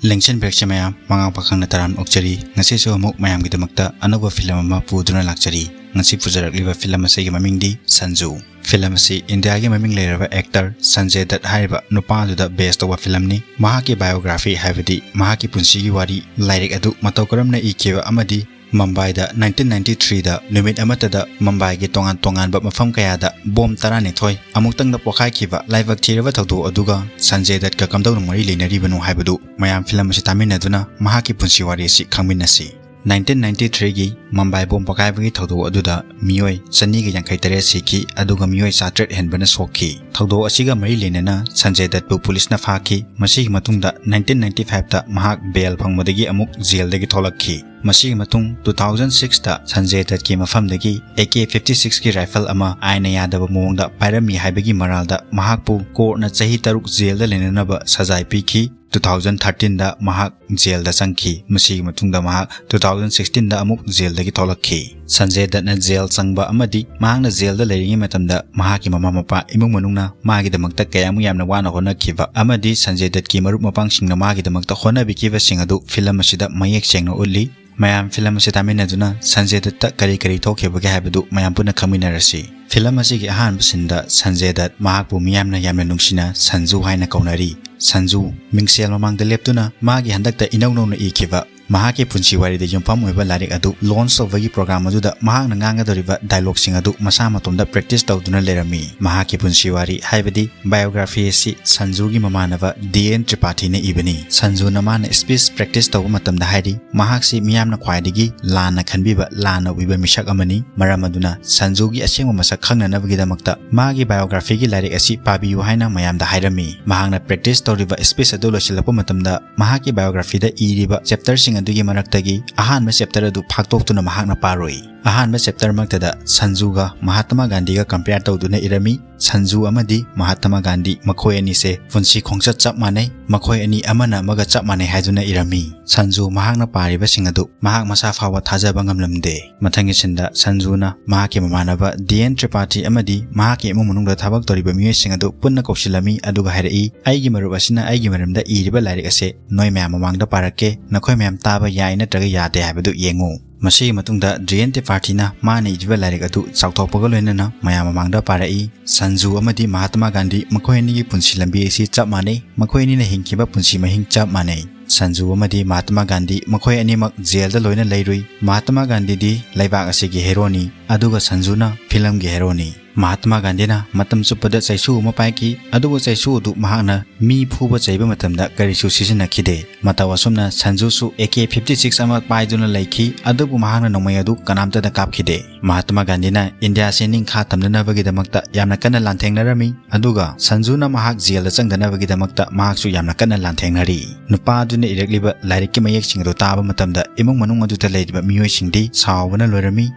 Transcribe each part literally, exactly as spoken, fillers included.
ꯂꯦꯡꯁꯟꯕꯤꯔꯛꯁꯦ ꯃꯌꯥꯝ, ꯃꯉꯥꯡ ꯄꯥꯈꯪꯅ ꯇꯔꯥꯝꯅ ꯑꯣꯛꯆꯔꯤ꯫ ꯉꯁꯤꯁꯨ ꯑꯃꯨꯛ ꯃꯌꯥꯝꯒꯤꯗꯃꯛꯇ ꯑꯅꯧꯕ ꯐꯤꯂꯝ ꯑꯃ ꯄꯨꯗꯨꯅ ꯂꯥꯛꯆꯔꯤ꯫ ꯉꯁꯤ ꯄꯨꯖꯔꯛꯂꯤꯕ ꯐꯤꯂꯝ ꯑꯁꯤꯒꯤ ꯃꯃꯤꯡꯗꯤ ꯁꯟꯖꯨ꯫ ꯐꯤꯂꯝ ꯑꯁꯤ ꯏꯟꯗꯤꯌꯥꯒꯤ ꯃꯃꯤꯡ ꯂꯩꯔꯕ ꯑꯦꯛꯇꯔ ꯁꯟꯖꯦ ꯗꯠ ꯍꯥꯏꯔꯤꯕ ꯅꯨꯄꯥ ꯑꯗꯨꯗ ꯕꯦꯁ ꯇꯧꯕ ꯐꯤꯂꯝꯅꯤ꯫ ꯃꯍꯥꯛꯀꯤ ꯕꯥꯏꯑꯣꯒ꯭ꯔꯥꯐꯤ, ꯍꯥꯏꯕꯗꯤ ꯃꯍꯥꯛꯀꯤ ꯄꯨꯟꯁꯤꯒꯤ ꯋꯥꯔꯤ, ꯂꯥꯏꯔꯤꯛ ꯑꯗꯨ ꯃꯇꯧ ꯀꯔꯝꯅ ꯏꯈꯤꯕ ꯑꯃꯗꯤ ꯃꯝꯕꯥꯏꯗ ꯅꯥꯏꯟꯇꯤꯟ ꯅꯥꯏꯟꯇꯤ ꯊ꯭ꯔꯤꯗ ꯅꯨꯃꯤꯠ ꯑꯃꯠꯇꯗ ꯃꯝꯕꯥꯏꯒꯤ ꯇꯣꯉꯥꯟ ꯇꯣꯉꯥꯟꯕ ꯃꯐꯝ ꯀꯌꯥꯗ ꯕꯣꯝ ꯇꯔꯥꯅꯤꯊꯣꯏ ꯑꯃꯨꯛꯇꯪꯗ ꯄꯣꯈꯥꯏꯈꯤꯕ ꯂꯥꯏꯕꯛ ꯊꯤꯔꯕ ꯊꯧꯗꯣꯛ ꯑꯗꯨꯒ ꯁꯟꯖꯦ ꯗꯠꯀ ꯀꯝꯗꯧꯅ ꯃꯔꯤ ꯂꯩꯅꯔꯤꯕꯅꯣ ꯍꯥꯏꯕꯗꯨ ꯃꯌꯥꯝ ꯐꯤꯂꯝ ꯑꯁꯤ ꯇꯥꯃꯤꯟꯅꯗꯨꯅ ꯃꯍꯥꯛꯀꯤ ꯄꯨꯟꯁꯤ ꯋꯥꯔꯤ ꯑꯁꯤ ꯈꯪꯃꯤꯟꯅꯁꯤ꯫ ꯅꯥꯏꯟꯇꯤꯟ ꯅꯥꯏꯟꯇꯤ ꯊ꯭ꯔꯤꯒꯤ ꯃꯝꯕꯥꯏ ꯕꯣꯝ ꯄꯣꯈꯥꯏꯕꯒꯤ ꯊꯧꯗꯣꯛ ꯑꯗꯨꯗ ꯃꯤꯑꯣꯏ ꯆꯅꯤꯒ ꯌꯥꯡꯈꯩ ꯇꯔꯦꯠ ꯁꯤꯈꯤ, ꯑꯗꯨꯒ ꯃꯤꯑꯣꯏ ꯆꯥꯇ꯭ꯔꯦꯠ ꯍꯦꯟꯕꯅ ꯁꯣꯛꯈꯤ꯫ ꯊꯧꯗꯣꯛ ꯑꯁꯤꯒ ꯃꯔꯤ ꯂꯩꯅꯅ ꯁꯟꯖꯦ ꯗꯠꯄꯨ ꯄꯨꯂꯤꯁꯅ ꯐꯥꯈꯤ꯫ ꯃꯁꯤꯒꯤ ꯃꯇꯨꯡꯗ ꯅꯥꯏꯟꯇꯤꯟ ꯅꯥꯏꯟꯇꯤ ꯐꯥꯏꯚꯇ ꯃꯍꯥꯛ ꯕꯦꯜ ꯐꯪꯕꯗꯒꯤ ꯑꯃꯨꯛ ꯖꯦꯜꯗꯒꯤ ꯊꯣꯛꯂꯛꯈꯤ꯫ ꯃꯁꯤꯒꯤ ꯃꯇꯨꯡ ꯇꯨ ꯊꯥꯎꯖꯟ ꯁꯤꯛꯁꯇ ꯁꯟꯖꯦ ꯗꯠꯀꯤ ꯃꯐꯝꯗꯒꯤ ꯑꯦ ꯀꯦ ꯐꯤꯐꯇꯤ ꯁꯤꯛꯁꯀꯤ ꯔꯥꯏꯐꯜ ꯑꯃ ꯑꯥꯏꯟꯅ ꯌꯥꯗꯕ ꯃꯑꯣꯡꯗ ꯄꯥꯏꯔꯝꯃꯤ ꯍꯥꯏꯕꯒꯤ ꯃꯔꯥꯜꯗ ꯃꯍꯥꯛꯄꯨ ꯀꯣꯔꯠꯅ ꯆꯍꯤ ꯇꯔꯨꯛ ꯖꯦꯜꯗ ꯂꯩꯅꯅꯕ ꯁꯖꯥꯏ ꯄꯤꯈꯤ꯫ ꯇꯨ ꯊꯥꯎꯖꯟ ꯊꯥꯔꯇꯤꯟꯗ ꯃꯍꯥꯛ ꯖꯦꯜꯗ ꯆꯪꯈꯤ꯫ ꯃꯁꯤꯒꯤ ꯃꯇꯨꯡꯗ ꯃꯍꯥꯛ ꯇꯨ ꯊꯥꯎꯖꯟ ꯁꯤꯛꯁꯇꯤꯟꯗ ꯑꯃꯨꯛ ꯖꯦꯜꯗꯒꯤ ꯊꯣꯛꯂꯛꯈꯤ꯫ ꯁꯟꯖꯦ ꯗꯠꯅ ꯖꯦꯜ ꯆꯪꯕ ꯑꯃꯗꯤ ꯃꯍꯥꯛꯅ ꯖꯦꯜꯗ ꯂꯩꯔꯤꯉꯩ ꯃꯇꯝꯗ ꯃꯍꯥꯛꯀꯤ ꯃꯃꯥ ꯃꯄꯥ, ꯏꯃꯨꯡ ꯃꯅꯨꯡꯅ ꯃꯥꯒꯤꯗꯃꯛꯇ ꯀꯌꯥꯃꯨꯛ ꯌꯥꯝꯅ ꯋꯥꯅ ꯍꯣꯠꯅꯈꯤꯕ ꯑꯃꯗꯤ ꯁꯟꯖꯦ ꯗꯠꯀꯤ ꯃꯔꯨꯞ ꯃꯄꯥꯡꯁꯤꯡꯅ ꯃꯥꯒꯤꯗꯃꯛꯇ ꯍꯣꯠꯅꯕꯤꯈꯤꯕꯁꯤꯡ ꯑꯗꯨ ꯐꯤꯂꯝ ꯑꯁꯤꯗ ꯃꯌꯦꯛ ꯁꯦꯡꯅ ꯎꯠꯂꯤ꯫ ꯃꯌꯥꯝ ꯐꯤꯂꯝ ꯑꯁꯤ ꯇꯥꯃꯤꯟꯅꯗꯨꯅ ꯁꯟꯖꯦ ꯗꯠꯇ ꯀꯔꯤ ꯀꯔꯤ ꯊꯣꯛꯈꯤꯕꯒꯦ ꯍꯥꯏꯕꯗꯨ ꯃꯌꯥꯝ ꯄꯨꯟꯅ ꯈꯪꯃꯤꯟꯅꯔꯁꯤ꯫ ꯐꯤꯂꯝ ꯑꯁꯤꯒꯤ ꯑꯍꯥꯟꯕ ꯁꯤꯟꯗ ꯁꯟꯖꯦ ꯗꯠ ꯃꯍꯥꯛꯄꯨ ꯃꯤꯌꯥꯝꯅ ꯌꯥꯝꯅ ꯅꯨꯡꯁꯤꯅ ꯁꯟꯖꯨ ꯍꯥꯏꯅ ꯀꯧꯅꯔꯤ꯫ ꯁꯟꯖꯨ ꯃꯤꯡꯁꯦꯜ ꯃꯃꯥꯡꯗ ꯂꯦꯞꯇꯨꯅ ꯃꯥꯒꯤ ꯍꯟꯗꯛꯇ ꯏꯅꯧ ꯅꯧꯅ ꯏꯈꯤꯕ ꯃꯍꯥꯛꯀꯤ ꯄꯨꯟꯁꯤ ꯋꯥꯔꯤꯗ ꯌꯨꯝꯐꯝ ꯑꯣꯏꯕ ꯂꯥꯏꯔꯤꯛ ꯑꯗꯨ ꯂꯣꯟꯆ ꯇꯧꯕꯒꯤ ꯄ꯭ꯔꯣꯒ꯭ꯔꯥꯝ ꯑꯗꯨꯗ ꯃꯍꯥꯛꯅ ꯉꯥꯡꯒꯗꯧꯔꯤꯕ ꯗꯥꯏꯂꯣꯒꯁꯤꯡ ꯑꯗꯨ ꯃꯁꯥ ꯃꯇꯣꯝꯗ ꯄ꯭ꯔꯦꯛꯇꯤꯁ ꯇꯧꯗꯨꯅ ꯂꯩꯔꯝꯃꯤ꯫ ꯃꯍꯥꯛꯀꯤ ꯄꯨꯟꯁꯤ ꯋꯥꯔꯤ, ꯍꯥꯏꯕꯗꯤ ꯕꯥꯏꯑꯣꯒ꯭ꯔꯥꯐꯤ ꯑꯁꯤ ꯁꯟꯖꯨꯒꯤ ꯃꯃꯥꯟꯅꯕ ꯗꯤ ꯑꯦꯟ ꯇ꯭ꯔꯤꯄꯥꯊꯤꯅ ꯏꯕꯅꯤ꯫ ꯁꯟꯖꯨꯅ ꯃꯥꯅ ꯁ꯭ꯄꯤꯆ ꯄ꯭ꯔꯦꯛꯇꯤꯁ ꯇꯧꯕ ꯃꯇꯝꯗ ꯍꯥꯏꯔꯤ, ꯃꯍꯥꯛꯁꯤ ꯃꯤꯌꯥꯝꯅ ꯈ꯭ꯋꯥꯏꯗꯒꯤ ꯂꯥꯟꯅ ꯈꯟꯕꯤꯕ, ꯂꯥꯟꯅ ꯎꯕꯤꯕ ꯃꯤꯁꯛ ꯑꯃꯅꯤ꯫ ꯃꯔꯝ ꯑꯗꯨꯅ ꯁꯟꯖꯨꯒꯤ ꯑꯁꯦꯡꯕ ꯃꯁꯛ ꯈꯪꯅꯅꯕꯒꯤꯗꯃꯛꯇ ꯃꯥꯒꯤ ꯕꯥꯏꯑꯣꯒ꯭ꯔꯥꯐꯤꯒꯤ ꯂꯥꯏꯔꯤꯛ ꯑꯁꯤ ꯄꯥꯕꯤꯌꯨ ꯍꯥꯏꯅ ꯃꯌꯥꯝꯗ ꯍꯥꯏꯔꯝꯃꯤ꯫ ꯃꯍꯥꯛꯅ ꯄ꯭ꯔꯦꯛꯇꯤꯁ ꯇꯧꯔꯤꯕ ꯁ꯭ꯄꯤꯆ ꯑꯗꯨ ꯂꯣꯏꯁꯤꯜꯂꯛꯄ ꯃꯇꯝꯗ ꯃꯍꯥꯛꯀꯤ ꯕꯥꯏꯑꯣꯒ꯭ꯔꯥꯐꯤꯗ ꯏꯔꯤꯕ ꯆꯦꯞꯇꯔꯁꯤꯡ ꯑꯗꯨꯒꯤ ꯃꯔꯛꯇꯒꯤ ꯑꯍꯥꯟꯕ ꯆꯦꯞꯇꯔ ꯑꯗꯨ ꯐꯥꯛꯇꯣꯛꯇꯨꯅ ꯃꯍꯥꯛꯅ ꯄꯥꯔꯨꯏ꯫ ꯑꯍꯥꯟꯕ ꯆꯦꯞꯇꯔꯃꯛꯇꯗ ꯁꯟꯖꯨꯒ ꯃꯍꯥꯇꯃꯥ ꯒꯥꯟꯙꯤꯒ ꯀꯝꯄꯤꯌꯔ ꯇꯧꯗꯨꯅ ꯏꯔꯝꯃꯤ꯫ ꯁꯟꯖꯨ ꯑꯃꯗꯤ ꯃꯍꯥꯇꯃꯥ ꯒꯥꯟꯙꯤ ꯃꯈꯣꯏ ꯑꯅꯤꯁꯦ ꯄꯨꯟꯁꯤ ꯈꯣꯡꯆꯠ ꯆꯞ ꯃꯥꯟꯅꯩ, ꯃꯈꯣꯏ ꯑꯅꯤ ꯑꯃꯅ ꯑꯃꯒ ꯆꯞ ꯃꯥꯟꯅꯩ ꯍꯥꯏꯗꯨꯅ ꯏꯔꯝꯃꯤ꯫ ꯁꯟꯖꯨ ꯃꯍꯥꯛꯅ ꯄꯥꯔꯤꯕꯁꯤꯡ ꯑꯗꯨ ꯃꯍꯥꯛ ꯃꯁꯥ ꯐꯥꯎꯕ ꯊꯥꯖꯕ ꯉꯝꯂꯝꯗꯦ꯫ ꯃꯊꯪꯒꯤ ꯁꯤꯟꯗ ꯁꯟꯖꯨꯅ ꯃꯍꯥꯛꯀꯤ ꯃꯃꯥꯟꯅꯕ ꯗꯤ ꯑꯦꯟ ꯇ꯭ꯔꯤꯄꯥꯊꯤ ꯑꯃꯗꯤ ꯃꯍꯥꯛꯀꯤ ꯏꯃꯨꯡ ꯃꯅꯨꯡꯗ ꯊꯕꯛ ꯇꯧꯔꯤꯕ ꯃꯤꯑꯣꯏꯁꯤꯡ ꯑꯗꯨ ꯄꯨꯟꯅ ꯀꯧꯁꯤꯜꯂꯝꯃꯤ, ꯑꯗꯨꯒ ꯍꯥꯏꯔꯛꯏ, "ꯑꯩꯒꯤ ꯃꯔꯨꯞ ꯑꯁꯤꯅ ꯑꯩꯒꯤ ꯃꯔꯝꯗ ꯏꯔꯤꯕ ꯂꯥꯏꯔꯤꯛ ꯑꯁꯦ ꯅꯣꯏ ꯃꯌꯥꯝ ꯃꯃꯥꯡꯗ ꯄꯥꯔꯛꯀꯦ, ꯅꯈꯣꯏ ꯃꯌꯥꯝ ꯇꯥꯕ ꯌꯥꯏ ꯅꯠꯇ꯭ꯔꯒ ꯌꯥꯗꯦ ꯍꯥꯏꯕꯗꯨ ꯌꯦꯡꯉꯨ"꯫ ꯃꯁꯤꯒꯤ ꯃꯇꯨꯡꯗ ꯗꯤ ꯑꯦꯟ ꯇ꯭ꯔꯤꯄꯥꯊꯤꯅ ꯃꯥꯅ ꯏꯔꯤꯕ ꯂꯥꯏꯔꯤꯛ ꯑꯗꯨ ꯆꯥꯎꯊꯣꯛꯄꯒ ꯂꯣꯏꯅꯅ ꯃꯌꯥꯝ ꯃꯃꯥꯡꯗ ꯄꯥꯔꯛꯏ꯫ ꯁꯟꯖꯨ ꯑꯃꯗꯤ ꯃꯍꯥꯇꯃꯥ ꯒꯥꯟꯙꯤ ꯃꯈꯣꯏ ꯑꯅꯤꯒꯤ ꯄꯨꯟꯁꯤ ꯂꯝꯕꯤ ꯑꯁꯤ ꯆꯞ ꯃꯥꯟꯅꯩ, ꯃꯈꯣꯏ ꯑꯅꯤꯅ ꯍꯤꯡꯈꯤꯕ ꯄꯨꯟꯁꯤ ꯃꯍꯤꯡ ꯆꯞ ꯃꯥꯟꯅꯩ꯫ ꯁꯟꯖꯨ ꯑꯃꯗꯤ ꯃꯍꯥꯇꯃꯥ ꯒꯥꯟꯙꯤ ꯃꯈꯣꯏ ꯑꯅꯤꯃꯛ ꯖꯦꯜꯗ ꯂꯣꯏꯅ ꯂꯩꯔꯨꯏ꯫ ꯃꯍꯥꯇꯃꯥ ꯒꯥꯟꯙꯤꯗꯤ ꯂꯩꯕꯥꯛ ꯑꯁꯤꯒꯤ ꯍꯦꯔꯣꯅꯤ, ꯑꯗꯨꯒ ꯁꯟꯖꯨꯅ ꯐꯤꯂꯝꯒꯤ ꯍꯦꯔꯣꯅꯤ꯫ ꯃꯍꯥꯇꯃꯥ ꯒꯥꯟꯙꯤꯅ ꯃꯇꯝ ꯆꯨꯞꯄꯗ ꯆꯩꯁꯨ ꯑꯃ ꯄꯥꯏꯈꯤ, ꯑꯗꯨꯕꯨ ꯆꯩꯁꯨ ꯑꯗꯨ ꯃꯍꯥꯛꯅ ꯃꯤ ꯐꯨꯕ ꯆꯩꯕ ꯃꯇꯝꯗ ꯀꯔꯤꯁꯨ ꯁꯤꯖꯤꯟꯅꯈꯤꯗꯦ꯫ ꯃꯇꯧ ꯑꯁꯨꯝꯅ ꯁꯟꯖꯨꯁꯨ ꯑꯦ ꯀꯦ ꯐꯤꯐꯇꯤ ꯁꯤꯛꯁ ꯑꯃ ꯄꯥꯏꯗꯨꯅ ꯂꯩꯈꯤ, ꯑꯗꯨꯕꯨ ꯃꯍꯥꯛꯅ ꯅꯣꯡꯃꯩ ꯑꯗꯨ ꯀꯅꯥꯝꯇꯗ ꯀꯥꯞꯈꯤꯗꯦ꯫ ꯃꯍꯥꯇꯃꯥ ꯒꯥꯟꯙꯤꯅ ꯏꯟꯗꯤꯌꯥꯁꯤ ꯅꯤꯡꯈꯥ ꯇꯝꯅꯅꯕꯒꯤꯗꯃꯛꯇ ꯌꯥꯝꯅ ꯀꯟꯅ ꯂꯥꯟꯊꯦꯡꯅꯔꯝꯃꯤ, ꯑꯗꯨꯒ ꯁꯟꯖꯨꯅ ꯃꯍꯥꯛ ꯖꯦꯜꯗ ꯆꯪꯗꯅꯕꯒꯤꯗꯃꯛꯇ ꯃꯍꯥꯛꯁꯨ ꯌꯥꯝꯅ ꯀꯟꯅ ꯂꯥꯟꯊꯦꯡꯅꯔꯤ꯫ ꯅꯨꯄꯥ ꯑꯗꯨꯅ ꯏꯔꯛꯂꯤꯕ ꯂꯥꯏꯔꯤꯛꯀꯤ ꯃꯌꯦꯛꯁꯤꯡ ꯑꯗꯨ ꯇꯥꯕ ꯃꯇꯝꯗ ꯏꯃꯨꯡ ꯃꯅꯨꯡ ꯑꯗꯨꯗ ꯂꯩꯔꯤꯕ ꯃꯤꯑꯣꯏꯁꯤꯡꯗꯤ ꯁꯥꯎꯕꯅ ꯂꯣꯏꯔꯝꯃꯤ꯫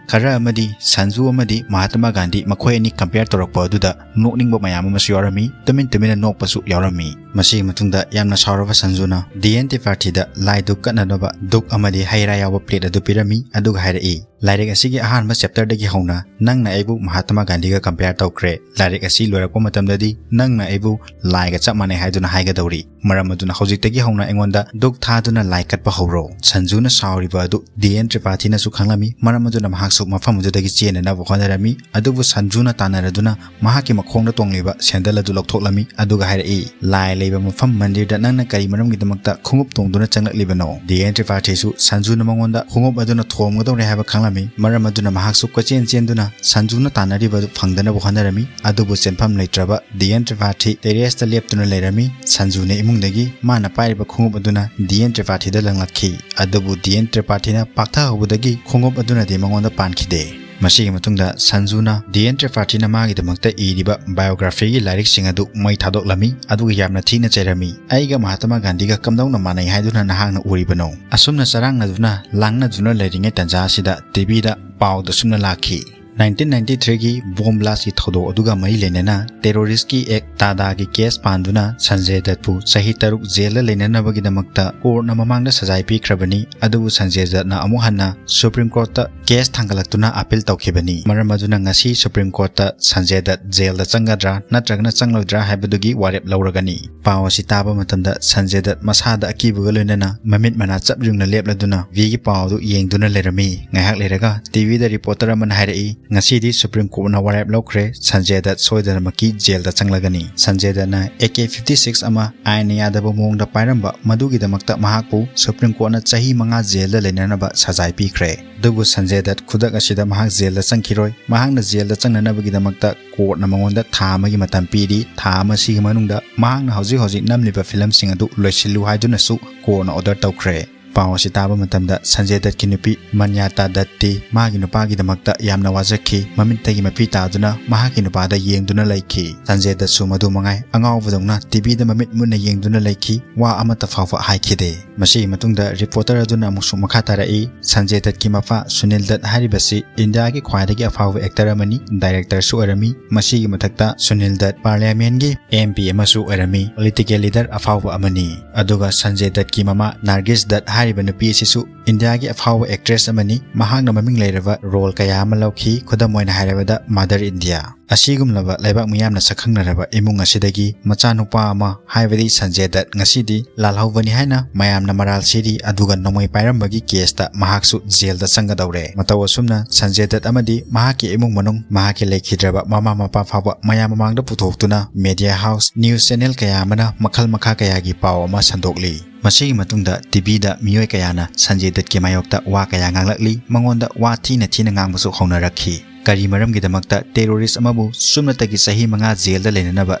ꯈꯔ ꯑꯃꯗꯤ ꯁꯟꯖꯨ ꯑꯃꯗꯤ ꯃꯍꯥꯇꯃꯥ ꯒꯥꯟꯙꯤ ꯃꯈꯣꯏ ꯑꯅꯤ ꯀꯝꯄꯤꯌꯔ ꯇꯧꯔꯛꯄ ꯑꯗꯨꯗ ꯅꯣꯛꯅꯤꯡꯕ ꯃꯌꯥꯝ ꯑꯃꯁꯨ ꯌꯥꯎꯔꯝꯃꯤ, ꯇꯨꯃꯤꯟ ꯇꯨꯃꯤꯟꯅ ꯅꯣꯛꯄꯁꯨ ꯌꯥꯎꯔꯝꯃꯤ꯫ ꯃꯁꯤꯒꯤ ꯃꯇꯨꯡꯗ ꯌꯥꯝꯅ ꯁꯥꯎꯔꯕ ꯁꯟꯖꯨꯅ ꯗꯤ ꯑꯦꯟ ꯇ꯭ꯔꯤꯄꯥꯊꯤꯗ ꯂꯥꯏꯗꯨ ꯀꯠꯅꯅꯕ ꯙꯨꯛ ꯑꯃꯗꯤ ꯍꯩ ꯔꯥ ꯌꯥꯎꯕ ꯄ꯭ꯂꯦꯠ ꯑꯗꯨ ꯄꯤꯔꯝꯃꯤ, ꯑꯗꯨꯒ ꯍꯥꯏꯔꯛꯏ, "ꯂꯥꯏꯔꯤꯛ ꯑꯁꯤꯒꯤ ꯑꯍꯥꯟꯕ ꯆꯦꯞꯇꯔꯗꯒꯤ ꯍꯧꯅ ꯅꯪꯅ ꯑꯩꯕꯨ ꯃꯍꯥꯇꯃꯥ ꯒꯥꯟꯙꯤꯒ ꯀꯝꯄꯤꯌꯔ ꯇꯧꯈ꯭ꯔꯦ꯫ ꯂꯥꯏꯔꯤꯛ ꯑꯁꯤ ꯂꯣꯏꯔꯛꯄ ꯃꯇꯝꯗꯗꯤ ꯅꯪꯅ ꯑꯩꯕꯨ ꯂꯥꯏꯒ ꯆꯞ ꯃꯥꯟꯅꯩ ꯍꯥꯏꯗꯨꯅ ꯍꯥꯏꯒꯗꯧꯔꯤ꯫ ꯃꯔꯝ ꯑꯗꯨꯅ ꯍꯧꯖꯤꯛꯇꯒꯤ ꯍꯧꯅ ꯑꯩꯉꯣꯟꯗ ꯙꯨꯛ ꯊꯥꯗꯨꯅ ꯂꯥꯏ ꯀꯠꯄ ꯍꯧꯔꯣ"꯫ ꯁꯟꯖꯨꯅ ꯁꯥꯎꯔꯤꯕ ꯑꯗꯨ ꯗꯤ ꯑꯦꯟ ꯇ꯭ꯔꯤꯄꯥꯊꯤꯅꯁꯨ ꯈꯪꯂꯝꯃꯤ, ꯃꯔꯝ ꯑꯗꯨꯅ ꯃꯍꯥꯛꯁꯨ ꯃꯐꯝ ꯑꯗꯨꯗꯒꯤ ꯆꯦꯟꯅꯅꯕ ꯍꯣꯠꯅꯔꯝꯃꯤ꯫ ꯑꯗꯨꯕꯨ ꯁꯟꯖꯨꯅ ꯇꯥꯟꯅꯔꯗꯨꯅ ꯃꯍꯥꯛꯀꯤ ꯃꯈꯣꯡꯗ ꯇꯣꯡꯂꯤꯕ ꯁꯦꯟꯗꯜ ꯑꯗꯨ ꯂꯧꯊꯣꯛꯂꯝꯃꯤ, ꯑꯗꯨꯒ ꯍꯥꯏꯔꯛꯏ, "ꯂꯥꯏ ꯂꯩꯕ ꯃꯐꯝ ꯃꯟꯗꯤꯔꯗ ꯅꯪꯅ ꯀꯔꯤ ꯃꯔꯝꯒꯤꯗꯃꯛꯇ ꯈꯣꯡꯎꯞ ꯇꯣꯡꯗꯨꯅ ꯆꯪꯂꯛꯂꯤꯕꯅꯣ?" ꯗꯤ ꯑꯦꯟ ꯇ꯭ꯔꯤꯄꯥꯊꯤꯁꯨ ꯁꯟꯖꯨꯅ ꯃꯉꯣꯟꯗ ꯈꯣꯡꯎꯞ ꯑꯗꯨꯅ ꯊꯣꯝꯒꯗꯧꯔꯦ ꯍꯥꯏꯕ ꯈꯪꯂꯝꯃꯤ, ꯃꯔꯝ ꯑꯗꯨꯅ ꯃꯍꯥꯛꯁꯨ ꯀꯣꯏꯆꯦꯟ ꯆꯦꯟꯗꯨꯅ ꯁꯟꯖꯨꯅ ꯇꯥꯟꯅꯔꯤꯕ ꯑꯗꯨ ꯐꯪꯗꯅꯕ ꯍꯣꯠꯅꯔꯝꯃꯤ꯫ ꯑꯗꯨꯕꯨ ꯆꯦꯟꯐꯝ ꯂꯩꯇ꯭ꯔꯕ ꯗꯤ ꯑꯦꯟ ꯇ꯭ꯔꯤꯄꯥꯊꯤ ꯇꯦꯔꯦꯁꯇ ꯂꯦꯞꯇꯨꯅ ꯂꯩꯔꯝꯃꯤ꯫ ꯁꯟꯖꯨꯅ ꯏꯃꯨꯡꯗꯒꯤ ꯃꯥꯅ ꯄꯥꯏꯔꯤꯕ ꯈꯣꯡꯎꯞ ꯑꯗꯨꯅ ꯗꯤ ꯑꯦꯟ ꯇ꯭ꯔꯤꯄꯥꯊꯤꯗ ꯂꯪꯂꯛꯈꯤ꯫ ꯑꯗꯨꯕꯨ ꯗꯤ ꯑꯦꯟ ꯇ꯭ꯔꯤꯄꯥꯊꯤꯅ ꯄꯥꯛꯊꯍꯧꯕꯗꯒꯤ ꯈꯣꯡꯎꯞ ꯑꯗꯨꯅꯗꯤ ꯃꯉꯣꯟꯗ ꯄꯥꯟꯈꯤꯗꯦ꯫ ꯃꯁꯤꯒꯤ ꯃꯇꯨꯡꯗ ꯁꯟꯖꯨꯅ ꯗꯤ ꯑꯦꯟ ꯇ꯭ꯔꯤꯄꯥꯊꯤꯅ ꯃꯥꯒꯤꯗꯃꯛꯇ ꯏꯔꯤꯕ biographyꯒꯤ ꯂꯥꯏꯔꯤꯛꯁꯤꯡ ꯑꯗꯨ ꯃꯩ ꯊꯥꯗꯣꯛꯂꯝꯃꯤ, ꯑꯗꯨꯒ ꯌꯥꯝꯅ ꯊꯤꯅ ꯆꯩꯔꯝꯃꯤ꯫ "ꯑꯩꯒ ꯃꯍꯥꯇꯃꯥ ꯒꯥꯟꯙꯤꯒ ꯀꯝꯗꯧꯅ ꯃꯥꯟꯅꯩ ꯍꯥꯏꯗꯨꯅ ꯅꯍꯥꯛꯅ ꯎꯔꯤꯕꯅꯣ?" ꯑꯁꯨꯝꯅ ꯆꯔꯥꯡꯅꯗꯨꯅ ꯂꯥꯡꯅꯗꯨꯅ ꯂꯩꯔꯤꯉꯩ ꯇꯥꯟꯖꯥ ꯑꯁꯤꯗ ꯇꯤꯚꯤꯗ ꯄꯥꯎꯗ ꯁꯨꯝꯅ ꯂꯥꯛꯈꯤ꯫ Nineteen ninety threeꯒꯤ bomb blastꯀꯤ ꯊꯧꯗꯣꯛ ꯑꯗꯨꯒ ꯃꯔꯤ ꯂꯩꯅꯅ terroristꯀꯤ act ꯇꯥꯗꯥꯒꯤ case ꯄꯥꯟꯗꯨꯅ ꯁꯟꯖꯦ ꯗꯠꯄꯨ ꯆꯍꯤ ꯇꯔꯨꯛ ꯖꯦꯜꯗ ꯂꯩꯅꯅꯕꯒꯤꯗꯃꯛꯇ courtꯅ ꯃꯃꯥꯡꯗ ꯁꯖꯥꯏ ꯄꯤꯈ꯭ꯔꯕꯅꯤ꯫ ꯑꯗꯨꯕꯨ ꯁꯟꯖꯦ ꯗꯠꯅ ꯑꯃꯨꯛ ꯍꯟꯅ Supreme Courtꯇ case ꯊꯥꯡꯒꯠꯂꯛꯇꯨꯅ appeal ꯇꯧꯈꯤꯕꯅꯤ꯫ ꯃꯔꯝ ꯑꯗꯨꯅ ꯉꯁꯤ Supreme Courtꯇ ꯁꯟꯖꯦ ꯗꯠ ꯖꯦꯜꯗ ꯆꯪꯒꯗ꯭ꯔꯥ ꯅꯠꯇ꯭ꯔꯒꯅ ꯆꯪꯂꯣꯏꯗ꯭ꯔꯥ ꯍꯥꯏꯕꯗꯨꯒꯤ ꯋꯥꯔꯦꯞ ꯂꯧꯔꯒꯅꯤ꯫ ꯄꯥꯎ ꯑꯁꯤ ꯇꯥꯕ ꯃꯇꯝꯗ ꯁꯟꯖꯦ ꯗꯠ ꯃꯁꯥꯗ ꯑꯀꯤꯕꯒ ꯂꯣꯏꯅꯅ ꯃꯃꯤꯠ ꯃꯅꯥ ꯆꯞ ꯌꯨꯡꯅ ꯂꯦꯞꯂꯗꯨꯅ ꯇꯤꯚꯤꯒꯤ ꯄꯥꯎ ꯑꯗꯨ ꯌꯦꯡꯗꯨꯅ ꯂꯩꯔꯝꯃꯤ꯫ ꯉꯥꯏꯍꯥꯛ ꯂꯩꯔꯒ ꯇꯤꯚꯤꯗ reporter ꯑꯃꯅ ꯍꯥꯏꯔꯛꯏ, "ꯉꯁꯤꯗꯤ Supreme Courtꯅ ꯋꯥꯔꯦꯞ ꯂꯧꯈ꯭ꯔꯦ, ꯁꯟꯖꯦ ꯗꯠ ꯁꯣꯏꯗꯅꯃꯛꯀꯤ ꯖꯦꯜꯗ ꯆꯪꯂꯒꯅꯤ꯫" ꯁꯟꯖꯦ ꯗꯠꯅ AK fifty six ꯑꯃ ꯑꯥꯏꯟꯅ ꯌꯥꯗꯕ ꯃꯑꯣꯡꯗ ꯄꯥꯏꯔꯝꯕ, ꯃꯗꯨꯒꯤꯗꯃꯛꯇ ꯃꯍꯥꯛꯄꯨ Supreme Courtꯅ ꯆꯍꯤ ꯃꯉꯥ ꯖꯦꯜꯗ ꯂꯩꯅꯅꯕ ꯁꯖꯥꯏ ꯄꯤꯈ꯭ꯔꯦ꯫ ꯑꯗꯨꯕꯨ ꯁꯟꯖꯦ ꯗꯠ ꯈꯨꯗꯛ ꯑꯁꯤꯗ ꯃꯍꯥꯛ ꯖꯦꯜꯗ ꯆꯪꯈꯤꯔꯣꯏ꯫ ꯃꯍꯥꯛꯅ ꯖꯦꯜꯗ ꯆꯪꯅꯅꯕꯒꯤꯗꯃꯛꯇ courtꯅ ꯃꯉꯣꯟꯗ ꯊꯥ ꯑꯃꯒꯤ ꯃꯇꯝ ꯄꯤꯔꯤ꯫ ꯊꯥ ꯑꯃꯁꯤꯒꯤ ꯃꯅꯨꯡꯗ ꯃꯍꯥꯛꯅ ꯍꯧꯖꯤꯛ ꯍꯧꯖꯤꯛ ꯅꯝꯂꯤꯕ filmꯁꯤꯡ ꯑꯗꯨ ꯂꯣꯏꯁꯤꯜꯂꯨ ꯍꯥꯏꯗꯨꯅꯁꯨ courtꯅ order ꯇꯧꯈ꯭ꯔꯦ꯫ ꯄꯥꯎ ꯑꯁꯤ ꯇꯥꯕ ꯃꯇꯝꯗ ꯁꯟꯖꯦ ꯗꯠꯀꯤ ꯅꯨꯄꯤ ꯃꯟꯌꯥꯇꯥ ꯗꯠꯇꯤ ꯃꯥꯒꯤ ꯅꯨꯄꯥꯒꯤꯗꯃꯛꯇ ꯌꯥꯝꯅ ꯋꯥꯖꯈꯤ꯫ ꯃꯃꯤꯠꯇꯒꯤ ꯃꯄꯤ ꯇꯥꯗꯨꯅ ꯃꯍꯥꯛꯀꯤ ꯅꯨꯄꯥꯗ ꯌꯦꯡꯗꯨꯅ ꯂꯩꯈꯤ꯫ ꯁꯟꯖꯦ ꯗꯠꯁꯨ ꯃꯗꯨ ꯃꯉꯥꯏ ꯑꯉꯥꯎꯕꯗꯧꯅ ꯇꯤꯚꯤꯗ ꯃꯃꯤꯠ ꯃꯨꯟꯅ ꯌꯦꯡꯗꯨꯅ ꯂꯩꯈꯤ꯫ ꯋꯥ ꯑꯃꯠꯇ ꯐꯥꯎꯕ ꯍꯥꯏꯈꯤꯗꯦ꯫ ꯃꯁꯤꯒꯤ ꯃꯇꯨꯡꯗ reporter ꯑꯗꯨꯅ ꯑꯃꯨꯛꯁꯨ ꯃꯈꯥ ꯇꯥꯔꯛꯏ, ꯁꯟꯖꯦ ꯗꯠꯀꯤ ꯃꯄꯥ ꯁꯨꯅꯤꯜ ꯗꯠ ꯍꯥꯏꯔꯤꯕꯁꯤ ꯏꯟꯗꯤꯌꯥꯒꯤ ꯈ꯭ꯋꯥꯏꯗꯒꯤ ꯑꯐꯥꯎꯕ actor ꯑꯃꯅꯤ, directorꯁꯨ ꯑꯣꯏꯔꯝꯃꯤ꯫ ꯃꯁꯤꯒꯤ ꯃꯊꯛꯇ ꯁꯨꯅꯤꯜ ꯗꯠ parliamentꯀꯤ MP ꯑꯃꯁꯨ ꯑꯣꯏꯔꯝꯃꯤ, political leader ꯑꯐꯥꯎꯕ ꯑꯃꯅꯤ꯫ ꯑꯗꯨꯒ ꯁꯟꯖꯦ ꯗꯠꯀꯤ ꯃꯃꯥ ꯅꯥꯔꯒꯤꯁ ꯗꯠ ꯍꯥꯏꯔꯤꯕ ꯅꯨꯄꯤ ꯑꯁꯤꯁꯨ ꯏꯟꯗꯤꯌꯥꯒꯤ ꯑꯐꯥꯎꯕ actress ꯑꯃꯅꯤ꯫ ꯃꯍꯥꯛꯅ ꯃꯃꯤꯡ ꯂꯩꯔꯕ role ꯀꯌꯥ ꯑꯃ ꯂꯧꯈꯤ, ꯈꯨꯗꯝ ꯑꯣꯏꯅ ꯍꯥꯏꯔꯕꯗ Mother India꯫ ꯑꯁꯤꯒꯨꯝꯂꯕ ꯂꯩꯕꯥꯛ ꯃꯤꯌꯥꯝꯅ ꯁꯛꯈꯪꯅꯔꯕ ꯏꯃꯨꯡ ꯑꯁꯤꯗꯒꯤ ꯃꯆꯥꯅꯨꯄꯥ ꯑꯃ, ꯍꯥꯏꯕꯗꯤ ꯁꯟꯖꯦ ꯗꯠ, ꯉꯁꯤꯗꯤ ꯂꯥꯜꯍꯧꯕꯅꯤ ꯍꯥꯏꯅ ꯃꯌꯥꯝꯅ ꯃꯔꯥꯜ ꯁꯤꯔꯤ, ꯑꯗꯨꯒ ꯅꯣꯡꯃꯩ ꯄꯥꯏꯔꯝꯕꯒꯤ caseꯇ ꯃꯍꯥꯛꯁꯨ ꯖꯦꯜꯗ ꯆꯪꯒꯗꯧꯔꯦ꯫ ꯃꯇꯧ ꯑꯁꯨꯝꯅ ꯁꯟꯖꯦ ꯗꯠ ꯑꯃꯗꯤ ꯃꯍꯥꯛꯀꯤ ꯏꯃꯨꯡ ꯃꯅꯨꯡ, ꯃꯍꯥꯛꯀꯤ ꯂꯩꯈꯤꯗ꯭ꯔꯕ ꯃꯃꯥ ꯃꯄꯥ ꯐꯥꯎꯕ ꯃꯌꯥꯝ ꯃꯃꯥꯡꯗ ꯄꯨꯊꯣꯛꯇꯨꯅ media house, news channel ꯀꯌꯥ ꯑꯃꯅ ꯃꯈꯜ ꯃꯈꯥ ꯀꯌꯥꯒꯤ ꯄꯥꯎ ꯑꯃ ꯁꯟꯗꯣꯛꯂꯤ꯫ ꯃꯁꯤꯒꯤ ꯃꯇꯨꯡꯗ ꯇꯤꯚꯤꯗ ꯃꯤꯑꯣꯏ ꯀꯌꯥꯅ ꯁꯟꯖꯦ ꯗꯠꯀꯤ ꯃꯥꯌꯣꯛꯇ ꯋꯥ ꯀꯌꯥ ꯉꯥꯡꯂꯛꯂꯤ, ꯃꯉꯣꯟꯗ ꯋꯥ ꯊꯤꯅ ꯊꯤꯅ ꯉꯥꯡꯕꯁꯨ ꯍꯧꯅꯔꯛꯈꯤ꯫ ꯀꯔꯤ ꯃꯔꯝꯒꯤꯗꯃꯛꯇ terrorist ꯑꯃꯕꯨ ꯁꯨꯞꯅꯇꯒꯤ ꯆꯍꯤ ꯃꯉꯥ ꯖꯦꯜꯗ ꯂꯩꯅꯅꯕ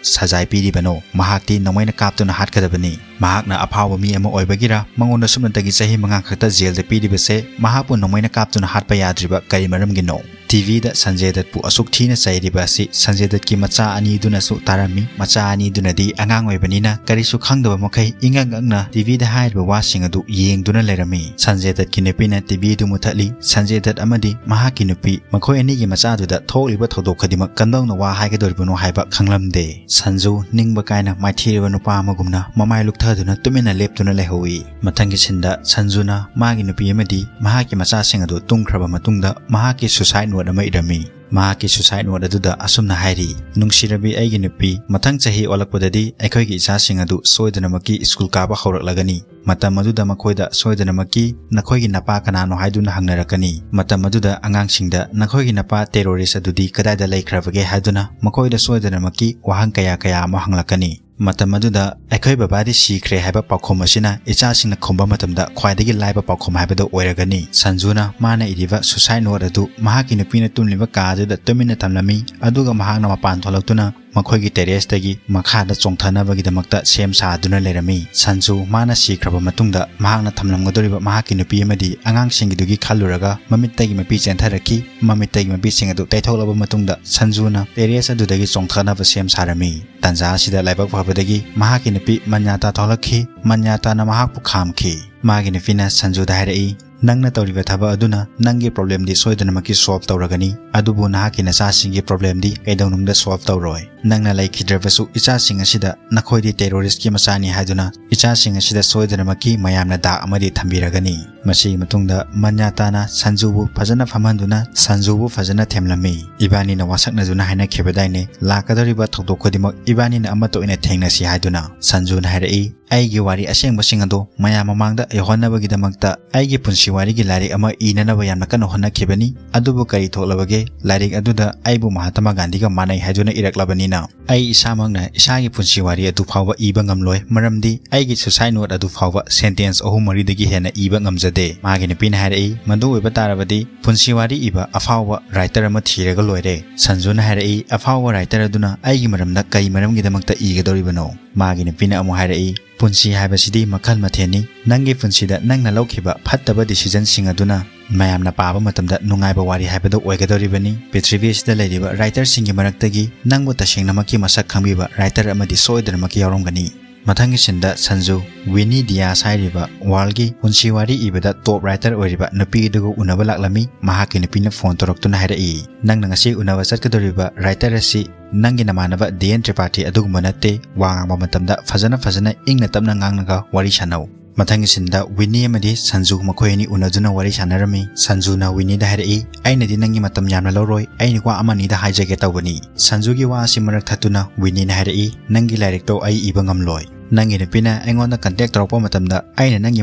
ꯁꯖꯥꯏ ꯄꯤꯔꯤꯕꯅꯣ? ꯃꯍꯥꯛꯇꯤ ꯅꯣꯡꯃꯩꯅ ꯀꯥꯞꯇꯨꯅ ꯍꯥꯠꯀꯗꯕꯅꯤ꯫ ꯃꯍꯥꯛꯅ ꯑꯐꯥꯎꯕ ꯃꯤ ꯑꯃ ꯑꯣꯏꯕꯒꯤꯔ ꯃꯉꯣꯟꯗ ꯁꯨꯞꯅꯇꯒꯤ ꯆꯍꯤ ꯃꯉꯥ ꯈꯛꯇ ꯖꯦꯜꯗ ꯄꯤꯔꯤꯕꯁꯦ? ꯃꯍꯥꯛꯄꯨ ꯅꯣꯡꯃꯩꯅ ꯀꯥꯞꯇꯨꯅ ꯍꯥꯠꯄ ꯌꯥꯗ꯭ꯔꯤꯕ ꯀꯔꯤ ꯃꯔꯝꯒꯤꯅꯣ? ꯇꯤꯚꯤꯗ ꯁꯟꯖꯦ ꯗꯠꯄꯨ ꯑꯁꯨꯛ ꯊꯤꯅ ꯆꯩꯔꯤꯕ ꯑꯁꯤ ꯁꯟꯖꯦ ꯗꯠꯀꯤ ꯃꯆꯥ ꯑꯅꯤꯗꯨꯅꯁꯨ ꯇꯥꯔꯝꯃꯤ꯫ ꯃꯆꯥ ꯑꯅꯤꯗꯨꯅꯗꯤ ꯑꯉꯥꯡ ꯑꯣꯏꯕꯅꯤꯅ ꯀꯔꯤꯁꯨ ꯈꯪꯗꯕ ꯃꯈꯩ ꯏꯉꯛ ꯉꯛꯅ ꯇꯤꯚꯤꯗ ꯍꯥꯏꯔꯤꯕ ꯋꯥꯁꯤꯡ ꯑꯗꯨ ꯌꯦꯡꯗꯨꯅ ꯂꯩꯔꯝꯃꯤ꯫ ꯁꯟꯖꯦ ꯗꯠꯀꯤ ꯅꯨꯄꯤꯅ ꯇꯤꯚꯤꯗꯨ ꯃꯨꯊꯠꯂꯤ꯫ ꯁꯟꯖꯦ ꯗꯠ ꯑꯃꯗꯤ ꯃꯍꯥꯛꯀꯤ ꯅꯨꯄꯤ ꯃꯈꯣꯏ ꯑꯅꯤꯒꯤ ꯃꯆꯥꯗꯨꯗ ꯊꯣꯛꯂꯤꯕ ꯊꯧꯗꯣꯛ ꯈꯨꯗꯤꯡꯃꯛ ꯀꯝꯗꯧꯅ ꯋꯥ ꯍꯥꯏꯒꯗꯧꯔꯤꯕꯅꯣ ꯍꯥꯏꯕ ꯈꯪꯂꯝꯗꯦ꯫ ꯁꯟꯖꯨ ꯅꯤꯡꯕ ꯀꯥꯏꯅ ꯃꯥꯏꯊꯤꯔꯕ ꯅꯨꯄꯥ ꯑꯃꯒꯨꯝꯅ ꯃꯃꯥꯏ ꯂꯨꯛꯊꯗꯨꯅ ꯇꯨꯃꯤꯟꯅ ꯂꯦꯞꯇꯨꯅ ꯂꯩꯍꯧꯏ꯫ ꯃꯊꯪꯒꯤ ꯁꯤꯟꯗ ꯁꯟꯖꯨꯅ ꯃꯥꯒꯤ ꯅꯨꯄꯤ ꯑꯃꯗꯤ ꯃꯍꯥꯛꯀꯤ ꯃꯆꯥꯁꯤꯡ ꯑꯗꯨ ꯇꯨꯝꯈ꯭ꯔꯕ ꯃꯇꯨꯡꯗ ꯃꯍꯥꯛꯀꯤ suicide note ꯑꯃ ꯏꯔꯝꯃꯤ꯫ ꯃꯍꯥꯛꯀꯤ suicide note ꯑꯗꯨꯗ ꯑꯁꯨꯝꯅ ꯍꯥꯏꯔꯤ, "ꯅꯨꯡꯁꯤꯔꯕꯤ ꯑꯩꯒꯤ ꯅꯨꯄꯤ, ꯃꯊꯪ ꯆꯍꯤ ꯑꯣꯜꯂꯛꯄꯗꯗꯤ ꯑꯩꯈꯣꯏꯒꯤ ꯏꯆꯥꯁꯤꯡ ꯑꯗꯨ ꯁꯣꯏꯗꯅꯃꯛꯀꯤ ꯁ꯭ꯀꯨꯜ ꯀꯥꯕ ꯍꯧꯔꯛꯂꯒꯅꯤ꯫ ꯃꯇꯝ ꯑꯗꯨꯗ ꯃꯈꯣꯏꯗ ꯁꯣꯏꯗꯅꯃꯛꯀꯤ ꯅꯈꯣꯏꯒꯤ ꯅꯄꯥ ꯀꯅꯥꯅꯣ ꯍꯥꯏꯗꯨꯅ ꯍꯪꯅꯔꯛꯀꯅꯤ꯫ ꯃꯇꯝ ꯑꯗꯨꯗ ꯑꯉꯥꯡꯁꯤꯡꯗ ꯅꯈꯣꯏꯒꯤ ꯅꯄꯥ terrorist ꯑꯗꯨꯗꯤ ꯀꯗꯥꯏꯗ ꯂꯩꯈ꯭ꯔꯕꯒꯦ ꯍꯥꯏꯗꯨꯅ ꯃꯈꯣꯏꯗ ꯁꯣꯏꯗꯅꯃꯛꯀꯤ ꯋꯥꯍꯪ ꯀꯌꯥ ꯀꯌꯥ ꯑꯃ ꯍꯪꯂꯛꯀꯅꯤ꯫ ꯃꯇꯝ ꯑꯗꯨꯗ ꯑꯩꯈꯣꯏ ꯕꯕꯥꯗꯤ ꯁꯤꯈ꯭ꯔꯦ ꯍꯥꯏꯕ ꯄꯥꯎꯈꯨꯝ ꯑꯁꯤꯅ ꯏꯆꯥꯁꯤꯡꯅ ꯈꯨꯝꯕ ꯃꯇꯝꯗ ꯈ꯭ꯋꯥꯏꯗꯒꯤ ꯂꯥꯏꯕ ꯄꯥꯎꯈꯨꯝ ꯍꯥꯏꯕꯗꯨ ꯑꯣꯏꯔꯒꯅꯤ꯫" ꯁꯟꯖꯨꯅ ꯃꯥꯅ ꯏꯔꯤꯕ suicide note ꯑꯗꯨ ꯃꯍꯥꯛꯀꯤ ꯅꯨꯄꯤꯅ ꯇꯨꯝꯂꯤꯕ ꯀꯥ ꯑꯗꯨꯗ ꯇꯨꯃꯤꯟꯅ ꯊꯝꯂꯝꯃꯤ꯫ ꯑꯗꯨꯒ ꯃꯍꯥꯛꯅ ꯃꯄꯥꯟ ꯊꯣꯛꯂꯛꯇꯨꯅ ꯃꯈꯣꯏꯒꯤ terraceꯇꯒꯤ ꯃꯈꯥꯗ ꯆꯣꯡꯊꯅꯕꯒꯤꯗꯃꯛꯇ ꯁꯦꯝ ꯁꯥꯗꯨꯅ ꯂꯩꯔꯝꯃꯤ꯫ ꯁꯟꯖꯨ ꯃꯥꯅ ꯁꯤꯈ꯭ꯔꯕ ꯃꯇꯨꯡꯗ ꯃꯍꯥꯛꯅ ꯊꯝꯂꯝꯒꯗꯧꯔꯤꯕ ꯃꯍꯥꯛꯀꯤ ꯅꯨꯄꯤ ꯑꯃꯗꯤ ꯑꯉꯥꯡꯁꯤꯡꯒꯤꯗꯨꯒꯤ ꯈꯜꯂꯨꯔꯒ ꯃꯃꯤꯠꯇꯒꯤ ꯃꯄꯤ ꯆꯦꯟꯊꯔꯛꯈꯤ꯫ ꯃꯃꯤꯠꯇꯒꯤ ꯃꯄꯤꯁꯤꯡ ꯑꯗꯨ ꯇꯩꯊꯣꯛꯂꯕ ꯃꯇꯨꯡꯗ ꯁꯟꯖꯨꯅ terrace ꯑꯗꯨꯗꯒꯤ ꯆꯣꯡꯊꯅꯕ ꯁꯦꯝ ꯁꯥꯔꯝꯃꯤ꯫ ꯇꯥꯟꯖꯥ ꯑꯁꯤꯗ ꯂꯥꯏꯕꯛ ꯐꯕꯗꯒꯤ ꯃꯍꯥꯛꯀꯤ ꯅꯨꯄꯤ ꯃꯟꯌꯥꯇꯥ ꯊꯣꯛꯂꯛꯈꯤ꯫ ꯃꯟꯌꯥꯇꯥꯅ ꯃꯍꯥꯛꯄꯨ ꯈꯥꯝꯈꯤ꯫ ꯃꯥꯒꯤ ꯅꯨꯄꯤꯅ ꯁꯟꯖꯨꯗ ꯍꯥꯏꯔꯛꯏ, "ꯅꯪꯅ ꯇꯧꯔꯤꯕ ꯊꯕꯛ ꯑꯗꯨꯅ ꯅꯪꯒꯤ problemꯗꯤ ꯁꯣꯏꯗꯅꯃꯛꯀꯤ solve ꯇꯧꯔꯒꯅꯤ, ꯑꯗꯨꯕꯨ ꯅꯍꯥꯛꯀꯤ ꯅꯆꯥꯁꯤꯡꯒꯤ problemꯗꯤ ꯀꯩꯗꯧꯅꯨꯡꯗ solve ꯇꯧꯔꯣꯏ꯫ ꯅꯪꯅ ꯂꯩꯈꯤꯗ꯭ꯔꯕꯁꯨ ꯏꯆꯥꯁꯤꯡ ꯑꯁꯤꯗ ꯅꯈꯣꯏꯗꯤ terroristꯀꯤ ꯃꯆꯥꯅꯤ ꯍꯥꯏꯗꯨꯅ ꯏꯆꯥꯁꯤꯡ ꯑꯁꯤꯗ ꯁꯣꯏꯗꯅꯃꯛꯀꯤ ꯃꯌꯥꯝꯅ ꯗꯥꯛ ꯑꯃꯗꯤ ꯊꯝꯕꯤꯔꯒꯅꯤ꯫" ꯃꯁꯤꯒꯤ ꯃꯇꯨꯡꯗ ꯃꯟꯌꯥꯇꯥꯅ ꯁꯟꯖꯨꯕꯨ ꯐꯖꯅ ꯐꯝꯍꯟꯗꯨꯅ ꯁꯟꯖꯨꯕꯨ ꯐꯖꯅ ꯊꯦꯝꯂꯝꯃꯤ꯫ "ꯏꯕꯥꯅꯤꯅ ꯋꯥꯁꯛꯅꯗꯨꯅ ꯍꯥꯏꯅꯈꯤꯕꯗꯥꯏꯅꯦ, ꯂꯥꯛꯀꯗꯧꯔꯤꯕ ꯊꯧꯗꯣꯛ ꯈꯨꯗꯤꯡꯃꯛ ꯏꯕꯥꯅꯤꯅ ꯑꯃꯠꯇ ꯑꯣꯏꯅ ꯊꯦꯡꯅꯁꯤ ꯍꯥꯏꯗꯨꯅ?" ꯁꯟꯖꯨꯅ ꯍꯥꯏꯔꯛꯏ, "ꯑꯩꯒꯤ ꯋꯥꯔꯤ ꯑꯁꯦꯡꯕꯁꯤꯡ ꯑꯗꯣ ꯃꯌꯥꯝ ꯃꯃꯥꯡꯗ ꯌꯧꯍꯟꯅꯕꯒꯤꯗꯃꯛꯇ ꯑꯩꯒꯤ ꯄꯨꯟꯁꯤ ꯋꯥꯔꯤꯒꯤ ꯂꯥꯏꯔꯤꯛ ꯑꯃ ꯏꯅꯅꯕ ꯌꯥꯝꯅ ꯀꯟꯅ ꯍꯣꯠꯅꯈꯤꯕꯅꯤ꯫ ꯑꯗꯨꯕꯨ ꯀꯔꯤ ꯊꯣꯛꯂꯕꯒꯦ? ꯂꯥꯏꯔꯤꯛ ꯑꯗꯨꯗ ꯑꯩꯕꯨ ꯃꯍꯥꯇꯃꯥ ꯒꯥꯟꯙꯤꯒ ꯃꯥꯟꯅꯩ ꯍꯥꯏꯗꯨꯅ ꯏꯔꯛꯂꯕꯅꯤꯅ ꯑꯩ ꯏꯁꯥꯃꯛꯅ ꯏꯁꯥꯒꯤ ꯄꯨꯟꯁꯤ ꯋꯥꯔꯤ ꯑꯗꯨ ꯐꯥꯎꯕ ꯏꯕ ꯉꯝꯂꯣꯏ, ꯃꯔꯝꯗꯤ ꯑꯩꯒꯤ suicide note ꯑꯗꯨ ꯐꯥꯎꯕ sentence ꯑꯍꯨꯝ ꯃꯔꯤꯗꯒꯤ ꯍꯦꯟꯅ ꯏꯕ ꯉꯝꯖꯗꯦ꯫" ꯃꯥꯒꯤ ꯅꯨꯄꯤꯅ ꯍꯥꯏꯔꯛꯏ, "ꯃꯗꯨ ꯑꯣꯏꯕ ꯇꯥꯔꯕꯗꯤ ꯄꯨꯟꯁꯤ ꯋꯥꯔꯤ ꯏꯕ ꯑꯐꯥꯎꯕ writer ꯑꯃ ꯊꯤꯔꯒ ꯂꯣꯏꯔꯦ꯫" ꯁꯟꯖꯨꯅ ꯍꯥꯏꯔꯛꯏ, "ꯑꯐꯥꯎꯕ writer ꯑꯗꯨꯅ ꯑꯩꯒꯤ ꯃꯔꯝꯗ ꯀꯔꯤ ꯃꯔꯝꯒꯤꯗꯃꯛꯇ ꯏꯒꯗꯧꯔꯤꯕꯅꯣ?" ꯃꯥꯒꯤ ꯅꯨꯄꯤꯅ ꯑꯃꯨꯛ ꯍꯥꯏꯔꯛꯏ, "ꯄꯨꯟꯁꯤ ꯍꯥꯏꯕꯁꯤꯗꯤ ꯃꯈꯜ ꯃꯊꯦꯜꯅꯤ꯫ ꯅꯪꯒꯤ ꯄꯨꯟꯁꯤꯗ ꯅꯪꯅ ꯂꯧꯈꯤꯕ ꯐꯠꯇꯕ decisionꯁꯤꯡ ꯑꯗꯨꯅ ꯃꯌꯥꯝꯅ ꯄꯥꯕ ꯃꯇꯝꯗ ꯅꯨꯡꯉꯥꯏꯕ ꯋꯥꯔꯤ ꯍꯥꯏꯕꯗꯨ ꯑꯣꯏꯒꯗꯧꯔꯤꯕꯅꯤ꯫ ꯄ꯭ꯔꯤꯊꯤꯕꯤ ꯑꯁꯤꯗ ꯂꯩꯔꯤꯕ writerꯁꯤꯡꯒꯤ ꯃꯔꯛꯇꯒꯤ ꯅꯪꯕꯨ ꯇꯁꯦꯡꯅꯃꯛꯀꯤ ꯃꯁꯛ ꯈꯪꯕꯤꯕ writer ꯑꯃꯗꯤ ꯁꯣꯏꯗꯅꯃꯛꯀꯤ ꯌꯥꯎꯔꯝꯒꯅꯤ"꯫ ꯃꯊꯪꯒꯤ sceneꯗ ꯁꯟꯖꯨ ꯋꯤꯅꯤ ꯗꯤꯌꯥꯁ ꯍꯥꯏꯔꯤꯕ worldꯒꯤ ꯄꯨꯟꯁꯤ ꯋꯥꯔꯤ ꯏꯕꯗ top writer ꯑꯣꯏꯔꯤꯕ ꯅꯨꯄꯤ ꯑꯗꯨꯒ ꯎꯅꯕ ꯂꯥꯛꯂꯝꯃꯤ꯫ ꯃꯍꯥꯛꯀꯤ ꯅꯨꯄꯤꯅ phone ꯇꯧꯔꯛꯇꯨꯅ ꯍꯥꯏꯔꯛꯏ, "ꯅꯪꯅ ꯉꯁꯤ ꯎꯅꯕ ꯆꯠꯀꯗꯧꯔꯤꯕ writer ꯑꯁꯤ ꯅꯪꯒꯤ ꯅꯃꯥꯟꯅꯕ ꯗꯤ ꯑꯦꯟ ꯇ꯭ꯔꯤꯄꯥꯊꯤ ꯑꯗꯨꯒꯨꯝꯕ ꯅꯠꯇꯦ꯫ ꯋꯥ ꯉꯥꯡꯕ ꯃꯇꯝꯗ ꯐꯖꯅ ꯐꯖꯅ ꯏꯪꯅ ꯇꯞꯅ ꯉꯥꯡꯂꯒ ꯋꯥꯔꯤ ꯁꯥꯟꯅꯧ"꯫ ꯃꯊꯪꯒꯤ sceneꯗ ꯋꯤꯅꯤ ꯑꯃꯗꯤ ꯁꯟꯖꯨ ꯃꯈꯣꯏ ꯑꯅꯤ ꯎꯅꯗꯨꯅ ꯋꯥꯔꯤ ꯁꯥꯟꯅꯔꯝꯃꯤ꯫ ꯁꯟꯖꯨꯅ ꯋꯤꯅꯤꯗ ꯍꯥꯏꯔꯛꯏ, "ꯑꯩꯅꯗꯤ ꯅꯪꯒꯤ ꯃꯇꯝ ꯌꯥꯝꯅ ꯂꯧꯔꯣꯏ, ꯑꯩꯅ ꯋꯥ ꯑꯃꯅꯤꯗ ꯍꯥꯏꯖꯒꯦ ꯇꯧꯕꯅꯤ"꯫ ꯁꯟꯖꯨꯒꯤ ꯋꯥ ꯑꯁꯤ ꯃꯔꯛ ꯊꯠꯇꯨꯅ ꯋꯤꯅꯤꯅ ꯍꯥꯏꯔꯛꯏ, "ꯅꯪꯒꯤ ꯂꯥꯏꯔꯤꯛꯇꯣ ꯑꯩ ꯏꯕ ꯉꯝꯂꯣꯏ꯫ ꯅꯪꯒꯤ ꯅꯨꯄꯤꯅ ꯑꯩꯉꯣꯟꯗ contact ꯇꯧꯔꯛꯄ ꯃꯇꯝꯗ ꯑꯩꯅ ꯅꯪꯒꯤ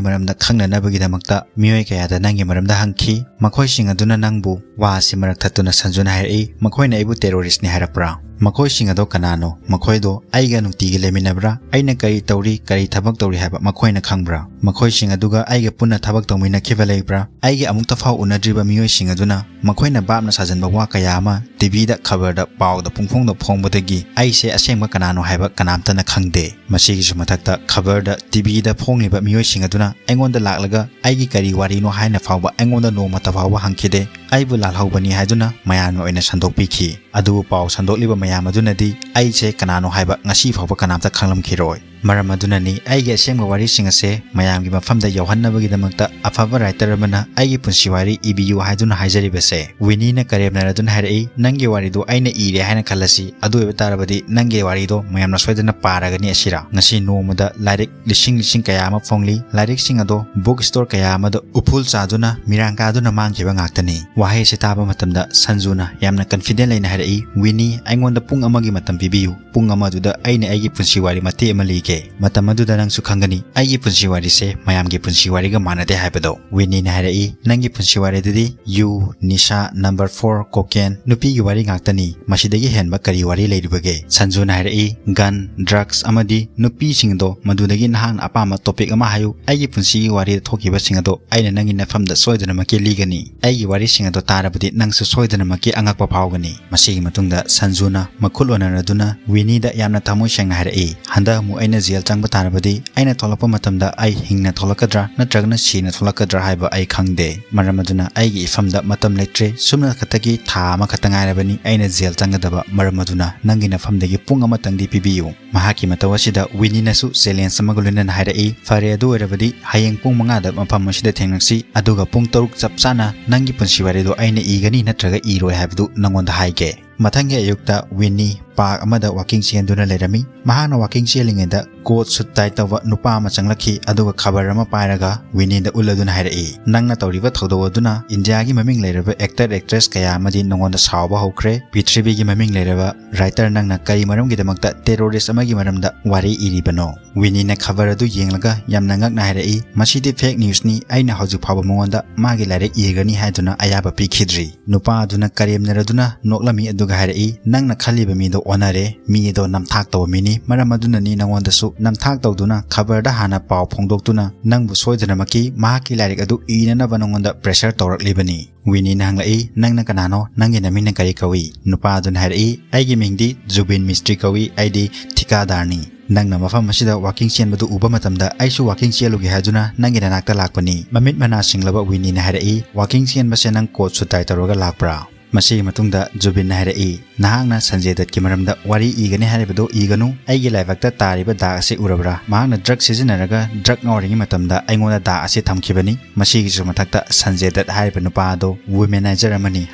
ꯃꯔꯝꯗ ꯈꯪꯅꯅꯕꯒꯤꯗꯃꯛꯇ ꯃꯤꯑꯣꯏ ꯀꯌꯥꯗ ꯅꯪꯒꯤ ꯃꯔꯝꯗ ꯍꯪꯈꯤ꯫ ꯃꯈꯣꯏꯁꯤꯡ ꯑꯗꯨꯅ ꯅꯪꯕꯨ"꯫ ꯋꯥ ꯑꯁꯤ ꯃꯔꯛ ꯊꯠꯇꯨꯅ ꯁꯟꯖꯨꯅ ꯍꯥꯏꯔꯛꯏ, "ꯃꯈꯣꯏꯅ ꯑꯩꯕꯨ terroristꯅꯤ ꯍꯥꯏꯔꯛꯄ꯭ꯔꯥ? ꯃꯈꯣꯏꯁꯤꯡ ꯑꯗꯣ ꯀꯅꯥꯅꯣ? ꯃꯈꯣꯏꯗꯣ ꯑꯩꯒ ꯅꯨꯡꯇꯤꯒꯤ ꯂꯩꯃꯤꯟꯅꯕ꯭ꯔꯥ? ꯑꯩꯅ ꯀꯔꯤ ꯇꯧꯔꯤ, ꯀꯔꯤ ꯊꯕꯛ ꯇꯧꯔꯤ ꯍꯥꯏꯕ ꯃꯈꯣꯏꯅ ꯈꯪꯕ꯭ꯔꯥ? ꯃꯈꯣꯏꯁꯤꯡ ꯑꯗꯨꯒ ꯑꯩꯒ ꯄꯨꯟꯅ ꯊꯕꯛ ꯇꯧꯃꯤꯟꯅꯈꯤꯕ ꯂꯩꯕ꯭ꯔꯥ? ꯑꯩꯒ ꯑꯃꯨꯛꯇ ꯐꯥꯎ ꯎꯅꯗ꯭ꯔꯤꯕ ꯃꯤꯑꯣꯏꯁꯤꯡ ꯑꯗꯨꯅ ꯃꯈꯣꯏꯅ ꯚꯥꯞꯅ ꯁꯥꯖꯟꯕ ꯋꯥ ꯀꯌꯥ ꯑꯃ ꯇꯤꯚꯤꯗ, ꯈꯕꯔꯗ, ꯄꯥꯎꯗ ꯄꯨꯡꯐꯣꯡꯗ ꯐꯣꯡꯕꯗꯒꯤ ꯑꯩꯁꯦ ꯑꯁꯦꯡꯕ ꯀꯅꯥꯅꯣ ꯍꯥꯏꯕ ꯀꯅꯥꯝꯇꯅ ꯈꯪꯗꯦ꯫ ꯃꯁꯤꯒꯤꯁꯨ ꯃꯊꯛꯇ ꯈꯕꯔꯗ, ꯇꯤꯚꯤꯗ ꯐꯣꯡꯂꯤꯕ ꯃꯤꯑꯣꯏꯁꯤꯡ ꯑꯗꯨꯅ ꯑꯩꯉꯣꯟꯗ ꯂꯥꯛꯂꯒ ꯑꯩꯒꯤ ꯀꯔꯤ ꯋꯥꯔꯤꯅꯣ ꯍꯥꯏꯅ ꯐꯥꯎꯕ ꯑꯩꯉꯣꯟꯗ ꯅꯣꯡꯃꯇ ꯐꯥꯎꯕ ꯍꯪꯈꯤꯗꯦ꯫ ꯑꯩꯕꯨ ꯂꯥꯜꯍꯧꯕꯅꯤ ꯍꯥꯏꯗꯨꯅ ꯃꯌꯥꯝꯅ ꯑꯣꯏꯅ ꯁꯟꯗꯣꯛꯄꯤꯈꯤ꯫ ꯑꯗꯨꯕꯨ ꯄꯥꯎ ꯁꯟꯗꯣꯛꯂꯤꯕ ꯃꯌꯥꯝ ꯑꯗꯨꯅꯗꯤ ꯑꯩꯁꯦ ꯀꯅꯥꯅꯣ ꯍꯥꯏꯕ ꯉꯁꯤ ꯐꯥꯎꯕ ꯀꯅꯥꯝꯇ ꯈꯪꯂꯝꯈꯤꯔꯣꯏ꯫ ꯃꯔꯝ ꯑꯗꯨꯅꯅꯤ ꯑꯩꯒꯤ ꯑꯁꯦꯡꯕ ꯋꯥꯔꯤꯁꯤꯡ ꯑꯁꯦ ꯃꯌꯥꯝꯒꯤ ꯃꯐꯝꯗ ꯌꯧꯍꯟꯅꯕꯒꯤꯗꯃꯛꯇ ꯑꯐꯕ writer ꯑꯃꯅ ꯑꯩꯒꯤ ꯄꯨꯟꯁꯤ ꯋꯥꯔꯤ ꯏꯕꯤꯌꯨ ꯍꯥꯏꯗꯨꯅ ꯍꯥꯏꯖꯔꯤꯕꯁꯦ"꯫ ꯋꯤꯅꯤꯅ ꯀꯔꯦꯝꯅꯔꯗꯨꯅ ꯍꯥꯏꯔꯛꯏ, "ꯅꯪꯒꯤ ꯋꯥꯔꯤꯗꯨ ꯑꯩꯅ ꯏꯔꯦ ꯍꯥꯏꯅ ꯈꯜꯂꯁꯤ, ꯑꯗꯨ ꯑꯣꯏꯕ ꯇꯥꯔꯕꯗꯤ ꯅꯪꯒꯤ ꯋꯥꯔꯤꯗꯣ ꯃꯌꯥꯝꯅ ꯁꯣꯏꯗꯅ ꯄꯥꯔꯒꯅꯤ ꯑꯁꯤꯔꯥ? ꯉꯁꯤ ꯅꯣꯡꯃꯗ ꯂꯥꯏꯔꯤꯛ ꯂꯤꯁꯤꯡ ꯂꯤꯁꯤꯡ ꯀꯌꯥ ꯑꯃ ꯐꯣꯡꯂꯤ꯫ ꯂꯥꯏꯔꯤꯛꯁꯤꯡ ꯑꯗꯣ book store ꯀꯌꯥ ꯑꯃꯗ ꯎꯐꯨꯜ ꯆꯥꯗꯨꯅ, ꯃꯤꯔꯥꯡ ꯀꯥꯗꯨꯅ ꯃꯥꯡꯈꯤꯕ ꯉꯥꯛꯇꯅꯤ"꯫ ꯋꯥꯍꯩ ꯑꯁꯤ ꯇꯥꯕ ꯃꯇꯝꯗ ꯁꯟꯖꯨꯅ ꯌꯥꯝꯅ confident ꯂꯩꯅ ꯍꯥꯏꯔꯛꯏ, "ꯋꯤꯅꯤ, ꯑꯩꯉꯣꯟꯗ ꯄꯨꯡ ꯑꯃꯒꯤ ꯃꯇꯝ ꯄꯤꯕꯤꯌꯨ꯫ ꯄꯨꯡ ꯑꯃ ꯑꯗꯨꯗ ꯑꯩꯅ ꯑꯩꯒꯤ ꯄꯨꯟꯁꯤ ꯋꯥꯔꯤ ꯃꯇꯦꯛ ꯑꯃ ꯂꯤꯒꯦ꯫ ꯃꯇꯝ ꯑꯗꯨꯗ ꯅꯪꯁꯨ ꯈꯪꯒꯅꯤ ꯑꯩꯒꯤ ꯄꯨꯟꯁꯤ ꯋꯥꯔꯤꯁꯦ ꯃꯌꯥꯝꯒꯤ ꯄꯨꯟꯁꯤ ꯋꯥꯔꯤꯒ ꯃꯥꯟꯅꯗꯦ ꯍꯥꯏꯕꯗꯣ"꯫ ꯋꯤꯅꯤꯅ ꯍꯥꯏꯔꯛꯏ, "ꯅꯪꯒꯤ ꯄꯨꯟꯁꯤ ꯋꯥꯔꯤꯗꯨꯗꯤ ꯌꯨ, ꯅꯤꯁꯥ, number four, cocaine, ꯅꯨꯄꯤꯒꯤ ꯋꯥꯔꯤ ꯉꯥꯛꯇꯅꯤ꯫ ꯃꯁꯤꯗꯒꯤ ꯍꯦꯟꯕ ꯀꯔꯤ ꯋꯥꯔꯤ ꯂꯩꯔꯤꯕꯒꯦ?" ꯁꯟꯖꯨꯅ ꯍꯥꯏꯔꯛꯏ, "Gun, drugs ꯑꯃꯗꯤ ꯅꯨꯄꯤꯁꯤꯡꯗꯣ, ꯃꯗꯨꯗꯒꯤ ꯅꯍꯥꯛꯅ ꯑꯄꯥꯝꯕ topic ꯑꯃ ꯍꯥꯏꯌꯨ꯫ ꯑꯩꯒꯤ ꯄꯨꯟꯁꯤꯒꯤ ꯋꯥꯔꯤꯗ ꯊꯣꯛꯈꯤꯕꯁꯤꯡ ꯑꯗꯣ ꯑꯩꯅ ꯅꯪꯒꯤ ꯅꯐꯝꯗ ꯁꯣꯏꯗꯅꯃꯛꯀꯤ ꯂꯤꯒꯅꯤ꯫ ꯑꯩꯒꯤ ꯋꯥꯔꯤꯁꯤꯡ ꯑꯗꯨ ꯇꯥꯔꯕꯗꯤ ꯅꯪꯁꯨ ꯁꯣꯏꯗꯅꯃꯛꯀꯤ ꯑꯉꯛꯄ ꯐꯥꯎꯒꯅꯤ꯫ ꯃꯁꯤꯒꯤ ꯃꯇꯨꯡꯗ ꯁꯟꯖꯨꯅ ꯃꯈꯨꯠ ꯑꯣꯟꯅꯔꯗꯨꯅ ꯋꯤꯅꯤꯗ ꯌꯥꯝꯅ ꯊꯃꯣꯏ ꯁꯦꯡꯅ ꯍꯥꯏꯔꯛꯏ, "ꯍꯟꯗꯛ ꯑꯃꯨꯛ ꯑꯩꯅ ꯖꯦꯜ ꯆꯪꯕ ꯇꯥꯔꯕꯗꯤ ꯑꯩꯅ ꯊꯣꯛꯂꯛꯄ ꯃꯇꯝꯗ ꯑꯩ ꯍꯤꯡꯅ ꯊꯣꯛꯂꯛꯀꯗ꯭ꯔꯥ ꯅꯠꯇ꯭ꯔꯒꯅ ꯁꯤꯅ ꯊꯣꯛꯂꯛꯀꯗ꯭ꯔꯥ ꯍꯥꯏꯕ ꯑꯩ ꯈꯪꯗꯦ꯫ ꯃꯔꯝ ꯑꯗꯨꯅ ꯑꯩꯒꯤ ꯏꯐꯝꯗ ꯃꯇꯝ ꯂꯩꯇ꯭ꯔꯦ꯫ ꯁꯨꯞꯅ ꯈꯛꯇꯒꯤ ꯊꯥ ꯑꯃꯈꯛꯇ ꯉꯥꯏꯔꯕꯅꯤ ꯑꯩꯅ ꯖꯦꯜ ꯆꯪꯒꯗꯕ꯫ ꯃꯔꯝ ꯑꯗꯨꯅ ꯅꯪꯒꯤ ꯅꯐꯝꯗꯒꯤ ꯄꯨꯡ ꯑꯃꯇꯪꯗꯤ ꯄꯤꯕꯤꯌꯨ"꯫ ꯃꯍꯥꯛꯀꯤ ꯃꯇꯧ ꯑꯁꯤꯗ ꯋꯤꯅꯤꯅꯁꯨ ꯆꯦꯂꯦꯟꯖ ꯑꯃꯒ ꯂꯣꯏꯅꯅ ꯍꯥꯏꯔꯛꯏ, "ꯐꯔꯦ, ꯑꯗꯨ ꯑꯣꯏꯔꯕꯗꯤ ꯍꯌꯦꯡ ꯄꯨꯡ ꯃꯉꯥꯗ ꯃꯐꯝ ꯑꯁꯤꯗ ꯊꯦꯡꯅꯁꯤ, ꯑꯗꯨꯒ ꯄꯨꯡ ꯇꯔꯨꯛ ꯆꯞ ꯆꯥꯅ ꯅꯪꯒꯤ ꯄꯨꯟꯁꯤ ꯋꯥꯔꯤꯗꯨ ꯑꯩꯅ ꯏꯒꯅꯤ ꯅꯠꯇ꯭ꯔꯒ ꯏꯔꯣꯏ ꯍꯥꯏꯕꯗꯨ ꯅꯪꯉꯣꯟꯗ ꯍꯥꯏꯒꯦ"꯫ ꯃꯊꯪꯒꯤ ꯑꯌꯨꯛꯇ ꯋꯤꯅꯤ ꯄꯥꯔꯛ ꯑꯃꯗ ꯋꯥꯀꯤꯡ ꯆꯦꯟꯗꯨꯅ ꯂꯩꯔꯝꯃꯤ꯫ ꯃꯍꯥꯛꯅ ꯋꯥꯀꯤꯡ ꯆꯦꯜꯂꯤꯉꯩꯗ ꯀꯣꯠ ꯁꯨꯠ ꯇꯥꯏ ꯇꯧꯕ ꯅꯨꯄꯥ ꯑꯃ ꯆꯪꯂꯛꯈꯤ, ꯑꯗꯨꯒ ꯈꯕꯔ ꯑꯃ ꯄꯥꯏꯔꯒ ꯋꯤꯅꯤꯗ ꯎꯠꯂꯗꯨꯅ ꯍꯥꯏꯔꯛꯏ, "ꯅꯪꯅ ꯇꯧꯔꯤꯕ ꯊꯧꯗꯧ ꯑꯗꯨꯅ ꯏꯟꯗꯤꯌꯥꯒꯤ ꯃꯃꯤꯡ ꯂꯩꯔꯕ ꯑꯦꯛꯇꯔ ꯑꯦꯛꯇ꯭ꯔꯦꯁ ꯀꯌꯥ ꯑꯃꯗꯤ ꯅꯉꯣꯟꯗ ꯁꯥꯎꯕ ꯍꯧꯈ꯭ꯔꯦ꯫ ꯄ꯭ꯔꯤꯊꯤꯕꯤꯒꯤ ꯃꯃꯤꯡ ꯂꯩꯔꯕ ꯔꯥꯏꯇꯔ ꯅꯪꯅ ꯀꯔꯤ ꯃꯔꯝꯒꯤꯗꯃꯛꯇ ꯇꯦꯔꯣꯔꯤꯁ ꯑꯃꯒꯤ ꯃꯔꯝꯗ ꯋꯥꯔꯤ ꯏꯔꯤꯕꯅꯣ?" ꯋꯤꯅꯤꯅ ꯈꯕꯔ ꯑꯗꯨ ꯌꯦꯡꯂꯒ ꯌꯥꯝꯅ ꯉꯛꯅ ꯍꯥꯏꯔꯛꯏ, "ꯃꯁꯤꯗꯤ ꯐꯦꯛ ꯅ꯭ꯌꯨꯁꯅꯤ, ꯑꯩꯅ ꯍꯧꯖꯤꯛ ꯐꯥꯎꯕ ꯃꯉꯣꯟꯗ ꯃꯥꯒꯤ ꯂꯥꯏꯔꯤꯛ ꯏꯒꯅꯤ ꯍꯥꯏꯗꯨꯅ ꯑꯌꯥꯕ ꯄꯤꯈꯤꯗ꯭ꯔꯤ"꯫ ꯅꯨꯄꯥ ꯑꯗꯨꯅ ꯀꯔꯦꯝꯅꯔꯗꯨꯅ ꯅꯣꯛꯂꯝꯃꯤ ꯑꯗꯨꯒ ꯍꯥꯏꯔꯛꯏ, "ꯅꯪꯅ ꯈꯜꯂꯤꯕ ꯃꯤꯗꯣ ꯑꯣꯟꯅꯔꯦ, ꯃꯤ ꯑꯗꯣ ꯅꯝꯊꯥꯛ ꯇꯧꯕ ꯃꯤꯅꯤ, ꯃꯔꯝ ꯑꯗꯨꯅꯅꯤ ꯅꯉꯣꯟꯗꯁꯨ ꯅꯝꯊꯥꯛ ꯇꯧꯗꯨꯅ ꯈꯕꯔꯗ ꯍꯥꯟꯅ ꯄꯥꯎ ꯐꯣꯡꯗꯣꯛꯇꯨꯅ ꯅꯪꯕꯨ ꯁꯣꯏꯗꯅꯃꯛꯀꯤ ꯃꯍꯥꯛꯀꯤ ꯂꯥꯏꯔꯤꯛ ꯑꯗꯨ ꯏꯅꯅꯕ ꯅꯉꯣꯟꯗ ꯄ꯭ꯔꯦꯁꯔ ꯇꯧꯔꯛꯂꯤꯕꯅꯤ"꯫ ꯋꯤꯅꯤꯅ ꯍꯪꯂꯛꯏ, "ꯅꯪꯅ ꯀꯅꯥꯅꯣ? ꯅꯪꯒꯤ ꯅꯃꯤꯡꯅ ꯀꯔꯤ ꯀꯧꯏ?" ꯅꯨꯄꯥ ꯑꯗꯨꯅ ꯍꯥꯏꯔꯛꯏ, "ꯑꯩꯒꯤ ꯃꯤꯡꯗꯤ ꯖꯨꯕꯤꯟ ꯃꯤꯁꯇ꯭ꯔꯤ ꯀꯧꯏ, ꯑꯩꯗꯤ ꯊꯤꯀꯥꯗꯥꯔꯅꯤ꯫ ꯅꯪꯅ ꯃꯐꯝ ꯑꯁꯤꯗ ꯋꯥꯀꯤꯡ ꯆꯦꯟꯕꯗꯨ ꯎꯕ ꯃꯇꯝꯗ ꯑꯩꯁꯨ ꯋꯥꯀꯤꯡ ꯆꯦꯜꯂꯨꯒꯦ ꯍꯥꯏꯗꯨꯅ ꯅꯪꯒꯤ ꯅꯅꯥꯛꯇ ꯂꯥꯛꯄꯅꯤ"꯫ ꯃꯃꯤꯠ ꯃꯅꯥ ꯁꯤꯡꯂꯕ ꯋꯤꯅꯤꯅ ꯍꯥꯏꯔꯛꯏ, "ꯋꯥꯀꯤꯡ ꯆꯦꯟꯕꯁꯦ ꯅꯪ ꯀꯣꯠ ꯁꯨꯠ ꯇꯥꯏ ꯇꯧꯔꯒ ꯂꯥꯛꯄ꯭ꯔꯥ?" ꯃꯁꯤꯒꯤ ꯃꯇꯨꯡꯗ ꯖꯨꯕꯤꯟꯅ ꯍꯥꯏꯔꯛꯏ, "ꯅꯍꯥꯛꯅ ꯁꯟꯖꯦ ꯗꯠꯀꯤ ꯃꯔꯝꯗ ꯋꯥꯔꯤ ꯏꯒꯅꯤ ꯍꯥꯏꯔꯤꯕꯗꯨ ꯏꯒꯅꯨ꯫ ꯑꯩꯒꯤ ꯂꯥꯏꯕꯛꯇ ꯇꯥꯔꯤꯕ ꯗꯥꯛ ꯑꯁꯤ ꯎꯔꯕ꯭ꯔꯥ? ꯃꯍꯥꯛꯅ ꯗ꯭ꯔꯒ ꯁꯤꯖꯤꯟꯅꯔꯒ ꯗ꯭ꯔꯒ ꯉꯥꯎꯔꯤꯉꯩ ꯃꯇꯝꯗ ꯑꯩꯉꯣꯟꯗ ꯗꯥꯛ ꯑꯁꯤ ꯊꯝꯈꯤꯕꯅꯤ"꯫ ꯃꯁꯤꯒꯤꯁꯨ ꯃꯊꯛꯇ ꯁꯟꯖꯦ ꯗꯠ ꯍꯥꯏꯔꯤꯕ ꯅꯨꯄꯥ ꯑꯗꯣ ꯋꯨꯃꯦꯅꯥꯏꯖꯔ ꯑꯃꯅꯤ,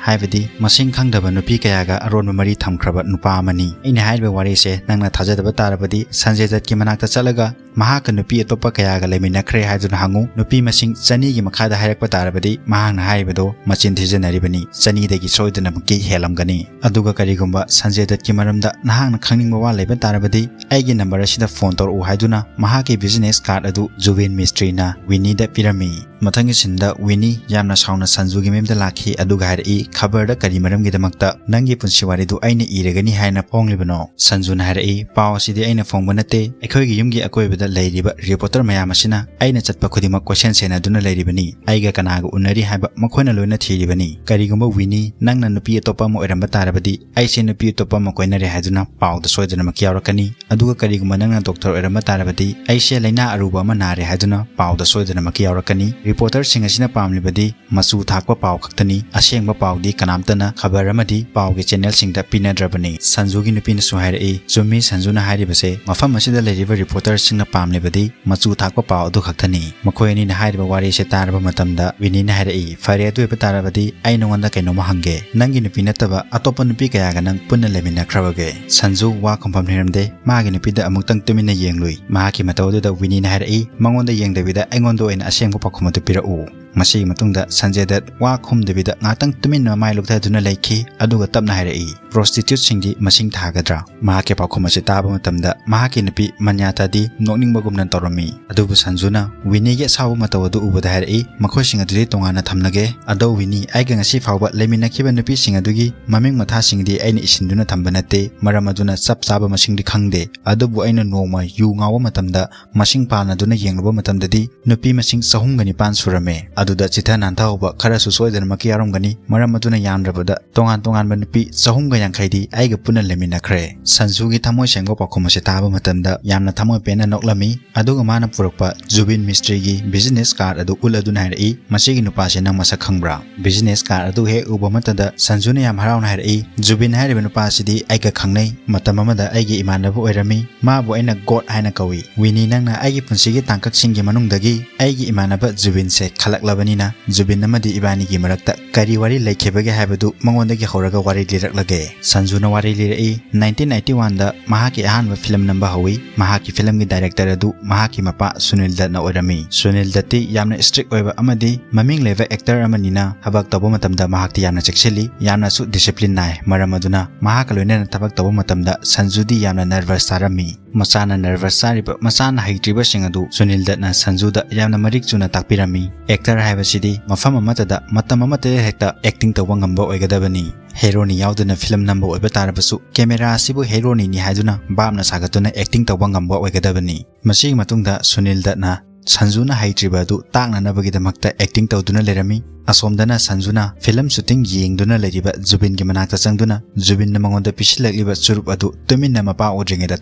ꯍꯥꯏꯕꯗꯤ ꯃꯁꯤꯡ ꯈꯪꯗꯕ ꯅꯨꯄꯤ ꯀꯌꯥꯒ ꯑꯔꯣꯟꯕ ꯃꯔꯤ ꯊꯝꯈ꯭ꯔꯕ ꯅꯨꯄꯥ ꯑꯃꯅꯤ꯫ ꯑꯩꯅ ꯍꯥꯏꯔꯤꯕ ꯋꯥꯔꯤꯁꯦ ꯅꯪꯅ ꯊꯥꯖꯗꯕ ꯇꯥꯔꯕꯗꯤ ꯁꯟꯖꯦ ꯗꯠꯀꯤ ꯃꯅꯥꯛꯇ ꯆꯠꯂꯒ ꯃꯍꯥꯛꯀ ꯅꯨꯄꯤ ꯑꯇꯣꯞꯄ ꯀꯌꯥꯒ ꯂꯩꯃꯤꯟꯅꯈ꯭ꯔꯦ ꯍꯥꯏꯗꯨꯅ ꯍꯪꯉꯨ꯫ ꯅꯨꯄꯤ ꯃꯁꯤꯡ ꯆꯅꯤꯒꯤ ꯃꯈꯥꯗ ꯍꯥꯏꯔꯛꯄ ꯇꯥꯔꯕꯗꯤ ꯃꯍꯥꯛꯅ ꯍꯥꯏꯔꯤꯕꯗꯣ ꯃꯆꯤꯟ ꯊꯤꯖꯤꯟꯅꯔꯤꯕꯅꯤ꯫ ꯆꯅꯤꯗꯒꯤ ꯁꯣꯏꯗꯅꯃꯛꯀꯤ ꯍꯦꯜꯂꯝꯒꯅꯤ꯫ ꯑꯗꯨꯒ ꯀꯔꯤꯒꯨꯝꯕ ꯁꯟꯖꯦ ꯗꯠꯀꯤ ꯃꯔꯝꯗ ꯅꯍꯥꯛꯅ ꯈꯪꯅꯤꯡꯕ ꯋꯥ ꯂꯩꯕ ꯇꯥꯔꯕꯗꯤ, ꯑꯩꯒꯤ ꯅꯝꯕꯔ ꯑꯁꯤꯗ ꯐꯣꯟ ꯇꯧꯔꯛꯎ ꯍꯥꯏꯗꯨꯅ ꯃꯍꯥꯛꯀꯤ ꯕꯤꯖꯤꯅꯦꯁ ꯀꯥꯔꯗ ꯑꯗꯨ ꯖꯨꯕꯤꯟ ꯃꯤꯁꯇ꯭ꯔꯤꯅ ꯋꯤꯅꯤꯗ ꯄꯤꯔꯝꯃꯤ꯫ ꯃꯊꯪꯒꯤ ꯁꯤꯟꯗ ꯋꯤꯅꯤ ꯌꯥꯝꯅ ꯁꯥꯎꯅ ꯁꯟꯖꯨꯒꯤ ꯃꯌꯨꯝꯗ ꯂꯥꯛꯈꯤ, ꯑꯗꯨꯒ ꯍꯥꯏꯔꯛꯏ, "ꯈꯕꯔꯗ ꯀꯔꯤ ꯃꯔꯝꯒꯤꯗꯃꯛꯇ ꯅꯪꯒꯤ ꯄꯨꯟꯁꯤ ꯋꯥꯔꯤꯗꯨ ꯑꯩꯅ ꯏꯔꯒꯅꯤ ꯍꯥꯏꯅ ꯐꯣꯡꯂꯤꯕꯅꯣ?" ꯁꯟꯖꯨꯅ ꯍꯥꯏꯔꯛꯏ, "ꯄꯥꯎ ꯑꯁꯤꯗꯤ ꯑꯩꯅ ꯐꯣꯡꯕ ꯅꯠꯇꯦ, ꯑꯩꯈꯣꯏꯒꯤ ꯌꯨꯝꯒꯤ ꯑꯀꯣꯏꯕꯗ ꯂꯩꯔꯤꯕ ꯔꯤꯄꯣꯔꯇꯔ ꯃꯌꯥꯝ ꯑꯁꯤꯅ ꯑꯩꯅ ꯆꯠꯄ ꯈꯨꯗꯤꯡꯃꯛ ꯀꯣꯏꯁꯦꯟ ꯁꯦꯟꯅꯗꯨꯅ ꯂꯩꯔꯤꯕꯅꯤ꯫ ꯑꯩꯒ ꯀꯅꯥꯒ ꯎꯅꯔꯤ ꯍꯥꯏꯕ ꯃꯈꯣꯏꯅ ꯂꯣꯏꯅ ꯊꯤꯔꯤꯕꯅꯤ꯫ ꯀꯔꯤꯒꯨꯝꯕ ꯋꯤꯅꯤ ꯅꯪꯅ ꯅꯨꯄꯤ ꯑꯇꯣꯞꯄ ꯑꯃ ꯑꯣꯏꯔꯝꯕ ꯇꯥꯔꯕꯗꯤ, ꯑꯩꯁꯦ ꯅꯨꯄꯤ ꯑꯇꯣꯞꯄ ꯑꯃ ꯀꯣꯏꯅꯔꯦ ꯍꯥꯏꯗꯨꯅ ꯄꯥꯎꯗ ꯁꯣꯏꯗꯅꯃꯛꯀꯤ ꯌꯥꯎꯔꯛꯀꯅꯤ꯫ ꯑꯗꯨꯒ ꯀꯔꯤꯒꯨꯝꯕ ꯅꯪꯅ ꯗꯣꯛꯇꯔ ꯑꯣꯏꯔꯝꯕ ꯇꯥꯔꯕꯗꯤ, ꯑꯩꯁꯦ ꯂꯥꯏꯅꯥ ꯑꯔꯨꯕ ꯑꯃ ꯅꯥꯔꯦ ꯍꯥꯏꯗꯨꯅ ꯄꯥꯎꯗ ꯁꯣꯏꯗꯅꯃꯛꯀꯤ ꯌꯥꯎꯔꯛꯀꯅꯤ꯫ ꯔꯤꯄꯣꯔꯇꯔꯁꯤꯡ ꯑꯁꯤꯅ ꯄꯥꯝꯂꯤꯕꯗꯤ ꯃꯆꯨ ꯊꯥꯛꯄ ꯄꯥꯎ ꯈꯛꯇꯅꯤ꯫ ꯑꯁꯦꯡꯕ ꯄꯥꯎꯗꯤ ꯀꯅꯥꯝꯇꯅ ꯈꯕꯔ ꯑꯃꯗꯤ ꯄꯥꯎꯒꯤ ꯆꯦꯅꯦꯜꯁꯤꯡꯗ ꯄꯤꯅꯗ꯭ꯔꯕꯅꯤ꯫" ꯁꯟꯖꯨꯒꯤ ꯅꯨꯄꯤꯅꯁꯨ ꯍꯥꯏꯔꯛꯏ, "ꯆꯨꯝꯃꯤ ꯁꯟꯖꯨꯅ ꯍꯥꯏꯔꯤꯕꯁꯦ, ꯃꯐꯝ ꯑꯁꯤꯗ ꯂꯩꯔꯤꯕ ꯔꯤꯄꯣꯔꯇꯔꯁꯤꯡꯅ ꯄꯥꯝꯂꯤꯕꯗꯤ ꯃꯆꯨ ꯊꯥꯛꯄ ꯄꯥꯎ ꯑꯗꯨ ꯈꯛꯇꯅꯤ꯫" ꯃꯈꯣꯏ ꯑꯅꯤꯅ ꯍꯥꯏꯔꯤꯕ ꯋꯥꯔꯤꯁꯦ ꯇꯥꯔꯕ ꯃꯇꯝꯗ ꯋꯤꯅꯤꯅ ꯍꯥꯏꯔꯛꯏ, "ꯐꯔꯦ, ꯑꯗꯨ ꯑꯣꯏꯕ ꯇꯥꯔꯕꯗꯤ ꯑꯩ ꯅꯉꯣꯟꯗ ꯀꯩꯅꯣꯝꯃ ꯍꯪꯒꯦ꯫ ꯅꯪꯒꯤ ꯅꯨꯄꯤ ꯅꯠꯇꯕ ꯑꯇꯣꯞꯄ ꯅꯨꯄꯤ ꯀꯌꯥꯒ ꯅꯪ ꯄꯨꯟꯅ ꯂꯩꯃꯤꯟꯅꯈ꯭ꯔꯕꯒꯦ?" ꯁꯟꯖꯨ ꯋꯥ ꯈꯨꯝꯐꯝ ꯂꯩꯔꯝꯗꯦ꯫ ꯃꯥꯒꯤ ꯅꯨꯄꯤꯗ ꯑꯃꯨꯛꯇꯪ ꯇꯨꯃꯤꯟꯅ ꯌꯦꯡꯂꯨꯏ꯫ ꯃꯍꯥꯛꯀꯤ ꯃꯇꯧ ꯑꯗꯨꯗ ꯋꯤꯅꯤꯅ ꯍꯥꯏꯔꯛꯏ, "ꯃꯉꯣꯟꯗ ꯌꯦꯡꯗꯕꯤꯗ ꯑꯩꯉꯣꯟꯗ ꯑꯣꯏꯅ ꯑꯁꯦꯡꯕ ꯄꯥꯎꯈꯨꯝ ꯑꯗꯨ ꯄꯤꯔꯛꯎ꯫" ꯃꯁꯤꯒꯤ ꯃꯇꯨꯡꯗ ꯁꯟꯖꯦ ꯗꯠ ꯋꯥ ꯈꯨꯝꯗꯕꯤꯗ ꯉꯥꯏꯍꯥꯛꯇꯪ ꯇꯨꯃꯤꯟꯅ ꯃꯃꯥꯏ ꯂꯨꯞꯊꯗꯨꯅ ꯂꯩꯈꯤ, ꯑꯗꯨꯒ ꯇꯞꯅ ꯍꯥꯏꯔꯛꯏ, "ꯄ꯭ꯔꯣꯁꯇꯤꯇ꯭ꯌꯨꯠꯁꯤꯡꯗꯤ ꯃꯁꯤꯡ ꯊꯥꯒꯗ꯭ꯔꯥ?" ꯃꯍꯥꯛꯀꯤ ꯄꯥꯎꯈꯨꯝ ꯑꯁꯤ ꯇꯥꯕ ꯃꯇꯝꯗ ꯃꯍꯥꯛꯀꯤ ꯅꯨꯄꯤ ꯃꯟꯌꯥꯇꯥꯗꯤ ꯅꯣꯛꯅꯤꯡꯕꯒꯨꯝꯅ ꯇꯧꯔꯝꯃꯤ꯫ ꯑꯗꯨꯕꯨ ꯁꯟꯖꯨꯅ ꯋꯤꯅꯤꯒꯤ ꯑꯁꯥꯎꯕ ꯃꯇꯧ ꯑꯗꯨ ꯎꯕꯗ ꯍꯥꯏꯔꯛꯏ, "ꯃꯈꯣꯏꯁꯤꯡ ꯑꯗꯨꯗꯤ ꯇꯣꯉꯥꯟꯅ ꯊꯝꯂꯒꯦ꯫ ꯑꯗꯣ ꯋꯤꯅꯤ, ꯑꯩꯒ ꯉꯁꯤ ꯐꯥꯎꯕ ꯂꯩꯃꯤꯟꯅꯈꯤꯕ ꯅꯨꯄꯤꯁꯤꯡ ꯑꯗꯨꯒꯤ ꯃꯃꯤꯡ ꯃꯊꯥꯁꯤꯡꯗꯤ ꯑꯩꯅ ꯏꯁꯤꯟꯗꯨꯅ ꯊꯝꯕ ꯅꯠꯇꯦ, ꯃꯔꯝ ꯑꯗꯨꯅ ꯆꯞ ꯆꯥꯕ ꯃꯁꯤꯡꯗꯤ ꯈꯪꯗꯦ꯫ ꯑꯗꯨꯕꯨ ꯑꯩꯅ ꯅꯣꯡꯃ ꯌꯨ ꯉꯥꯎꯕ ꯃꯇꯝꯗ ꯃꯁꯤꯡ ꯄꯥꯅꯗꯨꯅ ꯌꯦꯡꯂꯨꯕ ꯃꯇꯝꯗꯗꯤ ꯅꯨꯄꯤ ꯃꯁꯤꯡ ꯆꯍꯨꯝꯒ ꯅꯤꯄꯥꯟ ꯁꯨꯔꯝꯃꯦ꯫ ꯑꯗꯨꯗ ꯆꯤꯊ ꯅꯥꯟꯊꯍꯧꯕ ꯈꯔꯁꯨ ꯁꯣꯏꯗꯅꯃꯛꯀꯤ ꯌꯥꯎꯔꯝꯒꯅꯤ, ꯃꯔꯝ ꯑꯗꯨꯅ ꯌꯥꯝꯗ꯭ꯔꯕꯗ ꯇꯣꯉꯥꯟ ꯇꯣꯉꯥꯟꯕ ꯅꯨꯄꯤ ꯆꯍꯨꯝꯒ ꯌꯥꯡꯈꯩꯗꯤ ꯑꯩꯒ ꯄꯨꯟꯅ ꯂꯩꯃꯤꯟꯅꯈ꯭ꯔꯦ꯫" ꯁꯟꯖꯨꯒꯤ ꯊꯃꯣꯏ ꯁꯦꯡꯕ ꯄꯥꯎꯈꯨꯝ ꯑꯁꯤ ꯇꯥꯕ ꯃꯇꯝꯗ ꯌꯥꯝꯅ ꯊꯃꯣꯏ ꯄꯦꯟꯅ ꯅꯣꯛꯂꯝꯃꯤ꯫ ꯑꯗꯨꯒ ꯃꯥꯅ ꯄꯨꯔꯛꯄ ꯖꯨꯕꯤꯟ ꯃꯤꯁꯇ꯭ꯔꯤꯒꯤ ꯕꯤꯖꯤꯅꯦꯁ ꯀꯥꯔꯗ ꯑꯗꯨ ꯎꯠꯂꯗꯨꯅ ꯍꯥꯏꯔꯛꯏ, "ꯃꯁꯤꯒꯤ ꯅꯨꯄꯥꯁꯤ ꯅꯪ ꯃꯁꯛ ꯈꯪꯕ꯭ꯔꯥ?" ꯕꯤꯖꯤꯅꯦꯁ ꯀꯥꯔꯗ ꯑꯗꯨ ꯍꯦꯛ ꯎꯕ ꯃꯇꯝꯗ ꯁꯟꯖꯨꯅ ꯌꯥꯝ ꯍꯔꯥꯎꯅ ꯍꯥꯏꯔꯛꯏ, "ꯖꯨꯕꯤꯟ ꯍꯥꯏꯔꯤꯕ ꯅꯨꯄꯥ ꯑꯁꯤꯗꯤ ꯑꯩꯒ ꯈꯪꯅꯩ꯫ ꯃꯇꯝ ꯑꯃꯗ ꯑꯩꯒꯤ ꯏꯃꯥꯟꯅꯕ ꯑꯣꯏꯔꯝꯃꯤ꯫ ꯃꯥꯕꯨ ꯑꯩꯅ ꯒꯣꯗ ꯍꯥꯏꯅ ꯀꯧꯏ꯫ ꯋꯤꯅꯤ, ꯅꯪꯅ ꯑꯩꯒꯤ ꯄꯨꯟꯁꯤꯒꯤ ꯇꯥꯡꯀꯛꯁꯤꯡꯒꯤ ꯃꯅꯨꯡꯗꯒꯤ ꯑꯩꯒꯤ ꯏꯃꯥꯟꯅꯕ ꯖꯨꯕꯤꯟꯁꯦ ꯈꯜꯂꯛꯂꯕ" ꯕꯅꯤꯅ ꯖꯨꯕꯤꯟ ꯑꯃꯗꯤ ꯏꯕꯥꯅꯤꯒꯤ ꯃꯔꯛꯇ ꯀꯔꯤ ꯋꯥꯔꯤ ꯂꯩꯈꯤꯕꯒꯦ ꯍꯥꯏꯕꯗꯨ ꯃꯉꯣꯟꯗꯒꯤ ꯍꯧꯔꯒ ꯋꯥꯔꯤ ꯂꯤꯔꯛꯂꯒꯦ꯫ ꯁꯟꯖꯨꯅ ꯋꯥꯔꯤ ꯂꯤꯔꯛꯏ, nineteen ninety one ꯗ ꯃꯍꯥꯛꯀꯤ ꯑꯍꯥꯟꯕ ꯐꯤꯂꯝ ꯅꯝꯕ ꯍꯧꯏ꯫ ꯃꯍꯥꯛꯀꯤ ꯐꯤꯂꯝꯒꯤ ꯗꯥꯏꯔꯦꯛꯇꯔ ꯑꯗꯨ ꯃꯍꯥꯛꯀꯤ ꯃꯄꯥ ꯁꯨꯅꯤꯜ ꯗꯠꯅ ꯑꯣꯏꯔꯝꯃꯤ꯫ ꯁꯨꯅꯤꯜ ꯗꯠꯇꯤ ꯌꯥꯝꯅ ꯏꯁꯇ꯭ꯔꯤꯛ ꯑꯣꯏꯕ ꯑꯃꯗꯤ ꯃꯃꯤꯡ ꯂꯩꯕ ꯑꯦꯛꯇꯔ ꯑꯃꯅꯤꯅ ꯊꯕꯛ ꯇꯧꯕ ꯃꯇꯝꯗ ꯃꯍꯥꯛꯇꯤ ꯌꯥꯝꯅ ꯆꯦꯛꯁꯤꯜꯂꯤ, ꯌꯥꯝꯅꯁꯨ ꯗꯤꯁꯤꯄ꯭ꯂꯤꯟ ꯅꯥꯏ꯫ ꯃꯔꯝ ꯑꯗꯨꯅ ꯃꯍꯥꯛꯀ ꯂꯣꯏꯅꯅ ꯊꯕꯛ ꯇꯧꯕ ꯃꯇꯝꯗ ꯁꯟꯖꯨꯗꯤ ꯌꯥꯝꯅ ꯅꯔꯚꯁ ꯆꯥꯔꯝꯃꯤ꯫ ꯃꯆꯥꯅ ꯅꯔꯚꯁ ꯆꯥꯔꯤꯕ, ꯃꯆꯥꯅ ꯍꯩꯇ꯭ꯔꯤꯕꯁꯤꯡ ꯑꯗꯨ ꯁꯨꯅꯤꯜ ꯗꯠꯅ ꯁꯟꯖꯨꯗ ꯌꯥꯝꯅ ꯃꯔꯤꯛ ꯆꯨꯅ ꯇꯥꯛꯄꯤꯔꯝꯃꯤ꯫ ꯑꯦꯛꯇꯔ ꯍꯥꯏꯕꯁꯤꯗꯤ ꯃꯐꯝ ꯑꯃꯠꯇꯗ ꯃꯇꯝ ꯑꯃꯠꯇꯗ ꯍꯦꯛꯇ ꯑꯦꯛꯇꯤꯡ ꯇꯧꯕ ꯉꯝꯕ ꯑꯣꯏꯒꯗꯕꯅꯤ꯫ ꯍꯦꯔꯣꯅꯤ ꯌꯥꯎꯗꯅ ꯐꯤꯂꯝ ꯅꯝꯕ ꯑꯣꯏꯕ ꯇꯥꯔꯕꯁꯨ ꯀꯦꯃꯦꯔꯥ ꯑꯁꯤꯕꯨ ꯍꯦꯔꯣꯅꯤꯅꯤ ꯍꯥꯏꯗꯨꯅ ꯚꯥꯞꯅ ꯁꯥꯒꯠꯇꯨꯅ ꯑꯦꯛꯇꯤꯡ ꯇꯧꯕ ꯉꯝꯕ ꯑꯣꯏꯒꯗꯕꯅꯤ꯫ ꯃꯁꯤꯒꯤ ꯃꯇꯨꯡꯗ ꯁꯨꯅꯤꯜ ꯗꯠꯅ ꯁꯟꯖꯨꯅ ꯍꯩꯇ꯭ꯔꯤꯕ ꯑꯗꯨ ꯇꯥꯛꯅꯅꯕꯒꯤꯗꯃꯛꯇ ꯑꯦꯛꯇꯤꯡ ꯇꯧꯗꯨꯅ ꯂꯩꯔꯝꯃꯤ꯫ ꯑꯁꯣꯝꯗꯅ ꯁꯟꯖꯨꯅ ꯐꯤꯂꯝ ꯁꯨꯇꯤꯡ ꯌꯦꯡꯗꯨꯅ ꯂꯩꯔꯤꯕ ꯖꯨꯕꯤꯟꯒꯤ ꯃꯅꯥꯛꯇ ꯆꯪꯗꯨꯅ ꯖꯨꯕꯤꯟꯅ ꯃꯉꯣꯟꯗ ꯄꯤꯁꯤꯜꯂꯛꯂꯤꯕ ꯆꯨꯔꯨꯞ ꯑꯗꯨ ꯇꯨꯃꯤꯟꯅ ꯃꯄꯥ ꯎꯗ꯭ꯔꯤꯉꯩꯗ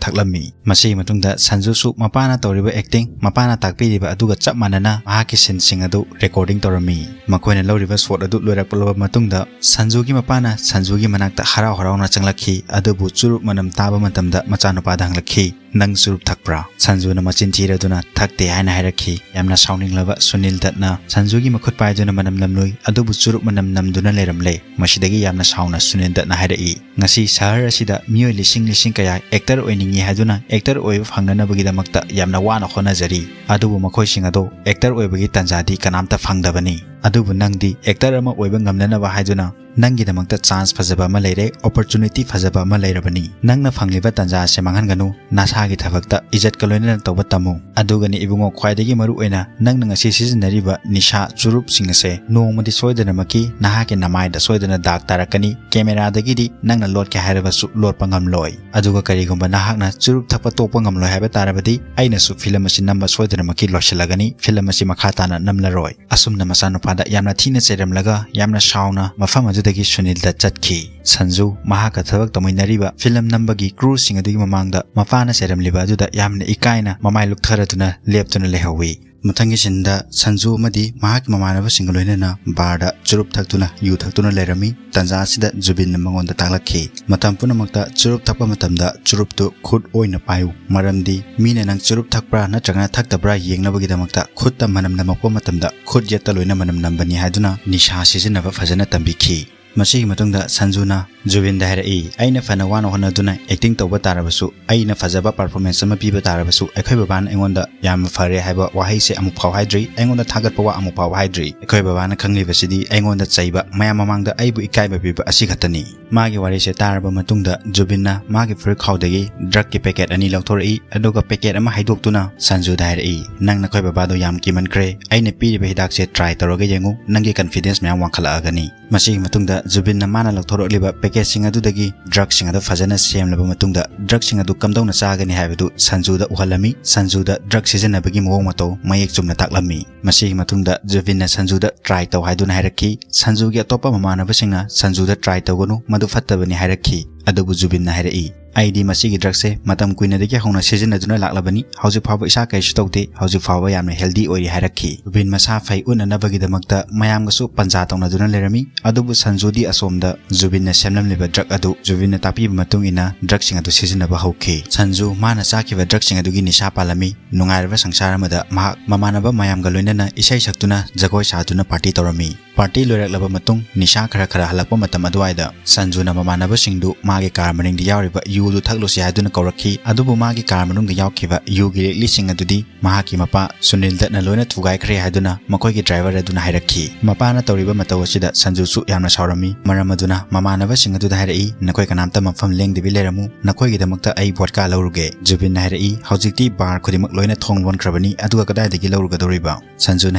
ꯊꯛꯂꯝꯃꯤ꯫ ꯃꯁꯤꯒꯤ ꯃꯇꯨꯡꯗ ꯁꯟꯖꯨꯁꯨ ꯃꯄꯥꯅ ꯇꯧꯔꯤꯕ ꯑꯦꯛꯇꯤꯡ, ꯃꯄꯥꯅ ꯇꯥꯛꯄꯤꯔꯤꯕ ꯑꯗꯨꯒ ꯆꯞ ꯃꯥꯟꯅꯅ ꯃꯍꯥꯛꯀꯤ ꯁꯤꯟꯁꯤꯡ ꯑꯗꯨ ꯔꯦꯀꯣꯔꯗꯤꯡ ꯇꯧꯔꯝꯃꯤ꯫ ꯃꯈꯣꯏꯅ ꯂꯧꯔꯤꯕ ꯁꯣꯠ ꯑꯗꯨ ꯂꯣꯏꯔꯛꯂꯕ ꯃꯇꯨꯡꯗ ꯁꯟꯖꯨꯒꯤ ꯃꯄꯥꯅ ꯁꯟꯖꯨꯒꯤ ꯃꯅꯥꯛꯇ ꯍꯔꯥꯎ ꯍꯔꯥꯎꯅ ꯆꯪꯂꯛꯈꯤ, ꯑꯗꯨꯕꯨ ꯆꯨꯔꯨꯞ ꯃꯅꯝ ꯇꯥꯕ ꯃꯇꯝꯗ ꯃꯆꯥꯅꯨꯄꯥꯗ ꯍꯪꯂꯛꯈꯤ, "ꯅꯪ ꯆꯨꯔꯨꯞ ꯊꯛꯄ꯭ꯔꯥ?" ꯁꯟꯖꯨꯅ ꯃꯆꯤꯟ ꯊꯤꯔꯗꯨꯅ "ꯊꯛꯇꯦ" ꯍꯥꯏꯅ ꯍꯥꯏꯔꯛꯈꯤ꯫ ꯌꯥꯝꯅ ꯁꯥꯎꯅꯤꯡꯂꯕ ꯁꯨꯅꯤꯜ ꯗꯠꯅ ꯁꯟꯖꯨꯒꯤ ꯃꯈꯨꯠ ꯄꯥꯏꯗꯨꯅ ꯃꯅꯝ ꯅꯝꯂꯨꯏ, ꯑꯗꯨꯕꯨ ꯆꯨꯔꯨꯞ ꯃꯅꯝ ꯅꯝꯗꯨꯅ ꯂꯩꯔꯝꯂꯦ꯫ ꯃꯁꯤꯗꯒꯤ ꯌꯥꯝꯅ ꯁꯥꯎꯅ ꯁꯨꯅꯤꯜ ꯗꯠꯅ ꯍꯥꯏꯔꯛꯏ, "ꯉꯁꯤ ꯁꯍꯔ ꯑꯁꯤꯗ ꯃꯤꯑꯣꯏ ꯂꯤꯁꯤꯡ ꯂꯤꯁꯤꯡ ꯀꯌꯥ ꯑꯦꯛꯇꯔ ꯑꯣꯏꯅꯤꯡꯏ ꯍꯥꯏꯗꯨꯅ ꯑꯦꯛꯇꯔ ꯑꯣꯏꯕ ꯐꯪꯅꯅꯕꯒꯤꯗꯃꯛꯇ ꯌꯥꯝꯅ ꯋꯥꯅ ꯍꯣꯠꯅꯖꯔꯤ, ꯑꯗꯨꯕꯨ ꯃꯈꯣꯏꯁꯤꯡ ꯑꯗꯣ ꯑꯦꯛꯇꯔ ꯑꯣꯏꯕꯒꯤ ꯇꯥꯟꯖꯥꯗꯤ ꯀꯅꯥꯝꯇ ꯐꯪꯗꯕꯅꯤ꯫ ꯑꯗꯨꯕꯨ ꯅꯪꯗꯤ ꯑꯦꯛꯇꯔ ꯑꯃ ꯑꯣꯏꯕ ꯉꯝꯅꯅꯕ ꯍꯥꯏꯗꯨꯅ ꯅꯪꯒꯤꯗꯃꯛꯇ ꯆꯥꯟꯁ ꯐꯖꯕ ꯑꯃ ꯂꯩꯔꯦ, ꯑꯣꯄꯣꯔꯆꯨꯅꯤꯇꯤ ꯐꯖꯕ ꯑꯃ ꯂꯩꯔꯕꯅꯤ꯫ ꯅꯪꯅ ꯐꯪꯂꯤꯕ ꯇꯥꯟꯖꯥ ꯑꯁꯤ ꯃꯥꯡꯍꯟꯒꯅꯨ, ꯅꯁꯥꯒꯤ ꯊꯕꯛꯇ ꯏꯖꯠꯀ ꯂꯣꯏꯅꯅ ꯇꯧꯕ ꯇꯝꯃꯨ꯫ ꯑꯗꯨꯒꯅꯤ ꯏꯕꯨꯡꯉꯣ, ꯈ꯭ꯋꯥꯏꯗꯒꯤ ꯃꯔꯨ ꯑꯣꯏꯅ ꯅꯪꯅ ꯉꯁꯤ ꯁꯤꯖꯤꯟꯅꯔꯤꯕ ꯅꯤꯁꯥ ꯆꯨꯔꯨꯞꯁꯤꯡ ꯑꯁꯦ ꯅꯣꯡꯃꯗꯤ ꯁꯣꯏꯗꯅꯃꯛꯀꯤ ꯅꯍꯥꯛꯀꯤ ꯅꯃꯥꯏꯗ ꯁꯣꯏꯗꯅ ꯗꯥꯛ ꯇꯥꯔꯛꯀꯅꯤ, ꯀꯦꯃꯦꯔꯥꯗꯒꯤꯗꯤ ꯅꯪꯅ ꯂꯣꯠꯀꯦ ꯍꯥꯏꯔꯕꯁꯨ ꯂꯣꯠꯄ ꯉꯝꯂꯣꯏ꯫ ꯑꯗꯨꯒ ꯀꯔꯤꯒꯨꯝꯕ ꯅꯍꯥꯛꯅ ꯆꯨꯔꯨꯞ ꯊꯛꯄ ꯇꯣꯛꯄ ꯉꯝꯂꯣꯏ ꯍꯥꯏꯕ ꯇꯥꯔꯕꯗꯤ ꯑꯩꯅꯁꯨ ꯐꯤꯂꯝ ꯑꯁꯤ ꯅꯝꯕ ꯁꯣꯏꯗꯅꯃꯛꯀꯤ ꯂꯣꯏꯁꯤꯜꯂꯒꯅꯤ, ꯐꯤꯂꯝ ꯑꯁꯤ ꯃꯈꯥ ꯇꯥꯅ ꯅꯝꯂꯔꯣꯏ"꯫ ꯑꯁꯨꯝꯅ ꯃꯆꯥꯅꯨꯄꯥꯗ ꯌꯥꯝꯅ ꯊꯤꯅ ꯆꯩꯔꯝꯂꯒ ꯌꯥꯝꯅ ꯁꯥꯎꯅ ꯃꯐꯝ ꯑꯗꯨꯗꯒꯤ ꯁꯨꯅꯤꯜꯗ ꯆꯠꯈꯤ꯫ ꯁꯟꯖꯨ ꯃꯍꯥꯛꯀ ꯊꯕꯛ ꯇꯧꯃꯤꯟꯅꯔꯤꯕ ꯐꯤꯂꯝ ꯅꯝꯕꯒꯤ ꯀ꯭ꯔꯨꯁꯤꯡ ꯑꯗꯨꯒꯤ ꯃꯃꯥꯡꯗ ꯃꯄꯥꯅ ꯆꯩꯔꯝꯂꯤꯕ ꯑꯗꯨꯗ ꯌꯥꯝꯅ ꯏꯀꯥꯏꯅ ꯃꯃꯥꯏ ꯂꯨꯛꯊꯔꯗꯨꯅ ꯂꯦꯞꯇꯨꯅ ꯂꯩꯍꯧꯏ꯫ ꯃꯊꯪꯒꯤ ꯁꯤꯟꯗ ꯁꯟꯖꯨ ꯑꯃꯗꯤ ꯃꯍꯥꯛꯀꯤ ꯃꯃꯥꯟꯅꯕꯁꯤꯡꯒ ꯂꯣꯏꯅꯅ ꯕꯥꯔꯗ ꯆꯨꯔꯨꯞ ꯊꯛꯇꯨꯅ, ꯌꯨ ꯊꯛꯇꯨꯅ ꯂꯩꯔꯝꯃꯤ꯫ ꯇꯟꯖꯥ ꯑꯁꯤꯗ ꯖꯨꯕꯤꯟꯅ ꯃꯉꯣꯟꯗ ꯇꯥꯛꯂꯛꯈꯤ, ꯃꯇꯝ ꯄꯨꯝꯅꯃꯛꯇ ꯆꯨꯔꯨꯞ ꯊꯛꯄ ꯃꯇꯝꯗ ꯆꯨꯔꯨꯞꯇꯨ ꯈꯨꯠ ꯑꯣꯏꯅ ꯄꯥꯏꯌꯨ, ꯃꯔꯝꯗꯤ ꯃꯤꯅ ꯅꯪ ꯆꯨꯔꯨꯞ ꯊꯛꯄ꯭ꯔꯥ ꯅꯠꯇ꯭ꯔꯒꯅ ꯊꯛꯇꯕ꯭ꯔꯥ ꯌꯦꯡꯅꯕꯒꯤꯗꯃꯛꯇ ꯈꯨꯠꯇ ꯃꯅꯝ ꯅꯝꯃꯛꯄ ꯃꯇꯝꯗ ꯈꯨꯠ ꯌꯦꯠꯇ ꯂꯣꯏꯅ ꯃꯅꯝ ꯅꯝꯕꯅꯤ ꯍꯥꯏꯗꯨꯅ ꯅꯤꯁꯥ ꯁꯤꯖꯤꯟꯅꯕ ꯐꯖꯅ ꯇꯝꯕꯤꯈꯤ꯫ ꯃꯁꯤꯒꯤ ꯃꯇꯨꯡꯗ ꯁꯟꯖꯨꯅ ꯖꯨꯕꯤꯟꯗ ꯍꯥꯏꯔꯛꯏ, "ꯑꯩꯅ ꯐꯅ ꯋꯥꯅ ꯍꯣꯠꯅꯗꯨꯅ acting ꯇꯧꯕ ꯇꯥꯔꯕꯁꯨ, ꯑꯩꯅ ꯐꯖꯕ performance ꯑꯃ ꯄꯤꯕ ꯇꯥꯔꯕꯁꯨ, ꯑꯩꯈꯣꯏ ꯕꯕꯥꯅ ꯑꯩꯉꯣꯟꯗ ꯌꯥꯝꯅ ꯐꯔꯦ ꯍꯥꯏꯕ ꯋꯥꯍꯩꯁꯦ ꯑꯃꯨꯛ ꯐꯥꯎ ꯍꯥꯏꯗ꯭ꯔꯤ, ꯑꯩꯉꯣꯟꯗ ꯊꯥꯒꯠꯄ ꯋꯥ ꯑꯃꯨꯛ ꯐꯥꯎ ꯍꯥꯏꯗ꯭ꯔꯤ꯫ ꯑꯩꯈꯣꯏ ꯕꯕꯥꯅ ꯈꯪꯂꯤꯕꯁꯤꯗꯤ ꯑꯩꯉꯣꯟꯗ ꯆꯩꯕ, ꯃꯌꯥꯝ ꯃꯃꯥꯡꯗ ꯑꯩꯕꯨ ꯏꯀꯥꯏꯕ ꯄꯤꯕ ꯑꯁꯤ ꯈꯛꯇꯅꯤ"꯫ ꯃꯥꯒꯤ ꯋꯥꯔꯤꯁꯦ ꯇꯥꯔꯕ ꯃꯇꯨꯡꯗ ꯖꯨꯕꯤꯟꯅ ꯃꯥꯒꯤ ꯐꯨꯔꯤꯠ ꯈꯥꯎꯗꯒꯤ drugꯀꯤ packet ꯑꯅꯤ ꯂꯧꯊꯣꯔꯛꯏ, ꯑꯗꯨꯒ packet ꯑꯃ ꯍꯩꯗꯣꯛꯇꯨꯅ ꯁꯟꯖꯨꯗ ꯍꯥꯏꯔꯛꯏ, "ꯅꯪ ꯅꯈꯣꯏ ꯕꯕꯥꯗꯣ ꯌꯥꯝ ꯀꯤꯃꯟꯈ꯭ꯔꯦ, ꯑꯩꯅ ꯄꯤꯔꯤꯕ ꯍꯤꯗꯥꯛꯁꯦ try ꯇꯧꯔꯒ ꯌꯦꯡꯉꯨ, ꯅꯪꯒꯤ confidence ꯃꯌꯥꯝ ꯋꯥꯡꯈꯠꯂꯛꯑꯒꯅꯤ"꯫ ꯃꯁꯤꯒꯤ ꯃꯇꯨꯡꯗ ꯖꯨꯕꯤꯟꯅ ꯃꯥꯅ ꯂꯧꯊꯣꯔꯛꯂꯤꯕ packetꯁꯤꯡ ꯑꯗꯨꯗꯒꯤ drugꯁꯤꯡ ꯑꯗꯨ ꯐꯖꯅ ꯁꯦꯝꯂꯕ ꯃꯇꯨꯡꯗ, drugꯁꯤꯡ ꯑꯗꯨ ꯀꯝꯗꯧꯅ ꯆꯥꯒꯅꯤ ꯍꯥꯏꯕꯗꯨ ꯁꯟꯖꯨꯗ ꯎꯍꯜꯂꯝꯃꯤ꯫ ꯁꯟꯖꯨꯗ drug ꯁꯤꯖꯤꯟꯅꯕꯒꯤ ꯃꯑꯣꯡ ꯃꯇꯧ ꯃꯌꯦꯛ ꯆꯨꯝꯅ ꯇꯥꯛꯂꯝꯃꯤ꯫ ꯃꯁꯤꯒꯤ ꯃꯇꯨꯡꯗ ꯖꯨꯕꯤꯟꯅ ꯁꯟꯖꯨꯗ try ꯇꯧ ꯍꯥꯏꯗꯨꯅ ꯍꯥꯏꯔꯛꯈꯤ꯫ ꯁꯟꯖꯨꯒꯤ ꯑꯇꯣꯞꯄ ꯃꯃꯥꯟꯅꯕꯁꯤꯡꯅ ꯁꯟꯖꯨꯗ try ꯇꯧꯒꯅꯨ, ꯃꯗꯨ ꯐꯠꯇꯕꯅꯤ ꯍꯥꯏꯔꯛꯈꯤ꯫ ꯑꯗꯨꯕꯨ ꯖꯨꯕꯤꯟꯅ ꯍꯥꯏꯔꯛꯏ, "ꯑꯩꯗꯤ ꯃꯁꯤꯒꯤ drugꯁꯦ ꯃꯇꯝ ꯀꯨꯏꯅꯗꯒꯤ ꯍꯧꯅ ꯁꯤꯖꯤꯟꯅꯗꯨꯅ ꯂꯥꯛꯂꯕꯅꯤ, ꯍꯧꯖꯤꯛ ꯐꯥꯎꯕ ꯏꯁꯥ ꯀꯔꯤꯁꯨ ꯇꯧꯗꯦ, ꯍꯧꯖꯤꯛ ꯐꯥꯎꯕ ꯌꯥꯝꯅ healthy ꯑꯣꯏꯔꯤ" ꯍꯥꯏꯔꯛꯈꯤ꯫ ꯖꯨꯕꯤꯟ ꯃꯁꯥ ꯐꯩ ꯎꯠꯅꯅꯕꯒꯤꯗꯃꯛꯇ ꯃꯌꯥꯝꯒꯁꯨ ꯄꯟꯖꯥ ꯇꯧꯅꯗꯨꯅ ꯂꯩꯔꯝꯃꯤ꯫ ꯑꯗꯨꯕꯨ ꯁꯟꯖꯨꯗꯤ ꯑꯁꯣꯝꯗ ꯖꯨꯕꯤꯟꯅ ꯁꯦꯝꯂꯝꯂꯤꯕ drug ꯑꯗꯨ ꯖꯨꯕꯤꯟꯅ ꯇꯥꯛꯄꯤꯕ ꯃꯇꯨꯡ ꯏꯟꯅ drugꯁꯤꯡ ꯑꯗꯨ ꯁꯤꯖꯤꯟꯅꯕ ꯍꯧꯈꯤ꯫ ꯁꯟꯖꯨ ꯃꯥꯅ ꯆꯥꯈꯤꯕ drugꯁꯤꯡ ꯑꯗꯨꯒꯤ ꯅꯤꯁꯥ ꯄꯥꯜꯂꯝꯃꯤ꯫ ꯅꯨꯡꯉꯥꯏꯔꯕ ꯁꯪꯁꯥꯔ ꯑꯃꯗ ꯃꯍꯥꯛ ꯃꯃꯥꯟꯅꯕ ꯃꯌꯥꯝꯒ ꯂꯣꯏꯅꯅ ꯏꯁꯩ ꯁꯛꯇꯨꯅ ꯖꯒꯣꯏ ꯁꯥꯗꯨꯅ party ꯇꯧꯔꯝꯃꯤ꯫ Party ꯂꯣꯏꯔꯛꯂꯕ ꯃꯇꯨꯡ, ꯅꯤꯁꯥ ꯈꯔ ꯈꯔ ꯍꯜꯂꯛꯄ ꯃꯇꯝ ꯑꯗꯨꯋꯥꯏꯗ ꯁꯟꯖꯨꯅ ꯃꯃꯥꯟꯅꯕꯁꯤꯡꯗꯨ ꯃꯥꯒꯤ car ꯃꯅꯤꯡꯗ ꯌꯥꯎꯔꯤꯕ ꯌꯨꯗꯨ ꯊꯛꯂꯨꯁꯤ ꯍꯥꯏꯗꯨꯅ ꯀꯧꯔꯛꯈꯤ꯫ ꯑꯗꯨꯕꯨ ꯃꯥꯒꯤ car ꯃꯅꯨꯡꯗ ꯌꯥꯎꯈꯤꯕ ꯌꯨꯒꯤ ꯂꯤꯛꯂꯤꯁꯤꯡ ꯑꯗꯨꯗꯤ ꯃꯍꯥꯛꯀꯤ ꯃꯄꯥ ꯁꯨꯅꯤꯜ ꯗꯠꯅ ꯂꯣꯏꯅ ꯊꯨꯒꯥꯏꯈ꯭ꯔꯦ ꯍꯥꯏꯗꯨꯅ ꯃꯈꯣꯏꯒꯤ driver ꯑꯗꯨꯅ ꯍꯥꯏꯔꯛꯈꯤ꯫ ꯃꯄꯥꯅ ꯇꯧꯔꯤꯕ ꯃꯇꯧ ꯑꯁꯤꯗ ꯁꯟꯖꯨꯁꯨ ꯌꯥꯝꯅ ꯁꯥꯎꯔꯝꯃꯤ꯫ ꯃꯔꯝ ꯑꯗꯨꯅ ꯃꯃꯥꯟꯅꯕꯁꯤꯡ ꯑꯗꯨꯗ ꯍꯥꯏꯔꯛꯏ, "ꯅꯈꯣꯏ ꯀꯅꯥꯝꯇ ꯃꯐꯝ ꯂꯦꯡꯗꯕꯤ ꯂꯩꯔꯝꯃꯨ, ꯅꯈꯣꯏꯒꯤꯗꯃꯛꯇ ꯑꯩ vodka ꯂꯧꯔꯨꯒꯦ"꯫ ꯖꯨꯕꯤꯟꯅ ꯍꯥꯏꯔꯛꯏ, "ꯍꯧꯖꯤꯛꯇꯤ bar ꯈꯨꯗꯤꯡꯃꯛ ꯂꯣꯏꯅ ꯊꯣꯡ ꯂꯣꯟꯈ꯭ꯔꯕꯅꯤ, ꯑꯗꯨꯒ ꯀꯗꯥꯏꯗꯒꯤ ꯂꯧꯔꯨꯒꯗꯧꯔꯤꯕ?" ꯁꯟꯖꯨꯅ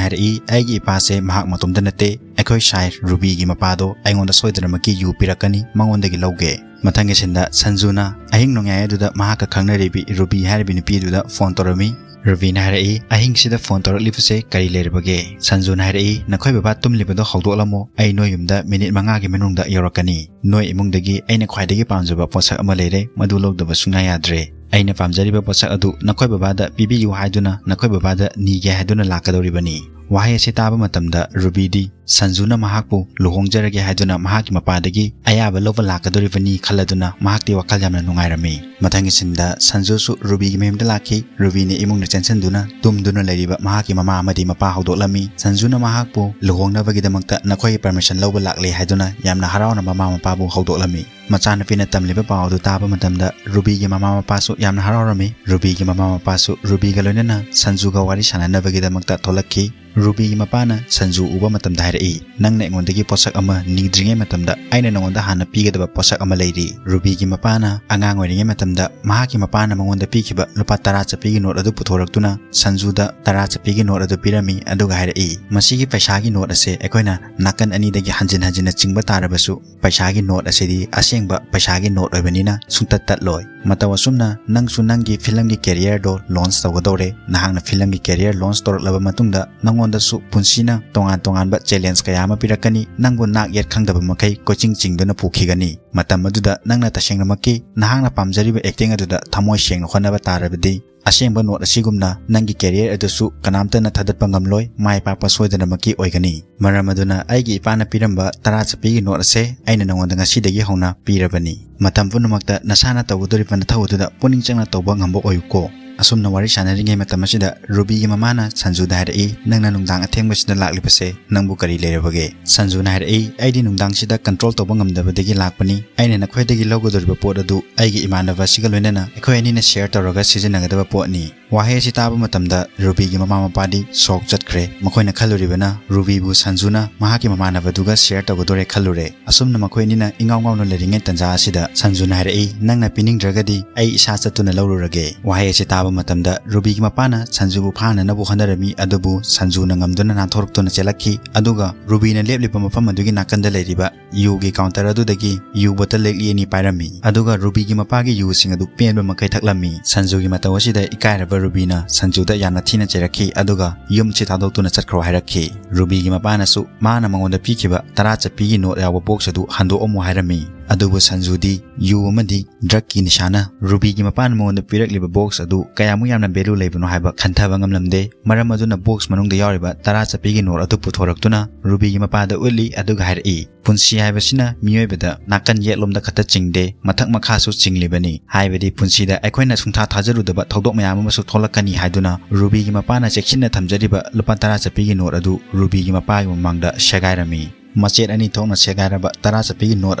ꯍꯥꯏꯔꯛꯏ, "ꯑꯩꯒꯤ ꯏꯄꯥꯁꯦ ꯃꯍꯥꯛ ꯃꯇꯣꯝꯇ ꯅꯠꯇꯦ, ꯑꯩꯈꯣꯏ ꯁꯥꯏ ꯔꯨꯕꯤꯒꯤ ꯃꯄꯥꯗꯣ ꯑꯩꯉꯣꯟꯗ ꯁꯣꯏꯗꯅꯃꯛꯀꯤ ꯌꯨ ꯄꯤꯔꯛꯀꯅꯤ, ꯃꯉꯣꯟꯗꯒꯤ ꯂꯧꯒꯦ"꯫ ꯃꯊꯪꯒꯤ ꯁꯤꯟꯗ ꯁꯟꯖꯨꯅ ꯑꯍꯤꯡ ꯅꯣꯡꯌꯥꯏ ꯑꯗꯨꯗ ꯃꯍꯥꯛꯀ ꯈꯪꯅꯔꯤꯕꯤ ꯔꯨꯕꯤ ꯍꯥꯏꯔꯤꯕꯤ ꯅꯨꯄꯤ ꯑꯗꯨꯗ phone ꯇꯧꯔꯝꯃꯤ꯫ ꯔꯨꯕꯤꯅ ꯍꯥꯏꯔꯛꯏ, "ꯑꯍꯤꯡꯁꯤꯗ ꯐꯣꯟ ꯇꯧꯔꯛꯂꯤꯕꯁꯦ ꯀꯔꯤ ꯂꯩꯔꯕꯒꯦ?" ꯁꯟꯖꯨꯅ ꯍꯥꯏꯔꯛꯏ, "ꯅꯈꯣꯏ ꯕꯕꯥ ꯇꯨꯝꯂꯤꯕꯗꯣ ꯍꯧꯗꯣꯛꯂꯝꯃꯣ, ꯑꯩ ꯅꯣꯏ ꯌꯨꯝꯗ ꯃꯤꯅꯤꯠ ꯃꯉꯥꯒꯤ ꯃꯅꯨꯡꯗ ꯌꯧꯔꯛꯀꯅꯤ꯫ ꯅꯣꯏ ꯏꯃꯨꯡꯗꯒꯤ ꯑꯩꯅ ꯈ꯭ꯋꯥꯏꯗꯒꯤ ꯄꯥꯝꯖꯕ ꯄꯣꯠꯁꯛ ꯑꯃ ꯂꯩꯔꯦ, ꯃꯗꯨ ꯂꯧꯗꯕ ꯁꯨꯡꯌꯥ ꯌꯥꯗ꯭ꯔꯦ꯫ ꯑꯩꯅ ꯄꯥꯝꯖꯔꯤꯕ ꯄꯣꯠꯁꯛ ꯑꯗꯨ ꯅꯈꯣꯏ ꯕꯕꯥꯗ ꯄꯤꯕꯤꯌꯨ ꯍꯥꯏꯗꯨꯅ ꯅꯈꯣꯏ ꯕꯕꯥꯗ ꯅꯤꯒꯦ ꯍꯥꯏꯗꯨꯅ ꯂꯥꯛꯀꯗꯧꯔꯤꯕꯅꯤ꯫" ꯋꯥꯍꯩ ꯑꯁꯤ ꯇꯥꯕ ꯃꯇꯝꯗ ꯔꯨꯕꯤꯗꯤ ꯁꯟꯖꯨꯅ ꯃꯍꯥꯛꯄꯨ ꯂꯨꯍꯣꯡꯖꯔꯒꯦ ꯍꯥꯏꯗꯨꯅ ꯃꯍꯥꯛꯀꯤ ꯃꯄꯥꯗꯒꯤ ꯑꯌꯥꯕ ꯂꯧꯕ ꯂꯥꯛꯀꯗꯧꯔꯤꯕꯅꯤ ꯈꯜꯂꯗꯨꯅ ꯃꯍꯥꯛꯇꯤ ꯋꯥꯈꯜ ꯌꯥꯝꯅ ꯅꯨꯡꯉꯥꯏꯔꯝꯃꯤ꯫ ꯃꯊꯪꯒꯤ ꯁꯤꯟꯗ ꯁꯟꯖꯨꯁꯨ ꯔꯨꯕꯤꯒꯤ ꯃꯌꯨꯝꯗ ꯂꯥꯛꯈꯤ꯫ ꯔꯨꯕꯤꯅ ꯏꯃꯨꯡꯗ ꯆꯦꯟꯁꯤꯟꯗꯨꯅ ꯇꯨꯝꯗꯨꯅ ꯂꯩꯔꯤꯕ ꯃꯍꯥꯛꯀꯤ ꯃꯃꯥ ꯑꯃꯗꯤ ꯃꯄꯥ ꯍꯧꯗꯣꯛꯂꯝꯃꯤ꯫ ꯁꯟꯖꯨꯅ ꯃꯍꯥꯛꯄꯨ ꯂꯨꯍꯣꯡꯅꯕꯒꯤꯗꯃꯛꯇ ꯅꯈꯣꯏꯒꯤ ꯄꯔꯃꯤꯁꯟ ꯂꯧꯕ ꯂꯥꯛꯂꯦ ꯍꯥꯏꯗꯨꯅ ꯌꯥꯝꯅ ꯍꯔꯥꯎꯅ ꯃꯃꯥ ꯃꯄꯥꯕꯨ ꯍꯧꯗꯣꯛꯂꯝꯃꯤ꯫ ꯃꯆꯥꯅꯨꯄꯤꯅ ꯇꯝꯂꯤꯕ ꯄꯥꯎ ꯑꯗꯨ ꯇꯥꯕ ꯃꯇꯝꯗ ꯔꯨꯕꯤꯒꯤ ꯃꯃꯥ ꯃꯄꯥꯁꯨ ꯌꯥꯝꯅ ꯍꯔꯥꯎꯔꯝꯃꯤ꯫ ꯔꯨꯕꯤꯒꯤ ꯃꯃꯥ ꯃꯄꯥꯁꯨ ꯔꯨꯕꯤꯒ ꯂꯣꯏꯅꯅ ꯁꯟꯖꯨꯒ ꯋꯥꯔꯤ ꯁꯥꯟꯅꯅꯕꯒꯤꯗꯃꯛꯇ ꯊꯣꯛꯂꯛꯈꯤ꯫ ꯔꯨꯕꯤꯒꯤ ꯃꯄꯥꯅ ꯁꯟꯖꯨ ꯎꯕ ꯃꯇꯝꯗ ꯍꯥꯏꯔꯛꯏ, "ꯅꯪꯅ ꯑꯩꯉꯣꯟꯗꯒꯤ ꯄꯣꯠꯁꯛ ꯑꯃ ꯅꯤꯗ꯭ꯔꯤꯉꯩ ꯃꯇꯝꯗ ꯑꯩꯅ ꯅꯉꯣꯟꯗ ꯍꯥꯟꯅ ꯄꯤꯒꯗꯕ ꯄꯣꯠꯁꯛ ꯑꯃ ꯂꯩꯔꯤ꯫" ꯔꯨꯕꯤꯒꯤ ꯃꯄꯥꯅ ꯑꯉꯥꯡ ꯑꯣꯏꯔꯤꯉꯩ ꯃꯇꯝꯗ ꯃꯍꯥꯛꯀꯤ ꯃꯄꯥꯅ ꯃꯉꯣꯟꯗ ꯄꯤꯈꯤꯕ ꯂꯨꯄꯥ ꯇꯔꯥ ꯆꯠꯄꯤꯒꯤ ꯅꯣꯠ ꯑꯗꯨ ꯄꯨꯊꯣꯔꯛꯇꯨꯅ ꯁꯟꯖꯨꯗ ꯇꯔꯥ ꯆꯠꯄꯤꯒꯤ ꯅꯣꯠ ꯑꯗꯨ ꯄꯤꯔꯝꯃꯤ, ꯑꯗꯨꯒ ꯍꯥꯏꯔꯛꯏ, "ꯃꯁꯤꯒꯤ ꯄꯩꯁꯥꯒꯤ ꯅꯣꯠ ꯑꯁꯦ ꯑꯩꯈꯣꯏꯅ ꯅꯥꯀꯟ ꯑꯅꯤꯗꯒꯤ ꯍꯟꯖꯤꯟ ꯍꯟꯖꯤꯟꯅ ꯆꯤꯡꯕ ꯇꯥꯔꯕꯁꯨ, ꯄꯩꯁꯥꯒꯤ ꯅꯣꯠ ꯑꯁꯤꯗꯤ ꯑꯁꯦꯡꯕ ꯄꯩꯁꯥꯒꯤ ꯅꯣꯠ ꯑꯣꯏꯕꯅꯤꯅ ꯁꯨꯡꯇꯠ ꯇꯠꯂꯣꯏ꯫ ꯃꯇꯧ ꯑꯁꯨꯝꯅ ꯅꯪꯁꯨ ꯅꯪꯒꯤ ꯐꯤꯂꯝꯒꯤ ꯀꯦꯔꯤꯌꯔꯗꯣ ꯂꯣꯟꯁ ꯇꯧꯒꯗꯧꯔꯦ꯫ ꯅꯍꯥꯛꯅ ꯐꯤꯂꯝꯒꯤ ꯀꯦꯔꯤꯌꯔ ꯂꯣꯟꯁ ꯇꯧꯔꯛꯂꯕ ꯃꯇꯨꯡꯗ ꯅꯉꯣꯟꯗꯁꯨ ꯄꯨꯟꯁꯤꯅ ꯇꯣꯉꯥꯟ ꯇꯣꯉꯥꯟꯕ ꯆꯦꯂꯦꯟꯖ ꯀꯌꯥ ꯑꯃ ꯄꯤꯔꯛꯀꯅꯤ꯫ ꯅꯪꯕꯨ ꯅꯥꯛ ꯌꯦꯠ ꯈꯪꯗꯕ ꯃꯈꯩ ꯀꯣꯏꯆꯤꯡ ꯆꯤꯡꯗꯨꯅ ꯄꯨꯈꯤꯒꯅꯤ꯫ ꯃꯇꯝ ꯑꯗꯨꯗ ꯅꯪꯅ ꯇꯁꯦꯡꯅꯃꯛꯀꯤ ꯅꯍꯥꯛꯅ ꯄꯥꯝꯖꯔꯤꯕ ꯑꯦꯛꯇꯤꯡ ꯑꯗꯨꯗ ꯊꯃꯣꯏ ꯁꯦꯡꯅ ꯍꯣꯠꯅꯕ ꯇꯥꯔꯕꯗꯤ, ꯑꯁꯦꯡꯕ ꯅꯣꯠ ꯑꯁꯤꯒꯨꯝꯅ ꯅꯪꯒꯤ ꯀꯦꯔꯤꯌꯔ ꯑꯗꯨꯁꯨ ꯀꯅꯥꯝꯇꯅ ꯊꯥꯗꯠꯄ ꯉꯝꯂꯣꯏ, ꯃꯥꯏ ꯄꯥꯛꯄ ꯁꯣꯏꯗꯅꯃꯛꯀꯤ ꯑꯣꯏꯒꯅꯤ꯫ ꯃꯔꯝ ꯑꯗꯨꯅ ꯑꯩꯒꯤ ꯏꯄꯥꯅ ꯄꯤꯔꯝꯕ ꯇꯔꯥ ꯆꯠꯄꯤꯒꯤ ꯅꯣꯠ ꯑꯁꯦ ꯑꯩꯅ ꯅꯉꯣꯟꯗ ꯉꯁꯤꯗꯒꯤ ꯍꯧꯅ ꯄꯤꯔꯕꯅꯤ꯫ ꯃꯇꯝ ꯄꯨꯝꯅꯃꯛꯇ ꯅꯁꯥꯅ ꯇꯧꯒꯗꯧꯔꯤꯕ ꯅꯊꯧ ꯑꯗꯨꯗ ꯄꯨꯛꯅꯤꯡ ꯆꯪꯅ ꯇꯧꯕ ꯉꯝꯕ ꯑꯣꯏꯌꯨꯀꯣ꯫ ꯑꯁꯨꯝꯅ ꯋꯥꯔꯤ ꯁꯥꯟꯅꯔꯤꯉꯩ ꯃꯇꯝ ꯑꯁꯤꯗ ꯔꯨꯕꯤꯒꯤ ꯃꯃꯥꯅ ꯁꯟꯖꯨꯗ ꯍꯥꯏꯔꯛꯏ, "ꯅꯪꯅ ꯅꯨꯡꯗꯥꯡ ꯑꯊꯦꯡꯕꯁꯤꯗ ꯂꯥꯛꯂꯤꯕꯁꯦ ꯅꯪꯕꯨ ꯀꯔꯤ ꯂꯩꯔꯕꯒꯦ?" ꯁꯟꯖꯨꯅ ꯍꯥꯏꯔꯛꯏ, "ꯑꯩꯗꯤ ꯅꯨꯡꯗꯥꯡꯁꯤꯗ ꯀꯟꯇ꯭ꯔꯣꯜ ꯇꯧꯕ ꯉꯝꯗꯕꯗꯒꯤ ꯂꯥꯛꯄꯅꯤ꯫ ꯑꯩꯅ ꯅꯈꯣꯏꯗꯒꯤ ꯂꯧꯒꯗꯧꯔꯤꯕ ꯄꯣꯠ ꯑꯗꯨ ꯑꯩꯒꯤ ꯏꯃꯥꯟꯅꯕ ꯑꯁꯤꯒ ꯂꯣꯏꯅꯅ ꯑꯩꯈꯣꯏ ꯑꯅꯤꯅ ꯁꯤꯌꯔ ꯇꯧꯔꯒ ꯁꯤꯖꯤꯟꯅꯒꯗꯕ ꯄꯣꯠꯅꯤ꯫" ꯋꯥꯍꯩ ꯑꯁꯤ ꯇꯥꯕ ꯃꯇꯝꯗ ꯔꯨꯕꯤꯒꯤ ꯃꯃꯥ ꯃꯄꯥꯗꯤ ꯁꯣꯛ ꯆꯠꯈ꯭ꯔꯦ꯫ ꯃꯈꯣꯏꯅ ꯈꯜꯂꯨꯔꯤꯕꯅ ꯔꯨꯕꯤꯕꯨ ꯁꯟꯖꯨꯅ ꯃꯍꯥꯛꯀꯤ ꯃꯃꯥꯟꯅꯕꯗꯨꯒ ꯁꯤꯌꯔ ꯇꯧꯒꯗꯣꯔꯦ ꯈꯜꯂꯨꯔꯦ꯫ ꯑꯁꯨꯝꯅ ꯃꯈꯣꯏ ꯑꯅꯤꯅ ꯏꯉꯥꯎ ꯉꯥꯎꯅ ꯂꯩꯔꯤꯉꯩ ꯇꯥꯟꯖꯥ ꯑꯁꯤꯗ ꯁꯟꯖꯨꯅ ꯍꯥꯏꯔꯛꯏ, "ꯅꯪꯅ ꯄꯤꯅꯤꯡꯗ꯭ꯔꯒꯗꯤ ꯑꯩ ꯏꯁꯥ ꯆꯠꯇꯨꯅ ꯂꯧꯔꯨꯔꯒꯦ꯫" ꯋꯥꯍꯩ ꯑꯁꯤ ꯇꯥꯕ ꯃꯇꯝꯗ ꯔꯨꯕꯤꯒꯤ ꯃꯄꯥꯅ ꯁꯟꯖꯨꯕꯨ ꯐꯥꯅꯅꯕ ꯍꯣꯠꯅꯔꯝꯃꯤ, ꯑꯗꯨꯕꯨ ꯁꯟꯖꯨꯅ ꯉꯝꯗꯨꯅ ꯅꯥꯟꯊꯣꯔꯛꯇꯨꯅ ꯆꯦꯜꯂꯛꯈꯤ꯫ ꯑꯗꯨꯒ ꯔꯨꯕꯤꯅ ꯂꯦꯞꯂꯤꯕ ꯃꯐꯝ ꯑꯗꯨꯒꯤ ꯅꯥꯀꯟꯗ ꯂꯩꯔꯤꯕ ꯌꯨꯒꯤ ꯀꯥꯎꯟꯇꯔ ꯑꯗꯨꯗꯒꯤ ꯌꯨ ꯕꯣꯇꯜ ꯂꯤꯛꯂꯤ ꯑꯅꯤ ꯄꯥꯏꯔꯝꯃꯤ꯫ ꯑꯗꯨꯒ ꯔꯨꯕꯤꯒꯤ ꯃꯄꯥꯒꯤ ꯌꯨꯁꯤꯡ ꯑꯗꯨ ꯄꯦꯟꯕ ꯃꯈꯩ ꯊꯛꯂꯝꯃꯤ꯫ ꯁꯟꯖꯨꯒꯤ ꯃꯇꯧ ꯑꯁꯤꯗ ꯏꯀꯥꯏꯔꯕ ꯔꯨꯕꯤꯅ ꯁꯟꯖꯨꯗ ꯌꯥꯝꯅ ꯊꯤꯅ ꯆꯩꯔꯛꯈꯤ, ꯑꯗꯨꯒ ꯌꯨꯝꯁꯤ ꯊꯥꯗꯣꯛꯇꯨꯅ ꯆꯠꯈ꯭ꯔꯣ ꯍꯥꯏꯔꯛꯈꯤ꯫ ꯔꯨꯕꯤꯒꯤ ꯃꯄꯥꯅꯁꯨ ꯃꯥꯅ ꯃꯉꯣꯟꯗ ꯄꯤꯈꯤꯕ ꯇꯔꯥ ꯆꯠꯄꯤꯒꯤ ꯅꯣꯠ ꯌꯥꯎꯕ ꯕꯣꯛꯁ ꯑꯗꯨ ꯍꯟꯗꯣꯛꯑꯝꯃꯨ ꯍꯥꯏꯔꯝꯃꯤ꯫ ꯑꯗꯨꯕꯨ ꯁꯟꯖꯨꯗꯤ ꯌꯨ ꯑꯃꯗꯤ ꯗ꯭ꯔꯒꯀꯤ ꯅꯤꯁꯥꯅ ꯔꯨꯕꯤꯒꯤ ꯃꯄꯥꯅ ꯃꯉꯣꯟꯗ ꯄꯤꯔꯛꯂꯤꯕ ꯕꯣꯛꯁ ꯑꯗꯨ ꯀꯌꯥꯃꯨꯛ ꯌꯥꯝꯅ ꯚꯦꯂꯨ ꯂꯩꯕꯅꯣ ꯍꯥꯏꯕ ꯈꯟꯊꯕ ꯉꯝꯂꯝꯗꯦ꯫ ꯃꯔꯝ ꯑꯗꯨꯅ ꯕꯣꯛꯁ ꯃꯅꯨꯡꯗ ꯌꯥꯎꯔꯤꯕ ꯇꯔꯥ ꯆꯠꯄꯤꯒꯤ ꯅꯣꯠ ꯑꯗꯨ ꯄꯨꯊꯣꯔꯛꯇꯨꯅ ꯔꯨꯕꯤꯒꯤ ꯃꯄꯥꯗ ꯎꯠꯂꯤ, ꯑꯗꯨꯒ ꯍꯥꯏꯔꯛꯏ, "ꯄꯨꯟꯁꯤ ꯍꯥꯏꯕꯁꯤꯅ ꯃꯤꯑꯣꯏꯕꯗ ꯅꯥꯀꯟ ꯌꯦꯠꯂꯣꯝꯗ ꯈꯛꯇ ꯆꯤꯡꯗꯦ, ꯃꯊꯛ ꯃꯈꯥꯁꯨ ꯆꯤꯡꯂꯤꯕꯅꯤ꯫ ꯍꯥꯏꯕꯗꯤ ꯄꯨꯟꯁꯤꯗ ꯑꯩꯈꯣꯏꯅ ꯁꯨꯡꯊꯥ ꯊꯥꯖꯔꯨꯗꯕ ꯊꯧꯗꯣꯛ ꯃꯌꯥꯝ ꯑꯃꯁꯨ ꯊꯣꯛꯂꯛꯀꯅꯤ" ꯍꯥꯏꯗꯨꯅ ꯔꯨꯕꯤꯒꯤ ꯃꯄꯥꯅ ꯆꯦꯛꯁꯤꯟꯅ ꯊꯝꯖꯔꯤꯕ ꯂꯨꯄꯥ ꯇꯔꯥ ꯆꯠꯄꯤꯒꯤ ꯅꯣꯠ ꯑꯗꯨ ꯔꯨꯕꯤꯒꯤ ꯃꯄꯥꯒꯤ ꯃꯃꯥꯡꯗ ꯁꯦꯒꯥꯏꯔꯝꯃꯤ꯫ ꯃꯆꯦꯠ ꯑꯅꯤ ꯊꯣꯛꯅ ꯁꯦꯒꯥꯏꯔꯕ ꯇꯔꯥ ꯆꯠꯄꯤꯒꯤ ꯅꯣꯠ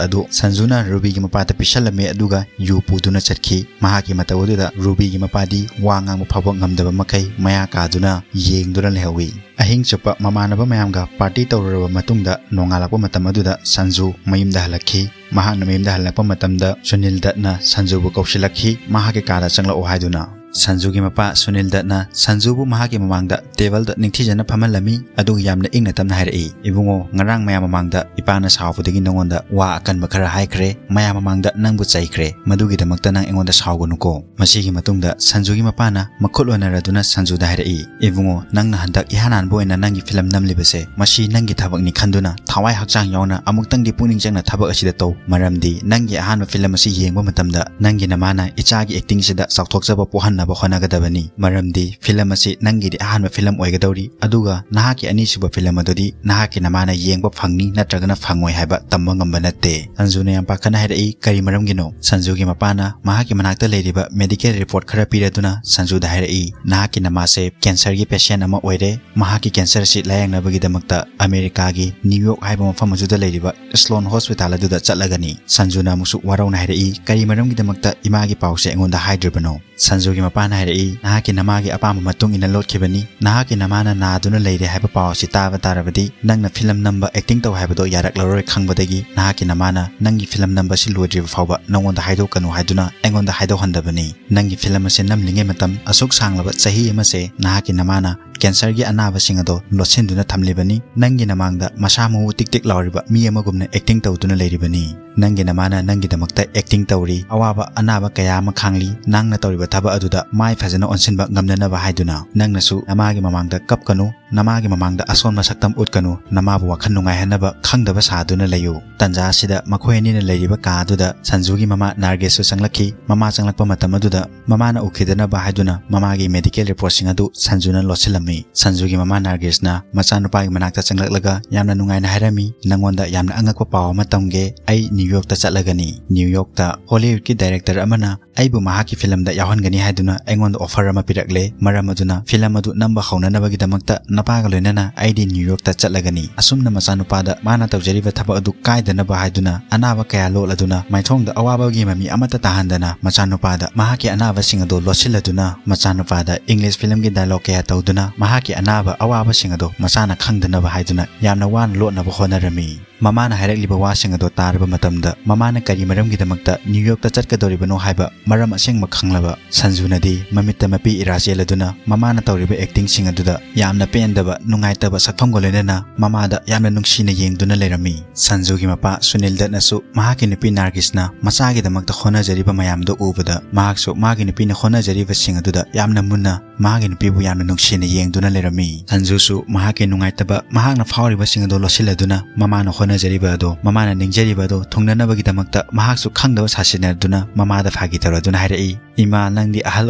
ꯑꯗꯨ ꯁꯟꯖꯨꯅ ꯔꯨꯕꯤꯒꯤ ꯃꯄꯥꯗ ꯄꯤꯁꯜꯂꯝꯃꯤ, ꯑꯗꯨꯒ ꯌꯨ ꯄꯨꯗꯨꯅ ꯆꯠꯈꯤ꯫ ꯃꯍꯥꯛꯀꯤ ꯃꯇꯧ ꯑꯗꯨꯗ ꯔꯨꯕꯤꯒꯤ ꯃꯄꯥꯗꯤ ꯋꯥ ꯉꯥꯡꯕ ꯐꯥꯎꯕ ꯉꯝꯗꯕ ꯃꯈꯩ ꯃꯌꯥ ꯀꯥꯗꯨꯅ ꯌꯦꯡꯗꯨꯅ ꯂꯩꯍꯧꯏ꯫ ꯑꯍꯤꯡ ꯆꯨꯞꯄ ꯃꯃꯥꯟꯅꯕ ꯃꯌꯥꯝꯒ ꯄꯥꯔꯇꯤ ꯇꯧꯔꯨꯔꯕ ꯃꯇꯨꯡꯗ ꯅꯣꯡꯉꯥꯜꯂꯛꯄ ꯃꯇꯝ ꯑꯗꯨꯗ ꯁꯟꯖꯨ ꯃꯌꯨꯝꯗ ꯍꯜꯂꯛꯈꯤ꯫ ꯃꯍꯥꯛꯅ ꯃꯌꯨꯝꯗ ꯍꯜꯂꯛꯄ ꯃꯇꯝꯗ ꯁꯨꯅꯤꯜ ꯗꯠꯅ ꯁꯟꯖꯨꯕꯨ ꯀꯧꯁꯤꯜꯂꯛꯈꯤ, ꯃꯍꯥꯛꯀꯤ ꯀꯥꯗ ꯆꯪꯂꯛꯎ ꯍꯥꯏꯗꯨꯅ꯫ ꯁꯟꯖꯨꯒꯤ ꯃꯄꯥ ꯁꯨꯅꯤꯜ ꯗꯠꯅ ꯁꯟꯖꯨꯕꯨ ꯃꯍꯥꯛꯀꯤ ꯃꯃꯥꯡꯗ ꯇꯦꯕꯜꯗ ꯅꯤꯡꯊꯤꯖꯅ ꯐꯝꯍꯜꯂꯝꯃꯤ, ꯑꯗꯨꯒ ꯌꯥꯝꯅ ꯏꯪꯅ ꯇꯞꯅ ꯍꯥꯏꯔꯛꯏ, "ꯏꯕꯨꯡꯉꯣ, ꯉꯔꯥꯡ ꯃꯌꯥꯝ ꯃꯃꯥꯡꯗ ꯏꯄꯥꯅ ꯁꯥꯎꯕꯗꯒꯤ ꯅꯉꯣꯟꯗ ꯋꯥ ꯑꯀꯟꯕ ꯈꯔ ꯍꯥꯏꯈ꯭ꯔꯦ꯫ ꯃꯌꯥꯝ ꯃꯃꯥꯡꯗ ꯅꯪꯕꯨ ꯆꯩꯈ꯭ꯔꯦ꯫ ꯃꯗꯨꯒꯤꯗꯃꯛꯇ ꯅꯪ ꯑꯩꯉꯣꯟꯗ ꯁꯥꯎꯒꯅꯨꯀꯣ"꯫ ꯃꯁꯤꯒꯤ ꯃꯇꯨꯡꯗ ꯁꯟꯖꯨꯒꯤ ꯃꯄꯥꯅ ꯃꯈꯨꯠ ꯑꯣꯟꯅꯔꯗꯨꯅ ꯁꯟꯖꯨꯗ ꯍꯥꯏꯔꯛꯏ, "ꯏꯕꯨꯡꯉꯣ, ꯅꯪꯅ ꯍꯟꯗꯛ ꯏꯍꯥꯟ ꯍꯥꯟꯕ ꯑꯣꯏꯅ ꯅꯪꯒꯤ ꯐꯤꯂꯝ ꯅꯝꯂꯤꯕꯁꯦ, ꯃꯁꯤ ꯅꯪꯒꯤ ꯊꯕꯛꯅꯤ ꯈꯟꯗꯨꯅ ꯊꯋꯥꯏ ꯍꯛꯆꯥꯡ ꯌꯥꯎꯅ ꯑꯃꯨꯛꯇꯪꯗꯤ ꯄꯨꯛꯅꯤꯡ ꯆꯪꯅ ꯊꯕꯛ ꯑꯁꯤꯗ ꯇꯧ꯫ ꯃꯔꯝꯗꯤ ꯅꯪꯒꯤ ꯑꯍꯥꯟꯕ ꯐꯤꯂꯝ ꯑꯁꯤ ꯌꯦꯡꯕ ꯃꯇꯝꯗ ꯅꯪꯒꯤ ꯅꯃꯥꯅ ꯏꯆꯥꯒꯤ ꯑꯦꯛꯇꯤꯡꯁꯤꯗ ꯆꯥꯎꯊꯣꯛꯆꯕ ꯄꯣꯛꯍꯟꯅꯕ ꯍꯣꯠꯅꯒꯗꯕꯅꯤ꯫ ꯃꯔꯝꯗꯤ ꯐꯤꯂꯝ ꯑꯁꯤ ꯅꯪꯒꯤꯗꯤ ꯑꯍꯥꯟꯕ ꯐꯤꯂꯝ ꯑꯣꯏꯒꯗꯧꯔꯤ, ꯑꯗꯨꯒ ꯅꯍꯥꯛꯀꯤ ꯑꯅꯤꯁꯨꯕ ꯐꯤꯂꯝ ꯑꯗꯨꯗꯤ ꯅꯍꯥꯛꯀꯤ ꯅꯃꯥꯅ ꯌꯦꯡꯕ ꯐꯪꯅꯤ ꯅꯠꯇ꯭ꯔꯒꯅ ꯐꯪꯉꯣꯏ ꯍꯥꯏꯕ ꯇꯝꯕ ꯉꯝꯕ ꯅꯠꯇꯦ"꯫ ꯁꯟꯖꯨꯅ ꯌꯥꯝ ꯄꯥꯈꯠꯅ ꯍꯥꯏꯔꯛꯏ, "ꯀꯔꯤ ꯃꯔꯝꯒꯤꯅꯣ?" ꯁꯟꯖꯨꯒꯤ ꯃꯄꯥꯅ ꯃꯍꯥꯛꯀꯤ ꯃꯅꯥꯛꯇ ꯂꯩꯔꯤꯕ ꯃꯦꯗꯤꯀꯦꯜ ꯔꯤꯄꯣꯔꯠ ꯈꯔ ꯄꯤꯔꯗꯨꯅ ꯁꯟꯖꯨꯗ ꯍꯥꯏꯔꯛꯏ, "ꯅꯍꯥꯛꯀꯤ ꯅꯃꯥꯁꯦ ꯀꯦꯟꯁꯔꯒꯤ ꯄꯦꯁꯦꯟ ꯑꯃ ꯑꯣꯏꯔꯦ꯫ ꯃꯍꯥꯛꯀꯤ ꯀꯦꯟꯁꯔ ꯑꯁꯤ ꯂꯥꯌꯦꯡꯅꯕꯒꯤꯗꯃꯛꯇ ꯑꯃꯦꯔꯤꯀꯥꯒꯤ ꯅ꯭ꯌꯨ ꯌꯣꯔꯛ ꯍꯥꯏꯕ ꯃꯐꯝ ꯑꯗꯨꯗ ꯂꯩꯔꯤꯕ ꯁ꯭ꯂꯣꯟ ꯍꯣꯁꯄꯤꯇꯥꯜ ꯑꯗꯨꯗ ꯆꯠꯂꯒꯅꯤ"꯫ ꯁꯟꯖꯨꯅ ꯑꯃꯨꯛꯁꯨ ꯋꯥꯔꯧꯅ ꯍꯥꯏꯔꯛꯏ, "ꯀꯔꯤ ꯃꯔꯝꯒꯤꯗꯃꯛꯇ ꯏꯃꯥꯒꯤ ꯄꯥꯎꯁꯦ ꯑꯩꯉꯣꯟꯗ ꯍꯥꯏꯗ꯭ꯔꯤꯕꯅꯣ?" ꯁꯟꯖꯨꯒꯤ ꯃꯄꯥꯅ ꯍꯥꯏꯔꯛꯏ, "ꯅꯍꯥꯛꯀꯤ ꯅꯃꯥꯒꯤ ꯑꯄꯥꯝꯕ ꯃꯇꯨꯡ ꯏꯟꯅ ꯂꯣꯠꯈꯤꯕꯅꯤ꯫ ꯅꯍꯥꯛꯀꯤ ꯅꯃꯥꯅ ꯅꯥꯗꯨꯅ ꯂꯩꯔꯦ ꯍꯥꯏꯕ ꯄꯥꯎ ꯑꯁꯤ ꯇꯥꯕ ꯇꯥꯔꯕꯗꯤ ꯅꯪꯅ ꯐꯤꯂꯝ ꯅꯝꯕ, ꯑꯦꯛꯇꯤꯡ ꯇꯧ ꯍꯥꯏꯕꯗꯣ ꯌꯥꯔꯛꯂꯔꯣꯏ ꯈꯪꯕꯗꯒꯤ ꯅꯍꯥꯛꯀꯤ ꯅꯃꯥꯅ ꯅꯪꯒꯤ ꯐꯤꯂꯝ ꯅꯝꯕ ꯑꯁꯤ ꯂꯣꯏꯗ꯭ꯔꯤꯕ ꯐꯥꯎꯕ ꯅꯉꯣꯟꯗ ꯍꯥꯏꯗꯣꯛꯀꯅꯨ ꯍꯥꯏꯗꯨꯅ ꯑꯩꯉꯣꯟꯗ ꯍꯥꯏꯗꯣꯛꯍꯟꯗꯕꯅꯤ꯫ ꯅꯪꯒꯤ ꯐꯤꯂꯝ ꯑꯁꯤ ꯅꯝꯂꯤꯉꯩ ꯃꯇꯝ ꯑꯁꯨꯛ ꯁꯥꯡꯂꯕ ꯆꯍꯤ ꯑꯃꯁꯦ ꯅꯍꯥꯛꯀꯤ ꯅꯃꯥꯅ ꯀꯦꯟꯁꯔꯒꯤ ꯑꯅꯥꯕꯁꯤꯡ ꯑꯗꯣ ꯂꯣꯠꯁꯤꯟꯗꯨꯅ ꯊꯝꯂꯤꯕꯅꯤ꯫ ꯅꯪꯒꯤ ꯅꯃꯥꯡꯗ ꯃꯁꯥ ꯃꯎ ꯇꯤꯛ ꯇꯤꯛ ꯂꯥꯎꯔꯤꯕ ꯃꯤ ꯑꯃꯒꯨꯝꯅ ꯑꯦꯛꯇꯤꯡ ꯇꯧꯗꯨꯅ ꯂꯩꯔꯤꯕꯅꯤ꯫ ꯅꯪꯒꯤ ꯅꯃꯥꯅ ꯅꯪꯒꯤꯗꯃꯛꯇ ꯑꯦꯛꯇꯤꯡ ꯇꯧꯔꯤ꯫ ꯑꯋꯥꯕ ꯑꯅꯥꯕ ꯀꯌꯥ ꯑꯃ ꯈꯥꯡꯂꯤ꯫ ꯅꯪꯅ ꯇꯧꯔꯤꯕ ꯊꯕꯛ ꯑꯗꯨꯗ ꯃꯥꯏ ꯐꯖꯅ ꯑꯣꯟꯁꯤꯟꯕ ꯉꯝꯅꯅꯕ ꯍꯥꯏꯗꯨꯅ꯫ ꯅꯪꯅꯁꯨ ꯅꯃꯥꯒꯤ ꯃꯃꯥꯡꯗ ꯀꯞꯀꯅꯨ, ꯅꯃꯥꯒꯤ ꯃꯃꯥꯡꯗ ꯑꯁꯣꯟꯕ ꯁꯛꯇꯝ ꯎꯠꯀꯅꯨ, ꯅꯃꯥꯕꯨ ꯋꯥꯈꯜ ꯅꯨꯡꯉꯥꯏꯍꯟꯅꯕ ꯈꯪꯗꯕ ꯁꯥꯗꯨꯅ ꯂꯩꯌꯨ꯫ ꯇꯟꯖꯥ ꯑꯁꯤꯗ ꯃꯈꯣꯏ ꯑꯅꯤꯅ ꯂꯩꯔꯤꯕ ꯀꯥ ꯑꯗꯨꯗ ꯁꯟꯖꯨꯒꯤ ꯃꯃꯥ ꯅꯥꯔꯒꯦꯁꯁꯨ ꯆꯪꯂꯛꯈꯤ꯫ ꯃꯃꯥ ꯆꯪꯂꯛꯄ ꯃꯇꯝ ꯑꯗꯨꯗ ꯃꯃꯥꯅ ꯎꯈꯤꯗꯅꯕ ꯍꯥꯏꯗꯨꯅ ꯃꯃꯥꯒꯤ ꯃꯦꯗꯤꯀꯦꯜ ꯔꯤꯄꯣꯔꯠꯁꯤꯡ ꯑꯗꯨ ꯁꯟꯖꯨꯅ ꯂꯣꯠꯁꯤꯜꯂꯝꯃꯤ꯫ ꯁꯟꯖꯨꯒꯤ ꯃꯃꯥ ꯅꯥꯔꯒꯦꯁꯅ ꯃꯆꯥꯅꯨꯄꯥꯒꯤ ꯃꯅꯥꯛꯇ ꯆꯪꯂꯛꯂꯒ ꯌꯥꯝꯅ ꯅꯨꯡꯉꯥꯏꯅ ꯍꯥꯏꯔꯝꯃꯤ, "ꯅꯪꯉꯣꯟꯗ ꯌꯥꯝꯅ ꯑꯉꯛꯄ ꯄꯥꯎ ꯑꯃ ꯇꯝꯒꯦ꯫ ꯑꯩ ꯅ꯭ꯌꯨ ꯌꯣꯔꯛꯇ ꯆꯠꯂꯒꯅꯤ꯫ ꯅ꯭ꯌꯨ ꯌꯣꯔꯛꯇ ꯍꯣꯂꯤꯋꯨꯗꯀꯤ ꯗꯥꯏꯔꯦꯛꯇꯔ ꯑꯃꯅ ꯑꯩꯕꯨ ꯃꯍꯥꯛꯀꯤ ꯐꯤꯂꯝꯗ ꯌꯥꯎꯍꯟꯒꯅꯤ ꯍꯥꯏꯗꯨꯅ ꯑꯩꯉꯣꯟꯗ ꯑꯣꯐꯔ ꯑꯃ ꯄꯤꯔꯛꯂꯦ꯫ ꯃꯔꯝ ꯑꯗꯨꯅ ꯐꯤꯂꯝ ꯑꯗꯨ ꯅꯝꯕ ꯍꯧꯅꯅꯕꯒꯤꯗꯃꯛꯇ ꯅꯄꯥꯒ ꯂꯣꯏꯅꯅ ꯑꯩꯗꯤ ꯅ꯭ꯌꯨ ꯌꯣꯔꯛꯇ ꯆꯠꯂꯒꯅꯤ꯫" ꯑꯁꯨꯝꯅ ꯃꯆꯥꯅꯨꯄꯥꯗ ꯃꯥꯅ ꯇꯧꯖꯔꯤꯕ ꯊꯕꯛ ꯑꯗꯨ ꯀꯥꯏꯗꯅꯕ ꯍꯥꯏꯗꯨꯅ ꯑꯅꯥꯕ ꯀꯌꯥ ꯂꯣꯠꯂꯗꯨꯅ ꯃꯥꯏꯊꯣꯡꯗ ꯑꯋꯥꯕꯒꯤ ꯃꯃꯤ ꯑꯃꯠꯇ ꯇꯥꯍꯟꯗꯅ ꯃꯆꯥꯅꯨꯄꯥꯗ ꯃꯍꯥꯛꯀꯤ ꯑꯅꯥꯕꯁꯤꯡ ꯑꯗꯨ ꯂꯣꯠꯁꯤꯜꯂꯗꯨꯅ ꯃꯆꯥꯅꯨꯄꯥꯗ ꯏꯪꯂꯤꯁ ꯐꯤꯂꯝꯒꯤ ꯗꯥꯏꯂꯣꯒ ꯀꯌꯥ ꯇꯧꯗꯨꯅ ꯃꯍꯥꯛꯀꯤ ꯑꯅꯥꯕ ꯑꯋꯥꯕꯁꯤꯡ ꯑꯗꯨ ꯃꯆꯥꯅ ꯈꯪꯗꯅꯕ ꯍꯥꯏꯗꯨꯅ ꯌꯥꯝꯅ ꯋꯥꯅ ꯂꯣꯠꯅꯕ ꯍꯣꯠꯅꯔꯝꯃꯤ꯫ ꯃꯃꯥꯅ ꯍꯥꯏꯔꯛꯂꯤꯕ ꯋꯥꯁꯤꯡ ꯑꯗꯨ ꯇꯥꯔꯕ ꯃꯇꯝꯗ ꯃꯃꯥꯅ ꯀꯔꯤ ꯃꯔꯝꯒꯤꯗꯃꯛꯇ ꯅ꯭ꯌꯨ ꯌꯣꯔꯛꯇ ꯆꯠꯀꯗꯧꯔꯤꯕꯅꯣ ꯍꯥꯏꯕ ꯃꯔꯝ ꯑꯁꯦꯡꯕ ꯈꯪꯂꯕ ꯁꯟꯖꯨꯅꯗꯤ ꯃꯃꯤꯠꯇ ꯃꯄꯤ ꯏꯔꯥ ꯆꯦꯜꯂꯗꯨꯅ ꯃꯃꯥꯅ ꯇꯧꯔꯤꯕ ꯑꯦꯛꯇꯤꯡꯁꯤꯡ ꯑꯗꯨꯗ ꯌꯥꯝꯅ ꯄꯦꯟꯗꯕ, ꯅꯨꯡꯉꯥꯏꯇꯕ ꯁꯛꯐꯝꯒ ꯂꯣꯏꯅꯅ ꯃꯃꯥꯗ ꯌꯥꯝꯅ ꯅꯨꯡꯁꯤꯅ ꯌꯦꯡꯗꯨꯅ ꯂꯩꯔꯝꯃꯤ꯫ ꯁꯟꯖꯨꯒꯤ ꯃꯄꯥ ꯁꯨꯅꯤꯜ ꯗꯠꯅꯁꯨ ꯃꯍꯥꯛꯀꯤ ꯅꯨꯄꯤ ꯅꯥꯔꯒꯤꯁꯅ ꯃꯆꯥꯒꯤꯗꯃꯛꯇ ꯍꯣꯠꯅꯖꯔꯤꯕ ꯃꯌꯥꯝꯗꯨ ꯎꯕꯗ ꯃꯍꯥꯛꯁꯨ ꯃꯥꯒꯤ ꯅꯨꯄꯤꯅ ꯍꯣꯠꯅꯖꯔꯤꯕꯁꯤꯡ ꯑꯗꯨꯗ ꯌꯥꯝꯅ ꯃꯨꯟꯅ ꯃꯥꯒꯤ ꯅꯨꯄꯤꯕꯨ ꯌꯥꯝꯅ ꯅꯨꯡꯁꯤꯅ ꯌꯦꯡꯗꯨꯅ ꯂꯩꯔꯝꯃꯤ꯫ ꯁꯟꯖꯨꯁꯨ ꯃꯍꯥꯛꯀꯤ ꯅꯨꯡꯉꯥꯏꯇꯕ, ꯃꯍꯥꯛꯅ ꯐꯥꯎꯔꯤꯕꯁꯤꯡ ꯑꯗꯨ ꯂꯣꯠꯁꯤꯜꯂꯗꯨꯅ, ꯃꯃꯥꯅ ꯍꯣꯠꯅꯖꯔꯤꯕ ꯑꯗꯨ, ꯃꯃꯥꯅ ꯅꯤꯡꯖꯔꯤꯕ ꯑꯗꯨ ꯊꯨꯡꯅꯅꯕꯒꯤꯗꯃꯛꯇ ꯃꯍꯥꯛꯁꯨ ꯈꯪꯗꯕ ꯁꯥꯁꯤꯟꯅꯗꯨꯅ ꯃꯃꯥꯗ ꯐꯥꯒꯤ ꯇꯧꯔꯗꯨꯅ ꯍꯥꯏꯔꯛꯏ, "ꯏꯃꯥ, ꯅꯪꯗꯤ ꯑꯍꯜ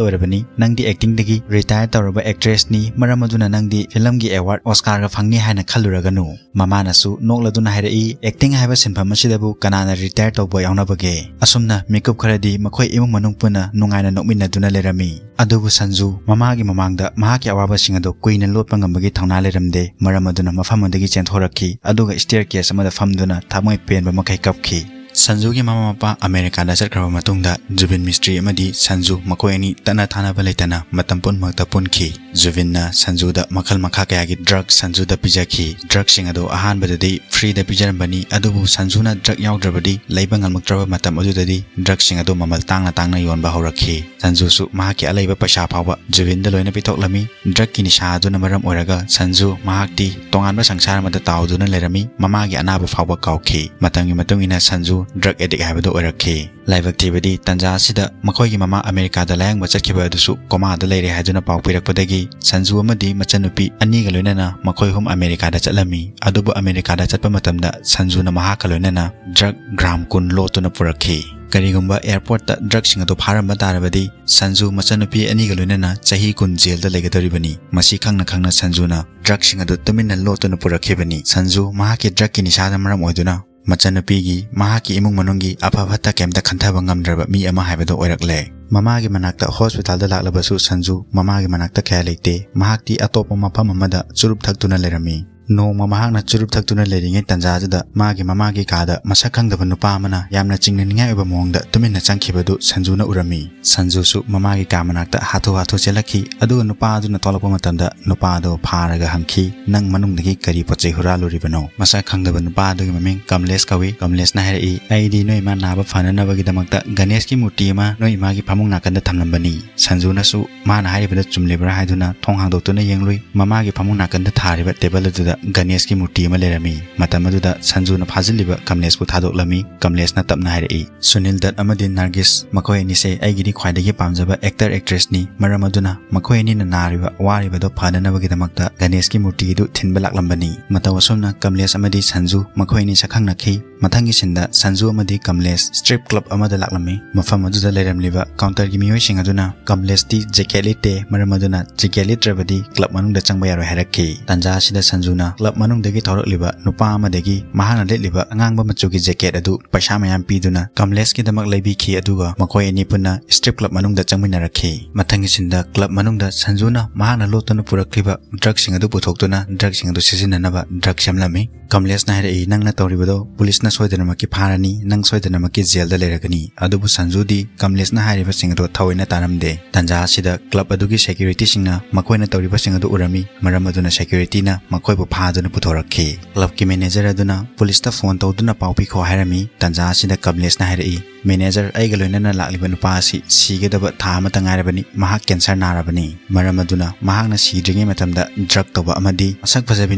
ꯑꯣꯏꯔꯕꯅꯤ, ꯅꯪꯗꯤ ꯑꯦꯛꯇꯤꯡꯗꯒꯤ ꯔꯤꯇꯥꯌꯔ ꯇꯧꯔꯕ ꯑꯦꯛꯇ꯭ꯔꯦꯁꯅꯤ, ꯃꯔꯝ ꯑꯗꯨꯅ ꯅꯪꯗꯤ ꯐꯤꯂꯝꯒꯤ ꯑꯦꯋꯥꯔꯗ ꯑꯣꯁꯀꯥꯔꯒ ꯐꯪꯅꯤ ꯍꯥꯏꯅ ꯈꯜꯂꯨꯔꯒꯅꯨ꯫" ꯃꯃꯥꯅꯁꯨ ꯅꯣꯛꯂꯗꯨꯅ ꯍꯥꯏꯔꯛꯏ, "ꯑꯦꯛꯇꯤꯡ ꯍꯥꯏꯕ ꯁꯤꯟꯐꯝ ꯑꯁꯤꯗꯕꯨ ꯀꯅꯥꯅ ꯔꯤꯇꯥꯌꯔ ꯇꯧꯕ ꯌꯥꯎꯅꯕꯒꯦ?" ꯑꯁꯨꯝꯅ ꯃꯤꯀꯨꯞ ꯈꯔꯗꯤ ꯃꯈꯣꯏ ꯏꯃꯨꯡ ꯃꯅꯨꯡ ꯄꯨꯟꯅ ꯅꯨꯡꯉꯥꯏꯅ ꯅꯣꯛꯃꯤꯟꯅꯗꯨꯅ ꯂꯩꯔꯝꯃꯤ꯫ ꯑꯗꯨꯕꯨ ꯁꯟꯖꯨ ꯃꯃꯥꯒꯤ ꯃꯃꯥꯡꯗ ꯃꯍꯥꯛꯀꯤ ꯑꯋꯥꯕꯁꯤꯡ ꯑꯗꯨ ꯀꯨꯏꯅ ꯂꯣꯠꯄ ꯉꯝꯕꯒꯤ ꯊꯧꯅꯥ ꯂꯩꯔꯝꯗꯦ꯫ ꯃꯔꯝ ꯑꯗꯨꯅ ꯃꯐꯝ ꯑꯗꯨꯗꯒꯤ ꯆꯦꯟꯊꯣꯔꯛꯈꯤ, ꯑꯗꯨꯒ ꯁ꯭ꯇꯦꯌꯔ ꯀꯦꯁ ꯑꯃꯗ ꯐꯝꯗꯨꯅ ꯊꯃꯣꯏ ꯄꯦꯟꯕ ꯃꯈꯩ ꯀꯞꯈꯤ꯫ ꯁꯟꯖꯨꯒꯤ ꯃꯃꯥ ꯃꯄꯥ ꯑꯃꯦꯔꯤꯀꯥꯗ ꯆꯠꯈ꯭ꯔꯕ ꯃꯇꯨꯡꯗ ꯖꯨꯕꯤꯟ ꯃꯤꯁꯇ꯭ꯔꯤ ꯑꯃꯗꯤ ꯁꯟꯖꯨ ꯃꯈꯣꯏ ꯑꯅꯤ ꯇꯠꯅ ꯊꯥꯅꯕ ꯂꯩꯇꯅ ꯃꯇꯝ ꯄꯨꯝꯅꯃꯛꯇ ꯄꯨꯟꯈꯤ꯫ ꯖꯨꯕꯤꯟꯅ ꯁꯟꯖꯨꯗ ꯃꯈꯜ ꯃꯈꯥ ꯀꯌꯥꯒꯤ ꯗ꯭ꯔꯒ ꯁꯟꯖꯨꯗ ꯄꯤꯖꯈꯤ꯫ ꯗ꯭ꯔꯒꯁꯤꯡ ꯑꯗꯨ ꯑꯍꯥꯟꯕꯗꯗꯤ ꯐ꯭ꯔꯤꯗ ꯄꯤꯖꯔꯝꯕꯅꯤ, ꯑꯗꯨꯕꯨ ꯁꯟꯖꯨꯅ ꯗ꯭ꯔꯒ ꯌꯥꯎꯗ꯭ꯔꯕꯗꯤ ꯂꯩꯕ ꯉꯝꯂꯛꯇ꯭ꯔꯕ ꯃꯇꯝ ꯑꯗꯨꯗꯗꯤ ꯗ꯭ꯔꯒꯁꯤꯡ ꯑꯗꯨ ꯃꯃꯜ ꯇꯥꯡꯅ ꯇꯥꯡꯅ ꯌꯣꯟꯕ ꯍꯧꯔꯛꯈꯤ꯫ ꯁꯟꯖꯨꯁꯨ ꯃꯍꯥꯛꯀꯤ ꯑꯂꯩꯕ ꯄꯩꯁꯥ ꯐꯥꯎꯕ ꯖꯨꯕꯤꯟꯗ ꯂꯣꯏꯅ ꯄꯤꯊꯣꯛꯂꯝꯃꯤ꯫ ꯗ꯭ꯔꯒꯀꯤ ꯅꯤꯁꯥ ꯑꯗꯨꯅ ꯃꯔꯝ ꯑꯣꯏꯔꯒ ꯁꯟꯖꯨ ꯃꯍꯥꯛꯇꯤ ꯇꯣꯉꯥꯟꯕ ꯁꯪꯁꯥꯔ ꯑꯃꯗ ꯇꯥꯎꯗꯨꯅ ꯂꯩꯔꯝꯃꯤ꯫ ꯃꯃꯥꯒꯤ ꯑꯅꯥꯕ ꯐꯥꯎꯕ ꯀꯥꯎꯈꯤ꯫ ꯃꯇꯝꯒꯤ ꯃꯇꯨꯡ ꯏꯟꯅ ꯁꯟꯖꯨ ꯗ꯭ꯔꯒ ꯑꯦꯗꯤꯛ ꯍꯥꯏꯕꯗꯨ ꯑꯣꯏꯔꯛꯈꯤ꯫ ꯂꯥꯏꯕꯛ ꯊꯤꯕꯗꯤ, ꯇꯟꯖꯥ ꯑꯁꯤꯗ ꯃꯈꯣꯏꯒꯤ ꯃꯃꯥ ꯑꯃꯦꯔꯤꯀꯥꯗ ꯂꯥꯌꯦꯡꯕ ꯆꯠꯈꯤꯕ ꯑꯗꯨꯁꯨ ꯀꯣꯃꯥꯗ ꯂꯩꯔꯦ ꯍꯥꯏꯗꯨꯅ ꯄꯥꯎ ꯄꯤꯔꯛꯄꯗꯒꯤ ꯁꯟꯖꯨ ꯑꯃꯗꯤ ꯃꯆꯟꯅꯨꯄꯤ ꯑꯅꯤꯒ ꯂꯣꯏꯅꯅ ꯃꯈꯣꯏ ꯑꯍꯨꯝ ꯑꯃꯦꯔꯤꯀꯥꯗ ꯆꯠꯂꯝꯃꯤ꯫ ꯑꯗꯨꯕꯨ ꯑꯃꯦꯔꯤꯀꯥꯗ ꯆꯠꯄ ꯃꯇꯝꯗ ꯁꯟꯖꯨꯅ ꯃꯍꯥꯛꯀ ꯂꯣꯏꯅꯅ ꯗ꯭ꯔꯒ ꯒ꯭ꯔꯥꯝ ꯀꯨꯟ ꯂꯣꯠꯇꯨꯅ ꯄꯨꯔꯛꯈꯤ꯫ ꯀꯔꯤꯒꯨꯝꯕ ꯑꯦꯌꯔꯄꯣꯔꯠꯇ ꯗ꯭ꯔꯒꯁꯤꯡ ꯑꯗꯨ ꯐꯥꯔꯝꯕ ꯇꯥꯔꯕꯗꯤ ꯁꯟꯖꯨ ꯃꯆꯟꯅꯨꯄꯤ ꯑꯅꯤꯒ ꯂꯣꯏꯅꯅ ꯆꯍꯤ ꯀꯨꯟ ꯖꯦꯜꯗ ꯂꯩꯒꯗꯧꯔꯤꯕꯅꯤ꯫ ꯃꯁꯤ ꯈꯪꯅ ꯈꯪꯅ ꯁꯟꯖꯨꯅ ꯗ꯭ꯔꯒꯁꯤꯡ ꯑꯗꯨ ꯇꯨꯃꯤꯟꯅ ꯂꯣꯠꯇꯨꯅ ꯄꯨꯔꯛꯈꯤꯕꯅꯤ꯫ ꯁꯟꯖꯨ ꯃꯍꯥꯛꯀꯤ ꯗ꯭ꯔꯒꯀꯤ ꯅꯤꯁꯥꯅ ꯃꯔꯝ ꯑꯣꯏꯗꯨꯅ ꯃꯆꯟꯅꯨꯄꯤꯒꯤ, ꯃꯍꯥꯛꯀꯤ ꯏꯃꯨꯡ ꯃꯅꯨꯡꯒꯤ ꯑꯐ ꯐꯠꯇ ꯀꯩꯝꯇ ꯈꯟꯊꯕ ꯉꯝꯗ꯭ꯔꯕ ꯃꯤ ꯑꯃ ꯍꯥꯏꯕꯗꯨ ꯑꯣꯏꯔꯛꯂꯦ꯫ ꯃꯃꯥꯒꯤ ꯃꯅꯥꯛꯇ ꯍꯣꯁꯄꯤꯇꯥꯜꯗ ꯂꯥꯛꯂꯕꯁꯨ ꯁꯟꯖꯨ ꯃꯃꯥꯒꯤ ꯃꯅꯥꯛꯇ ꯀꯌꯥ ꯂꯩꯇꯦ꯫ ꯃꯍꯥꯛꯇꯤ ꯑꯇꯣꯞꯄ ꯃꯐꯝ ꯑꯃꯗ ꯆꯨꯔꯨꯞ ꯊꯛꯇꯨꯅ ꯂꯩꯔꯝꯃꯤ꯫ ꯅꯣꯡꯃ ꯃꯍꯥꯛꯅ ꯆꯨꯔꯨꯞ ꯊꯛꯇꯨꯅ ꯂꯩꯔꯤꯉꯩ ꯇꯟꯖꯥ ꯑꯗꯨꯗ ꯃꯥꯒꯤ ꯃꯃꯥꯒꯤ ꯀꯥꯗ ꯃꯁꯛ ꯈꯪꯗꯕ ꯅꯨꯄꯥ ꯑꯃꯅ ꯌꯥꯝꯅ ꯆꯤꯡꯅꯅꯤꯡꯉꯥꯏ ꯑꯣꯏꯕ ꯃꯑꯣꯡꯗ ꯇꯨꯃꯤꯟꯅ ꯆꯪꯈꯤꯕꯗꯨ ꯁꯟꯖꯨꯅ ꯎꯔꯝꯃꯤ꯫ ꯁꯟꯖꯨꯁꯨ ꯃꯃꯥꯒꯤ ꯀꯥ ꯃꯅꯥꯛꯇ ꯍꯥꯊꯨ ꯍꯥꯊꯨ ꯆꯦꯜꯂꯛꯈꯤ, ꯑꯗꯨꯒ ꯅꯨꯄꯥ ꯑꯗꯨꯅ ꯊꯣꯛꯂꯛꯄ ꯃꯇꯝꯗ ꯅꯨꯄꯥ ꯑꯗꯨ ꯐꯥꯔꯒ ꯍꯪꯈꯤ, "ꯅꯪ ꯃꯅꯨꯡꯗꯒꯤ ꯀꯔꯤ ꯄꯣꯠ ꯆꯩ ꯍꯨꯔꯥꯜꯂꯨꯔꯤꯕꯅꯣ?" ꯃꯁꯛ ꯈꯪꯗꯕ ꯅꯨꯄꯥ ꯑꯗꯨꯒꯤ ꯃꯃꯤꯡ ꯀꯃꯂꯦꯁ ꯀꯧꯏ꯫ ꯀꯃꯂꯦꯁꯅ ꯍꯥꯏꯔꯛꯏ, "ꯑꯩꯗꯤ ꯅꯣꯏ ꯏꯃꯥ ꯅꯥꯕ ꯐꯅꯅꯕꯒꯤꯗꯃꯛꯇ ꯒꯅꯦꯁꯀꯤ ꯃꯨꯔꯇꯤ ꯑꯃ ꯅꯣꯏ ꯏꯃꯥꯒꯤ ꯐꯃꯨꯡ ꯅꯥꯀꯟꯗ ꯊꯝꯂꯝꯕꯅꯤ꯫" ꯁꯟꯖꯨꯅꯁꯨ ꯃꯥꯅ ꯍꯥꯏꯔꯤꯕꯗ ꯆꯨꯝꯂꯤꯕ꯭ꯔꯥ ꯍꯥꯏꯗꯨꯅ ꯊꯣꯡ ꯍꯥꯡꯗꯣꯛꯇꯨꯅ ꯌꯦꯡꯂꯨꯏ꯫ ꯃꯃꯥꯒꯤ ꯐꯃꯨꯡ ꯅꯥꯀꯟꯗ ꯊꯥꯔꯤꯕ ꯇꯦꯕꯜ ꯑꯗꯨꯗ ꯒꯅꯦꯁꯀꯤ ꯃꯨꯔꯇꯤ ꯑꯃ ꯂꯩꯔꯝꯃꯤ꯫ ꯃꯇꯝ ꯑꯗꯨꯗ ꯁꯟꯖꯨꯅ ꯐꯥꯖꯤꯜꯂꯤꯕ ꯀꯃꯂꯦꯁꯄꯨ ꯊꯥꯗꯣꯛꯂꯝꯃꯤ꯫ ꯀꯃꯂꯦꯁꯅ ꯇꯞꯅ ꯍꯥꯏꯔꯛꯏ, "ꯁꯨꯅꯤꯜ ꯗꯠ ꯑꯃꯗꯤ ꯅꯔꯒꯤꯁ, ꯃꯈꯣꯏ ꯑꯅꯤꯁꯦ ꯑꯩꯒꯤꯗꯤ ꯈ꯭ꯋꯥꯏꯗꯒꯤ ꯄꯥꯝꯖꯕ ꯑꯦꯛꯇꯔ ꯑꯦꯛꯇ꯭ꯔꯦꯁꯅꯤ꯫ ꯃꯔꯝ ꯑꯗꯨꯅ ꯃꯈꯣꯏ ꯑꯅꯤꯅ ꯅꯥꯔꯤꯕ ꯋꯥꯔꯤꯕꯗꯨ ꯐꯅꯅꯕꯒꯤꯗꯃꯛꯇ ꯒꯅꯦꯁꯀꯤ ꯃꯨꯔꯇꯤ ꯑꯗꯨ ꯊꯤꯟꯕ ꯂꯥꯛꯂꯝꯕꯅꯤ꯫" ꯃꯇꯧ ꯑꯁꯨꯝꯅ ꯀꯃꯂꯦꯁ ꯑꯃꯗꯤ ꯁꯟꯖꯨ ꯃꯈꯣꯏ ꯑꯅꯤ ꯁꯛꯈꯪꯅꯈꯤ꯫ ꯃꯊꯪꯒꯤ ꯁꯤꯟꯗ ꯁꯟꯖꯨ ꯑꯃꯗꯤ ꯀꯃꯂꯦꯁ ꯁ꯭ꯇ꯭ꯔꯤꯞ ꯀ꯭ꯂꯕ ꯑꯃꯗ ꯂꯥꯛꯂꯝꯃꯤ꯫ ꯃꯐꯝ ꯑꯗꯨꯗ ꯂꯩꯔꯝꯂꯤꯕ ꯀꯥꯎꯟꯇꯔꯒꯤ ꯃꯤꯑꯣꯏꯁꯤꯡ ꯑꯗꯨꯅ ꯀꯃꯂꯦꯁꯇꯤ ꯖꯦꯀꯦꯠ ꯂꯤꯠꯇꯦ, ꯃꯔꯝ ꯑꯗꯨꯅ ꯖꯦꯀꯦꯠ ꯂꯤꯠꯇ꯭ꯔꯕꯗꯤ ꯀ꯭ꯂꯕ ꯃꯅꯨꯡꯗ ꯆꯪꯕ ꯌꯥꯔꯣꯏ ꯍꯥꯏꯔꯛꯈꯤ꯫ ꯇꯟꯖꯥ ꯑꯁꯤꯗ ꯁꯟꯖꯨꯅ ꯀ꯭ꯂꯕ ꯃꯅꯨꯡꯗꯒꯤ ꯊꯣꯔꯛꯂꯤꯕ ꯅꯨꯄꯥ ꯑꯃꯗꯒꯤ ꯃꯍꯥꯛꯅ ꯂꯤꯠꯂꯤꯕ ꯑꯉꯥꯡꯕ ꯃꯆꯨꯒꯤ ꯖꯦꯀꯦꯠ ꯑꯗꯨ ꯄꯩꯁꯥ ꯃꯌꯥꯝ ꯄꯤꯗꯨꯅ ꯀꯃꯂꯦꯁꯀꯤꯗꯃꯛ ꯂꯩꯕꯤꯈꯤ, ꯑꯗꯨꯒ ꯃꯈꯣꯏ ꯑꯅꯤ ꯄꯨꯟꯅ ꯁ꯭ꯇ꯭ꯔꯤꯞ ꯀ꯭ꯂꯕ ꯃꯅꯨꯡꯗ ꯆꯪꯃꯤꯟꯅꯔꯛꯈꯤ꯫ ꯃꯊꯪꯒꯤ ꯁꯤꯟꯗ ꯀ꯭ꯂꯕ ꯃꯅꯨꯡꯗ ꯁꯟꯖꯨꯅ ꯃꯍꯥꯛꯅ ꯂꯣꯠꯇꯨꯅ ꯄꯨꯔꯛꯂꯤꯕ ꯗ꯭ꯔꯒꯁꯤꯡ ꯑꯗꯨ ꯄꯨꯊꯣꯛꯇꯨꯅ ꯗ꯭ꯔꯒꯁꯤꯡ ꯑꯗꯨ ꯁꯤꯖꯤꯟꯅꯅꯕ ꯗ꯭ꯔꯒ ꯁꯦꯝꯂꯝꯃꯤ꯫ ꯀꯃꯂꯦꯁꯅ ꯍꯥꯏꯔꯛꯏ, "ꯅꯪꯅ ꯇꯧꯔꯤꯕꯗꯣ ꯄꯨꯂꯤꯁꯅ ꯁꯣꯏꯗꯅꯃꯛꯀꯤ ꯐꯥꯔꯅꯤ, ꯅꯪ ꯁꯣꯏꯗꯅꯃꯛꯀꯤ ꯖꯦꯜꯗ ꯂꯩꯔꯒꯅꯤ"꯫ ꯑꯗꯨꯕꯨ ꯁꯟꯖꯨꯗꯤ ꯀꯃꯂꯦꯁꯅ ꯍꯥꯏꯔꯤꯕꯁꯤꯡ ꯑꯗꯨ ꯊꯑꯣꯏꯅ ꯇꯥꯔꯝꯗꯦ꯫ ꯇꯥꯟꯖꯥ ꯑꯁꯤꯗ ꯀ꯭ꯂꯕ ꯑꯗꯨꯒꯤ ꯁꯦꯀ꯭ꯌꯨꯔꯤꯇꯤꯁꯤꯡꯅ ꯃꯈꯣꯏꯅ ꯇꯧꯔꯤꯕꯁꯤꯡ ꯑꯗꯨ ꯎꯔꯝꯃꯤ, ꯃꯔꯝ ꯑꯗꯨꯅ ꯁꯦꯀ꯭ꯌꯨꯔꯤꯇꯤꯅ ꯃꯈꯣꯏꯕꯨ ꯐꯥꯗꯨꯅ ꯄꯨꯊꯣꯔꯛꯈꯤ꯫ ꯀ꯭ꯂꯕꯀꯤ ꯃꯦꯅꯦꯖꯔ ꯑꯗꯨꯅ ꯄꯨꯂꯤꯁꯇ ꯐꯣꯟ ꯇꯧꯗꯨꯅ ꯄꯥꯎ ꯄꯤꯈꯣ ꯍꯥꯏꯔꯝꯃꯤ꯫ ꯇꯥꯟꯖꯥ ꯑꯁꯤꯗ ꯀꯃꯂꯦꯁꯅ ꯍꯥꯏꯔꯛꯏ, "ꯃꯦꯅꯦꯖꯔ, ꯑꯩꯒ ꯂꯣꯏꯅꯅ ꯂꯥꯛꯂꯤꯕ ꯅꯨꯄꯥ ꯑꯁꯤ ꯁꯤꯒꯗꯕ ꯊꯥ ꯑꯃꯇ ꯉꯥꯏꯔꯕꯅꯤ, ꯃꯍꯥꯛ ꯀꯦꯟꯁꯔ ꯅꯥꯔꯕꯅꯤ꯫ ꯃꯔꯝ ꯑꯗꯨꯅ ꯃꯍꯥꯛꯅ ꯁꯤꯗ꯭ꯔꯤꯉꯩ ꯃꯇꯝꯗ ꯗ꯭ꯔꯒ ꯇꯧꯕ ꯑꯃꯗꯤ ꯃꯁꯛ ꯐꯖꯕꯤ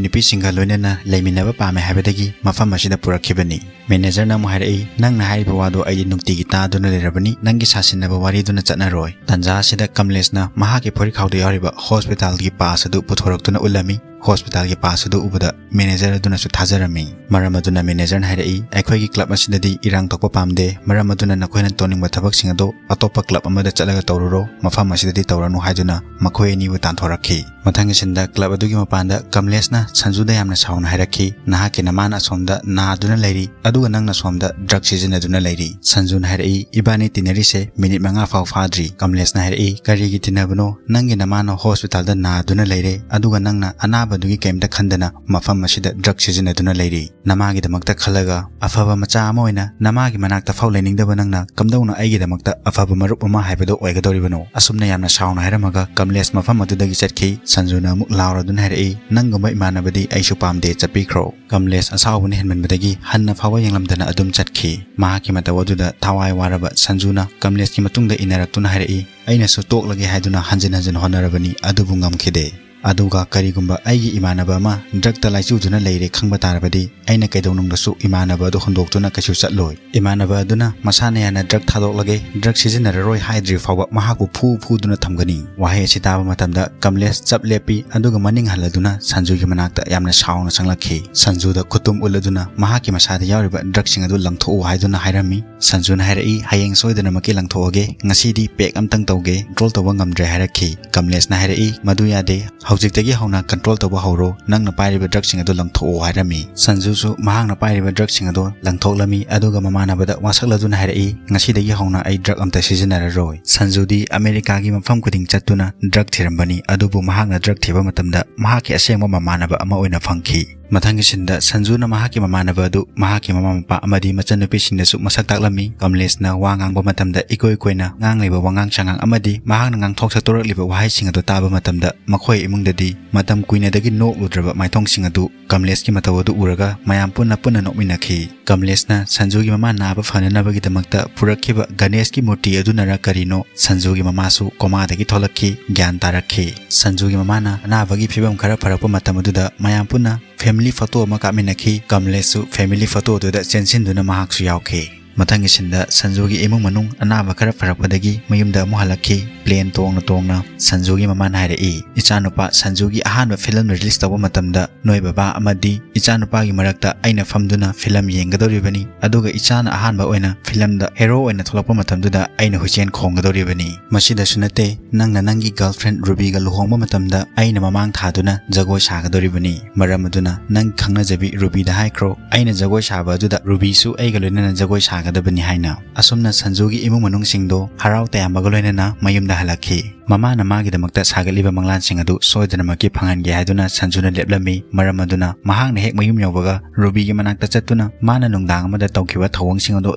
ꯅꯨꯄꯤꯁꯤꯡꯒ ꯂꯣꯏꯅꯅ ꯂꯩꯃꯤꯟꯅꯕ ꯄꯥꯝꯃꯦ ꯍꯥꯏꯕꯗꯒꯤ ꯃꯐꯝ ꯑꯁꯤꯗ ꯄꯨꯔꯛꯈꯤꯕꯅꯤ"꯫ ꯃꯦꯅꯦꯖꯔꯅ ꯑꯃꯨꯛ ꯍꯥꯏꯔꯛꯏ, "ꯅꯪꯅ ꯍꯥꯏꯔꯤꯕ ꯋꯥꯗꯣ ꯑꯩꯗꯤ ꯅꯨꯡꯇꯤꯒꯤ ꯇꯥꯗꯨꯅ ꯂꯩꯔꯕꯅꯤ, ꯅꯪꯒꯤ ꯁꯥꯁꯤꯟꯅꯕ ꯋꯥꯔꯤꯗꯨꯅ ꯆꯠꯅꯔꯣꯏ"꯫ ꯇꯥꯟꯖꯥ ꯑꯁꯤꯗ ꯀꯃꯂꯦꯁꯅ ꯃꯍꯥꯛꯀꯤ ꯐꯨꯔꯤꯠꯈꯥꯎꯗ ꯌꯥꯎꯔꯤꯕ ꯍꯣꯁꯄꯤꯇꯥꯜꯒꯤ ꯄꯥꯁ ꯑꯗꯨ ꯄꯨꯊꯣꯔꯛꯇꯨꯅ ꯎꯠꯂꯝꯃꯤ꯫ ꯍꯣꯁꯄꯤꯇꯥꯜꯒꯤ ꯄꯥꯁ ꯑꯗꯨ ꯎꯕꯗ ꯃꯦꯅꯦꯖꯔ ꯑꯗꯨꯅꯁꯨ ꯊꯥꯖꯔꯝꯃꯤ꯫ ꯃꯔꯝ ꯑꯗꯨꯅ ꯃꯦꯅꯦꯖꯔꯅ ꯍꯥꯏꯔꯛꯏ, "ꯑꯩꯈꯣꯏꯒꯤ ꯀ꯭ꯂꯕ ꯑꯁꯤꯗꯗꯤ ꯏꯔꯥꯡ ꯊꯣꯛꯄ ꯄꯥꯝꯗꯦ, ꯃꯔꯝ ꯑꯗꯨꯅ ꯅꯈꯣꯏꯅ ꯇꯧꯅꯤꯡꯕ ꯊꯕꯛꯁꯤꯡ ꯑꯗꯨ ꯑꯇꯣꯞꯄ ꯀ꯭ꯂꯕ ꯑꯃꯗ ꯆꯠꯂꯒ ꯇꯧꯔꯨꯔꯣ, ꯃꯐꯝ ꯑꯁꯤꯗꯗꯤ ꯇꯧꯔꯅꯨ" ꯍꯥꯏꯗꯨꯅ ꯃꯈꯣꯏ ꯑꯅꯤꯕꯨ ꯇꯥꯟꯊꯣꯔꯛꯈꯤ꯫ ꯃꯊꯪꯒꯤ ꯁꯤꯟꯗ ꯀ꯭ꯂꯕ ꯑꯗꯨꯒꯤ ꯃꯄꯥꯟꯗ ꯀꯃꯂꯦꯁꯅ ꯁꯟꯖꯨꯗ ꯌꯥꯝꯅ ꯁꯥꯎꯅ ꯍꯥꯏꯔꯛꯈꯤ, "ꯅꯍꯥꯛꯀꯤ ꯅꯃꯥꯅ ꯑꯁꯣꯝꯗ ꯅꯥꯗꯨꯅ ꯂꯩꯔꯤ, ꯑꯗꯨꯒ ꯅꯪꯅ ꯁꯣꯝꯗ ꯗ꯭ꯔꯒ ꯁꯤꯖꯤꯟꯅꯗꯨꯅ ꯂꯩꯔꯤ"꯫ ꯁꯟꯖꯨꯅ ꯍꯥꯏꯔꯛꯏ, "ꯏꯕꯥꯅꯤ ꯇꯤꯟꯅꯔꯤꯁꯦ ꯃꯤꯅꯤꯠ ꯃꯉꯥ ꯐꯥꯎ ꯐꯥꯗ꯭ꯔꯤ"꯫ ꯀꯃꯂꯦꯁꯅ ꯍꯥꯏꯔꯛꯏ, "ꯀꯔꯤꯒꯤ ꯇꯤꯟꯅꯕꯅꯣ? ꯅꯪꯒꯤ ꯅꯃꯥꯅ ꯍꯣꯁꯄꯤꯇꯥꯜꯗ ꯅꯥꯗꯨꯅ ꯂꯩꯔꯦ, ꯑꯗꯨꯒ ꯅꯪꯅ ꯑꯅꯥꯕꯗꯨꯒꯤ ꯀꯔꯤꯝꯇ ꯈꯟꯗꯅ ꯃꯐꯝ ꯑꯁꯤꯗ ꯗ꯭ꯔꯒ ꯁꯤꯖꯤꯟꯅꯗꯨꯅ ꯂꯩꯔꯤ꯫ ꯅꯃꯥꯒꯤꯗꯃꯛꯇ ꯈꯜꯂꯒ ꯑꯐꯕ ꯃꯆꯥ ꯑꯃ ꯑꯣꯏꯅ ꯅꯃꯥꯒꯤ ꯃꯅꯥꯛꯇ ꯐꯥꯎ ꯂꯩꯅꯤꯡꯗꯕ ꯅꯪꯅ ꯀꯝꯗꯧꯅ ꯑꯩꯒꯤꯗꯃꯛꯇ ꯑꯐꯕ ꯃꯔꯨꯞ ꯑꯃ ꯍꯥꯏꯕꯗꯣ ꯑꯣꯏꯒꯗꯧꯔꯤꯕꯅꯣ?" ꯑꯁꯨꯝꯅ ꯌꯥꯝꯅ ꯁꯥꯎꯅ ꯍꯥꯏꯔꯝꯃꯒ ꯀꯃꯂꯦꯁ ꯃꯐꯝ ꯑꯗꯨꯗꯒꯤ ꯆꯠꯈꯤ꯫ ꯁꯟꯖꯨꯅ ꯑꯃꯨꯛ ꯂꯥꯎꯔꯗꯨꯅ ꯍꯥꯏꯔꯛꯏ, "ꯅꯪꯒꯨꯝꯕ ꯏꯃꯥꯟꯅꯕꯗꯤ ꯑꯩꯁꯨ ꯄꯥꯝꯗꯦ, ꯆꯠꯄꯤꯈ꯭ꯔꯣ"꯫ ꯀꯃꯂꯦꯁ ꯑꯁꯥꯎꯕꯅ ꯍꯦꯟꯃꯟꯕꯗꯒꯤ ꯍꯟꯅ ꯐꯥꯎꯕ ꯌꯦꯡꯂꯝꯗꯅ ꯑꯗꯨꯝ ꯆꯠꯈꯤ꯫ ꯃꯍꯥꯛꯀꯤ ꯃꯇꯧ ꯑꯗꯨꯗ ꯊꯋꯥꯏ ꯋꯥꯔꯕ ꯁꯟꯖꯨꯅ ꯀꯃꯂꯦꯁꯀꯤ ꯃꯇꯨꯡꯗ ꯏꯟꯅꯔꯛꯇꯨꯅ ꯍꯥꯏꯔꯛꯏ, "ꯑꯩꯅꯁꯨ ꯇꯣꯛꯂꯒꯦ ꯍꯥꯏꯗꯨꯅ ꯍꯟꯖꯤꯟ ꯍꯟꯖꯤꯟ ꯍꯣꯠꯅꯔꯕꯅꯤ, ꯑꯗꯨꯕꯨ ꯉꯝꯈꯤꯗꯦ꯫ ꯑꯗꯨꯒ ꯀꯔꯤꯒꯨꯝꯕ ꯑꯩꯒꯤ ꯏꯃꯥꯟꯅꯕ ꯑꯃ ꯗ꯭ꯔꯒꯇ ꯂꯥꯏꯆꯨꯗꯨꯅ ꯂꯩꯔꯦ ꯈꯪꯕ ꯇꯥꯔꯕꯗꯤ, ꯑꯩꯅ ꯀꯩꯗꯧꯅꯨꯡꯗꯁꯨ ꯏꯃꯥꯟꯅꯕ ꯑꯗꯨ ꯍꯨꯟꯗꯣꯛꯇꯨꯅ ꯀꯩꯁꯨ ꯆꯠꯂꯣꯏ꯫ ꯏꯃꯥꯟꯅꯕ ꯑꯗꯨꯅ ꯃꯁꯥꯅ ꯌꯥꯅ ꯗ꯭ꯔꯒ ꯊꯥꯗꯣꯛꯂꯒꯦ, ꯗ꯭ꯔꯒ ꯁꯤꯖꯤꯟꯅꯔꯔꯣꯏ ꯍꯥꯏꯗ꯭ꯔꯤ ꯐꯥꯎꯕ ꯃꯍꯥꯛꯄꯨ ꯐꯨ ꯐꯨꯗꯨꯅ ꯊꯝꯒꯅꯤ"꯫ ꯋꯥꯍꯩ ꯑꯁꯤ ꯇꯥꯕ ꯃꯇꯝꯗ ꯀꯃꯂꯦꯁ ꯆꯞ ꯂꯦꯞꯄꯤ, ꯑꯗꯨꯒ ꯃꯅꯤꯡ ꯍꯜꯂꯗꯨꯅ ꯁꯟꯖꯨꯒꯤ ꯃꯅꯥꯛꯇ ꯌꯥꯝꯅ ꯁꯥꯎꯅ ꯆꯪꯂꯛꯈꯤ꯫ ꯁꯟꯖꯨꯗ ꯈꯨꯇꯨꯝ ꯎꯠꯂꯗꯨꯅ ꯃꯍꯥꯛꯀꯤ ꯃꯁꯥꯗ ꯌꯥꯎꯔꯤꯕ ꯗ꯭ꯔꯒꯁꯤꯡ ꯑꯗꯨ ꯂꯪꯊꯣꯛꯎ ꯍꯥꯏꯗꯨꯅ ꯍꯥꯏꯔꯝꯃꯤ꯫ ꯁꯟꯖꯨꯅ ꯍꯥꯏꯔꯛꯏ, "ꯍꯌꯦꯡ ꯁꯣꯏꯗꯅꯃꯛꯀꯤ ꯂꯪꯊꯣꯛꯑꯒꯦ, ꯉꯁꯤꯗꯤ ꯄꯦꯛ ꯑꯝꯇꯪ ꯇꯧꯒꯦ, ꯀꯟꯇ꯭ꯔꯣꯜ ꯇꯧꯕ ꯉꯝꯗ꯭ꯔꯦ" ꯍꯥꯏꯔꯛꯈꯤ꯫ ꯀꯃꯂꯦꯁꯅ ꯍꯥꯏꯔꯛꯏ, "ꯃꯗꯨ ꯌꯥꯗꯦ, "ꯍꯧꯖꯤꯛꯇꯒꯤ ꯍꯧꯅ ꯀꯟꯇ꯭ꯔꯣꯜ ꯇꯧꯕ ꯍꯧꯔꯣ, ꯅꯪꯅ ꯄꯥꯏꯔꯤꯕ ꯗ꯭ꯔꯛꯁꯤꯡ ꯑꯗꯨ ꯂꯪꯊꯣꯛꯑꯣ" ꯍꯥꯏꯔꯝꯃꯤ꯫ ꯁꯟꯖꯨꯁꯨ ꯃꯍꯥꯛꯅ ꯄꯥꯏꯔꯤꯕ ꯗ꯭ꯔꯛꯁꯤꯡ ꯑꯗꯨ ꯂꯪꯊꯣꯛꯂꯝꯃꯤ, ꯑꯗꯨꯒ ꯃꯃꯥꯟꯅꯕꯗ ꯋꯥꯁꯛꯂꯗꯨꯅ ꯍꯥꯏꯔꯛꯏ, "ꯉꯁꯤꯗꯒꯤ ꯍꯧꯅ ꯑꯩ ꯗ꯭ꯔꯛ ꯑꯝꯇ ꯁꯤꯖꯤꯟꯅꯔꯔꯣꯏ"꯫ ꯁꯟꯖꯨꯗꯤ ꯑꯃꯦꯔꯤꯀꯥꯒꯤ ꯃꯐꯝ ꯈꯨꯗꯤꯡ ꯆꯠꯇꯨꯅ ꯗ꯭ꯔꯛ ꯊꯤꯔꯝꯕꯅꯤ, ꯑꯗꯨꯕꯨ ꯃꯍꯥꯛꯅ ꯗ꯭ꯔꯛ ꯊꯤꯕ ꯃꯇꯝꯗ ꯃꯍꯥꯛꯀꯤ ꯑꯁꯦꯡꯕ ꯃꯃꯥꯟꯅꯕ ꯑꯃ ꯑꯣꯏꯅ ꯐꯪꯈꯤ꯫ ꯃꯊꯪꯒꯤ ꯁꯤꯟꯗ ꯁꯟꯖꯨꯅ ꯃꯍꯥꯛꯀꯤ ꯃꯃꯥꯟꯅꯕ ꯑꯗꯨ ꯃꯍꯥꯛꯀꯤ ꯃꯃꯥ ꯃꯄꯥ ꯑꯃꯗꯤ ꯃꯆꯟꯅꯨꯄꯤꯁꯤꯡꯗꯁꯨ ꯃꯁꯛ ꯇꯥꯛꯂꯝꯃꯤ꯫ ꯀꯃꯂꯦꯁꯅ ꯋꯥ ꯉꯥꯡꯕ ꯃꯇꯝꯗ ꯏꯀꯣꯏ ꯀꯣꯏꯅ ꯉꯥꯡꯂꯤꯕ ꯋꯥꯉꯥꯡ ꯁꯉꯥꯡ ꯑꯃꯗꯤ ꯃꯍꯥꯛꯅ ꯉꯥꯡꯊꯣꯛ ꯁꯛꯇꯣꯔꯛꯂꯤꯕ ꯋꯥꯍꯩꯁꯤꯡ ꯑꯗꯨ ꯇꯥꯕ ꯃꯇꯝꯗ ꯃꯈꯣꯏ ꯏꯃꯨꯡꯗꯗꯤ ꯃꯇꯝ ꯀꯨꯏꯅꯗꯒꯤ ꯅꯣꯛꯂꯨꯗ꯭ꯔꯕ ꯃꯥꯏꯊꯣꯡꯁꯤꯡ ꯑꯗꯨ ꯀꯃꯂꯦꯁꯀꯤ ꯃꯇꯧ ꯑꯗꯨ ꯎꯔꯒ ꯃꯌꯥꯝ ꯄꯨꯟꯅ ꯄꯨꯟꯅ ꯅꯣꯛꯃꯤꯟꯅꯈꯤ꯫ ꯀꯃꯂꯦꯁꯅ ꯁꯟꯖꯨꯒꯤ ꯃꯃꯥ ꯅꯥꯕ ꯐꯅꯅꯕꯒꯤꯗꯃꯛꯇ ꯄꯨꯔꯛꯈꯤꯕ ꯒꯅꯦꯁꯀꯤ ꯃꯨꯔꯇꯤ ꯑꯗꯨꯅꯔ ꯀꯔꯤꯅꯣ, ꯁꯟꯖꯨꯒꯤ ꯃꯃꯥꯁꯨ ꯀꯣꯃꯥꯗꯒꯤ ꯊꯣꯛꯂꯛꯈꯤ, ꯒ꯭ꯌꯥꯟ ꯇꯥꯔꯛꯈꯤ꯫ ꯁꯟꯖꯨꯒꯤ ꯃꯃꯥꯅ ꯑꯅꯥꯕꯒꯤ ꯐꯤꯕꯝ ꯈꯔ ꯐꯔꯛꯄ ꯃꯇꯝ ꯑꯗꯨꯗ ꯃꯌꯥꯝ ꯄꯨꯟꯅ ꯐꯦꯃꯤꯂꯤ ꯐꯣꯇꯣ ꯑꯃ ꯀꯥꯞꯃꯤꯟꯅꯈꯤ꯫ ꯀꯃꯂꯦꯁꯁꯨ ꯐꯦꯃꯤꯂꯤ ꯐꯣꯇꯣ ꯑꯗꯨꯗ ꯆꯦꯟꯁꯤꯟꯗꯨꯅ ꯃꯍꯥꯛꯁꯨ ꯌꯥꯎꯈꯤ꯫ ꯃꯊꯪꯒꯤ ꯁꯤꯟꯗ ꯁꯟꯖꯨꯒꯤ ꯏꯃꯨꯡ ꯃꯅꯨꯡ ꯑꯅꯥꯕ ꯈꯔ ꯐꯔꯛꯄꯗꯒꯤ ꯃꯌꯨꯝꯗ ꯑꯃꯨꯛ ꯍꯜꯂꯛꯈꯤ꯫ ꯄ꯭ꯂꯦꯟ ꯇꯣꯡꯅ ꯇꯣꯡꯅ ꯁꯟꯖꯨꯒꯤ ꯃꯃꯥꯅ ꯍꯥꯏꯔꯛꯏ, "ꯏꯆꯥꯅꯨꯄꯥ ꯁꯟꯖꯨꯒꯤ ꯑꯍꯥꯟꯕ ꯐꯤꯂꯝ ꯔꯤꯂꯤꯁ ꯇꯧꯕ ꯃꯇꯝꯗ ꯅꯣꯏ ꯕꯕꯥ ꯑꯃꯗꯤ ꯏꯆꯥꯅꯨꯄꯥꯒꯤ ꯃꯔꯛꯇ ꯑꯩꯅ ꯐꯝꯗꯨꯅ ꯐꯤꯂꯝ ꯌꯦꯡꯒꯗꯧꯔꯤꯕꯅꯤ, ꯑꯗꯨꯒ ꯏꯆꯥꯅ ꯑꯍꯥꯟꯕ ꯑꯣꯏꯅ ꯐꯤꯂꯝꯗ ꯍꯦꯔꯣ ꯑꯣꯏꯅ ꯊꯣꯛꯂꯛꯄ ꯃꯇꯝꯗꯨꯗ ꯑꯩꯅ ꯍꯨꯏꯆꯦꯟ ꯈꯣꯡꯒꯗꯧꯔꯤꯕꯅꯤ꯫ ꯃꯁꯤꯗꯁꯨ ꯅꯠꯇꯦ, ꯅꯪꯅ ꯅꯪꯒꯤ ꯒꯔꯜꯐ꯭ꯔꯦꯟ ꯔꯨꯕꯤꯒ ꯂꯨꯍꯣꯡꯕ ꯃꯇꯝꯗ ꯑꯩꯅ ꯃꯃꯥꯡ ꯊꯥꯗꯨꯅ ꯖꯒꯣꯏ ꯁꯥꯒꯗꯧꯔꯤꯕꯅꯤ꯫ ꯃꯔꯝ ꯑꯗꯨꯅ ꯅꯪ ꯈꯪꯅꯖꯕꯤ ꯔꯨꯕꯤꯗ ꯍꯥꯏꯈ꯭ꯔꯣ, ꯑꯩꯅ ꯖꯒꯣꯏ ꯁꯥꯕ ꯑꯗꯨꯗ ꯔꯨꯕꯤꯁꯨ ꯑꯩꯒ ꯂꯣꯏꯅꯅ ꯖꯒꯣꯏ ꯁꯥꯒꯗꯕꯅꯤ" ꯍꯥꯏꯅ꯫ ꯑꯁꯨꯝꯅ ꯁꯟꯖꯨꯒꯤ ꯏꯃꯨꯡ ꯃꯅꯨꯡꯁꯤꯡꯗꯣ ꯍꯔꯥꯎ ꯇꯌꯥꯝꯕꯒ ꯂꯣꯏꯅꯅ ꯃꯌꯨꯝꯗ ꯍꯜꯂꯛꯈꯤ꯫ ꯃꯃꯥꯅ ꯃꯥꯒꯤꯗꯃꯛꯇ ꯁꯥꯒꯠꯂꯤꯕ ꯃꯪꯂꯥꯟꯁꯤꯡ ꯑꯗꯨ ꯁꯣꯏꯗꯅꯃꯛꯀꯤ ꯐꯪꯍꯟꯒꯦ ꯍꯥꯏꯗꯨꯅ ꯁꯟꯖꯨꯅ ꯂꯦꯞꯂꯝꯃꯤ꯫ ꯃꯔꯝ ꯑꯗꯨꯅ ꯃꯍꯥꯛꯅ ꯍꯦꯛ ꯃꯌꯨꯝ ꯌꯧꯕꯒ ꯔꯨꯕꯤꯒꯤ ꯃꯅꯥꯛꯇ ꯆꯠꯇꯨꯅ ꯃꯥꯅ ꯅꯨꯡꯗꯥꯡ ꯑꯃꯗ ꯇꯧꯈꯤꯕ ꯊꯧꯑꯣꯡꯁꯤꯡ ꯑꯗꯨ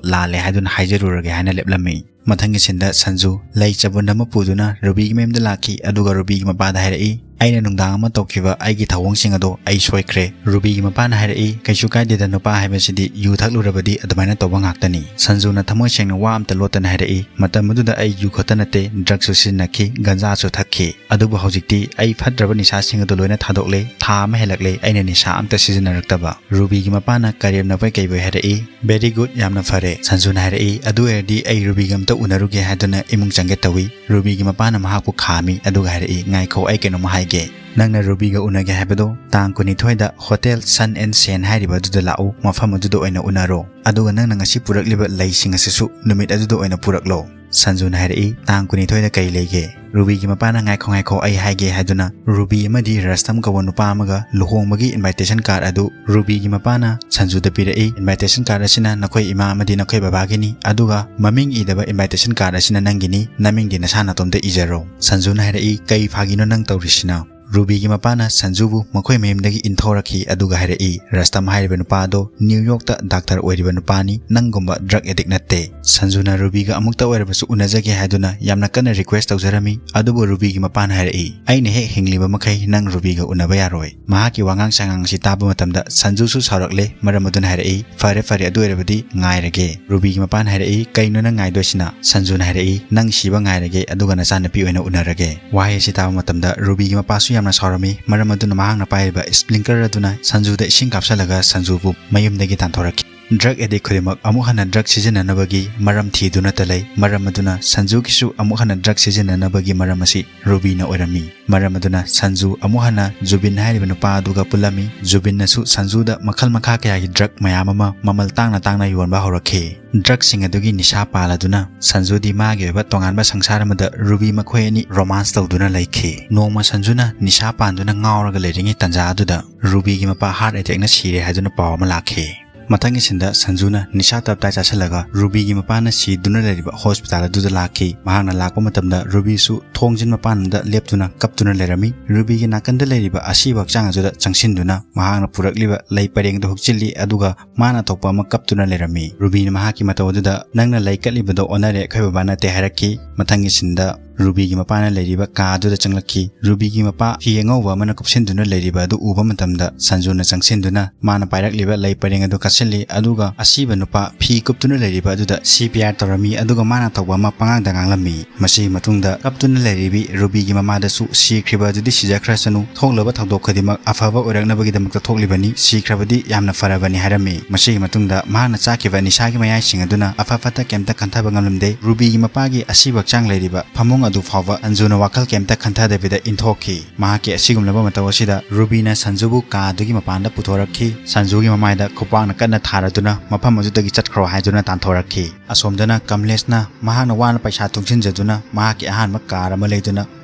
ꯂꯥꯜꯂꯦ ꯍꯥꯏꯗꯨꯅ ꯍꯥꯏꯖꯔꯨꯔꯒꯦ ꯍꯥꯏꯅ ꯂꯦꯞꯂꯝꯃꯤ꯫ ꯃꯊꯪꯒꯤ ꯁꯤꯟꯗ ꯁꯟꯖꯨ ꯂꯩ ꯆꯕꯨꯟ ꯑꯃ ꯄꯨꯗꯨꯅ ꯔꯨꯕꯤꯒꯤ ꯃꯌꯨꯝꯗ ꯂꯥꯛꯈꯤ, ꯑꯗꯨꯒ ꯔꯨꯕꯤꯒꯤ ꯃꯄꯥꯗ ꯍꯥꯏꯔꯛꯏ, "ꯑꯩꯅ ꯅꯨꯡꯗꯥꯡ ꯑꯃ ꯇꯧꯈꯤꯕ ꯑꯩꯒꯤ ꯊꯧꯑꯣꯡꯁꯤꯡ ꯑꯗꯣ ꯑꯩ ꯁꯣꯏꯈ꯭ꯔꯦ"꯫ ꯔꯨꯕꯤꯒꯤ ꯃꯄꯥꯅ ꯍꯥꯏꯔꯛꯏ, "ꯀꯩꯁꯨ ꯀꯥꯏꯗꯦꯗ, ꯅꯨꯄꯥ ꯍꯥꯏꯕꯁꯤꯗꯤ ꯌꯨ ꯊꯛꯂꯨꯔꯕꯗꯤ ꯑꯗꯨꯃꯥꯏꯅ ꯇꯧꯕ ꯉꯥꯛꯇꯅꯤ"꯫ ꯁꯟꯖꯨꯅ ꯊꯃꯣꯏ ꯁꯦꯡꯅ ꯋꯥ ꯑꯝꯇ ꯂꯣꯠꯇꯅ ꯍꯥꯏꯔꯛꯏ, "ꯃꯇꯝ ꯑꯗꯨꯗ ꯑꯩ ꯌꯨ ꯈꯛꯇ ꯅꯠꯇꯦ, ꯗ꯭ꯔꯛꯁꯨ ꯁꯤꯖꯤꯟꯅꯈꯤ, ꯒꯟꯖꯥꯁꯨ ꯊꯛꯈꯤ꯫ ꯑꯗꯨꯕꯨ ꯍꯧꯖꯤꯛꯇꯤ ꯑꯩ ꯐꯠꯇ꯭ꯔꯕ ꯅꯤꯁꯥꯁꯤꯡ ꯑꯗꯨ ꯂꯣꯏꯅ ꯊꯥꯗꯣꯛꯂꯦ꯫ ꯊꯥ ꯑꯃ ꯍꯦꯜꯂꯛꯂꯦ ꯑꯩꯅ ꯅꯤꯁꯥ ꯑꯝꯇ ꯁꯤꯖꯤꯟꯅꯔꯛꯇꯕ"꯫ ꯔꯨꯕꯤꯒꯤ ꯃꯄꯥꯅ ꯀꯔꯦꯝꯅꯕꯣꯏ ꯀꯩꯕꯣꯏ ꯍꯥꯏꯔꯛꯏ, "ꯚꯦꯔꯤ ꯒꯨꯗ, ꯌꯥꯝꯅ ꯐꯔꯦ"꯫ ꯁꯟꯖꯨꯅ ꯍꯥꯏꯔꯛꯏ, "ꯑꯗꯨ ꯑꯣꯏꯔꯗꯤ ꯑꯩ ꯔꯨꯕꯤꯒ ꯑꯝꯇ ꯎꯅꯔꯨꯒꯦ" ꯍꯥꯏꯗꯨꯅ ꯏꯃꯨꯡ ꯆꯪꯒꯦ ꯇꯧꯏ꯫ ꯔꯨꯕꯤꯒꯤ ꯃꯄꯥꯅ ꯃꯍꯥꯛꯄꯨ ꯈꯥꯝꯃꯤ, ꯑꯗꯨꯒ ꯍꯥꯏꯔꯛꯏ, "ꯉꯥꯏꯈꯣ, ꯑꯩ ꯀꯩꯅꯣꯝꯃ ꯍꯥꯏꯒꯦ꯫ ꯅꯪꯅ ꯔꯨꯕꯤꯒ ꯎꯅꯒꯦ ꯍꯥꯏꯕꯗꯣ ꯇꯥꯡ ꯀꯨꯟꯅꯤꯊꯣꯏꯗ ꯍꯣꯇꯦꯜ ꯁꯟ ꯑꯦꯟ ꯁꯦꯟ ꯍꯥꯏꯔꯤꯕ ꯑꯗꯨꯗ ꯂꯥꯛꯎ, ꯃꯐꯝ ꯑꯗꯨꯗ ꯑꯣꯏꯅ ꯎꯅꯔꯣ꯫ ꯑꯗꯨꯒ ꯅꯪꯅ ꯉꯁꯤ ꯄꯨꯔꯛꯂꯤꯕ ꯂꯩꯁꯤꯡ ꯑꯁꯤꯁꯨ ꯅꯨꯃꯤꯠ ꯑꯗꯨꯗ ꯑꯣꯏꯅ ꯄꯨꯔꯛꯂꯣ"꯫ ꯁꯟꯖꯨꯅ ꯍꯥꯏꯔꯛꯏ, "ꯇꯥꯡ ꯀꯨꯟꯅꯤꯊꯣꯏꯗ ꯀꯩ ꯂꯩꯒꯦ?" ꯔꯨꯕꯤꯒꯤ ꯃꯄꯥꯅ, "ꯉꯥꯏꯈꯣ, ꯉꯥꯏꯈꯣ, ꯑꯩ ꯍꯥꯏꯒꯦ" ꯍꯥꯏꯗꯨꯅ ꯔꯨꯕꯤ ꯑꯃꯗꯤ ꯔꯁꯇꯝ ꯀꯧꯕ ꯅꯨꯄꯥ ꯑꯃꯒ ꯂꯨꯍꯣꯡꯕꯒꯤ invitation card ꯑꯗꯨ ꯔꯨꯕꯤꯒꯤ ꯃꯄꯥꯅ ꯁꯟꯖꯨꯗ ꯄꯤꯔꯛꯏ꯫ "Invitation card ꯑꯁꯤꯅ ꯅꯈꯣꯏ ꯏꯃꯥ ꯑꯃꯗꯤ ꯅꯈꯣꯏ ꯕꯕꯥꯒꯤꯅꯤ, ꯑꯗꯨꯒ ꯃꯃꯤꯡ ꯏꯗꯕ invitation card ꯑꯁꯤꯅ ꯅꯪꯒꯤꯅꯤ, ꯅꯃꯤꯡꯗꯤ ꯅꯁꯥ ꯅꯇꯣꯝꯇ ꯏꯖꯔꯣ꯫" ꯁꯟꯖꯨꯅ ꯍꯥꯏꯔꯛꯏ, "ꯀꯩ ꯐꯥꯒꯤꯅꯣ ꯅꯪ ꯇꯧꯔꯤꯁꯤꯅ?" ꯔꯨꯕꯤꯒꯤ ꯃꯄꯥꯅ ꯁꯟꯖꯨꯕꯨ ꯃꯈꯣꯏ ꯃꯌꯨꯝꯗꯒꯤ ꯏꯟꯊꯣꯔꯛꯈꯤ, ꯑꯗꯨꯒ ꯍꯥꯏꯔꯛꯏ, "ꯔꯁꯇꯝ ꯍꯥꯏꯔꯤꯕ ꯅꯨꯄꯥ ꯑꯗꯣ ꯅ꯭ꯌꯨ ꯌꯣꯔꯛꯇ ꯗꯥꯛꯇꯔ ꯑꯣꯏꯔꯤꯕ ꯅꯨꯄꯥꯅꯤ, ꯅꯪꯒꯨꯝꯕ drug addict ꯅꯠꯇꯦ꯫" ꯁꯟꯖꯨꯅ ꯔꯨꯕꯤꯒ ꯑꯃꯨꯛꯇ ꯑꯣꯏꯔꯕꯁꯨ ꯎꯅꯖꯒꯦ ꯍꯥꯏꯗꯨꯅ ꯌꯥꯝꯅ ꯀꯟꯅ request ꯇꯧꯖꯔꯝꯃꯤ, ꯑꯗꯨꯕꯨ ꯔꯨꯕꯤꯒꯤ ꯃꯄꯥꯅ ꯍꯥꯏꯔꯛꯏ, "ꯑꯩꯅ ꯍꯦꯛ ꯍꯤꯡꯂꯤꯕ ꯃꯈꯩ ꯅꯪ ꯔꯨꯕꯤꯒ ꯎꯅꯕ ꯌꯥꯔꯣꯏ꯫" ꯃꯍꯥꯛꯀꯤ ꯋꯥꯉꯥꯡ ꯁꯉꯥꯡ ꯑꯁꯤ ꯇꯥꯕ ꯃꯇꯝꯗ ꯁꯟꯖꯨꯁꯨ ꯁꯥꯎꯔꯛꯂꯦ, ꯃꯔꯝ ꯑꯗꯨꯅ ꯍꯥꯏꯔꯛꯏ, "ꯐꯔꯦ, ꯐꯔꯦ, ꯑꯗꯨ ꯑꯣꯏꯔꯕꯗꯤ ꯉꯥꯏꯔꯒꯦ꯫" ꯔꯨꯕꯤꯒꯤ ꯃꯄꯥꯅ ꯍꯥꯏꯔꯛꯏ, "ꯀꯩꯅꯣ ꯅꯪ ꯉꯥꯏꯗꯣꯏꯁꯤꯅ?" ꯁꯟꯖꯨꯅ ꯍꯥꯏꯔꯛꯏ, "ꯅꯪ ꯁꯤꯕ ꯉꯥꯏꯔꯒꯦ, ꯑꯗꯨꯒ ꯅꯆꯥꯅꯨꯄꯤ ꯑꯣꯏꯅ ꯎꯅꯔꯒꯦ꯫" ꯋꯥꯍꯩ ꯑꯁꯤ ꯇꯥꯕ ꯃꯇꯝꯗ ꯔꯨꯕꯤꯒꯤ ꯃꯄꯥꯁꯨ ꯌꯥꯝꯅ ꯁꯥꯎꯔꯝꯃꯤ, ꯃꯔꯝ ꯑꯗꯨꯅ ꯃꯍꯥꯛꯅ ꯄꯥꯏꯔꯤꯕ sprinkler ꯑꯗꯨꯅ ꯁꯟꯖꯨꯗ ꯏꯁꯤꯡ ꯀꯥꯞꯁꯤꯜꯂꯒ ꯁꯟꯖꯨꯕꯨ ꯃꯌꯨꯝꯗꯒꯤ ꯇꯥꯟꯊꯣꯔꯛꯈꯤ꯫ Drug addict ꯈꯨꯗꯤꯡꯃꯛ ꯑꯃꯨꯛ ꯍꯟꯅ drug ꯁꯤꯖꯤꯟꯅꯅꯕꯒꯤ ꯃꯔꯝ ꯊꯤꯗꯨꯅꯇ ꯂꯩ, ꯃꯔꯝ ꯑꯗꯨꯅ ꯁꯟꯖꯨꯒꯤꯁꯨ ꯑꯃꯨꯛ ꯍꯟꯅ drug ꯁꯤꯖꯤꯟꯅꯅꯕꯒꯤ ꯃꯔꯝ ꯑꯁꯤ ꯔꯨꯕꯤꯅ ꯑꯣꯏꯔꯝꯃꯤ꯫ ꯃꯔꯝ ꯑꯗꯨꯅ ꯁꯟꯖꯨ ꯑꯃꯨꯛ ꯍꯟꯅ ꯖꯨꯕꯤꯟ ꯍꯥꯏꯔꯤꯕ ꯅꯨꯄꯥ ꯑꯗꯨꯒ ꯄꯨꯜꯂꯝꯃꯤ꯫ ꯖꯨꯕꯤꯟꯅꯁꯨ ꯁꯟꯖꯨꯗ ꯃꯈꯜ ꯃꯈꯥ ꯀꯌꯥꯒꯤ drug ꯃꯌꯥꯝ ꯑꯃ ꯃꯃꯜ ꯇꯥꯡꯅ ꯇꯥꯡꯅ ꯌꯣꯟꯕ ꯍꯧꯔꯛꯈꯤ꯫ Drug ꯁꯤꯡ ꯑꯗꯨꯒꯤ ꯅꯤꯁꯥ ꯄꯥꯜꯂꯗꯨꯅ ꯁꯟꯖꯨꯗꯤ ꯃꯥꯒꯤ ꯑꯣꯏꯕ ꯇꯣꯉꯥꯟꯕ ꯁꯪꯁꯥꯔ ꯑꯃꯗ ꯔꯨꯕꯤ ꯃꯈꯣꯏ ꯑꯅꯤ romance ꯇꯧꯗꯨꯅ ꯂꯩꯈꯤ꯫ ꯅꯣꯡꯃ ꯁꯟꯖꯨꯅ ꯅꯤꯁꯥ ꯄꯥꯟꯗꯨꯅ ꯉꯥꯎꯔꯒ ꯂꯩꯔꯤꯉꯩ ꯇꯥꯟꯖꯥ ꯑꯗꯨꯗ ꯔꯨꯕꯤꯒꯤ ꯃꯄꯥ heart attack ꯅ ꯁꯤꯔꯦ ꯍꯥꯏꯗꯨꯅ ꯄꯥꯎ ꯑꯃ ꯂꯥꯛꯈꯤ꯫ ꯃꯊꯪꯒꯤ scene ꯗ ꯁꯟꯖꯨꯅ ꯅꯤꯁꯥ ꯇꯞꯇꯥꯏ ꯆꯥꯁꯤꯜꯂꯒ ꯔꯨꯕꯤꯒꯤ ꯃꯄꯥꯅ ꯁꯤꯗꯨꯅ ꯂꯩꯔꯤꯕ hospital ꯑꯗꯨꯗ ꯂꯥꯛꯈꯤ꯫ ꯃꯍꯥꯛꯅ ꯂꯥꯛꯄ ꯃꯇꯝꯗ ꯔꯨꯕꯤꯁꯨ ꯊꯣꯡꯖꯤꯟ ꯃꯄꯥꯟꯗ ꯂꯦꯞꯇꯨꯅ ꯀꯞꯇꯨꯅ ꯂꯩꯔꯝꯃꯤ꯫ ꯔꯨꯕꯤꯒꯤ ꯅꯥꯀꯟꯗ ꯂꯩꯔꯤꯕ ꯑꯁꯤꯕ ꯍꯛꯆꯥꯡ ꯑꯗꯨꯗ ꯆꯪꯁꯤꯟꯗꯨꯅ ꯃꯍꯥꯛꯅ ꯄꯨꯔꯛꯂꯤꯕ ꯂꯩ ꯄꯔꯦꯡ ꯑꯗꯨ ꯍꯨꯛꯆꯤꯜꯂꯤ, ꯑꯗꯨꯒ ꯃꯥꯅ ꯊꯣꯛꯄ ꯑꯃ ꯀꯞꯇꯨꯅ ꯂꯩꯔꯝꯃꯤ꯫ ꯔꯨꯕꯤꯅ ꯃꯍꯥꯛꯀꯤ ꯃꯇꯧ ꯑꯗꯨꯗ, "ꯅꯪꯅ ꯂꯩ ꯀꯠꯂꯤꯕꯗꯣ ꯑꯣꯟꯅꯔꯦ, ꯑꯩꯈꯣꯏ ꯕꯕꯥ ꯅꯠꯇꯦ" ꯍꯥꯏꯔꯛꯈꯤ꯫ ꯃꯊꯪꯒꯤ scene ꯗ ꯔꯨꯕꯤꯒꯤ ꯃꯄꯥꯅ ꯂꯩꯔꯤꯕ ꯀꯥ ꯑꯗꯨꯗ ꯆꯪꯂꯛꯈꯤ꯫ ꯔꯨꯕꯤꯒꯤ ꯃꯄꯥ ꯐꯤ ꯑꯉꯧꯕ ꯑꯃꯅ ꯀꯨꯞꯁꯤꯟꯗꯨꯅ ꯂꯩꯔꯤꯕ ꯑꯗꯨ ꯎꯕ ꯃꯇꯝꯗ ꯁꯟꯖꯨꯅ ꯆꯪꯁꯤꯟꯗꯨꯅ ꯃꯥꯅ ꯄꯥꯏꯔꯛꯂꯤꯕ ꯂꯩ ꯄꯔꯦꯡ ꯑꯗꯨ ꯀꯠꯁꯤꯜꯂꯤ, ꯑꯗꯨꯒ ꯑꯁꯤꯕ ꯅꯨꯄꯥ ꯐꯤ ꯀꯨꯞꯇꯨꯅ ꯂꯩꯔꯤꯕ ꯑꯗꯨꯗ C P R ꯇꯧꯔꯝꯃꯤ, ꯑꯗꯨꯒ ꯃꯥꯅ ꯊꯧꯕ ꯑꯃ ꯄꯉꯥꯡꯗ ꯉꯥꯡꯂꯝꯃꯤ꯫ ꯃꯁꯤꯒꯤ ꯃꯇꯨꯡꯗ ꯀꯞꯇꯨꯅ ꯂꯩꯔꯤꯕꯤ ꯔꯨꯕꯤꯒꯤ ꯃꯃꯥꯗꯁꯨ "ꯁꯤꯈ꯭ꯔꯤꯕ ꯑꯗꯨꯗꯤ ꯁꯤꯖꯈ꯭ꯔꯁꯅꯨ, ꯊꯣꯛꯂꯕ ꯊꯧꯗꯣꯛ ꯈꯨꯗꯤꯡꯃꯛ ꯑꯐꯕ ꯑꯣꯏꯔꯛꯅꯕꯒꯤꯗꯃꯛꯇ ꯊꯣꯛꯂꯤꯕꯅꯤ, ꯁꯤꯈ꯭ꯔꯕꯗꯤ ꯌꯥꯝꯅ ꯐꯔꯕꯅꯤ" ꯍꯥꯏꯔꯝꯃꯤ꯫ ꯃꯁꯤꯒꯤ ꯃꯇꯨꯡꯗ ꯃꯍꯥꯛꯅ ꯆꯥꯈꯤꯕ ꯅꯤꯁꯥꯒꯤ ꯃꯌꯥꯏꯁꯤꯡ ꯑꯗꯨꯅ ꯑꯐ ꯐꯠꯇ ꯀꯩꯝꯇ ꯈꯟꯊꯕ ꯉꯝꯂꯝꯗꯦ꯫ ꯔꯨꯕꯤꯒꯤ ꯃꯄꯥꯒꯤ ꯑꯁꯤꯕ ꯍꯛꯆꯥꯡ ꯂꯩꯔꯤꯕ ꯐꯃꯨꯡ ꯑꯗꯨ ꯐꯥꯎꯕ ꯁꯟꯖꯨꯅ ꯋꯥꯈꯜ ꯀꯩꯝꯇ ꯈꯟꯊꯗꯕꯤꯗ ꯏꯟꯊꯣꯛꯈꯤ꯫ ꯃꯍꯥꯛꯀꯤ ꯑꯁꯤꯒꯨꯝꯂꯕ ꯃꯇꯧ ꯑꯁꯤꯗ ꯔꯨꯕꯤꯅ ꯁꯟꯖꯨꯕꯨ ꯀꯥ ꯑꯗꯨꯒꯤ ꯃꯄꯥꯟꯗ ꯄꯨꯊꯣꯔꯛꯈꯤ꯫ ꯁꯟꯖꯨꯒꯤ ꯃꯃꯥꯏꯗ ꯈꯨꯄꯥꯛꯅ ꯀꯟꯅ ꯊꯥꯔꯗꯨꯅ ꯃꯐꯝ ꯑꯗꯨꯗꯒꯤ ꯆꯠꯈ꯭ꯔꯣ ꯍꯥꯏꯗꯨꯅ ꯇꯥꯟꯊꯣꯔꯛꯈꯤ꯫ ꯑꯁꯣꯝꯗꯅ ꯀꯃꯂꯦꯁꯅ ꯃꯍꯥꯛꯅ ꯋꯥꯅ ꯄꯩꯁꯥ ꯇꯨꯡꯁꯤꯟꯖꯗꯨꯅ ꯃꯍꯥꯛꯀꯤ ꯑꯍꯥꯟꯕ ꯀꯥꯔ ꯑꯃ ꯂꯩꯗꯨꯅ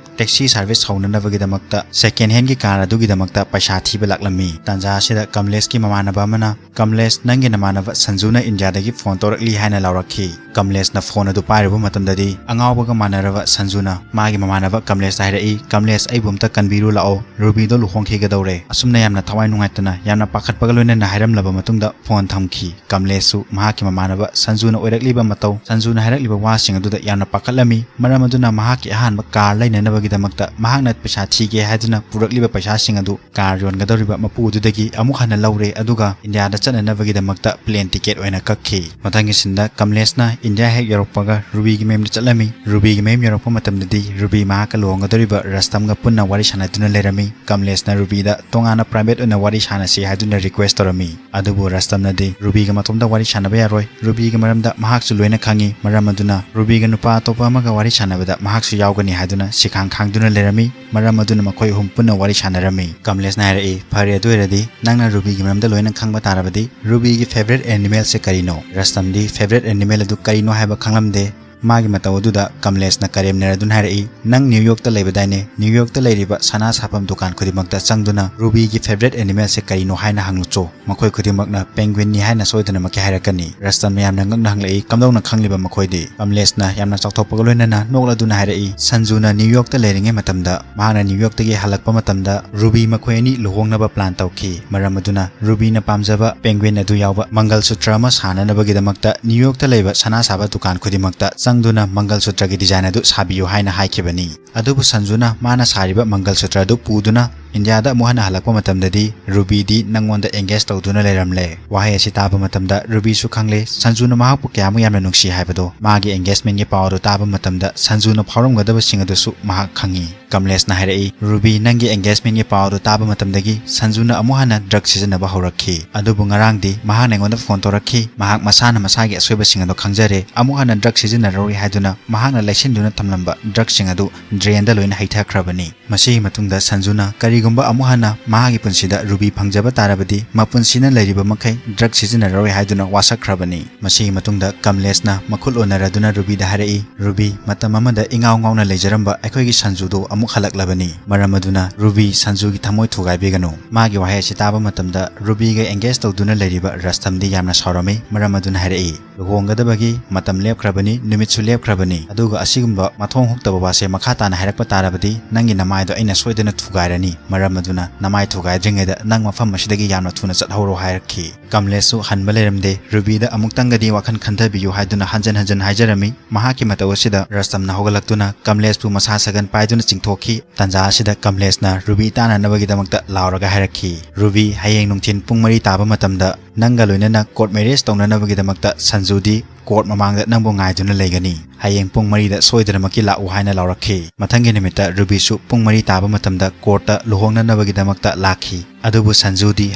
ꯇꯦꯛꯁꯤ ꯁꯥꯔꯚꯤꯁ ꯍꯧꯅꯅꯕꯒꯤꯗꯃꯛꯇ ꯁꯦꯀꯦꯟ ꯍꯦꯟꯒꯤ ꯀꯥꯔ ꯑꯗꯨꯒꯤꯗꯃꯛꯇ ꯄꯩꯁꯥ ꯊꯤꯕ ꯂꯥꯛꯂꯝꯃꯤ꯫ ꯇꯥꯟꯖꯥ ꯑꯁꯤꯗ ꯀꯃꯂꯦꯁꯀꯤ ꯃꯃꯥꯟꯅꯕ ꯑꯃꯅ, "ꯀꯃꯂꯦꯁ, ꯅꯪꯒꯤ ꯅꯃꯥꯟꯅꯕ ꯁꯟꯖꯨꯅ ꯏꯟꯗꯤꯌꯥꯗꯒꯤ ꯐꯣꯟ ꯇꯧꯔꯛꯂꯤ" ꯍꯥꯏꯅ ꯂꯥꯎꯔꯛꯈꯤ꯫ ꯀꯃꯂꯦꯁꯅ ꯐꯣꯟ ꯑꯗꯨ ꯄꯥꯏꯔꯨꯕ ꯃꯇꯝꯗꯗꯤ ꯑꯉꯥꯎꯕꯒ ꯃꯥꯟꯅꯔꯕ ꯁꯟꯖꯨꯅ ꯃꯥꯒꯤ ꯃꯃꯥꯟꯅꯕ ꯀꯃꯂꯦꯁꯇ ꯍꯥꯏꯔꯛꯏ, "ꯀꯃꯂꯦꯁ, ꯑꯩꯕꯨ ꯑꯝꯇ ꯀꯟꯕꯤꯔꯨ ꯂꯥꯛꯑꯣ, ꯔꯨꯕꯤꯗꯣ ꯂꯨꯍꯣꯡꯈꯤꯒꯗꯧꯔꯦ"꯫ ꯑꯁꯨꯝꯅ ꯌꯥꯝꯅ ꯊꯋꯥꯏ ꯅꯨꯡꯉꯥꯏꯇꯅ ꯌꯥꯝꯅ ꯄꯥꯈꯠꯄꯒ ꯂꯣꯏꯅꯅ ꯍꯥꯏꯔꯝꯂꯕ ꯃꯇꯨꯡꯗ ꯐꯣꯟ ꯊꯝꯈꯤ꯫ ꯀꯃꯂꯦꯁꯁꯨ ꯃꯍꯥꯛꯀꯤ ꯃꯃꯥꯟꯅꯕ ꯁꯟꯖꯨꯅ ꯑꯣꯏꯔꯛꯂꯤꯕ ꯃꯇꯧ, ꯁꯟꯖꯨꯅ ꯍꯥꯏꯔꯛꯂꯤꯕ ꯋꯥꯁꯤꯡ ꯑꯗꯨꯗ ꯌꯥꯝꯅ ꯄꯥꯈꯠꯂꯝꯃꯤ꯫ ꯃꯔꯝ ꯑꯗꯨꯅ ꯃꯍꯥꯛꯀꯤ ꯑꯍꯥꯟꯕ ꯀꯥꯔ ꯂꯩꯅꯅꯕꯒꯤꯗꯃꯛꯇ ꯃꯍꯥꯛꯅ ꯄꯩꯁꯥ ꯊꯤꯒꯦ ꯍꯥꯏꯗꯨꯅ ꯄꯨꯔꯛꯂꯤꯕ ꯄꯩꯁꯥꯁꯤꯡ ꯑꯗꯨ ꯀꯥꯔ ꯌꯣꯟꯒꯗꯧꯔꯤꯕ ꯃꯄꯨ ꯑꯗꯨꯗꯒꯤ ꯑꯃꯨꯛ ꯍꯟꯅ ꯂꯧꯔꯦ, ꯑꯗꯨꯒ ꯏꯟꯗꯤꯌꯥꯗ ꯆꯠꯅꯅꯕꯒꯤꯗꯃꯛꯇ ꯄ꯭ꯂꯦꯟ ꯇꯤꯀꯦꯠ ꯑꯣꯏꯅ ꯀꯛꯈꯤ꯫ ꯃꯊꯪꯒꯤ ꯁꯤꯟꯗ ꯀꯃꯂꯦꯁꯅ ꯏꯟꯗꯤꯌꯥ ꯍꯦꯛ ꯌꯧꯔꯛꯄꯒ ꯔꯨꯕꯤꯒꯤ ꯃꯌꯨꯝꯗ ꯆꯠꯂꯝꯃꯤ꯫ ꯔꯨꯕꯤꯒꯤ ꯃꯌꯨꯝ ꯌꯧꯔꯛꯄ ꯃꯇꯝꯗꯗꯤ ꯔꯨꯕꯤ ꯃꯍꯥꯛꯀ ꯂꯨꯍꯣꯡꯒꯗꯧꯔꯤꯕ ꯔꯁꯇꯝꯒ ꯄꯨꯟꯅ ꯋꯥꯔꯤ ꯁꯥꯟꯅꯗꯨꯅ ꯂꯩꯔꯝꯃꯤ꯫ ꯀꯃꯂꯦꯁꯅ ꯔꯨꯕꯤꯗ ꯇꯣꯉꯥꯟꯅ ꯄ꯭ꯔꯥꯏꯚꯦꯠ ꯑꯣꯏꯅ ꯋꯥꯔꯤ ꯁꯥꯟꯅꯁꯤ ꯍꯥꯏꯗꯨꯅ ꯔꯤꯀ꯭ꯋꯦꯁ ꯇꯧꯔꯝꯃꯤ꯫ ꯑꯗꯨꯕꯨ ꯔꯁꯇꯝꯅꯗꯤ ꯔꯨꯕꯤꯒ ꯃꯇꯣꯝꯇ ꯋꯥꯔꯤ ꯁꯥꯟꯅꯕ ꯌꯥꯔꯣꯏ, ꯔꯨꯕꯤꯒꯤ ꯃꯔꯝꯗ ꯃꯍꯥꯛꯁꯨ ꯂꯣꯏꯅ ꯈꯪꯏ, ꯃꯔꯝ ꯑꯗꯨꯅ ꯔꯨꯕꯤꯒ ꯅꯨꯄꯥ ꯑꯇꯣꯞꯄ ꯑꯃꯒ ꯋꯥꯔꯤ ꯁꯥꯟꯅꯕꯗ ꯃꯍꯥꯛꯁꯨ ꯌꯥꯎꯒꯅꯤ ꯍꯥꯏꯗꯨꯅ ꯁꯤꯈꯥꯡ ꯈꯥꯡꯗꯨꯅ ꯂꯩꯔꯝꯃꯤ꯫ ꯃꯔꯝ ꯑꯗꯨꯅ ꯃꯈꯣꯏ ꯑꯍꯨꯝ ꯄꯨꯟꯅ ꯋꯥꯔꯤ ꯁꯥꯟꯅꯔꯝꯃꯤ꯫ ꯀꯃꯂꯦꯁꯅ ꯍꯥꯏꯔꯛꯏ, "ꯐꯔꯦ, ꯑꯗꯨ ꯑꯣꯏꯔꯗꯤ ꯅꯪꯅ ꯔꯨꯕꯤꯒꯤ ꯃꯔꯝꯗ ꯂꯣꯏꯅ ꯈꯪꯕ ꯇꯥꯔꯕꯗꯤ ꯔꯨꯕꯤꯒꯤ ꯐꯦꯚꯔꯦꯠ ꯑꯦꯅꯤꯃꯦꯜꯁꯦ ꯀꯔꯤꯅꯣ?" ꯔꯁꯇꯝꯗꯤ ꯐꯦꯚꯔꯦꯠ ꯑꯦꯅꯤꯃꯦꯜ ꯑꯗꯨ ꯀꯔꯤꯅꯣ ꯍꯥꯏꯕ ꯈꯪꯂꯝꯗꯦ꯫ ꯃꯥꯒꯤ ꯃꯇꯧ ꯑꯗꯨꯗ ꯀꯃꯂꯦꯁꯅ ꯀꯔꯦꯝꯅꯔꯗꯨꯅ ꯍꯥꯏꯔꯛꯏ, "ꯅꯪ ꯅ꯭ꯌꯨ ꯌꯣꯔꯛꯇ ꯂꯩꯕꯗꯥꯏꯅꯦ? ꯅ꯭ꯌꯨ ꯌꯣꯔꯛꯇ ꯂꯩꯔꯤꯕ ꯁꯅꯥ ꯁꯥꯐꯝ ꯗꯨꯀꯥꯟ ꯈꯨꯗꯤꯡꯃꯛꯇ ꯆꯪꯗꯨꯅ ꯔꯨꯕꯤꯒꯤ ꯐꯦꯚꯔꯦꯠ ꯑꯦꯅꯤꯃꯦꯜꯁꯦ ꯀꯔꯤꯅꯣ ꯍꯥꯏꯅ ꯍꯪꯂꯨꯆꯣ꯫ ꯃꯈꯣꯏ ꯈꯨꯗꯤꯡꯃꯛꯅ ꯄꯦꯡꯒ꯭ꯋꯤꯟꯅꯤ ꯍꯥꯏꯅ ꯁꯣꯏꯗꯅꯃꯛꯀꯤ ꯍꯥꯏꯔꯛꯀꯅꯤ꯫" ꯔꯁꯇꯝꯅ ꯌꯥꯝꯅ ꯉꯛꯅ ꯍꯪꯂꯛꯏ, "ꯀꯝꯗꯧꯅ ꯈꯪꯂꯤꯕ ꯃꯈꯣꯏꯗꯤ?" ꯀꯃꯂꯦꯁꯅ ꯌꯥꯝꯅ ꯆꯥꯎꯊꯣꯛꯄꯒ ꯂꯣꯏꯅꯅ ꯅꯣꯛꯂꯗꯨꯅ ꯍꯥꯏꯔꯛꯏ, ꯁꯟꯖꯨꯅ ꯅ꯭ꯌꯨ ꯌꯣꯔꯛꯇ ꯂꯩꯔꯤꯉꯩ ꯃꯇꯝꯗ, ꯃꯍꯥꯛꯅ ꯅ꯭ꯌꯨ ꯌꯣꯔꯛꯇꯒꯤ ꯍꯜꯂꯛꯄ ꯃꯇꯝꯗ ꯔꯨꯕꯤ ꯃꯈꯣꯏ ꯑꯅꯤ ꯂꯨꯍꯣꯡꯅꯕ ꯄ꯭ꯂꯥꯟ ꯇꯧꯈꯤ꯫ ꯃꯔꯝ ꯑꯗꯨꯅ ꯔꯨꯕꯤꯅ ꯄꯥꯝꯖꯕ ꯄꯦꯡꯒ꯭ꯋꯤꯟ ꯑꯗꯨ ꯌꯥꯎꯕ ꯃꯪꯒꯜ ꯁꯨꯇ꯭ꯔ ꯑꯃ ꯁꯥꯅꯅꯕꯒꯤꯗꯃꯛꯇ ꯅ꯭ꯌꯨ ꯌꯣꯔꯛꯇ ꯂꯩꯕ ꯁꯅꯥ ꯁꯥꯕ ꯗꯨꯀꯥꯟ ꯈꯨꯗꯤꯡꯃꯛꯇ ꯆꯪꯗꯨꯅ ꯃꯪꯒꯜ ꯁꯨꯇ꯭ꯔꯒꯤ ꯗꯤꯖꯥꯏꯟ ꯑꯗꯨ ꯁꯥꯕꯤꯌꯨ ꯍꯥꯏꯅ ꯍꯥꯏꯈꯤꯕꯅꯤ꯫ ꯑꯗꯨꯕꯨ ꯁꯟꯖꯨꯅ ꯃꯥꯅ ꯁꯥꯔꯤꯕ ꯃꯪꯒꯜ ꯁꯨꯇ꯭ꯔ ꯑꯗꯨ ꯄꯨꯗꯨꯅ ꯏꯟꯗꯤꯌꯥꯗ ꯑꯃꯨꯛ ꯍꯟꯅ ꯍꯜꯂꯛꯄ ꯃꯇꯝꯗꯗꯤ ꯔꯨꯕꯤꯗꯤ ꯅꯪꯉꯣꯟꯗ ꯑꯦꯡꯒꯦꯖ ꯇꯧꯗꯨꯅ ꯂꯩꯔꯝꯂꯦ꯫ ꯋꯥꯍꯩ ꯑꯁꯤ ꯇꯥꯕ ꯃꯇꯝꯗ ꯔꯨꯕꯤꯁꯨ ꯈꯪꯂꯦ ꯁꯟꯖꯨꯅ ꯃꯍꯥꯛꯄꯨ ꯀꯌꯥꯃꯨꯛ ꯌꯥꯝꯅ ꯅꯨꯡꯁꯤ ꯍꯥꯏꯕꯗꯣ꯫ ꯃꯥꯒꯤ ꯑꯦꯡꯒꯦꯖꯃꯦꯟꯒꯤ ꯄꯥꯎ ꯑꯗꯨ ꯇꯥꯕ ꯃꯇꯝꯗ ꯁꯟꯖꯨꯅ ꯐꯥꯎꯔꯝꯒꯗꯕꯁꯤꯡ ꯑꯗꯨꯁꯨ ꯃꯍꯥꯛ ꯈꯪꯏ꯫ ꯀꯃꯂꯦꯁꯅ ꯍꯥꯏꯔꯛꯏ, "ꯔꯨꯕꯤ, ꯅꯪꯒꯤ ꯑꯦꯡꯒꯦꯖꯃꯦꯟꯒꯤ ꯄꯥꯎ ꯑꯗꯨ ꯇꯥꯕ ꯃꯇꯝꯗꯒꯤ ꯁꯟꯖꯨꯅ ꯑꯃꯨꯛ ꯍꯟꯅ ꯗ꯭ꯔꯒ ꯁꯤꯖꯤꯟꯅꯕ ꯍꯧꯔꯛꯈꯤ꯫ ꯑꯗꯨꯕꯨ ꯉꯔꯥꯡꯗꯤ ꯃꯍꯥꯛꯅ ꯑꯩꯉꯣꯟꯗ ꯐꯣꯟ ꯇꯧꯔꯛꯈꯤ꯫ ꯃꯍꯥꯛ ꯃꯁꯥꯅ ꯃꯁꯥꯒꯤ ꯑꯁꯣꯏꯕꯁꯤꯡ ꯑꯗꯨ ꯈꯪꯖꯔꯦ꯫ ꯑꯃꯨꯛ ꯍꯟꯅ ꯗ꯭ꯔꯒ ꯁꯤꯖꯤꯟꯅꯔꯔꯣꯏ ꯍꯥꯏꯗꯨꯅ ꯃꯍꯥꯛꯅ ꯂꯩꯁꯤꯟꯗꯨꯅ ꯊꯝꯂꯝꯕ ꯗ꯭ꯔꯒꯁꯤꯡ ꯑꯗꯨ ꯗ꯭ꯔꯦꯟꯗ ꯂꯣꯏꯅ ꯍꯩꯊꯈ꯭ꯔꯕꯅꯤ꯫" ꯃꯁꯤꯒꯤ ꯃꯇꯨꯡꯗ ꯁꯟꯖꯨꯅ ꯀꯔꯤꯒꯨꯝꯕ ꯑꯃꯨꯛ ꯍꯟꯅ ꯃꯍꯥꯛꯀꯤ ꯄꯨꯟꯁꯤꯗ ꯔꯨꯕꯤ ꯐꯪꯖꯕ ꯇꯥꯔꯕꯗꯤ ꯃꯄꯨꯟꯁꯤꯅ ꯂꯩꯔꯤꯕ ꯃꯈꯩ ꯗ꯭ꯔꯒ ꯁꯤꯖꯤꯟꯅꯔꯔꯣꯏ ꯍꯥꯏꯗꯨꯅ ꯋꯥꯁꯛꯈ꯭ꯔꯕꯅꯤ꯫ ꯃꯁꯤꯒꯤ ꯃꯇꯨꯡꯗ ꯀꯃꯂꯦꯁꯅ ꯃꯈꯨꯠ ꯑꯣꯟꯅꯔꯗꯨꯅ ꯔꯨꯕꯤꯗ ꯍꯥꯏꯔꯛꯏ, "ꯔꯨꯕꯤ, ꯃꯇꯝ ꯑꯃꯗ ꯏꯉꯥꯎ ꯉꯥꯎꯅ ꯂꯩꯖꯔꯝꯕ ꯑꯩꯈꯣꯏꯒꯤ ꯁꯟꯖꯨꯗꯣ ꯑꯃꯨꯛ ꯍꯜꯂꯛꯂꯕꯅꯤ꯫ ꯃꯔꯝ ꯑꯗꯨꯅ ꯔꯨꯕꯤ, ꯁꯟꯖꯨꯒꯤ ꯊꯃꯣꯏ ꯊꯨꯒꯥꯏꯕꯤꯒꯅꯨ꯫" ꯃꯥꯒꯤ ꯋꯥꯍꯩ ꯑꯁꯤ ꯇꯥꯕ ꯃꯇꯝꯗ ꯔꯨꯕꯤꯒ ꯑꯦꯡꯒꯦꯖ ꯇꯧꯗꯨꯅ ꯂꯩꯔꯤꯕ ꯔꯁꯇꯝꯗꯤ ꯌꯥꯝꯅ ꯁꯥꯎꯔꯝꯃꯤ꯫ ꯃꯔꯝ ꯑꯗꯨꯅ ꯍꯥꯏꯔꯛꯏ, "ꯂꯨꯍꯣꯡꯒꯗꯕꯒꯤ ꯃꯇꯝ ꯂꯦꯞꯈ꯭ꯔꯕꯅꯤ, ꯅꯨꯃꯤꯠꯁꯨ ꯂꯦꯞꯈ꯭ꯔꯕꯅꯤ, ꯑꯗꯨꯒ ꯑꯁꯤꯒꯨꯝꯕ ꯃꯊꯣꯡ ꯍꯨꯛꯇꯕ ꯋꯥꯁꯦ ꯃꯈꯥ ꯇꯥꯅ ꯍꯥꯏꯔꯛꯄ ꯇꯥꯔꯕꯗꯤ ꯅꯪꯒꯤ ꯅꯃꯥꯏꯗꯣ ꯑꯩꯅ ꯁꯣꯏꯗꯅ ꯊꯨꯒꯥꯏꯔꯅꯤ꯫ ꯃꯔꯝ ꯑꯗꯨꯅ ꯅꯃꯥꯏ ꯊꯨꯒꯥꯏꯗ꯭ꯔꯤꯉꯩꯗ ꯅꯪ ꯃꯐꯝ ꯑꯁꯤꯗꯒꯤ ꯌꯥꯝꯅ ꯊꯨꯅ ꯆꯠꯍꯧꯔꯣ" ꯍꯥꯏꯔꯛꯈꯤ꯫ ꯀꯃꯂꯦꯁꯁꯨ ꯍꯟꯕ ꯂꯩꯔꯝꯗꯦ꯫ ꯔꯨꯕꯤꯗ ꯑꯃꯨꯛꯇꯪꯒꯗꯤ ꯋꯥꯈꯜ ꯈꯟꯊꯕꯤꯌꯨ ꯍꯥꯏꯗꯨꯅ ꯍꯟꯖꯟ ꯍꯟꯖꯟ ꯍꯥꯏꯖꯔꯝꯃꯤ꯫ ꯃꯍꯥꯛꯀꯤ ꯃꯇꯧ ꯑꯁꯤꯗ ꯔꯁꯇꯝꯅ ꯍꯧꯒꯠꯂꯛꯇꯨꯅ ꯀꯃꯂꯦꯁꯄꯨ ꯃꯁꯥ ꯁꯥꯒꯟ ꯄꯥꯏꯗꯨꯅ ꯆꯤꯡꯊꯣꯛꯈꯤ꯫ ꯇꯟꯖꯥ ꯑꯁꯤꯗ ꯀꯃꯂꯦꯁꯅ ꯔꯨꯕꯤ ꯇꯥꯟꯅꯅꯕꯒꯤꯗꯃꯛꯇ ꯂꯥꯎꯔꯒ ꯍꯥꯏꯔꯛꯈꯤ, "ꯔꯨꯕꯤ, ꯍꯌꯦꯡ ꯅꯨꯡꯊꯤꯟ ꯄꯨꯡ ꯃꯔꯤ ꯇꯥꯕ ꯃꯇꯝꯗ ꯅꯪꯒ ꯂꯣꯏꯅꯅ ꯀꯣꯔꯠ ꯃꯦꯔꯤꯌꯦꯖ ꯇꯧꯅꯅꯕꯒꯤꯗꯃꯛꯇ ꯁꯟꯖꯨꯗꯤ ꯀꯣꯔꯠ ꯃꯃꯥꯡꯗ ꯅꯪꯕꯨ ꯉꯥꯏꯗꯨꯅ ꯂꯩꯒꯅꯤ꯫ ꯍꯌꯦꯡ ꯄꯨꯡ ꯃꯔꯤꯗ ꯁꯣꯏꯗꯅꯃꯛꯀꯤ ꯂꯥꯛꯎ" ꯍꯥꯏꯅ ꯂꯥꯎꯔꯛꯈꯤ꯫ ꯃꯊꯪꯒꯤ ꯅꯨꯃꯤꯠꯇ ꯔꯨꯕꯤꯁꯨ ꯄꯨꯡ ꯃꯔꯤ ꯇꯥꯕ ꯃꯇꯝꯗ ꯀꯣꯔꯠꯇ ꯂꯨꯍꯣꯡꯅꯅꯕꯒꯤꯗꯃꯛꯇ ꯂꯥꯛꯈꯤ꯫ ꯑꯗꯨꯕꯨ ꯁꯟꯖꯨꯗꯤ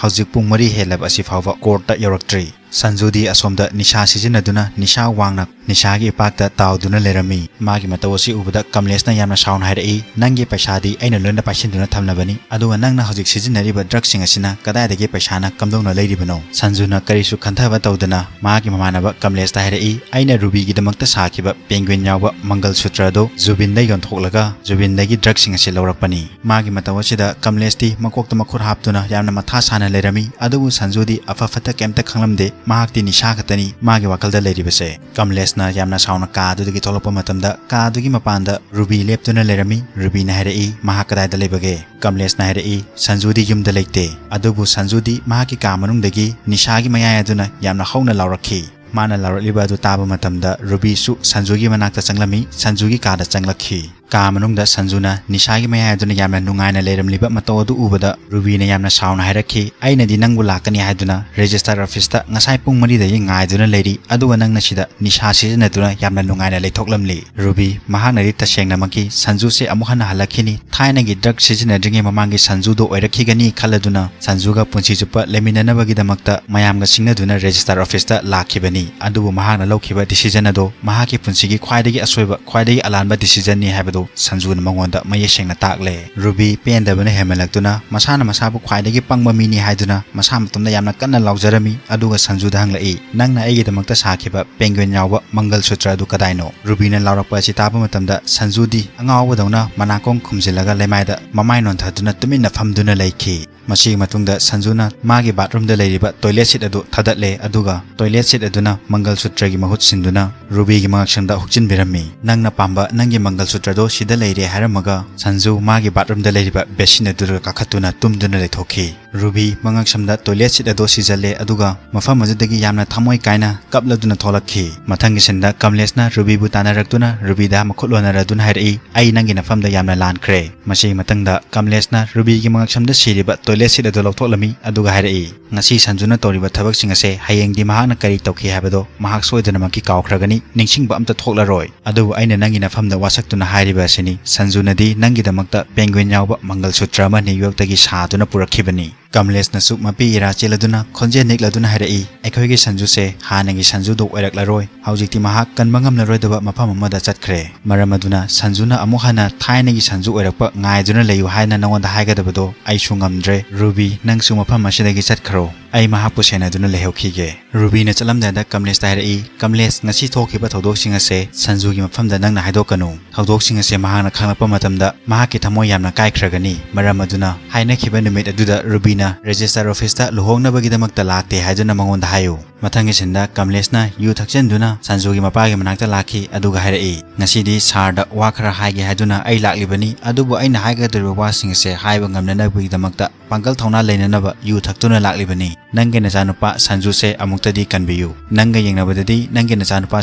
ꯍꯧꯖꯤꯛ ꯄꯨꯡ ꯃꯔꯤ ꯍꯦꯜꯂꯕ ꯑꯁꯤ ꯐꯥꯎꯕ ꯀꯣꯔꯠꯇ ꯌꯧꯔꯛꯇ꯭ꯔꯤ꯫ ꯁꯟꯖꯨꯗꯤ ꯑꯁꯣꯝꯗ ꯅꯤꯁꯥ ꯁꯤꯖꯤꯟꯅꯗꯨꯅ ꯅꯤꯁꯥ ꯋꯥꯡꯅ ꯅꯤꯁꯥꯒꯤ ꯏꯄꯥꯛꯇ ꯇꯥꯎꯗꯨꯅ ꯂꯩꯔꯝꯃꯤ꯫ ꯃꯥꯒꯤ ꯃꯇꯧ ꯑꯁꯤ ꯎꯕꯗ ꯀꯃꯂꯦꯁꯅ ꯌꯥꯝꯅ ꯁꯥꯎꯅ ꯍꯥꯏꯔꯛꯏ, "ꯅꯪꯒꯤ ꯄꯩꯁꯥꯗꯤ ꯑꯩꯅ ꯂꯣꯏꯅ ꯄꯥꯏꯁꯤꯟꯗꯨꯅ ꯊꯝꯂꯕꯅꯤ, ꯑꯗꯨꯒ ꯅꯪꯅ ꯍꯧꯖꯤꯛ ꯁꯤꯖꯤꯟꯅꯔꯤꯕ ꯗ꯭ꯔꯒꯁꯤꯡ ꯑꯁꯤꯅ ꯀꯗꯥꯏꯗꯒꯤ ꯄꯩꯁꯥꯅ ꯀꯝꯗꯧꯅ ꯂꯩꯔꯤꯕꯅꯣ?" ꯁꯟꯖꯨꯅ ꯀꯔꯤꯁꯨ ꯈꯟꯊꯕ ꯇꯧꯗꯅ ꯃꯍꯥꯛꯀꯤ ꯃꯃꯥꯟꯅꯕ ꯀꯃꯂꯦꯁꯇ ꯍꯥꯏꯔꯛꯏ, "ꯑꯩꯅ ꯔꯨꯕꯤꯒꯤꯗꯃꯛꯇ ꯁꯥꯈꯤꯕ ꯄꯦꯡꯒ꯭ꯋꯤꯟ ꯌꯥꯎꯕ ꯃꯪꯒꯜ ꯁꯨꯇ꯭ꯔ ꯑꯗꯨ ꯖꯨꯕꯤꯟꯗ ꯌꯣꯟꯊꯣꯛꯂꯒ ꯖꯨꯕꯤꯟꯗꯒꯤ ꯗ꯭ꯔꯒꯁꯤꯡ ꯑꯁꯤ ꯂꯧꯔꯛꯄꯅꯤ꯫" ꯃꯥꯒꯤ ꯃꯇꯧ ꯑꯁꯤꯗ ꯀꯃꯂꯦꯁꯇꯤ ꯃꯀꯣꯛꯇ ꯃꯈꯨꯠ ꯍꯥꯞꯇꯨꯅ ꯌꯥꯝꯅ ꯃꯊꯥ ꯁꯥꯅ ꯂꯩꯔꯝꯃꯤ꯫ ꯑꯗꯨꯕꯨ ꯁꯟꯖꯨꯗꯤ ꯑꯐ ꯐꯠꯇ ꯀꯩꯝꯇ ꯈꯪꯂꯝꯗꯦ꯫ ꯃꯍꯥꯛꯇꯤ ꯅꯤꯁꯥ ꯈꯛꯇꯅꯤ ꯃꯥꯒꯤ ꯋꯥꯈꯜꯗ ꯂꯩꯔꯤꯕꯁꯦ꯫ ꯀꯃꯂꯦꯁꯅ ꯌꯥꯝꯅ ꯁꯥꯎꯅ ꯀꯥ ꯑꯗꯨꯗꯒꯤ ꯊꯣꯛꯂꯛꯄ ꯃꯇꯝꯗ ꯀꯥ ꯑꯗꯨꯒꯤ ꯃꯄꯥꯟꯗ ꯔꯨꯕꯤ ꯂꯦꯞꯇꯨꯅ ꯂꯩꯔꯝꯃꯤ꯫ ꯔꯨꯕꯤꯅ ꯍꯥꯏꯔꯛꯏ, "ꯃꯍꯥꯛ ꯀꯗꯥꯏꯗ ꯂꯩꯕꯒꯦ?" ꯀꯃꯂꯦꯁꯅ ꯍꯥꯏꯔꯛꯏ, "ꯁꯟꯖꯨꯗꯤ ꯌꯨꯝꯗ ꯂꯩꯇꯦ꯫" ꯑꯗꯨꯕꯨ ꯁꯟꯖꯨꯗꯤ ꯃꯍꯥꯛꯀꯤ ꯀꯥ ꯃꯅꯨꯡꯗꯒꯤ ꯅꯤꯁꯥꯒꯤ ꯃꯌꯥꯏ ꯑꯗꯨꯅ ꯌꯥꯝꯅ ꯍꯧꯅ ꯂꯥꯎꯔꯛꯈꯤ꯫ ꯃꯥꯅ ꯂꯥꯎꯔꯛꯂꯤꯕ ꯑꯗꯨ ꯇꯥꯕ ꯃꯇꯝꯗ ꯔꯨꯕꯤꯁꯨ ꯁꯟꯖꯨꯒꯤ ꯃꯅꯥꯛꯇ ꯆꯪꯂꯝꯃꯤ, ꯁꯟꯖꯨꯒꯤ ꯀꯥꯗ ꯆꯪꯂꯛꯈꯤ꯫ ꯀꯥ ꯃꯅꯨꯡꯗ ꯁꯟꯖꯨꯅ ꯅꯤꯁꯥꯒꯤ ꯃꯌꯥꯏ ꯑꯗꯨꯅ ꯌꯥꯝꯅ ꯅꯨꯡꯉꯥꯏꯅ ꯂꯩꯔꯝꯂꯤꯕ ꯃꯇꯧ ꯑꯗꯨ ꯎꯕꯗ ꯔꯨꯕꯤꯅ ꯌꯥꯝꯅ ꯁꯥꯎꯅ ꯍꯥꯏꯔꯛꯈꯤ, "ꯑꯩꯅꯗꯤ ꯅꯪꯕꯨ ꯂꯥꯛꯀꯅꯤ ꯍꯥꯏꯗꯨꯅ ꯔꯦꯖꯤꯁꯇꯥꯔ ꯑꯣꯐꯤꯁꯇ ꯉꯁꯥꯏ ꯄꯨꯡ ꯃꯔꯤꯗꯒꯤ ꯉꯥꯏꯗꯨꯅ ꯂꯩꯔꯤ, ꯑꯗꯨꯒ ꯅꯪꯅ ꯁꯤꯗ ꯅꯤꯁꯥ ꯁꯤꯖꯤꯟꯅꯗꯨꯅ ꯌꯥꯝꯅ ꯅꯨꯡꯉꯥꯏꯅ ꯂꯩꯊꯣꯛꯂꯝꯂꯤ꯫" ꯔꯨꯕꯤ ꯃꯍꯥꯛꯅꯗꯤ ꯇꯁꯦꯡꯅꯃꯛꯀꯤ ꯁꯟꯖꯨꯁꯦ ꯑꯃꯨꯛ ꯍꯟꯅ ꯍꯜꯂꯛꯈꯤꯅꯤ, ꯊꯥꯏꯅꯒꯤ ꯗ꯭ꯔꯒ ꯁꯤꯖꯤꯟꯅꯗ꯭ꯔꯤꯉꯩ ꯃꯃꯥꯡꯒꯤ ꯁꯟꯖꯨꯗꯣ ꯑꯣꯏꯔꯛꯈꯤꯒꯅꯤ ꯈꯜꯂꯗꯨꯅ ꯁꯟꯖꯨꯒ ꯄꯨꯟꯁꯤ ꯆꯨꯞꯄ ꯂꯩꯃꯤꯟꯅꯅꯕꯒꯤꯗꯃꯛꯇ ꯃꯌꯥꯝꯒ ꯁꯤꯡꯅꯗꯨꯅ ꯔꯦꯖꯤꯁꯇꯥꯔ ꯑꯣꯐꯤꯁꯇ ꯂꯥꯛꯈꯤꯕꯅꯤ꯫ ꯑꯗꯨꯕꯨ ꯃꯍꯥꯛꯅ ꯂꯧꯈꯤꯕ ꯗꯤꯁꯤꯖꯟ ꯑꯗꯣ ꯃꯍꯥꯛꯀꯤ ꯄꯨꯟꯁꯤꯒꯤ ꯈ꯭ꯋꯥꯏꯗꯒꯤ ꯑꯁꯣꯏꯕ, ꯈ꯭ꯋꯥꯏꯗꯒꯤ ꯑꯂꯥꯟꯕ ꯗꯤꯁꯤꯖꯟꯅꯤ ꯍꯥꯏꯕꯗꯨ ꯁꯟꯖꯨꯅ ꯃꯉꯣꯟꯗ ꯃꯌꯦꯛ ꯁꯦꯡꯅ ꯇꯥꯛꯂꯦ꯫ ꯔꯨꯕꯤ ꯄꯦꯟꯗꯕꯅ ꯍꯦꯟꯃꯜꯂꯛꯇꯨꯅ ꯃꯁꯥꯅ ꯃꯁꯥꯕꯨ ꯈ꯭ꯋꯥꯏꯗꯒꯤ ꯄꯪꯕ ꯃꯤꯅꯤ ꯍꯥꯏꯗꯨꯅ ꯃꯁꯥ ꯃꯇꯣꯝꯗ ꯌꯥꯝꯅ ꯀꯟꯅ ꯂꯥꯎꯖꯔꯝꯃꯤ, ꯑꯗꯨꯒ ꯁꯟꯖꯨꯗ ꯍꯪꯂꯛꯏ, "ꯅꯪꯅ ꯑꯩꯒꯤꯗꯃꯛꯇ ꯁꯥꯈꯤꯕ ꯄꯦꯡꯒ꯭ꯋꯤꯟ ꯌꯥꯎꯕ ꯃꯪꯒꯜ ꯁꯨꯇ꯭ꯔ ꯑꯗꯨ ꯀꯗꯥꯏꯅꯣ?" ꯔꯨꯕꯤꯅ ꯂꯥꯎꯔꯛꯄ ꯑꯁꯤ ꯇꯥꯕ ꯃꯇꯝꯗ ꯁꯟꯖꯨꯗꯤ ꯑꯉꯥꯎꯕꯗꯧꯅ ꯃꯅꯥꯀꯣꯡ ꯈꯨꯝꯖꯤꯜꯂꯒ ꯂꯩꯃꯥꯏꯗ ꯃꯃꯥꯏ ꯅꯣꯟꯊꯗꯨꯅ ꯇꯨꯃꯤꯟꯅ ꯐꯝꯗꯨꯅ ꯂꯩꯈꯤ꯫ ꯃꯁꯤꯒꯤ ꯃꯇꯨꯡꯗ ꯁꯟꯖꯨꯅ ꯃꯥꯒꯤ ꯕꯥꯠꯔꯨꯝꯗ ꯂꯩꯔꯤꯕ ꯇꯣꯏꯂꯦꯠ ꯁꯤꯠ ꯑꯗꯨ ꯊꯥꯗꯠꯂꯦ, ꯑꯗꯨꯒ ꯇꯣꯏꯂꯦꯠ ꯁꯤꯠ ꯑꯗꯨꯅ ꯃꯪꯒꯜ ꯁꯨꯇ꯭ꯔꯒꯤ ꯃꯍꯨꯠ ꯁꯤꯟꯗꯨꯅ ꯔꯨꯕꯤꯒꯤ ꯃꯉꯛꯁꯝꯗ ꯍꯨꯛꯆꯤꯟꯕꯤꯔꯝꯃꯤ꯫ "ꯅꯪꯅ ꯄꯥꯝꯕ ꯅꯪꯒꯤ ꯃꯪꯒꯜ ꯁꯨꯇ꯭ꯔꯗꯣ ꯁꯤꯗ ꯂꯩꯔꯦ" ꯍꯥꯏꯔꯝꯃꯒ ꯁꯟꯖꯨ ꯃꯥꯒꯤ ꯕꯥꯠꯔꯨꯝꯗ ꯂꯩꯔꯤꯕ ꯕꯦꯁꯤꯟ ꯑꯗꯨꯗ ꯀꯥꯈꯠꯇꯨꯅ ꯇꯨꯝꯗꯨꯅ ꯂꯩꯊꯣꯛꯈꯤ꯫ ꯔꯨꯕꯤ ꯃꯉꯛꯁꯝꯗ ꯇꯣꯏꯂꯦꯠ ꯁꯤꯠ ꯑꯗꯨ ꯁꯤꯖꯜꯂꯦ, ꯑꯗꯨꯒ ꯃꯐꯝ ꯑꯗꯨꯗꯒꯤ ꯌꯥꯝꯅ ꯊꯃꯣꯏ ꯀꯥꯏꯅ ꯀꯞꯂꯗꯨꯅ ꯊꯣꯛꯂꯛꯈꯤ꯫ ꯃꯊꯪꯒꯤ ꯁꯤꯟꯗ ꯀꯃꯂꯦꯁꯅ ꯔꯨꯕꯤꯕꯨ ꯇꯥꯟꯅꯔꯛꯇꯨꯅ ꯔꯨꯕꯤꯗ ꯃꯈꯨꯠ ꯂꯣꯟꯅꯔꯗꯨꯅ ꯍꯥꯏꯔꯛꯏ, "ꯑꯩ ꯅꯪꯒꯤ ꯅꯐꯝꯗ ꯌꯥꯝꯅ ꯂꯥꯟꯈ꯭ꯔꯦ꯫" ꯃꯁꯤꯒꯤ ꯃꯊꯪꯗ ꯀꯃꯂꯦꯁꯅ ꯔꯨꯕꯤꯒꯤ ꯃꯉꯛꯁꯝꯗ ꯁꯤꯔꯤꯕ ꯇꯣꯏꯂꯦꯠ ꯁꯤꯠ ꯑꯗꯨ ꯂꯧꯊꯣꯛꯂꯝꯃꯤ, ꯑꯗꯨꯒ ꯍꯥꯏꯔꯛꯏ, "ꯉꯁꯤ ꯁꯟꯖꯨꯅ ꯇꯧꯔꯤꯕ ꯊꯕꯛꯁꯤꯡ ꯑꯁꯦ ꯍꯌꯦꯡꯗꯤ ꯃꯍꯥꯛꯅ ꯀꯔꯤ ꯇꯧꯈꯤ ꯍꯥꯏꯕꯗꯣ ꯃꯍꯥꯛ ꯁꯣꯏꯗꯅꯃꯛꯀꯤ ꯀꯥꯎꯈ꯭ꯔꯒꯅꯤ, ꯅꯤꯡꯁꯤꯡꯕ ꯑꯝꯇ ꯊꯣꯛꯂꯔꯣꯏ꯫ ꯑꯗꯨꯕꯨ ꯑꯩꯅ ꯅꯪꯒꯤ ꯅꯐꯝꯗ ꯋꯥꯁꯛꯇꯨꯅ ꯍꯥꯏꯔꯤꯕ ꯑꯁꯤꯅꯤ, ꯁꯟꯖꯨꯅꯗꯤ ꯅꯪꯒꯤꯗꯃꯛꯇ ꯄꯦꯡꯒ꯭ꯋꯤꯟ ꯌꯥꯎꯕ ꯃꯪꯒꯜ ꯁꯨꯇ꯭ꯔ ꯑꯃ ꯅ꯭ꯌꯨ ꯌꯣꯔꯛꯇꯒꯤ ꯁꯥꯗꯨꯅ ꯄꯨꯔꯛꯈꯤꯕꯅꯤ꯫" ꯀꯃꯂꯦꯁꯅꯁꯨ ꯃꯄꯤ ꯏꯔꯥ ꯆꯦꯜꯂꯗꯨꯅ ꯈꯣꯟꯖꯦꯜ ꯅꯤꯛꯂꯗꯨꯅ ꯍꯥꯏꯔꯛꯏ, "ꯑꯩꯈꯣꯏꯒꯤ ꯁꯟꯖꯨꯁꯦ ꯍꯥꯟꯅꯒꯤ ꯁꯟꯖꯨꯗꯣ ꯑꯣꯏꯔꯛꯂꯔꯣꯏ꯫ ꯍꯧꯖꯤꯛꯇꯤ ꯃꯍꯥꯛ ꯀꯟꯕ ꯉꯝꯂꯔꯣꯏꯗꯕ ꯃꯐꯝ ꯑꯃꯗ ꯆꯠꯈ꯭ꯔꯦ꯫ ꯃꯔꯝ ꯑꯗꯨꯅ ꯁꯟꯖꯨꯅ ꯑꯃꯨꯛ ꯍꯟꯅ ꯊꯥꯏꯅꯒꯤ ꯁꯟꯖꯨ ꯑꯣꯏꯔꯛꯄ ꯉꯥꯏꯗꯨꯅ ꯂꯩꯌꯨ ꯍꯥꯏꯅ ꯅꯉꯣꯟꯗ ꯍꯥꯏꯒꯗꯕꯗꯣ ꯑꯩꯁꯨ ꯉꯝꯗ꯭ꯔꯦ꯫ ꯔꯨꯕꯤ, ꯅꯪꯁꯨ ꯃꯐꯝ ꯑꯁꯤꯗꯒꯤ ꯆꯠꯈ꯭ꯔꯣ꯫ ꯑꯩ ꯃꯍꯥꯛꯄꯨ ꯁꯦꯟꯅꯗꯨꯅ ꯂꯩꯍꯧꯈꯤꯒꯦ꯫" ꯔꯨꯕꯤꯅ ꯆꯠꯂꯝꯗꯥꯏꯗ ꯀꯃꯂꯦꯁꯇ ꯍꯥꯏꯔꯛꯏ, "ꯀꯃꯂꯦꯁ, ꯉꯁꯤ ꯊꯣꯛꯈꯤꯕ ꯊꯧꯗꯣꯛꯁꯤꯡ ꯑꯁꯦ ꯁꯟꯖꯨꯒꯤ ꯃꯐꯝꯗ ꯅꯪꯅ ꯍꯥꯏꯗꯣꯛꯀꯅꯨ꯫ ꯊꯧꯗꯣꯛꯁꯤꯡ ꯑꯁꯦ ꯃꯍꯥꯛꯅ ꯈꯪꯂꯛꯄ ꯃꯇꯝꯗ ꯃꯍꯥꯛꯀꯤ ꯊꯃꯣꯏ ꯌꯥꯝꯅ ꯀꯥꯏꯈ꯭ꯔꯒꯅꯤ꯫ ꯃꯔꯝ ꯑꯗꯨꯅ ꯍꯥꯏꯅꯈꯤꯕ ꯅꯨꯃꯤꯠ ꯑꯗꯨꯗ ꯔꯨꯕꯤꯅ ꯔꯦꯖꯤꯁꯇꯔ ꯑꯣꯐꯤꯁꯇ ꯂꯨꯍꯣꯡꯅꯕꯒꯤꯗꯃꯛꯇ ꯂꯥꯛꯇꯦ ꯍꯥꯏꯗꯨꯅ ꯃꯉꯣꯟꯗ ꯍꯥꯏꯌꯨ꯫" ꯃꯊꯪꯒꯤ ꯁꯤꯟꯗ ꯀꯃꯂꯦꯁꯅ ꯌꯨ ꯊꯛꯆꯤꯟꯗꯨꯅ ꯁꯟꯖꯨꯒꯤ ꯃꯄꯥꯒꯤ ꯃꯅꯥꯛꯇ ꯂꯥꯛꯈꯤ, ꯑꯗꯨꯒ ꯍꯥꯏꯔꯛꯏ, "ꯉꯁꯤꯗꯤ ꯁꯥꯔꯗ ꯋꯥ ꯈꯔ ꯍꯥꯏꯒꯦ ꯍꯥꯏꯗꯨꯅ ꯑꯩ ꯂꯥꯛꯂꯤꯕꯅꯤ, ꯑꯗꯨꯕꯨ ꯑꯩꯅ ꯍꯥꯏꯒꯗꯧꯔꯤꯕ ꯋꯥꯁꯤꯡ ꯑꯁꯦ ꯍꯥꯏꯕ ꯉꯝꯅꯅꯕꯒꯤꯗꯃꯛꯇ ꯄꯥꯡꯒꯜ ꯊꯧꯅꯥ ꯂꯩꯅꯅꯕ ꯌꯨ ꯊꯛꯇꯨꯅ ꯂꯥꯛꯂꯤꯕꯅꯤ꯫" "ꯅꯪꯒꯤ ꯅꯆꯥꯅꯨꯄꯥ ꯁꯟꯖꯨꯁꯦ ꯑꯃꯨꯛꯇꯗꯤ ꯀꯟꯕꯤꯌꯨ꯫ ꯅꯪꯒ ꯌꯦꯡꯅꯕꯗꯗꯤ ꯅꯪꯒꯤ ꯅꯆꯥꯅꯨꯄꯥ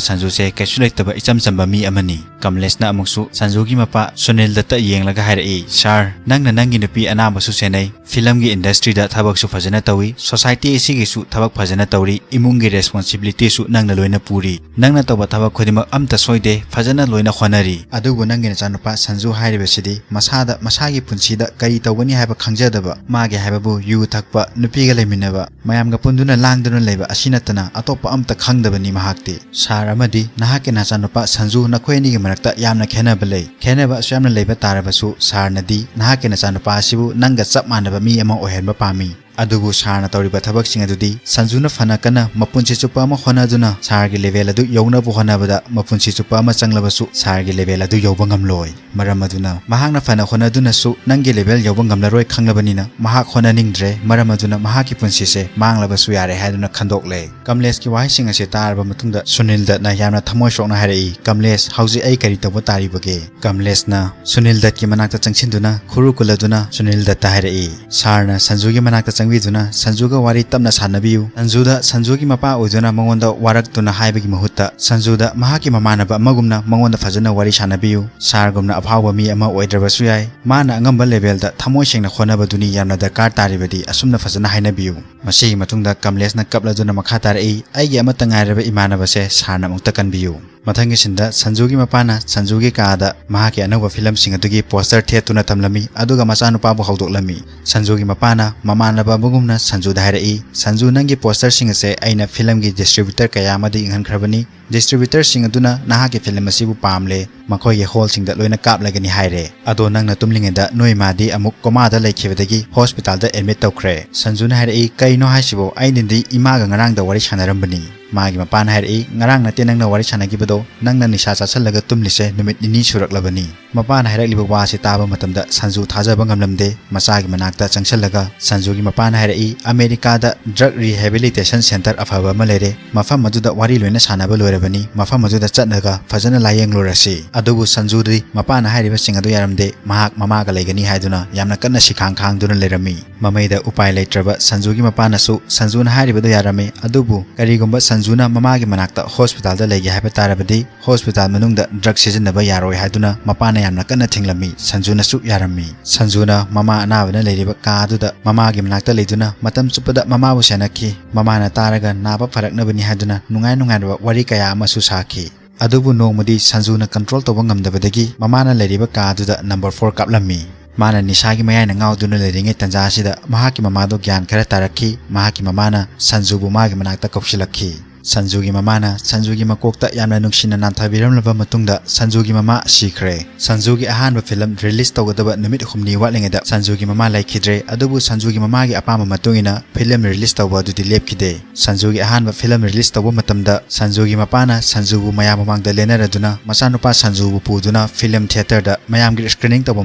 ꯁꯟꯖꯨꯁꯦ ꯀꯩꯁꯨ ꯂꯩꯇꯕ ꯏꯆꯝ ꯆꯝꯕ ꯃꯤ ꯑꯃꯅꯤ"꯫ ꯀꯃꯂꯦꯁꯅ ꯑꯃꯨꯛꯁꯨ ꯁꯟꯖꯨꯒꯤ ꯃꯄꯥ ꯁꯨꯅꯤꯜ ꯗꯠꯇ ꯌꯦꯡꯂꯒ ꯍꯥꯏꯔꯛꯏ, "ꯁꯥꯔ, ꯅꯪꯅ ꯅꯪꯒꯤ ꯅꯨꯄꯤ ꯑꯅꯥꯕꯁꯨ ꯁꯦꯟꯅꯩ, ꯐꯤꯂꯝꯒꯤ ꯏꯟꯗꯁꯇ꯭ꯔꯤꯗ ꯊꯕꯛꯁꯨ ꯐꯖꯅ ꯇꯧꯏ, ꯁꯣꯁꯥꯏꯇꯤ ꯑꯁꯤꯒꯤꯁꯨ ꯊꯕꯛ ꯐꯖꯅ ꯇꯧꯔꯤ, ꯏꯃꯨꯡꯒꯤ ꯔꯦꯁꯄꯣꯟꯁꯤꯕꯤꯂꯤꯇꯤꯁꯨ ꯅꯪꯅ ꯂꯣꯏꯅ ꯄꯨꯔꯤ꯫ ꯅꯪꯅ ꯇꯧꯕ ꯊꯕꯛ ꯈꯨꯗꯤꯡꯃꯛ ꯑꯝꯇ ꯁꯣꯏꯗꯦ, ꯐꯖꯅ ꯂꯣꯏꯅ ꯍꯣꯠꯅꯔꯤ꯫ ꯑꯗꯨꯕꯨ ꯅꯪꯒꯤ ꯅꯆꯥꯅꯨꯄꯥ ꯁꯟꯖꯨ ꯍꯥꯏꯔꯤꯕꯁꯤꯗꯤ ꯃꯁꯥꯗ, ꯃꯁꯥꯒꯤ ꯄꯨꯟꯁꯤꯗ ꯀꯔꯤ ꯇꯧꯒꯅꯤ ꯍꯥꯏꯕ ꯈꯪꯖꯗꯕ, ꯃꯥꯒꯤ ꯍꯥꯏꯕꯕꯨ ꯌꯨ ꯊꯛꯄ, ꯅꯨꯄꯤꯒ ꯂꯩꯃꯤꯟꯅꯕ, ꯃꯌꯥꯝꯒ ꯄꯨꯟꯗꯨꯅ ꯂꯥꯡꯗꯨꯅ ꯂꯩꯕ ꯑꯁꯤ ꯅꯠꯇꯅ ꯑꯇꯣꯞꯄ ꯑꯝꯇ ꯈꯪꯗꯕꯅꯤ ꯃꯍꯥꯛꯇꯤ"꯫ "ꯁꯥꯔ ꯑꯃꯗꯤ ꯅꯍꯥꯛꯀꯤ ꯅꯆꯥꯅꯨꯄꯥ ꯁꯟꯖꯨ, ꯅꯈꯣꯏ ꯑꯅꯤꯒꯤ ꯃꯔꯛꯇ ꯌꯥꯝꯅ ꯈꯦꯠꯅꯕ ꯂꯩ꯫ ꯈꯦꯠꯅꯕ ꯑꯁꯨꯛ ꯌꯥꯝꯅ ꯂꯩꯕ ꯇꯥꯔꯕꯁꯨ ꯁꯥꯔꯅꯗꯤ ꯅꯍꯥꯛꯀꯤ ꯅꯆꯥꯅꯨꯄꯥ ꯑꯁꯤꯕꯨ ꯅꯪꯒ ꯆꯞ ꯃꯥꯟꯅꯕ ꯃꯤ ꯑꯃ ꯑꯣꯏꯍꯟꯕ ꯄꯥꯝꯃꯤ꯫ ꯑꯗꯨꯕꯨ ꯁꯥꯔꯅ ꯇꯧꯔꯤꯕ ꯊꯕꯛꯁꯤꯡ ꯑꯗꯨꯗꯤ ꯁꯟꯖꯨꯅ ꯐꯅ ꯀꯟꯅ ꯃꯄꯨꯟꯁꯤ ꯆꯨꯞꯄ ꯑꯃ ꯍꯣꯠꯅꯗꯨꯅ ꯁꯥꯔꯒꯤ ꯂꯦꯚꯦꯜ ꯑꯗꯨ ꯌꯧꯅꯕ ꯍꯣꯠꯅꯕꯗ ꯃꯄꯨꯟꯁꯤ ꯆꯨꯞꯄ ꯑꯃ ꯆꯪꯂꯕꯁꯨ ꯁꯥꯔꯒꯤ ꯂꯦꯚꯦꯜ ꯑꯗꯨ ꯌꯧꯕ ꯉꯝꯂꯣꯏ꯫ ꯃꯔꯝ ꯑꯗꯨꯅ ꯃꯍꯥꯛꯅ ꯐꯅ ꯍꯣꯠꯅꯗꯨꯅꯁꯨ ꯅꯪꯒꯤ ꯂꯦꯚꯦꯜ ꯌꯧꯕ ꯉꯝꯂꯔꯣꯏ ꯈꯪꯂꯕꯅꯤꯅ ꯃꯍꯥꯛ ꯍꯣꯠꯅꯅꯤꯡꯗ꯭ꯔꯦ꯫ ꯃꯔꯝ ꯑꯗꯨꯅ ꯃꯍꯥꯛꯀꯤ ꯄꯨꯟꯁꯤꯁꯦ ꯃꯥꯡꯂꯕꯁꯨ ꯌꯥꯔꯦ" ꯍꯥꯏꯗꯨꯅ ꯈꯟꯗꯣꯛꯂꯦ꯫ ꯀꯃꯂꯦꯁꯀꯤ ꯋꯥꯍꯩꯁꯤꯡ ꯑꯁꯤ ꯇꯥꯔꯕ ꯃꯇꯨꯡꯗ ꯁꯨꯅꯤꯜ ꯗꯠꯅ ꯌꯥꯝꯅ ꯊꯃꯣꯏ ꯁꯣꯛꯅ ꯍꯥꯏꯔꯛꯏ, "ꯀꯃꯂꯦꯁ, ꯍꯧꯖꯤꯛ ꯑꯩ ꯀꯔꯤ ꯇꯧꯕ ꯇꯥꯔꯤꯕꯒꯦ?" ꯀꯃꯂꯦꯁꯅ ꯁꯨꯅꯤꯜ ꯗꯠꯀꯤ ꯃꯅꯥꯛꯇ ꯆꯪꯁꯤꯟꯗꯨꯅ ꯈꯨꯔꯨ ꯀꯨꯜꯂꯗꯨꯅ ꯁꯨꯅꯤꯜ ꯗꯠꯇ ꯍꯥꯏꯔꯛꯏ, "ꯁꯥꯔꯅ ꯁꯟꯖꯨꯒꯤ ꯃꯅꯥꯛꯇ ꯆꯪꯕꯤꯗꯨꯅ ꯁꯟꯖꯨꯒ ꯋꯥꯔꯤ ꯇꯞꯅ ꯁꯥꯟꯅꯕꯤꯌꯨ꯫ ꯁꯟꯖꯨꯗ ꯁꯟꯖꯨꯒꯤ ꯃꯄꯥ ꯑꯣꯏꯗꯨꯅ ꯃꯉꯣꯟꯗ ꯋꯥꯔꯛꯇꯨꯅ ꯍꯥꯏꯕꯒꯤ ꯃꯍꯨꯠꯇ ꯁꯟꯖꯨꯗ ꯃꯍꯥꯛꯀꯤ ꯃꯃꯥꯟꯅꯕ ꯑꯃꯒꯨꯝꯅ ꯃꯉꯣꯟꯗ ꯐꯖꯅ ꯋꯥꯔꯤ ꯁꯥꯟꯅꯕꯤꯌꯨ꯫ ꯁꯥꯔꯒꯨꯝꯅ ꯑꯐꯥꯎꯕ ꯃꯤ ꯑꯃ ꯑꯣꯏꯗ꯭ꯔꯕꯁꯨ ꯌꯥꯏ, ꯃꯥꯅ ꯑꯉꯝꯕ ꯂꯦꯚꯦꯜꯗ ꯊꯃꯣꯏ ꯁꯦꯡꯅ ꯍꯣꯠꯅꯕꯗꯨꯅꯤ ꯌꯥꯝꯅ ꯗꯔꯀꯥꯔ ꯇꯥꯔꯤꯕꯗꯤ, ꯑꯁꯨꯝꯅ ꯐꯖꯅ ꯍꯥꯏꯅꯕꯤꯌꯨ"꯫ ꯃꯁꯤꯒꯤ ꯃꯇꯨꯡꯗ ꯀꯃꯂꯦꯁꯅ ꯀꯞꯂꯗꯨꯅ ꯃꯈꯥ ꯇꯥꯔꯛꯏ, "ꯑꯩꯒꯤ ꯑꯃꯠꯇ ꯉꯥꯏꯔꯕ ꯏꯃꯥꯟꯅꯕꯁꯦ ꯁꯥꯔꯅ ꯑꯃꯨꯛꯇ ꯀꯟꯕꯤꯌꯨ"꯫ ꯃꯊꯪꯒꯤ ꯁꯤꯟꯗ ꯁꯟꯖꯨꯒꯤ ꯃꯄꯥꯅ ꯁꯟꯖꯨꯒꯤ ꯀꯥꯗ ꯃꯍꯥꯛꯀꯤ ꯑꯅꯧꯕ ꯐꯤꯂꯝꯁꯤꯡ ꯑꯗꯨꯒꯤ ꯄꯣꯁꯇꯔ ꯊꯦꯠꯇꯨꯅ ꯊꯝꯂꯝꯃꯤ, ꯑꯗꯨꯒ ꯃꯆꯥꯅꯨꯄꯥꯕꯨ ꯍꯧꯗꯣꯛꯂꯝꯃꯤ꯫ ꯁꯟꯖꯨꯒꯤ ꯃꯄꯥꯅ ꯃꯃꯥꯟꯅꯕ ꯑꯃꯒꯨꯝꯅ ꯁꯟꯖꯨꯗ ꯍꯥꯏꯔꯛꯏ, "ꯁꯟꯖꯨ, ꯅꯪꯒꯤ ꯄꯣꯁꯇꯔꯁꯤꯡ ꯑꯁꯦ ꯑꯩꯅ ꯐꯤꯂꯝꯒꯤ ꯗꯤꯁꯇ꯭ꯔꯤꯕ꯭ꯌꯨꯇꯔ ꯀꯌꯥ ꯑꯃꯗ ꯌꯦꯡꯍꯟꯈ꯭ꯔꯕꯅꯤ꯫ ꯗꯤꯁꯇ꯭ꯔꯤꯕ꯭ꯌꯨꯇꯔꯁꯤꯡ ꯑꯗꯨꯅ ꯅꯍꯥꯛꯀꯤ ꯐꯤꯂꯝ ꯑꯁꯤꯕꯨ ꯄꯥꯝꯂꯦ, ꯃꯈꯣꯏꯒꯤ ꯍꯣꯜꯁꯤꯡꯗ ꯂꯣꯏꯅ ꯀꯥꯞꯂꯒꯅꯤ" ꯍꯥꯏꯔꯦ꯫ ꯑꯗꯣ ꯅꯪꯅ ꯇꯨꯝꯂꯤꯉꯩꯗ ꯅꯣꯏ ꯃꯥꯗꯤ ꯑꯃꯨꯛ ꯀꯣꯃꯥꯗ ꯂꯩꯈꯤꯕꯗꯒꯤ ꯍꯣꯁꯄꯤꯇꯥꯜꯗ ꯑꯦꯗꯃꯤꯠ ꯇꯧꯈ꯭ꯔꯦ꯫ ꯁꯟꯖꯨꯅ ꯍꯥꯏꯔꯛꯏ, "ꯀꯩꯅꯣ ꯍꯥꯏꯁꯤꯕꯣ? ꯑꯩꯅꯗꯤ ꯏꯃꯥꯒ ꯉꯔꯥꯡꯗ ꯋꯥꯔꯤ ꯁꯥꯟꯅꯔꯝꯕꯅꯤ"꯫ ꯃꯥꯒꯤ ꯃꯄꯥꯅ ꯍꯥꯏꯔꯛꯏ, "ꯉꯔꯥꯡ ꯅꯠꯇꯦ ꯅꯪꯅ ꯋꯥꯔꯤ ꯁꯥꯟꯅꯈꯤꯕꯗꯣ, ꯅꯪꯅ ꯅꯤꯁꯥ ꯆꯥꯁꯤꯜꯂꯒ ꯇꯨꯝꯂꯤꯁꯦ ꯅꯨꯃꯤꯠ ꯅꯤꯅꯤ ꯁꯨꯔꯛꯂꯕꯅꯤ꯫" ꯃꯄꯥꯅ ꯍꯥꯏꯔꯛꯂꯤꯕ ꯋꯥꯁꯤ ꯇꯥꯕ ꯃꯇꯝꯗ ꯁꯟꯖꯨ ꯊꯥꯖꯕ ꯉꯝꯂꯝꯗꯦ꯫ ꯃꯆꯥꯒꯤ ꯃꯅꯥꯛꯇ ꯆꯪꯁꯤꯜꯂꯒ ꯁꯟꯖꯨꯒꯤ ꯃꯄꯥꯅ ꯍꯥꯏꯔꯛꯏ, "ꯑꯃꯦꯔꯤꯀꯥꯗ drug rehabilitation center ꯑꯐꯕ ꯑꯃ ꯂꯩꯔꯦ꯫ ꯃꯐꯝ ꯑꯗꯨꯗ ꯋꯥꯔꯤ ꯂꯣꯏꯅ ꯁꯥꯟꯅꯕ ꯂꯣꯏꯔꯕꯅꯤ꯫ ꯃꯐꯝ ꯑꯗꯨꯗ ꯆꯠꯂꯒ ꯐꯖꯅ ꯂꯥꯌꯦꯡꯂꯨꯔꯁꯤ꯫" ꯑꯗꯨꯕꯨ ꯁꯟꯖꯨꯗꯤ ꯃꯄꯥꯅ ꯍꯥꯏꯔꯤꯕꯁꯤꯡ ꯑꯗꯨ ꯌꯥꯔꯝꯗꯦ꯫ ꯃꯍꯥꯛ ꯃꯃꯥꯒ ꯂꯩꯒꯅꯤ ꯍꯥꯏꯗꯨꯅ ꯌꯥꯝꯅ ꯀꯟꯅ ꯁꯤꯈꯥꯡ ꯈꯥꯡꯗꯨꯅ ꯂꯩꯔꯝꯃꯤ꯫ ꯃꯃꯩꯗ ꯎꯄꯥꯏ ꯂꯩꯇ꯭ꯔꯕ ꯁꯟꯖꯨꯒꯤ ꯃꯄꯥꯅꯁꯨ ꯁꯟꯖꯨꯅ ꯍꯥꯏꯔꯤꯕꯗꯨ ꯌꯥꯔꯝꯃꯤ꯫ ꯑꯗꯨꯕꯨ ꯀꯔꯤꯒꯨꯝꯕ ꯁꯟꯖꯨꯅ ꯃꯃꯥꯒꯤ ꯃꯅꯥꯛꯇ ꯍꯣꯁꯄꯤꯇꯥꯜꯗ ꯂꯩꯒꯦ ꯍꯥꯏꯕ ꯇꯥꯔꯕꯗꯤ ꯍꯣꯁꯄꯤꯇꯥꯜ ꯃꯅꯨꯡꯗ drug ꯁꯤꯖꯤꯟꯅꯕ ꯌꯥꯔꯣꯏ ꯍꯥꯏꯗꯨꯅ ꯃꯄꯥꯅ ꯌꯥꯝꯅ ꯀꯟꯅ ꯊꯤꯡꯂꯝꯃꯤ꯫ ꯁꯟꯖꯨꯅꯁꯨ ꯌꯥꯔꯝꯃꯤ꯫ ꯁꯟꯖꯨꯅ ꯃꯃꯥ ꯑꯅꯥꯕꯅ ꯂꯩꯔꯤꯕ ꯀꯥ ꯑꯗꯨꯗ ꯃꯃꯥꯒꯤ ꯃꯅꯥꯛꯇ ꯂꯩꯗꯨꯅ ꯃꯇꯝ ꯆꯨꯞꯄꯗ ꯃꯃꯥꯕꯨ ꯁꯦꯟꯅꯈꯤ꯫ ꯃꯃꯥꯅ ꯇꯥꯔꯒ ꯅꯥꯕ ꯐꯔꯛꯅꯕꯅꯤ ꯍꯥꯏꯗꯨꯅ ꯅꯨꯡꯉꯥꯏ ꯅꯨꯡꯉꯥꯏꯔꯕ ꯋꯥꯔꯤ ꯀꯌꯥ ꯑꯃꯁꯨ ꯁꯥꯈꯤ꯫ ꯑꯗꯨꯕꯨ ꯅꯣꯡꯃꯗꯤ ꯁꯟꯖꯨꯅ control ꯇꯧꯕ ꯉꯝꯗꯕꯗꯒꯤ ꯃꯃꯥꯅ ꯂꯩꯔꯤꯕ ꯀꯥ ꯑꯗꯨꯗ number four ꯀꯥꯞꯂꯝꯃꯤ꯫ ꯃꯥꯅ ꯅꯤꯁꯥꯒꯤ ꯃꯌꯥꯏꯅ ꯉꯥꯎꯗꯨꯅ ꯂꯩꯔꯤꯉꯩ ꯇꯟꯖꯥ ꯑꯁꯤꯗ ꯃꯍꯥꯛꯀꯤ ꯃꯃꯥꯗꯣ ꯒ꯭ꯌꯥꯟ ꯈꯔ ꯇꯥꯔꯛꯈꯤ꯫ ꯃꯍꯥꯛꯀꯤ ꯃꯃꯥꯅ ꯁꯟꯖꯨꯕꯨ ꯃꯥꯒꯤ ꯃꯅꯥꯛꯇ ꯀꯧꯁꯤꯜꯂꯛꯈꯤ꯫ ꯁꯟꯖꯨꯒꯤ ꯃꯃꯥꯅ ꯁꯟꯖꯨꯒꯤ ꯃꯀꯣꯛꯇ ꯌꯥꯝꯅ ꯅꯨꯡꯁꯤꯅ ꯅꯥꯟꯊꯕꯤꯔꯝꯂꯕ ꯃꯇꯨꯡꯗ ꯁꯟꯖꯨꯒꯤ ꯃꯃꯥ ꯁꯤꯈ꯭ꯔꯦ꯫ ꯁꯟꯖꯨꯒꯤ ꯑꯍꯥꯟꯕ film release ꯇꯧꯒꯗꯕ ꯅꯨꯃꯤꯠ ꯍꯨꯝꯅꯤ ꯋꯥꯠꯂꯤꯉꯩꯗ ꯁꯟꯖꯨꯒꯤ ꯃꯃꯥ ꯂꯩꯈꯤꯗ꯭ꯔꯦ꯫ ꯑꯗꯨꯕꯨ ꯁꯟꯖꯨꯒꯤ ꯃꯃꯥꯒꯤ ꯑꯄꯥꯝꯕ ꯃꯇꯨꯡ ꯏꯟꯅ film release ꯇꯧꯕ ꯑꯗꯨꯗꯤ ꯂꯦꯞꯈꯤꯗꯦ꯫ ꯁꯟꯖꯨꯒꯤ ꯑꯍꯥꯟꯕ film release ꯇꯧꯕ ꯃꯇꯝꯗ ꯁꯟꯖꯨꯒꯤ ꯃꯄꯥꯅ ꯁꯟꯖꯨꯕꯨ ꯃꯌꯥꯝ ꯃꯃꯥꯡꯗ ꯂꯦꯟꯅꯔꯗꯨꯅ ꯃꯆꯥꯅꯨꯄꯥ ꯁꯟꯖꯨꯕꯨ ꯄꯨꯗꯨꯅ film theatreꯗ ꯃꯌꯥꯝꯒꯤ screening ꯇꯧꯕ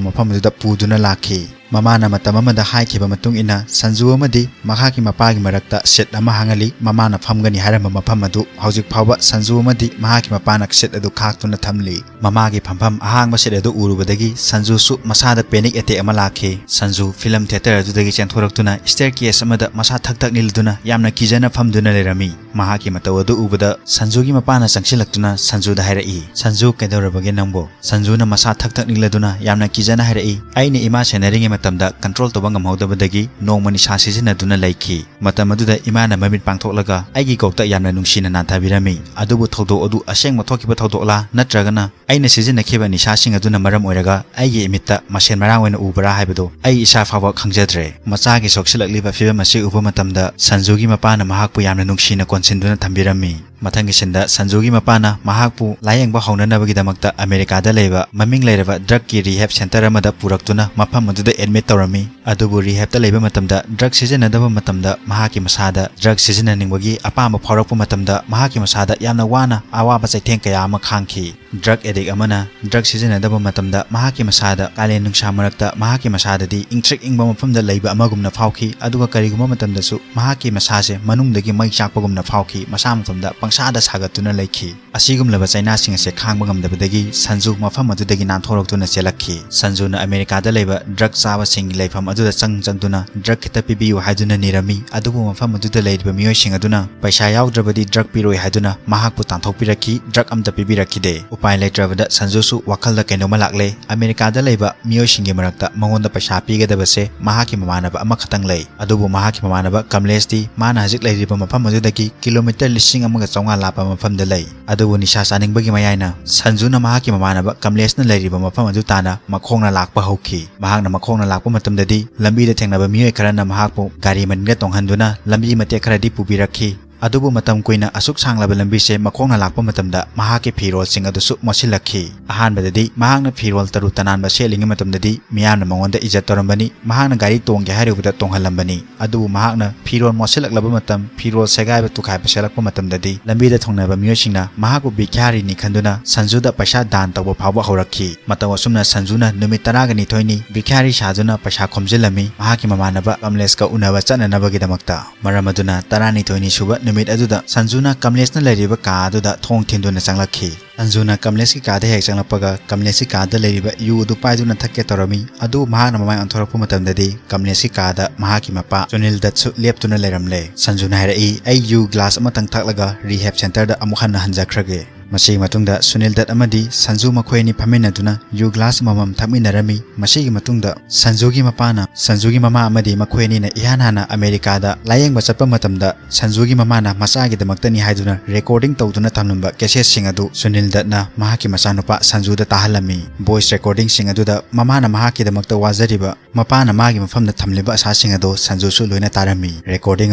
ꯃꯐꯝ ꯑꯗꯨꯗ ꯄꯨꯗꯨꯅ ꯂꯥꯛꯈꯤ꯫ ꯃꯃꯥꯅ ꯃꯇꯝ ꯑꯃꯗ ꯍꯥꯏꯈꯤꯕ ꯃꯇꯨꯡ ꯏꯟꯅ ꯁꯟꯖꯨ ꯑꯃꯗꯤ ꯃꯍꯥꯛꯀꯤ ꯃꯄꯥꯒꯤ ꯃꯔꯛꯇ seat ꯑꯃ ꯍꯥꯡꯍꯜꯂꯤ꯫ ꯃꯃꯥꯅ ꯐꯝꯒꯅꯤ ꯍꯥꯏꯔꯝꯕ ꯃꯐꯝ ꯑꯗꯨ ꯍꯧꯖꯤꯛ ꯐꯥꯎꯕ ꯁꯟꯖꯨ ꯑꯃꯗꯤ ꯃꯍꯥꯛꯀꯤ ꯃꯄꯥꯅ seat ꯑꯗꯨ ꯈꯥꯛꯇꯨꯅ ꯊꯝꯂꯤ꯫ ꯃꯃꯥꯒꯤ ꯐꯝꯐꯝ ꯑꯍꯥꯡꯕ seat ꯑꯗꯨ ꯎꯔꯨꯕꯗꯒꯤ ꯁꯟꯖꯨꯁꯨ ꯃꯁꯥꯗ panic attack ꯑꯃ ꯂꯥꯛꯈꯤ꯫ ꯁꯟꯖꯨ film theatre ꯑꯗꯨꯗꯒꯤ ꯆꯦꯟꯊꯣꯔꯛꯇꯨꯅ staircase ꯑꯃꯗ ꯃꯁꯥ ꯊꯛ ꯊꯛ ꯅꯤꯜꯗꯨꯅ ꯌꯥꯝꯅ ꯀꯤꯖꯅ ꯐꯝꯗꯨꯅ ꯂꯩꯔꯝꯃꯤ꯫ ꯃꯍꯥꯛꯀꯤ ꯃꯇꯧ ꯑꯗꯨ ꯎꯕꯗ ꯁꯟꯖꯨꯒꯤ ꯃꯄꯥꯅ ꯆꯪꯁꯤꯜꯂꯛꯇꯨꯅ ꯁꯟꯖꯨꯗ ꯍꯥꯏꯔꯛꯏ, "ꯁꯟꯖꯨ, ꯀꯩꯗꯧꯔꯕꯒꯦ ꯅꯪꯕꯣ?" ꯁꯟꯖꯨꯅ ꯃꯁꯥ ꯊꯛ ꯊꯛ ꯅꯤꯛꯂꯗꯨꯅ ꯌꯥꯝꯅ ꯀꯤꯖꯅ ꯍꯥꯏꯔꯛꯏ, "ꯑꯩꯅ ꯏꯃꯥ ꯁꯦꯟꯅꯔꯤꯉꯩ ꯃꯇꯝꯗ control ꯇꯧꯕ ꯉꯝꯍꯧꯗꯕꯗꯒꯤ ꯅꯣꯡꯃ ꯅꯤꯁꯥ ꯁꯤꯖꯤꯟꯅꯗꯨꯅ ꯂꯩꯈꯤ꯫ ꯃꯇꯝ ꯑꯗꯨꯗ ꯏꯃꯥꯅ ꯃꯃꯤꯠ ꯄꯥꯡꯊꯣꯛꯂꯒ ꯑꯩꯒꯤ ꯀꯣꯛꯇ ꯌꯥꯝꯅ ꯅꯨꯡꯁꯤꯅ ꯅꯥꯟꯊꯕꯤꯔꯝꯃꯤ꯫ ꯑꯗꯨꯕꯨ ꯊꯧꯗꯣꯛ ꯑꯗꯨ ꯑꯁꯦꯡꯕ ꯊꯣꯛꯈꯤꯕ ꯊꯧꯗꯣꯛꯂꯥ ꯅꯠꯇ꯭ꯔꯒꯅ "ꯑꯩꯅ ꯁꯤꯖꯤꯟꯅꯈꯤꯕ ꯅꯤꯁꯥꯁꯤꯡ ꯑꯗꯨꯅ ꯃꯔꯝ ꯑꯣꯏꯔꯒ ꯑꯩꯒꯤ ꯏꯃꯤꯠꯇ ꯃꯁꯦꯟ ꯃꯔꯥꯡ ꯑꯣꯏꯅ ꯎꯕ꯭ꯔꯥ ꯍꯥꯏꯕꯗꯨ ꯑꯩ ꯏꯁꯥ ꯐꯥꯎꯕ ꯈꯪꯖꯗ꯭ꯔꯦ"꯫ ꯃꯆꯥꯒꯤ ꯁꯣꯛꯆꯤꯜꯂꯛꯂꯤꯕ ꯐꯤꯚꯝ ꯑꯁꯤ ꯎꯕ ꯃꯇꯝꯗ ꯁꯟꯖꯨꯒꯤ ꯃꯄꯥꯅ ꯃꯍꯥꯛꯄꯨ ꯌꯥꯝꯅ ꯅꯨꯡꯁꯤꯅ ꯀꯣꯟꯁꯤꯟꯗꯨꯅ ꯊꯝꯕꯤꯔꯝꯃꯤ꯫ ꯃꯊꯪꯒꯤ ꯁꯤꯟꯗ ꯁꯟꯖꯨꯒꯤ ꯃꯄꯥꯅ ꯃꯍꯥꯛꯄꯨ ꯂꯥꯌꯦꯡꯕ ꯍꯧꯅꯅꯕꯒꯤꯗꯃꯛꯇ ꯑꯃꯦꯔꯤꯀꯥꯗ ꯂꯩꯕ ꯃꯃꯤꯡ ꯂꯩꯔꯕ ꯗ꯭ꯔꯒꯀꯤ ꯔꯤꯍꯦꯕ ꯁꯦꯟꯇꯔ ꯑꯃꯗ ꯄꯨꯔꯛꯇꯨꯅ ꯃꯐꯝ ꯑꯗꯨꯗ ꯑꯦꯗꯃꯤꯠ ꯇꯧꯔꯝꯃꯤ꯫ ꯑꯗꯨꯕꯨ ꯔꯤꯍꯦꯕꯇ ꯂꯩꯕ ꯃꯇꯝꯗ ꯗ꯭ꯔꯒ ꯁꯤꯖꯤꯟꯅꯗꯕ ꯃꯇꯝꯗ ꯃꯍꯥꯛꯀꯤ ꯃꯁꯥꯗ ꯗ꯭ꯔꯒ ꯁꯤꯖꯤꯟꯅꯅꯤꯡꯕꯒꯤ ꯑꯄꯥꯝꯕ ꯐꯥꯎꯔꯛꯄ ꯃꯇꯝꯗ ꯃꯍꯥꯛꯀꯤ ꯃꯁꯥꯗ ꯌꯥꯝꯅ ꯋꯥꯅ ꯑꯋꯥꯕ ꯆꯩꯊꯦꯡ ꯀꯌꯥ ꯑꯃ ꯈꯥꯡꯈꯤ꯫ ꯗ꯭ꯔꯒ ꯑꯦꯗꯤꯛ ꯑꯃꯅ ꯗ꯭ꯔꯒ ꯁꯤꯖꯤꯟꯅꯗꯕ ꯃꯇꯝꯗ ꯃꯍꯥꯛꯀꯤ ꯃꯁꯥꯗ ꯀꯥꯂꯦꯟ ꯅꯨꯡꯁꯥ ꯃꯔꯛꯇ ꯃꯍꯥꯛꯀꯤ ꯃꯁꯥꯗꯗꯤ ꯏꯪꯊ꯭ꯔꯤꯛ ꯏꯪꯕ ꯃꯐꯝꯗ ꯂꯩꯕ ꯑꯃꯒꯨꯝꯅ ꯐꯥꯎꯈꯤ, ꯑꯗꯨꯒ ꯀꯔꯤꯒꯨꯝꯕ ꯃꯇꯝꯗꯁꯨ ꯃꯍꯥꯛꯀꯤ ꯃꯁꯥꯁꯦ ꯃꯅꯨꯡꯗꯒꯤ ꯃꯩ ꯆꯥꯛꯄꯒꯨꯝꯅ ꯐꯥꯎꯈꯤ, ꯃꯁꯥ ꯃꯇꯣꯝꯗ ꯄꯪꯁꯥꯗ ꯁꯥꯒꯠꯇꯨꯅ ꯂꯩꯈꯤ꯫ ꯑꯁꯤꯒꯨꯝꯂꯕ ꯆꯩꯅꯥꯁꯤꯡ ꯑꯁꯦ ꯈꯥꯡꯕ ꯉꯝꯗꯕꯗꯒꯤ ꯁꯟꯖꯨ ꯃꯐꯝ ꯑꯗꯨꯗꯒꯤ ꯅꯥꯟꯊꯣꯔꯛꯇꯨꯅ ꯆꯦꯜꯂꯛꯈꯤ꯫ ꯁꯟꯖꯨꯅ ꯑꯃꯦꯔꯤꯀꯥꯗ ꯂꯩꯕ ꯗ꯭ꯔꯒ ꯆꯥꯕꯁꯤꯡꯒꯤ ꯂꯩꯐꯝ ꯑꯗꯨꯗ ꯆꯪ ꯆꯪꯗꯨꯅ ꯗ꯭ꯔꯒ ꯈꯤꯇ ꯄꯤꯕꯤꯌꯨ ꯍꯥꯏꯗꯨꯅ ꯅꯤꯔꯝꯃꯤ, ꯑꯗꯨꯕꯨ ꯃꯐꯝ ꯑꯗꯨꯗ ꯂꯩꯔꯤꯕ ꯃꯤꯑꯣꯏꯁꯤꯡ ꯑꯗꯨꯅ ꯄꯩꯁꯥ ꯌꯥꯎꯗ꯭ꯔꯕꯗꯤ ꯗ꯭ꯔꯒ ꯄꯤꯔꯣꯏ ꯍꯥꯏꯗꯨꯅ ꯃꯍꯥꯛꯄꯨ ꯇꯥꯟꯊꯣꯛꯄꯤꯔꯛꯈꯤ, ꯗ꯭ꯔꯒ ꯑꯃꯇ ꯄꯤꯕꯤꯔꯛꯈꯤꯗꯦ꯫ ꯎꯄꯥꯏ ꯂꯩꯇ꯭ꯔꯕꯗ ꯁꯟꯖꯨꯁꯨ ꯋꯥꯈꯜꯗ ꯀꯩꯅꯣꯝꯃ ꯂꯥꯛꯂꯦ꯫ ꯑꯃꯦꯔꯤꯀꯥꯗ ꯂꯩꯕ ꯃꯤꯑꯣꯏꯁꯤꯡꯒꯤ ꯃꯔꯛꯇ ꯃꯉꯣꯟꯗ ꯄꯩꯁꯥ ꯄꯤꯒꯗꯕꯁꯦ ꯃꯍꯥꯛꯀꯤ ꯃꯃꯥꯟꯅꯕ ꯑꯃꯈꯛꯇꯪ ꯂꯩ꯫ ꯑꯗꯨꯕꯨ ꯃꯍꯥꯛꯀꯤ ꯃꯃꯥꯟꯅꯕ ꯀꯃꯂꯦꯁꯇꯤ ꯃꯥꯅ ꯍꯧꯖꯤꯛ ꯂꯩꯔꯤꯕ ꯃꯐꯝ ꯑꯗꯨꯗꯒꯤ ꯀꯤꯂꯣꯃꯤꯇꯔ ꯂꯤꯁꯤꯡ ꯑꯃꯒ ꯆꯥꯝꯃꯉꯥ ꯂꯥꯞꯄ ꯃꯐꯝꯗ ꯂꯩ꯫ ꯑꯗꯨꯕꯨ ꯅꯤꯁꯥ ꯆꯥꯅꯤꯡꯕꯒꯤ ꯃꯌꯥꯏꯅ ꯁꯟꯖꯨꯅ ꯃꯍꯥꯛꯀꯤ ꯃꯃꯥꯟꯅꯕ ꯀꯃꯂꯦꯁꯅ ꯂꯩꯔꯤꯕ ꯃꯐꯝ ꯑꯗꯨ ꯇꯥꯟꯅ ꯃꯈꯣꯡꯅ ꯂꯥꯛꯄ ꯍꯧꯈꯤ꯫ ꯃꯍꯥꯛꯅ ꯃꯈꯣꯡꯅ ꯂꯥꯛꯄ ꯃꯇꯝꯗꯗꯤ ꯂꯝꯕꯤꯗ ꯊꯦꯡꯅꯕ ꯃꯤꯑꯣꯏ ꯈꯔꯅ ꯃꯍꯥꯛꯄꯨ ꯒꯥꯔꯤ ꯃꯅꯤꯡꯗ ꯇꯣꯡꯍꯟꯗꯨꯅ ꯂꯝꯕꯤ ꯃꯇꯦꯛ ꯈꯔꯗꯤ ꯄꯨꯕꯤꯔꯛꯈꯤ꯫ ꯑꯗꯨꯕꯨ ꯃꯇꯝ ꯀꯨꯏꯅ ꯑꯁꯨꯛ ꯁꯥꯡꯂꯕ ꯂꯝꯕꯤꯁꯦ ꯃꯈꯣꯡꯅ ꯂꯥꯛꯄ ꯃꯇꯝꯗ ꯃꯍꯥꯛꯀꯤ ꯐꯤꯔꯣꯜꯁꯤꯡ ꯑꯗꯨꯁꯨ ꯃꯣꯠꯁꯤꯜꯂꯛꯈꯤ꯫ ꯑꯍꯥꯟꯕꯗꯗꯤ ꯃꯍꯥꯛꯅ ꯐꯤꯔꯣꯜ ꯇꯔꯨ ꯇꯅꯥꯟꯕ ꯁꯦꯠꯂꯤꯉꯩ ꯃꯇꯝꯗꯗꯤ ꯃꯤꯌꯥꯝꯅ ꯃꯉꯣꯟꯗ ꯏꯖꯠ ꯇꯧꯔꯝꯕꯅꯤ, ꯃꯍꯥꯛꯅ ꯒꯥꯔꯤ ꯇꯣꯡꯒꯦ ꯍꯥꯏꯔꯨꯕꯗ ꯇꯣꯡꯍꯜꯂꯝꯕꯅꯤ꯫ ꯑꯗꯨꯕꯨ ꯃꯍꯥꯛꯅ ꯐꯤꯔꯣꯜ ꯃꯣꯠꯁꯤꯜꯂꯛꯂꯕ ꯃꯇꯝ, ꯐꯤꯔꯣꯜ ꯁꯦꯒꯥꯏꯕ ꯇꯨꯈꯥꯏꯕ ꯁꯦꯠꯂꯛꯄ ꯃꯇꯝꯗꯗꯤ ꯂꯝꯕꯤꯗ ꯊꯨꯡꯅꯕ ꯃꯤꯑꯣꯏꯁꯤꯡꯅ ꯃꯍꯥꯛꯄꯨ ꯚꯤꯈ꯭ꯌꯥꯔꯤꯅꯤ ꯈꯟꯗꯨꯅ ꯁꯟꯖꯨꯗ ꯄꯩꯁꯥ ꯗꯥꯟ ꯇꯧꯕ ꯐꯥꯎꯕ ꯍꯧꯔꯛꯈꯤ꯫ ꯃꯇꯧ ꯑꯁꯨꯝꯅ ꯁꯟꯖꯨꯅ ꯅꯨꯃꯤꯠ ꯇꯔꯥꯒ ꯅꯤꯊꯣꯏꯅꯤ ꯚꯤꯈ꯭ꯌꯥꯔꯤ ꯁꯥꯗꯨꯅ ꯄꯩꯁꯥ ꯈꯣꯝꯖꯤꯜꯂꯝꯃꯤ, ꯃꯍꯥꯛꯀꯤ ꯃꯃꯥꯟꯅꯕ ꯀꯃꯂꯦꯁꯀ ꯎꯅꯕ ꯆꯠꯅꯅꯕꯒꯤꯗꯃꯛꯇ꯫ ꯃꯔꯝ ꯑꯗꯨꯅ ꯇꯔꯥꯅꯤꯊꯣꯏꯅꯤ ꯁꯨꯕ ꯅꯨꯃꯤꯠ ꯑꯗꯨꯗ ꯁꯟꯖꯨꯅ ꯀꯃꯂꯦꯁꯅ ꯂꯩꯔꯤꯕ ꯀꯥ ꯑꯗꯨꯗ ꯊꯣꯡ ꯊꯤꯟꯗꯨꯅ ꯆꯪꯂꯛꯈꯤ꯫ ꯁꯟꯖꯨꯅ ꯀꯃꯂꯦꯁꯀꯤ ꯀꯥꯗ ꯍꯦꯛ ꯆꯪꯂꯛꯄꯒ ꯀꯃꯂꯦꯁꯀꯤ ꯀꯥꯗ ꯂꯩꯔꯤꯕ ꯌꯨ ꯑꯗꯨ ꯄꯥꯏꯗꯨꯅ ꯊꯛꯀꯦ ꯇꯧꯔꯝꯃꯤ꯫ ꯑꯗꯨꯕꯨ ꯃꯍꯥꯛꯅ ꯃꯃꯥꯏ ꯑꯣꯟꯊꯣꯔꯛꯄ ꯃꯇꯝꯗꯗꯤ ꯀꯃꯂꯦꯁꯀꯤ ꯀꯥꯗ ꯃꯍꯥꯛꯀꯤ ꯃꯄꯥ ꯁꯨꯅꯤꯜ ꯗꯠꯁꯨ ꯂꯦꯞꯇꯨꯅ ꯂꯩꯔꯝꯂꯦ꯫ ꯁꯟꯖꯨꯅ ꯍꯥꯏꯔꯛꯏ, "ꯑꯩ ꯌꯨ ꯒ꯭ꯂꯥꯁ ꯑꯃꯇꯪ ꯊꯛꯂꯒ ꯔꯤꯍꯦꯕ ꯁꯦꯟꯇꯔꯗ ꯑꯃꯨꯛ ꯍꯟꯅ ꯍꯟꯖꯈ꯭ꯔꯒꯦ"꯫ ꯃꯁꯤꯒꯤ ꯃꯇꯨꯡꯗ ꯁꯨꯅꯤꯜ ꯗꯠ ꯑꯃꯗꯤ ꯁꯟꯖꯨ ꯃꯈꯣꯏ ꯑꯅꯤ ꯐꯝꯃꯤꯟꯅꯗꯨꯅ ꯌꯨ ꯒ꯭ꯂꯥꯁ ꯑꯃꯃꯝ ꯊꯛꯃꯤꯟꯅꯔꯝꯃꯤ꯫ ꯃꯁꯤꯒꯤ ꯃꯇꯨꯡꯗ ꯁꯟꯖꯨꯒꯤ ꯃꯄꯥꯅ ꯁꯟꯖꯨꯒꯤ ꯃꯃꯥ ꯑꯃꯗꯤ ꯃꯈꯣꯏ ꯑꯅꯤꯅ ꯏꯍꯥꯟ ꯍꯥꯟꯅ ꯑꯃꯦꯔꯤꯀꯥꯗ ꯂꯥꯌꯦꯡꯕ ꯆꯠꯄ ꯃꯇꯝꯗ ꯁꯟꯖꯨꯒꯤ ꯃꯃꯥꯅ ꯃꯆꯥꯒꯤꯗꯃꯛꯇꯅꯤ ꯍꯥꯏꯗꯨꯅ ꯔꯦꯀꯣꯔꯗꯤꯡ ꯇꯧꯗꯨꯅ ꯊꯝꯂꯝꯕ ꯀꯦꯁꯦꯠꯁꯤꯡ ꯑꯗꯨ ꯁꯨꯅꯤꯜ ꯗꯠꯅ ꯃꯍꯥꯛꯀꯤ ꯃꯆꯥꯅꯨꯄꯥ ꯁꯟꯖꯨꯗ ꯇꯥꯍꯜꯂꯝꯃꯤ꯫ ꯚꯣꯏꯁ ꯔꯦꯀꯣꯔꯗꯤꯡꯁꯤꯡ ꯑꯗꯨꯗ ꯃꯃꯥꯅ ꯃꯍꯥꯛꯀꯤꯗꯃꯛꯇ ꯋꯥꯖꯔꯤꯕ, ꯃꯄꯥꯅ ꯃꯥꯒꯤ ꯃꯐꯝꯗ ꯊꯝꯂꯤꯕ ꯑꯁꯥꯁꯤꯡ ꯑꯗꯨ ꯁꯟꯖꯨꯁꯨ ꯂꯣꯏꯅ ꯇꯥꯔꯝꯃꯤ꯫ ꯔꯦꯀꯣꯔꯗꯤꯡ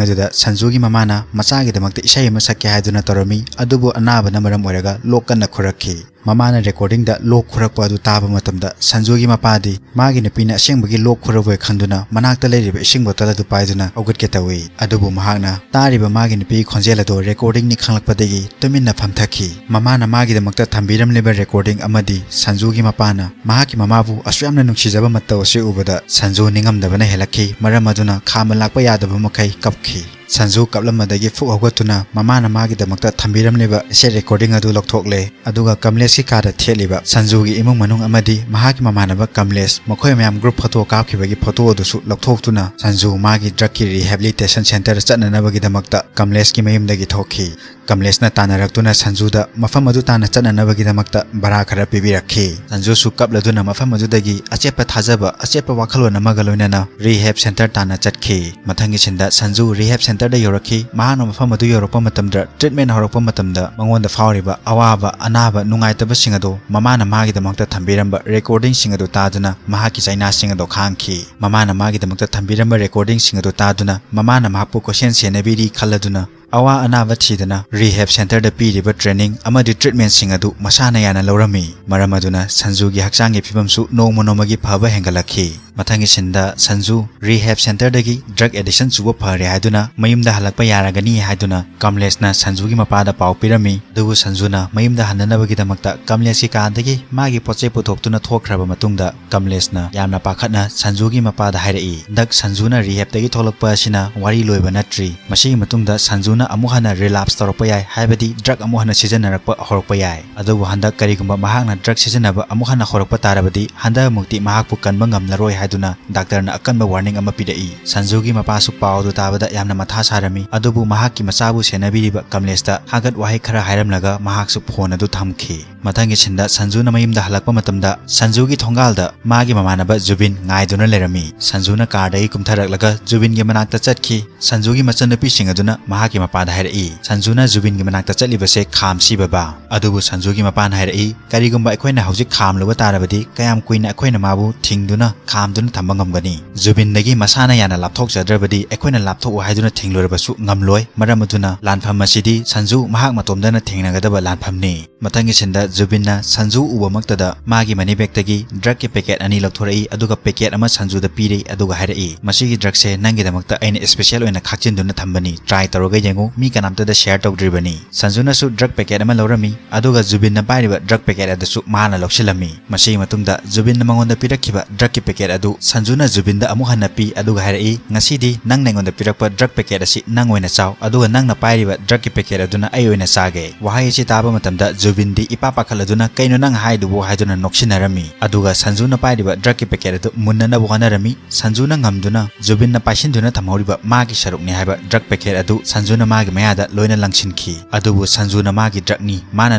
ꯑꯗꯨꯗ ꯁꯟꯖꯨꯒꯤ ꯃꯃꯥꯅ ꯃꯆꯥꯒꯤꯗꯃꯛꯇ ꯏꯁꯩ ꯑꯃ ꯁꯛꯀꯦ ꯍꯥꯏꯗꯨꯅ ꯇꯧꯔꯝꯃꯤ, ꯑꯗꯨꯕꯨ ꯑꯅꯥꯕꯅ ꯃꯔꯝ ꯑꯣꯏꯔꯒ ꯂꯣꯛ ꯀꯟꯅ ꯈꯨꯔꯛꯈꯤ꯫ ꯃꯃꯥꯅ ꯔꯦꯀꯣꯔꯗꯤꯡꯗ ꯂꯣꯛ ꯈꯨꯔꯛꯄ ꯑꯗꯨ ꯇꯥꯕ ꯃꯇꯝꯗ ꯁꯟꯖꯨꯒꯤ ꯃꯄꯥꯗꯤ ꯃꯥꯒꯤ ꯅꯨꯄꯤꯅ ꯑꯁꯦꯡꯕꯒꯤ ꯂꯣꯛ ꯈꯨꯔꯕꯣꯏ ꯈꯟꯗꯨꯅ ꯃꯅꯥꯛꯇ ꯂꯩꯔꯤꯕ ꯏꯁꯤꯡ ꯕꯣꯇꯜ ꯑꯗꯨ ꯄꯥꯏꯗꯨꯅ ꯍꯧꯒꯠꯀꯦ ꯇꯧꯏ꯫ ꯑꯗꯨꯕꯨ ꯃꯍꯥꯛꯅ ꯇꯥꯔꯤꯕ ꯃꯥꯒꯤ ꯅꯨꯄꯤꯒꯤ ꯈꯣꯟꯖꯦꯜ ꯑꯗꯨ ꯔꯦꯀꯣꯔꯗꯤꯡꯅꯤ ꯈꯪꯂꯛꯄꯗꯒꯤ ꯇꯨꯃꯤꯟꯅ ꯐꯝꯊꯈꯤ꯫ ꯃꯃꯥꯅ ꯃꯥꯒꯤꯗꯃꯛꯇ ꯊꯝꯕꯤꯔꯝꯂꯤꯕ ꯔꯦꯀꯣꯔꯗꯤꯡ ꯑꯃꯗꯤ ꯁꯟꯖꯨꯒꯤ ꯃꯄꯥꯅ ꯃꯍꯥꯛꯀꯤ ꯃꯃꯥꯕꯨ ꯑꯁꯨꯛ ꯌꯥꯝꯅ ꯅꯨꯡꯁꯤꯖꯕ ꯃꯇꯧ ꯑꯁꯤ ꯎꯕꯗ ꯁꯟꯖꯨ ꯅꯤꯡꯉꯝꯗꯕꯅ ꯍꯦꯜꯂꯛꯈꯤ꯫ ꯃꯔꯝ ꯑꯗꯨꯅ ꯈꯥꯝꯕ ꯂꯥꯛꯄ ꯌꯥꯗꯕ ꯃꯈꯩ ꯀꯞꯈꯤ꯫ ꯁꯟꯖꯨ ꯀꯞꯂꯝꯕꯗꯒꯤ ꯐꯨꯛ ꯍꯧꯒꯠꯇꯨꯅ ꯃꯃꯥꯅ ꯃꯥꯒꯤꯗꯃꯛꯇ ꯊꯝꯕꯤꯔꯝꯂꯤꯕ ꯀꯦꯁꯦꯠ ꯔꯦꯀꯣꯔꯗꯤꯡ ꯑꯗꯨ ꯂꯧꯊꯣꯛꯂꯦ꯫ ꯑꯗꯨꯒ ꯀꯃꯂꯦꯁꯀꯤ ꯀꯥꯗ ꯊꯦꯠꯂꯤꯕ ꯁꯟꯖꯨꯒꯤ ꯏꯃꯨꯡ ꯃꯅꯨꯡ ꯑꯃꯗꯤ ꯃꯍꯥꯛꯀꯤ ꯃꯃꯥꯟꯅꯕ ꯀꯃꯂꯦꯁ, ꯃꯈꯣꯏ ꯃꯌꯥꯝ ꯒ꯭ꯔꯨꯞ ꯐꯣꯇꯣ ꯀꯥꯞꯈꯤꯕꯒꯤ ꯐꯣꯇꯣ ꯑꯗꯨꯁꯨ ꯂꯧꯊꯣꯛꯇꯨꯅ ꯁꯟꯖꯨ ꯃꯥꯒꯤ ꯗ꯭ꯔꯒꯀꯤ ꯔꯤꯍꯦꯕꯤꯂꯤꯇꯦꯁꯟ ꯁꯦꯟꯇꯔꯗ ꯆꯠꯅꯅꯕꯒꯤꯗꯃꯛꯇ ꯀꯃꯂꯦꯁꯀꯤ ꯃꯌꯨꯝꯗꯒꯤ ꯊꯣꯛꯈꯤ꯫ ꯀꯃꯂꯦꯁꯅ ꯇꯥꯟꯅꯔꯛꯇꯨꯅ ꯁꯟꯖꯨꯗ ꯃꯐꯝ ꯑꯗꯨ ꯇꯥꯟꯅ ꯆꯠꯅꯅꯕꯒꯤꯗꯃꯛꯇ ꯚꯔꯥ ꯈꯔ ꯄꯤꯕꯤꯔꯛꯈꯤ꯫ ꯁꯟꯖꯨꯁꯨ ꯀꯞꯂꯗꯨꯅ ꯃꯐꯝ ꯑꯗꯨꯗꯒꯤ ꯑꯆꯦꯠꯄ ꯊꯥꯖꯕ, ꯑꯆꯦꯠꯄ ꯋꯥꯈꯜꯂꯣꯟ ꯑꯃꯒ ꯂꯣꯏꯅꯅ ꯔꯤꯍꯦꯕ ꯁꯦꯟꯇꯔ ꯇꯥꯟꯅ ꯆꯠꯈꯤ꯫ ꯃꯊꯪꯒꯤ ꯁꯤꯟꯗ ꯁꯟꯖꯨ ꯔꯤꯍꯦꯕ ꯁꯦꯟꯇꯔꯗ ꯌꯧꯔꯛꯈꯤ꯫ ꯃꯍꯥꯛꯅ ꯃꯐꯝ ꯑꯗꯨ ꯌꯧꯔꯛꯄ ꯃꯇꯝꯗ, ꯇ꯭ꯔꯤꯠꯃꯦꯟ ꯍꯧꯔꯛꯄ ꯃꯇꯝꯗ ꯃꯉꯣꯟꯗ ꯐꯥꯎꯔꯤꯕ ꯑꯋꯥꯕ, ꯑꯅꯥꯕ, ꯅꯨꯡꯉꯥꯏꯇꯕꯁꯤꯡ ꯑꯗꯨ ꯃꯃꯥꯅ ꯃꯥꯒꯤꯗꯃꯛꯇ ꯊꯝꯕꯤꯔꯝꯕ ꯔꯦꯀꯣꯔꯗꯤꯡꯁꯤꯡ ꯑꯗꯨ ꯇꯥꯗꯨꯅ ꯃꯍꯥꯛꯀꯤ ꯆꯩꯅꯥꯁꯤꯡ ꯑꯗꯨ ꯈꯥꯡꯈꯤ꯫ ꯃꯃꯥꯅ ꯃꯥꯒꯤꯗꯃꯛꯇ ꯊꯝꯕꯤꯔꯝꯕ ꯔꯦꯀꯣꯔꯗꯤꯡꯁꯤꯡ ꯑꯗꯨ ꯇꯥꯗꯨꯅ ꯃꯃꯥꯅ ꯃꯍꯥꯛꯄꯨ ꯀꯣꯏꯁꯦꯟ ꯁꯦꯟꯅꯕꯤꯔꯤ ꯈꯜꯂꯗꯨꯅ ꯑꯋꯥ ꯑꯅꯥꯕ ꯊꯤꯗꯅ ꯔꯤꯍꯦꯕ ꯁꯦꯟꯇꯔꯗ ꯄꯤꯔꯤꯕ ꯇ꯭ꯔꯦꯅꯤꯡ ꯑꯃꯗꯤ ꯇ꯭ꯔꯤꯠꯃꯦꯟꯁꯤꯡ ꯑꯗꯨ ꯃꯁꯥꯅ ꯌꯥꯅ ꯂꯧꯔꯝꯃꯤ꯫ ꯃꯔꯝ ꯑꯗꯨꯅ ꯁꯟꯖꯨꯒꯤ ꯍꯛꯆꯥꯡꯒꯤ ꯐꯤꯕꯝꯁꯨ ꯅꯣꯡꯃ ꯅꯣꯡꯃꯒꯤ ꯐꯕ ꯍꯦꯟꯒꯠꯂꯛꯈꯤ꯫ ꯃꯊꯪꯒꯤ ꯁꯤꯟꯗ ꯁꯟꯖꯨ ꯔꯤꯍꯦꯕ ꯁꯦꯟꯇꯔꯗꯒꯤ ꯗ꯭ꯔꯒ ꯑꯦꯗꯤꯛꯁꯟ ꯆꯨꯕ ꯐꯔꯦ ꯍꯥꯏꯗꯨꯅ ꯃꯌꯨꯝꯗ ꯍꯜꯂꯛꯄ ꯌꯥꯔꯒꯅꯤ ꯍꯥꯏꯗꯨꯅ ꯀꯃꯂꯦꯁꯅ ꯁꯟꯖꯨꯒꯤ ꯃꯄꯥꯗ ꯄꯥꯎ ꯄꯤꯔꯝꯃꯤ꯫ ꯑꯗꯨꯕꯨ ꯁꯟꯖꯨꯅ ꯃꯌꯨꯝꯗ ꯍꯟꯅꯅꯕꯒꯤꯗꯃꯛꯇ ꯀꯃꯂꯦꯁꯀꯤ ꯀꯥꯗꯒꯤ ꯃꯥꯒꯤ ꯄꯣꯠ ꯆꯩ ꯄꯨꯊꯣꯛꯇꯨꯅ ꯊꯣꯛꯈ꯭ꯔꯕ ꯃꯇꯨꯡꯗ ꯀꯃꯂꯦꯁꯅ ꯌꯥꯝꯅ ꯄꯥꯈꯠꯅ ꯁꯟꯖꯨꯒꯤ ꯃꯄꯥꯗ ꯍꯥꯏꯔꯛꯏ, "ꯍꯟꯗꯛ ꯁꯟꯖꯨꯅ ꯔꯤꯍꯦꯕꯇꯒꯤ ꯊꯣꯛꯂꯛꯄ ꯑꯁꯤꯅ ꯋꯥꯔꯤ ꯂꯣꯏꯕ ꯅꯠꯇ꯭ꯔꯤ꯫ ꯃꯁꯤꯒꯤ ꯃꯇꯨꯡꯗ ꯁꯟꯖꯨꯅ ꯑꯃꯨꯛ ꯍꯟꯅ relapse ꯇꯧꯔꯛꯄ ꯌꯥꯏ, ꯍꯥꯏꯕꯗꯤ drug ꯑꯃꯨꯛ ꯍꯟꯅ ꯁꯤꯖꯤꯟꯅꯔꯛꯄ ꯍꯧꯔꯛꯄ ꯌꯥꯏ꯫ ꯑꯗꯨꯕꯨ ꯍꯟꯗꯛ ꯀꯔꯤꯒꯨꯝꯕ ꯃꯍꯥꯛꯅ drug ꯁꯤꯖꯤꯟꯅꯕ ꯑꯃꯨꯛ ꯍꯟꯅ ꯍꯧꯔꯛꯄ ꯇꯥꯔꯕꯗꯤ, ꯍꯟꯗꯛꯃꯨꯛꯇꯤ ꯃꯍꯥꯛꯄꯨ ꯀꯟꯕ ꯉꯝꯂꯔꯣꯏ ꯍꯥꯏꯗꯨꯅ doctor ꯅ ꯑꯀꯟꯕ warning ꯑꯃ ꯄꯤꯔꯛꯏ꯫ ꯁꯟꯖꯨꯒꯤ ꯃꯄꯥꯁꯨ ꯄꯥꯎ ꯑꯗꯨ ꯇꯥꯕꯗ ꯌꯥꯝꯅ ꯃꯊꯥ ꯁꯥꯔꯝꯃꯤ, ꯑꯗꯨꯕꯨ ꯃꯍꯥꯛꯀꯤ ꯃꯆꯥꯕꯨ ꯁꯦꯟꯅꯕꯤꯔꯤꯕ ꯀꯃꯂꯦꯁꯇ ꯊꯥꯒꯠ ꯋꯥꯍꯩ ꯈꯔ ꯍꯥꯏꯔꯝꯂꯒ ꯃꯍꯥꯛꯁꯨ phone ꯑꯗꯨ ꯊꯝꯈꯤ꯫ ꯃꯊꯪꯒꯤ scene ꯗ ꯁꯟꯖꯨꯅ ꯃꯌꯨꯝꯗ ꯍꯜꯂꯛꯄ ꯃꯇꯝꯗ, ꯁꯟꯖꯨꯒꯤ ꯊꯣꯡꯒꯥꯜꯗ ꯃꯥꯒꯤ ꯃꯃꯥꯟꯅꯕ ꯖꯨꯕꯤꯟ ꯉꯥꯏꯗꯨꯅ ꯂꯩꯔꯝꯃꯤ꯫ ꯁꯟꯖꯨꯅ car ꯗꯒꯤ ꯀꯨꯝꯊꯔꯛꯂꯒ ꯖꯨꯕꯤꯟꯒꯤ ꯃꯅꯥꯛꯇ ꯆꯠꯈꯤ꯫ ꯁꯟꯖꯨꯒꯤ ꯃꯆꯟꯅꯨꯄꯤꯁꯤꯡ ꯑꯗꯨꯅ ꯃꯍꯥꯛꯀꯤ ꯃꯄꯥꯗ ꯍꯥꯏꯔꯛꯏ, "ꯁꯟꯖꯨꯅ ꯖꯨꯕꯤꯟꯒꯤ ꯃꯅꯥꯛꯇ ꯆꯠꯂꯤꯕꯁꯦ ꯈꯥꯝꯁꯤ ꯕꯕꯥ꯫" ꯑꯗꯨꯕꯨ ꯁꯟꯖꯨꯒꯤ ꯃꯄꯥꯅ ꯍꯥꯏꯔꯛꯏ, "ꯀꯔꯤꯒꯨꯝꯕ ꯑꯩꯈꯣꯏꯅ ꯍꯧꯖꯤꯛ ꯈꯥꯝꯂꯨꯕ ꯇꯥꯔꯕꯗꯤ ꯀꯌꯥꯝ ꯀꯨꯏꯅ ꯑꯩꯈꯣꯏꯅ ꯃꯥꯕꯨ ꯊꯤꯡꯗꯨꯅ, ꯈꯥꯝꯗꯨꯅ ꯊꯝꯕ ꯉꯝꯒꯅꯤ? ꯖꯨꯕꯤꯟꯗꯒꯤ ꯃꯁꯥꯅ ꯌꯥꯅ ꯂꯥꯞꯊꯣꯛꯆꯗ꯭ꯔꯕꯗꯤ ꯑꯩꯈꯣꯏꯅ ꯂꯥꯞꯊꯣꯛꯎ ꯍꯥꯏꯗꯨꯅ ꯊꯤꯡꯂꯨꯔꯕꯁꯨ ꯉꯝꯂꯣꯏ꯫ ꯃꯔꯝ ꯑꯗꯨꯅ ꯂꯥꯟꯐꯝ ꯑꯁꯤꯗꯤ ꯁꯟꯖꯨ ꯃꯍꯥꯛ ꯃꯇꯣꯝꯗꯅ ꯊꯦꯡꯅꯒꯗꯕ ꯂꯥꯟꯐꯝꯅꯤ꯫" ꯃꯊꯪꯒꯤ scene ꯗ ꯖꯨꯕꯤꯟꯅ ꯁꯟꯖꯨ ꯎꯕꯃꯛꯇꯗ ꯃꯥꯒꯤ money bag ꯇꯒꯤ drug ꯀꯤ packet ꯑꯅꯤ ꯂꯧꯊꯣꯔꯛꯏ, ꯑꯗꯨꯒ packet ꯑꯃ ꯁꯟꯖꯨꯗ ꯄꯤꯔꯤ, ꯑꯗꯨꯒ ꯍꯥꯏꯔꯛꯏ, "ꯃꯁꯤꯒꯤ drug ꯁꯦ ꯅꯪꯒꯤꯗꯃꯛꯇ ꯑꯩꯅ special ꯑꯣꯏꯅ ꯈꯥꯛꯆꯤꯟꯗꯨꯅ ꯊꯝꯕꯅꯤ, try ꯇꯧꯔꯒ ꯌꯦꯡꯉꯨ, ꯃꯤ ꯀꯅꯥꯝꯇꯗ share ꯇꯧꯗ꯭ꯔꯤꯕꯅꯤ꯫" ꯁꯟꯖꯨꯅꯁꯨ drug packet ꯑꯃ ꯂꯧꯔꯝꯃꯤ, ꯑꯗꯨꯒ ꯖꯨꯕꯤꯟꯅ ꯄꯥꯏꯔꯤꯕ drug packet ꯑꯗꯨꯁꯨ ꯃꯥꯅ ꯂꯧꯁꯤꯜꯂꯝꯃꯤ꯫ ꯃꯁꯤꯒꯤ ꯃꯇꯨꯡꯗ ꯖꯨꯕꯤꯟꯅ ꯃꯉꯣꯟꯗ ꯄꯤꯔꯛꯈꯤꯕ drug ꯀꯤ packet ꯑꯗꯨ ꯁꯟꯖꯨꯅ ꯖꯨꯕꯤꯟꯗ ꯑꯃꯨꯛ ꯍꯟꯅ ꯄꯤ, ꯑꯗꯨꯒ ꯍꯥꯏꯔꯛꯏ, "ꯉꯁꯤꯗꯤ ꯅꯪꯅ ꯑꯩꯉꯣꯟꯗ ꯄꯤꯔꯛꯄ drug packet ꯑꯁꯤ ꯅꯪ ꯑꯣꯏꯅ ꯆꯥꯎ, ꯑꯗꯨꯒ ꯅꯪꯅ ꯄꯥꯏꯔꯤꯕ drug ꯀꯤ packet ꯑꯗꯨꯅ ꯑꯩ ꯑꯣꯏꯅ ꯆꯥꯒꯦ꯫" ꯋꯥꯍꯩ ꯑꯁꯤ ꯇꯥꯕ ꯃꯇꯝꯗ ꯖꯨꯕꯤꯟꯗꯤ ꯏꯄꯥ ꯄꯥꯈꯠꯂꯗꯨꯅ, "ꯀꯩꯅꯣ ꯅꯪ ꯍꯥꯏꯗꯨꯕꯨ?" ꯍꯥꯏꯗꯨꯅ ꯅꯣꯛꯁꯤꯟꯅꯔꯝꯃꯤ꯫ ꯑꯗꯨꯒ ꯁꯟꯖꯨꯅ ꯄꯥꯏꯔꯤꯕ drug ꯀꯤ packet ꯑꯗꯨ ꯃꯨꯟꯅꯅꯕ ꯍꯣꯠꯅꯔꯝꯃꯤ꯫ ꯁꯟꯖꯨꯅ ꯉꯝꯗꯨꯅ ꯖꯨꯕꯤꯟꯅ ꯄꯥꯏꯁꯤꯟꯗꯨꯅ ꯊꯝꯍꯧꯔꯤꯕ ꯃꯥꯒꯤ ꯁꯔꯨꯛꯅꯤ ꯍꯥꯏꯕ drug packet ꯑꯗꯨ ꯁꯟꯖꯨꯅ ꯃꯥꯒꯤ ꯃꯌꯥꯗ ꯂꯣꯏꯅ ꯂꯪꯁꯤꯟꯈꯤ꯫ ꯑꯗꯨꯕꯨ ꯁꯟꯖꯨꯅ ꯃꯥꯒꯤ drug ꯅꯤ, ꯃꯥꯅ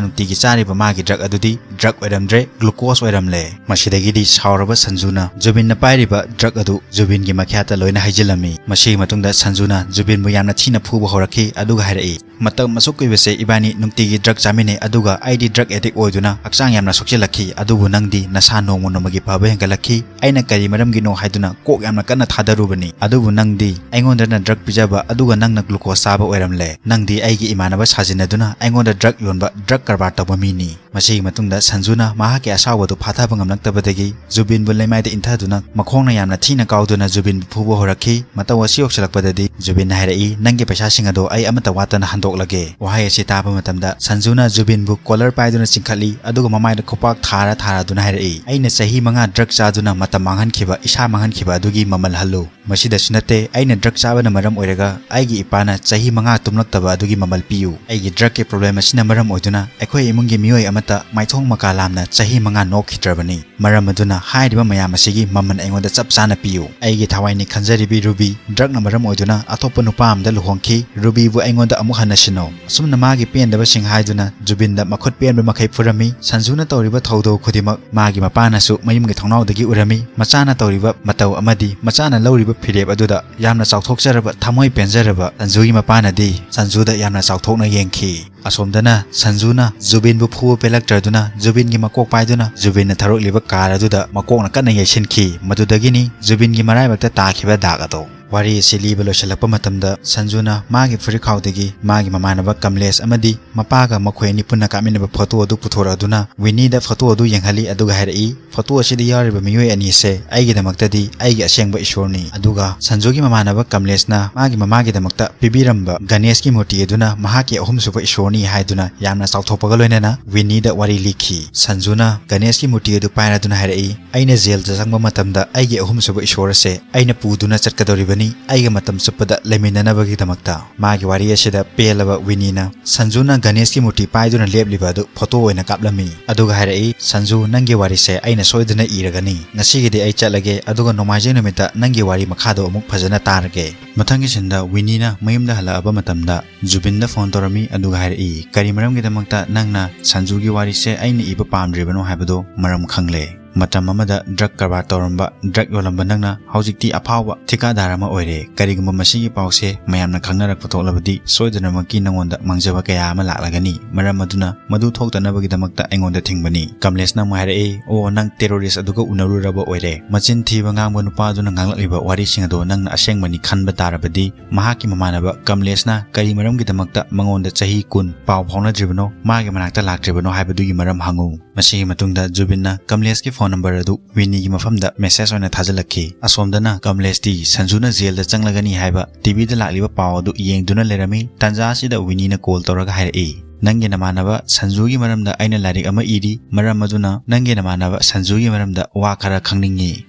ꯅꯨꯡꯇꯤꯒꯤ ꯆꯥꯔꯤꯕ ꯃꯥꯒꯤ drug ꯑꯗꯨꯗꯤ drug ꯑꯣꯏꯔꯝꯗ꯭ꯔꯦ, glucose ꯑꯣꯏꯔꯝꯂꯦ꯫ ꯃꯁꯤꯗꯒꯤꯗꯤ ꯁꯥꯎꯔꯕ ꯁꯟꯖꯨꯅ ꯖꯨꯕꯤꯟꯅ ꯄꯥꯏꯔꯤꯕ drug ꯑꯗꯨ ꯖꯨꯕꯤꯟꯒꯤ ꯃꯈ꯭ꯌꯥꯠꯇ ꯂꯣꯏꯅ ꯍꯩꯖꯤꯜꯂꯝꯃꯤ꯫ ꯃꯁꯤꯒꯤ ꯃꯇꯨꯡꯗ ꯁꯟꯖꯨꯅ ꯖꯨꯕꯤꯟꯕꯨ ꯌꯥꯝꯅ ꯊꯤꯅ ꯐꯨꯕ ꯍꯧꯔꯛꯈꯤ, ꯑꯗꯨꯒ ꯍꯥꯏꯔꯛꯏ, "ꯃꯇꯝ ꯑꯁꯨꯛ ꯀꯨꯏꯕꯁꯦ ꯏꯕꯥꯅꯤ ꯅꯨꯡꯇꯤꯒꯤ drug ꯆꯥꯃꯤꯟꯅꯩ, ꯑꯗꯨꯒ ꯑꯩꯗꯤ drug addict ꯑꯣꯏꯗꯨꯅ ꯍꯛꯆꯥꯡ ꯌꯥꯝꯅ ꯁꯣꯛꯆꯤꯜꯂꯛꯈꯤ, ꯑꯗꯨꯕꯨ ꯅꯪꯗꯤ ꯅꯁꯥ ꯅꯣꯡꯃ ꯅꯣꯡꯃꯒꯤ ꯐꯕ ꯍꯦꯟꯒꯠꯂꯛꯈꯤ꯫ ꯑꯩꯅ ꯀꯔꯤ ꯃꯔꯝꯒꯤꯅꯣ ꯍꯥꯏꯗꯨꯅ ꯀꯣꯛ ꯌꯥꯝꯅ ꯀꯟꯅ ꯊꯥꯗꯔꯨꯕꯅꯤ, ꯑꯗꯨꯕꯨ ꯅꯪꯗꯤ ꯑꯩꯉꯣꯟꯗꯅ drug ꯄꯤꯖꯕ, ꯑꯗꯨꯒ ꯅꯪꯅ glucose ꯆꯥꯕ ꯑꯣꯏꯔꯝꯂꯦ꯫ ꯅꯪꯗꯤ ꯑꯩꯒꯤ ꯏꯃꯥꯟꯅꯕ ꯁꯥꯖꯤꯟꯅꯗꯨꯅ ꯑꯩꯉꯣꯟꯗ drug ꯌꯣꯟꯕ, drug ꯀꯔꯕꯥꯔ ꯇꯧꯕ ꯃꯤꯅꯤ꯫" ꯃꯁꯤꯒꯤ ꯃꯇꯨꯡꯗ ꯁꯟꯖꯨꯅ ꯃꯍꯥꯛꯀꯤ ꯑꯁꯥꯎꯕꯗꯨ ꯐꯥꯊꯕ ꯉꯝꯂꯛꯇꯕꯗꯒꯤ ꯖꯨꯕꯤꯟꯕꯨ ꯂꯩꯃꯥꯏꯗ ꯏꯟꯊꯗꯨꯅ ꯃꯈꯣꯡꯅ ꯌꯥꯝꯅ ꯊꯤꯅ ꯀꯥꯎꯗꯨꯅ ꯖꯨꯕꯤꯟꯕꯨ ꯐꯨꯕ ꯍꯧꯔꯛꯈꯤ꯫ ꯃꯇꯧ ꯑꯁꯤ ꯌꯧꯁꯤꯜꯂꯛꯄꯗꯗꯤ ꯖꯨꯕꯤꯟꯅ ꯍꯥꯏꯔꯛꯏ, "ꯅꯪꯒꯤ ꯄꯩꯁꯥꯁꯤꯡ ꯑꯗꯣ ꯑꯩ ꯑꯃꯠꯇ ꯋꯥꯠꯇꯅ ꯍꯟꯗꯣꯛꯂꯒꯦ꯫" ꯋꯥꯍꯩ ꯑꯁꯤ ꯇꯥꯕ ꯃꯇꯝꯗ ꯁꯟꯖꯨꯅ ꯖꯨꯕꯤꯟꯕꯨ collar ꯄꯥꯏꯗꯨꯅ ꯆꯤꯡꯈꯠꯂꯤ, ꯑꯗꯨꯒ ꯃꯃꯥꯏꯗ ꯈꯨꯄꯥꯛ ꯊꯥꯔ ꯊꯥꯔꯗꯨꯅ ꯍꯥꯏꯔꯛꯏ, "ꯑꯩꯅ ꯆꯍꯤ ꯃꯉꯥ drug ꯆꯥꯗꯨꯅ ꯃꯇꯝ ꯃꯥꯡꯍꯟꯈꯤꯕ, ꯏꯁꯥ ꯃꯥꯡꯍꯟꯈꯤꯕ ꯑꯗꯨꯒꯤ ꯃꯃꯜ ꯍꯜꯂꯨ꯫ ꯃꯁꯤꯗꯁꯨ ꯅꯠꯇꯦ, ꯑꯩꯅ drug ꯆꯥꯕꯅ ꯃꯔꯝ ꯑꯣꯏꯔꯒ ꯑꯩꯒꯤ ꯏꯄꯥꯅ ꯆꯍꯤ ꯉꯥ ꯇꯨꯝꯂꯛꯇꯕ ꯑꯗꯨꯒꯤ ꯃꯃꯜ ꯄꯤꯌꯨ꯫ ꯑꯩꯒꯤ drugꯀꯤ problem ꯑꯁꯤꯅ ꯃꯔꯝ ꯑꯣꯏꯗꯨꯅ ꯑꯩꯈꯣꯏ ꯏꯃꯨꯡꯒꯤ ꯃꯤꯑꯣꯏ ꯑꯃꯠꯇ ꯃꯥꯏꯊꯣꯡ ꯃꯀꯥ ꯂꯥꯝꯅ ꯆꯍꯤ ꯃꯉꯥ ꯅꯣꯛꯈꯤꯗ꯭ꯔꯕꯅꯤ꯫ ꯃꯔꯝ ꯑꯗꯨꯅ ꯍꯥꯏꯔꯤꯕ ꯃꯌꯥꯝ ꯑꯁꯤꯒꯤ ꯃꯃꯜ ꯑꯩꯉꯣꯟꯗ ꯆꯞ ꯆꯥꯅ ꯄꯤꯌꯨ꯫ ꯑꯩꯒꯤ ꯊꯋꯥꯏꯅꯤ ꯈꯟꯖꯔꯤꯕꯤ ꯔꯨꯕꯤ drugꯅ ꯃꯔꯝ ꯑꯣꯏꯗꯨꯅ ꯑꯇꯣꯞꯄ ꯅꯨꯄꯥ ꯑꯃꯗ ꯂꯨꯍꯣꯡꯈꯤ꯫ ꯔꯨꯕꯤꯕꯨ ꯑꯩꯉꯣꯟꯗ ꯑꯃꯨꯛ ꯍꯟꯅ ꯁꯤꯟꯅꯧ꯫ ꯑꯁꯨꯝꯅ ꯃꯥꯒꯤ ꯄꯦꯟꯗꯕꯁꯤꯡ ꯍꯥꯏꯗꯨꯅ ꯖꯨꯕꯤꯟꯗ ꯃꯈꯨꯠ ꯄꯦꯟꯕ ꯃꯈꯩ ꯐꯨꯔꯝꯃꯤ꯫ ꯁꯟꯖꯨꯅ ꯇꯧꯔꯤꯕ ꯊꯧꯗꯧ ꯈꯨꯗꯤꯡꯃꯛ ꯃꯥꯒꯤ ꯃꯄꯥꯅꯁꯨ ꯃꯌꯨꯝꯒꯤ ꯊꯣꯡꯅꯥꯎꯗꯒꯤ ꯎꯔꯝꯃꯤ꯫ ꯃꯆꯥꯅ ꯇꯧꯔꯤꯕ ꯃꯇꯧ ꯑꯃꯗꯤ ꯃꯆꯥꯅ ꯂꯧꯔꯤꯕ ꯐꯤꯔꯦꯞ ꯑꯗꯨꯗ ꯌꯥꯝꯅ ꯆꯥꯎꯊꯣꯛꯆꯔꯕ, ꯊꯃꯣꯏ ꯄꯦꯟꯖꯔꯕ ꯁꯟꯖꯨꯒꯤ ꯃꯄꯥꯅꯗꯤ ꯁꯟꯖꯨꯗ ꯌꯥꯝꯅ ꯆꯥꯎꯊꯣꯛꯅ ꯌꯦꯡꯈꯤ꯫ ꯑꯁꯣꯝꯗꯅ ꯁꯟꯖꯨꯅ ꯖꯨꯕꯤꯟꯕꯨ ꯐꯨꯕ ꯄꯦꯜꯂꯛꯇ꯭ꯔꯗꯨꯅ ꯖꯨꯕꯤꯟꯒꯤ ꯃꯀꯣꯛ ꯄꯥꯏꯗꯨꯅ ꯖꯨꯕꯤꯟꯅ ꯊꯧꯔꯛꯂꯤꯕ car ꯑꯗꯨꯗ ꯃꯀꯣꯛꯅ ꯀꯟꯅ ꯌꯩꯁꯤꯟꯈꯤ꯫ ꯃꯗꯨꯗꯒꯤꯅꯤ ꯖꯨꯕꯤꯟꯒꯤ ꯃꯔꯥꯏꯕꯛꯇ ꯇꯥꯈꯤꯕ ꯗꯥꯛ ꯑꯗꯣ꯫ ꯋꯥꯔꯤ ꯑꯁꯤ ꯂꯤꯕ ꯂꯣꯏꯁꯤꯜꯂꯛꯄ ꯃꯇꯝꯗ ꯁꯟꯖꯨꯅ ꯃꯥꯒꯤ ꯐꯨꯔꯤꯠꯈꯥꯎꯗꯒꯤ ꯃꯥꯒꯤ ꯃꯃꯥꯟꯅꯕ ꯀꯃꯂꯦꯁ ꯑꯃꯗꯤ ꯃꯄꯥꯒ ꯃꯈꯣꯏ ꯑꯅꯤ ꯄꯨꯟꯅ ꯀꯥꯞꯃꯤꯟꯅꯕ photo ꯑꯗꯨ ꯄꯨꯊꯣꯔꯛꯗꯨꯅ ꯋꯤꯅꯤꯗ photo ꯑꯗꯨ ꯌꯦꯡꯍꯜꯂꯤ, ꯑꯗꯨꯒ ꯍꯥꯏꯔꯛꯏ, "Photo ꯑꯁꯤꯗ ꯌꯥꯎꯔꯤꯕ ꯃꯤꯑꯣꯏ ꯑꯅꯤꯁꯦ ꯑꯩꯒꯤꯗꯃꯛꯇꯗꯤ ꯑꯩꯒꯤ ꯑꯁꯦꯡꯕ ꯏꯁꯣꯔꯅꯤ, ꯑꯗꯨꯒ ꯁꯟꯖꯨꯒꯤ ꯃꯃꯥꯟꯅꯕ ꯀꯃꯂꯦꯁꯅ ꯃꯥꯒꯤ ꯃꯃꯥꯒꯤꯗꯃꯛꯇ ꯄꯤꯕꯤꯔꯝꯕ ꯒꯅꯦꯁꯀꯤ ꯃꯨꯔꯇꯤ ꯑꯗꯨꯅ ꯃꯍꯥꯛꯀꯤ ꯑꯍꯨꯝꯁꯨꯕ ꯏꯁꯣꯔꯅꯤ" ꯍꯥꯏꯗꯨꯅ ꯌꯥꯝꯅ ꯆꯥꯎꯊꯣꯛꯄꯒ ꯂꯣꯏꯅꯅ ꯋꯤꯅꯤꯗ ꯋꯥꯔꯤ ꯂꯤꯈꯤ꯫ ꯁꯟꯖꯨꯅ ꯒꯅꯦꯁꯀꯤ ꯃꯨꯔꯇꯤ ꯑꯗꯨ ꯄꯥꯏꯔꯗꯨꯅ ꯍꯥꯏꯔꯛꯏ, "ꯑꯩꯅ jailꯗ ꯆꯪꯕ ꯃꯇꯝꯗ ꯑꯩꯒꯤ ꯑꯍꯨꯝꯁꯨꯕ ꯏꯁꯣꯔ ꯑꯁꯦ ꯑꯩꯅ ꯄꯨꯗꯨꯅ ꯆꯠꯀꯗꯧꯔꯤꯕꯅꯤ, ꯑꯩꯒ ꯃꯇꯝ ꯆꯨꯞꯄꯗ ꯂꯩꯃꯤꯟꯅꯅꯕꯒꯤꯗꯃꯛꯇ"꯫ ꯃꯥꯒꯤ ꯋꯥꯔꯤ ꯑꯁꯤꯗ ꯄꯦꯜꯂꯕ ꯋꯤꯅꯤꯅ ꯁꯟꯖꯨꯅ ꯒꯅꯦꯁꯀꯤ ꯃꯨꯔꯇꯤ ꯄꯥꯏꯗꯨꯅ ꯂꯦꯞꯂꯤꯕ ꯑꯗꯨ photo ꯑꯣꯏꯅ ꯀꯥꯞꯂꯝꯃꯤ꯫ ꯑꯗꯨꯒ ꯍꯥꯏꯔꯛꯏ, "ꯁꯟꯖꯨ, ꯅꯪꯒꯤ ꯋꯥꯔꯤꯁꯦ ꯑꯩꯅ ꯁꯣꯏꯗꯅ ꯏꯔꯒꯅꯤ꯫ ꯉꯁꯤꯒꯤꯗꯤ ꯑꯩ ꯆꯠꯂꯒꯦ, ꯑꯗꯨꯒ ꯅꯣꯡꯃꯥꯏꯖꯤꯡ ꯅꯨꯃꯤꯠꯇ ꯅꯪꯒꯤ ꯋꯥꯔꯤ ꯃꯈꯥꯗꯣ ꯑꯃꯨꯛ ꯐꯖꯅ ꯇꯥꯔꯒꯦ"꯫ ꯃꯊꯪꯒꯤ sceneꯗ ꯋꯤꯅꯤꯅ ꯃꯌꯨꯝꯗ ꯍꯜꯂꯛꯑꯕ ꯃꯇꯝꯗ ꯖꯨꯕꯤꯟꯗ phone ꯇꯧꯔꯝꯃꯤ, ꯑꯗꯨꯒ ꯍꯥꯏꯔꯛꯏ, "ꯀꯔꯤ ꯃꯔꯝꯒꯤꯗꯃꯛꯇ ꯅꯪꯅ ꯁꯟꯖꯨꯒꯤ ꯋꯥꯔꯤꯁꯦ ꯑꯩꯅ ꯏꯕ ꯄꯥꯝꯗ꯭ꯔꯤꯕꯅꯣ ꯍꯥꯏꯕꯗꯣ ꯃꯔꯝ ꯈꯪꯂꯦ꯫ ꯃꯇꯝ ꯑꯃꯗ drug ꯀꯔꯕꯥꯔ ꯇꯧꯔꯝꯕ, drug ꯌꯣꯜꯂꯝꯕ ꯅꯪꯅ ꯍꯧꯖꯤꯛꯇꯤ ꯑꯐꯥꯎꯕ ꯊꯤꯀꯥꯗꯥꯔ ꯑꯃ ꯑꯣꯏꯔꯦ꯫ ꯀꯔꯤꯒꯨꯝꯕ ꯃꯁꯤꯒꯤ ꯄꯥꯎꯁꯦ ꯃꯌꯥꯝꯅ ꯈꯪꯅꯔꯛꯄ ꯊꯣꯛꯂꯕꯗꯤ ꯁꯣꯏꯗꯅꯃꯛꯀꯤ ꯅꯉꯣꯟꯗ ꯃꯥꯡꯖꯕ ꯀꯌꯥ ꯑꯃ ꯂꯥꯛꯂꯒꯅꯤ꯫ ꯃꯔꯝ ꯑꯗꯨꯅ ꯃꯗꯨ ꯊꯣꯛꯇꯅꯕꯒꯤꯗꯃꯛꯇ ꯑꯩꯉꯣꯟꯗ ꯊꯤꯡꯕꯅꯤ"꯫ ꯀꯃꯂꯦꯁꯅ ꯑꯃꯨꯛ ꯍꯥꯏꯔꯛꯏ, "ꯑꯣ, ꯅꯪ terrorist ꯑꯗꯨꯒ ꯎꯅꯔꯨꯔꯕ ꯑꯣꯏꯔꯦ꯫ ꯃꯆꯤꯟ ꯊꯤꯕ ꯉꯥꯡꯕ ꯅꯨꯄꯥ ꯑꯗꯨꯅ ꯉꯥꯡꯂꯛꯂꯤꯕ ꯋꯥꯔꯤꯁꯤꯡ ꯑꯗꯣ ꯅꯪꯅ ꯑꯁꯦꯡꯕꯅꯤ ꯈꯟꯕ ꯇꯥꯔꯕꯗꯤ ꯃꯍꯥꯛꯀꯤ ꯃꯃꯥꯟꯅꯕ ꯀꯃꯂꯦꯁꯅ ꯀꯔꯤ ꯃꯔꯝꯒꯤꯗꯃꯛꯇ ꯃꯉꯣꯟꯗ ꯆꯍꯤ ꯀꯨꯟ ꯄꯥꯎ ꯐꯥꯎꯅꯗ꯭ꯔꯤꯕꯅꯣ, ꯃꯥꯒꯤ ꯃꯅꯥꯛꯇ ꯂꯥꯛꯇ꯭ꯔꯤꯕꯅꯣ ꯍꯥꯏꯕꯗꯨꯒꯤ ꯃꯔꯝ ꯍꯪꯉꯨ"꯫ ꯃꯁꯤꯒꯤ ꯃꯇꯨꯡꯗ ꯖꯨꯕꯤꯟꯅ ꯀꯃꯂꯦꯁꯀꯤ phone number ꯑꯗꯨ ꯋꯤꯅꯤꯒꯤ ꯃꯐꯝꯗ message ꯑꯣꯏꯅ ꯊꯥꯖꯤꯜꯂꯛꯈꯤ꯫ ꯑꯁꯣꯝꯗꯅ ꯀꯃꯂꯦꯁꯇꯤ ꯁꯟꯖꯨꯅ jailꯗ ꯆꯪꯂꯒꯅꯤ ꯍꯥꯏꯕ TVꯗ ꯂꯥꯛꯂꯤꯕ ꯄꯥꯎ ꯑꯗꯨ ꯌꯦꯡꯗꯨꯅ ꯂꯩꯔꯝꯃꯤ꯫ ꯇꯥꯟꯖꯥ ꯑꯁꯤꯗ ꯋꯤꯅꯤꯅ call ꯇꯧꯔꯒ ꯍꯥꯏꯔꯛꯏ, "ꯅꯪꯒꯤ ꯅꯃꯥꯟꯅꯕ ꯁꯟꯖꯨꯒꯤ ꯃꯔꯝꯗ ꯑꯩꯅ ꯂꯥꯏꯔꯤꯛ ꯑꯃ ꯏꯔꯤ, ꯃꯔꯝ ꯑꯗꯨꯅ ꯅꯪꯒꯤ ꯅꯃꯥꯟꯅꯕ ꯁꯟꯖꯨꯒꯤ ꯃꯔꯝꯗ ꯋꯥ ꯈꯔ ꯈꯪꯅꯤꯡꯉꯤ꯫"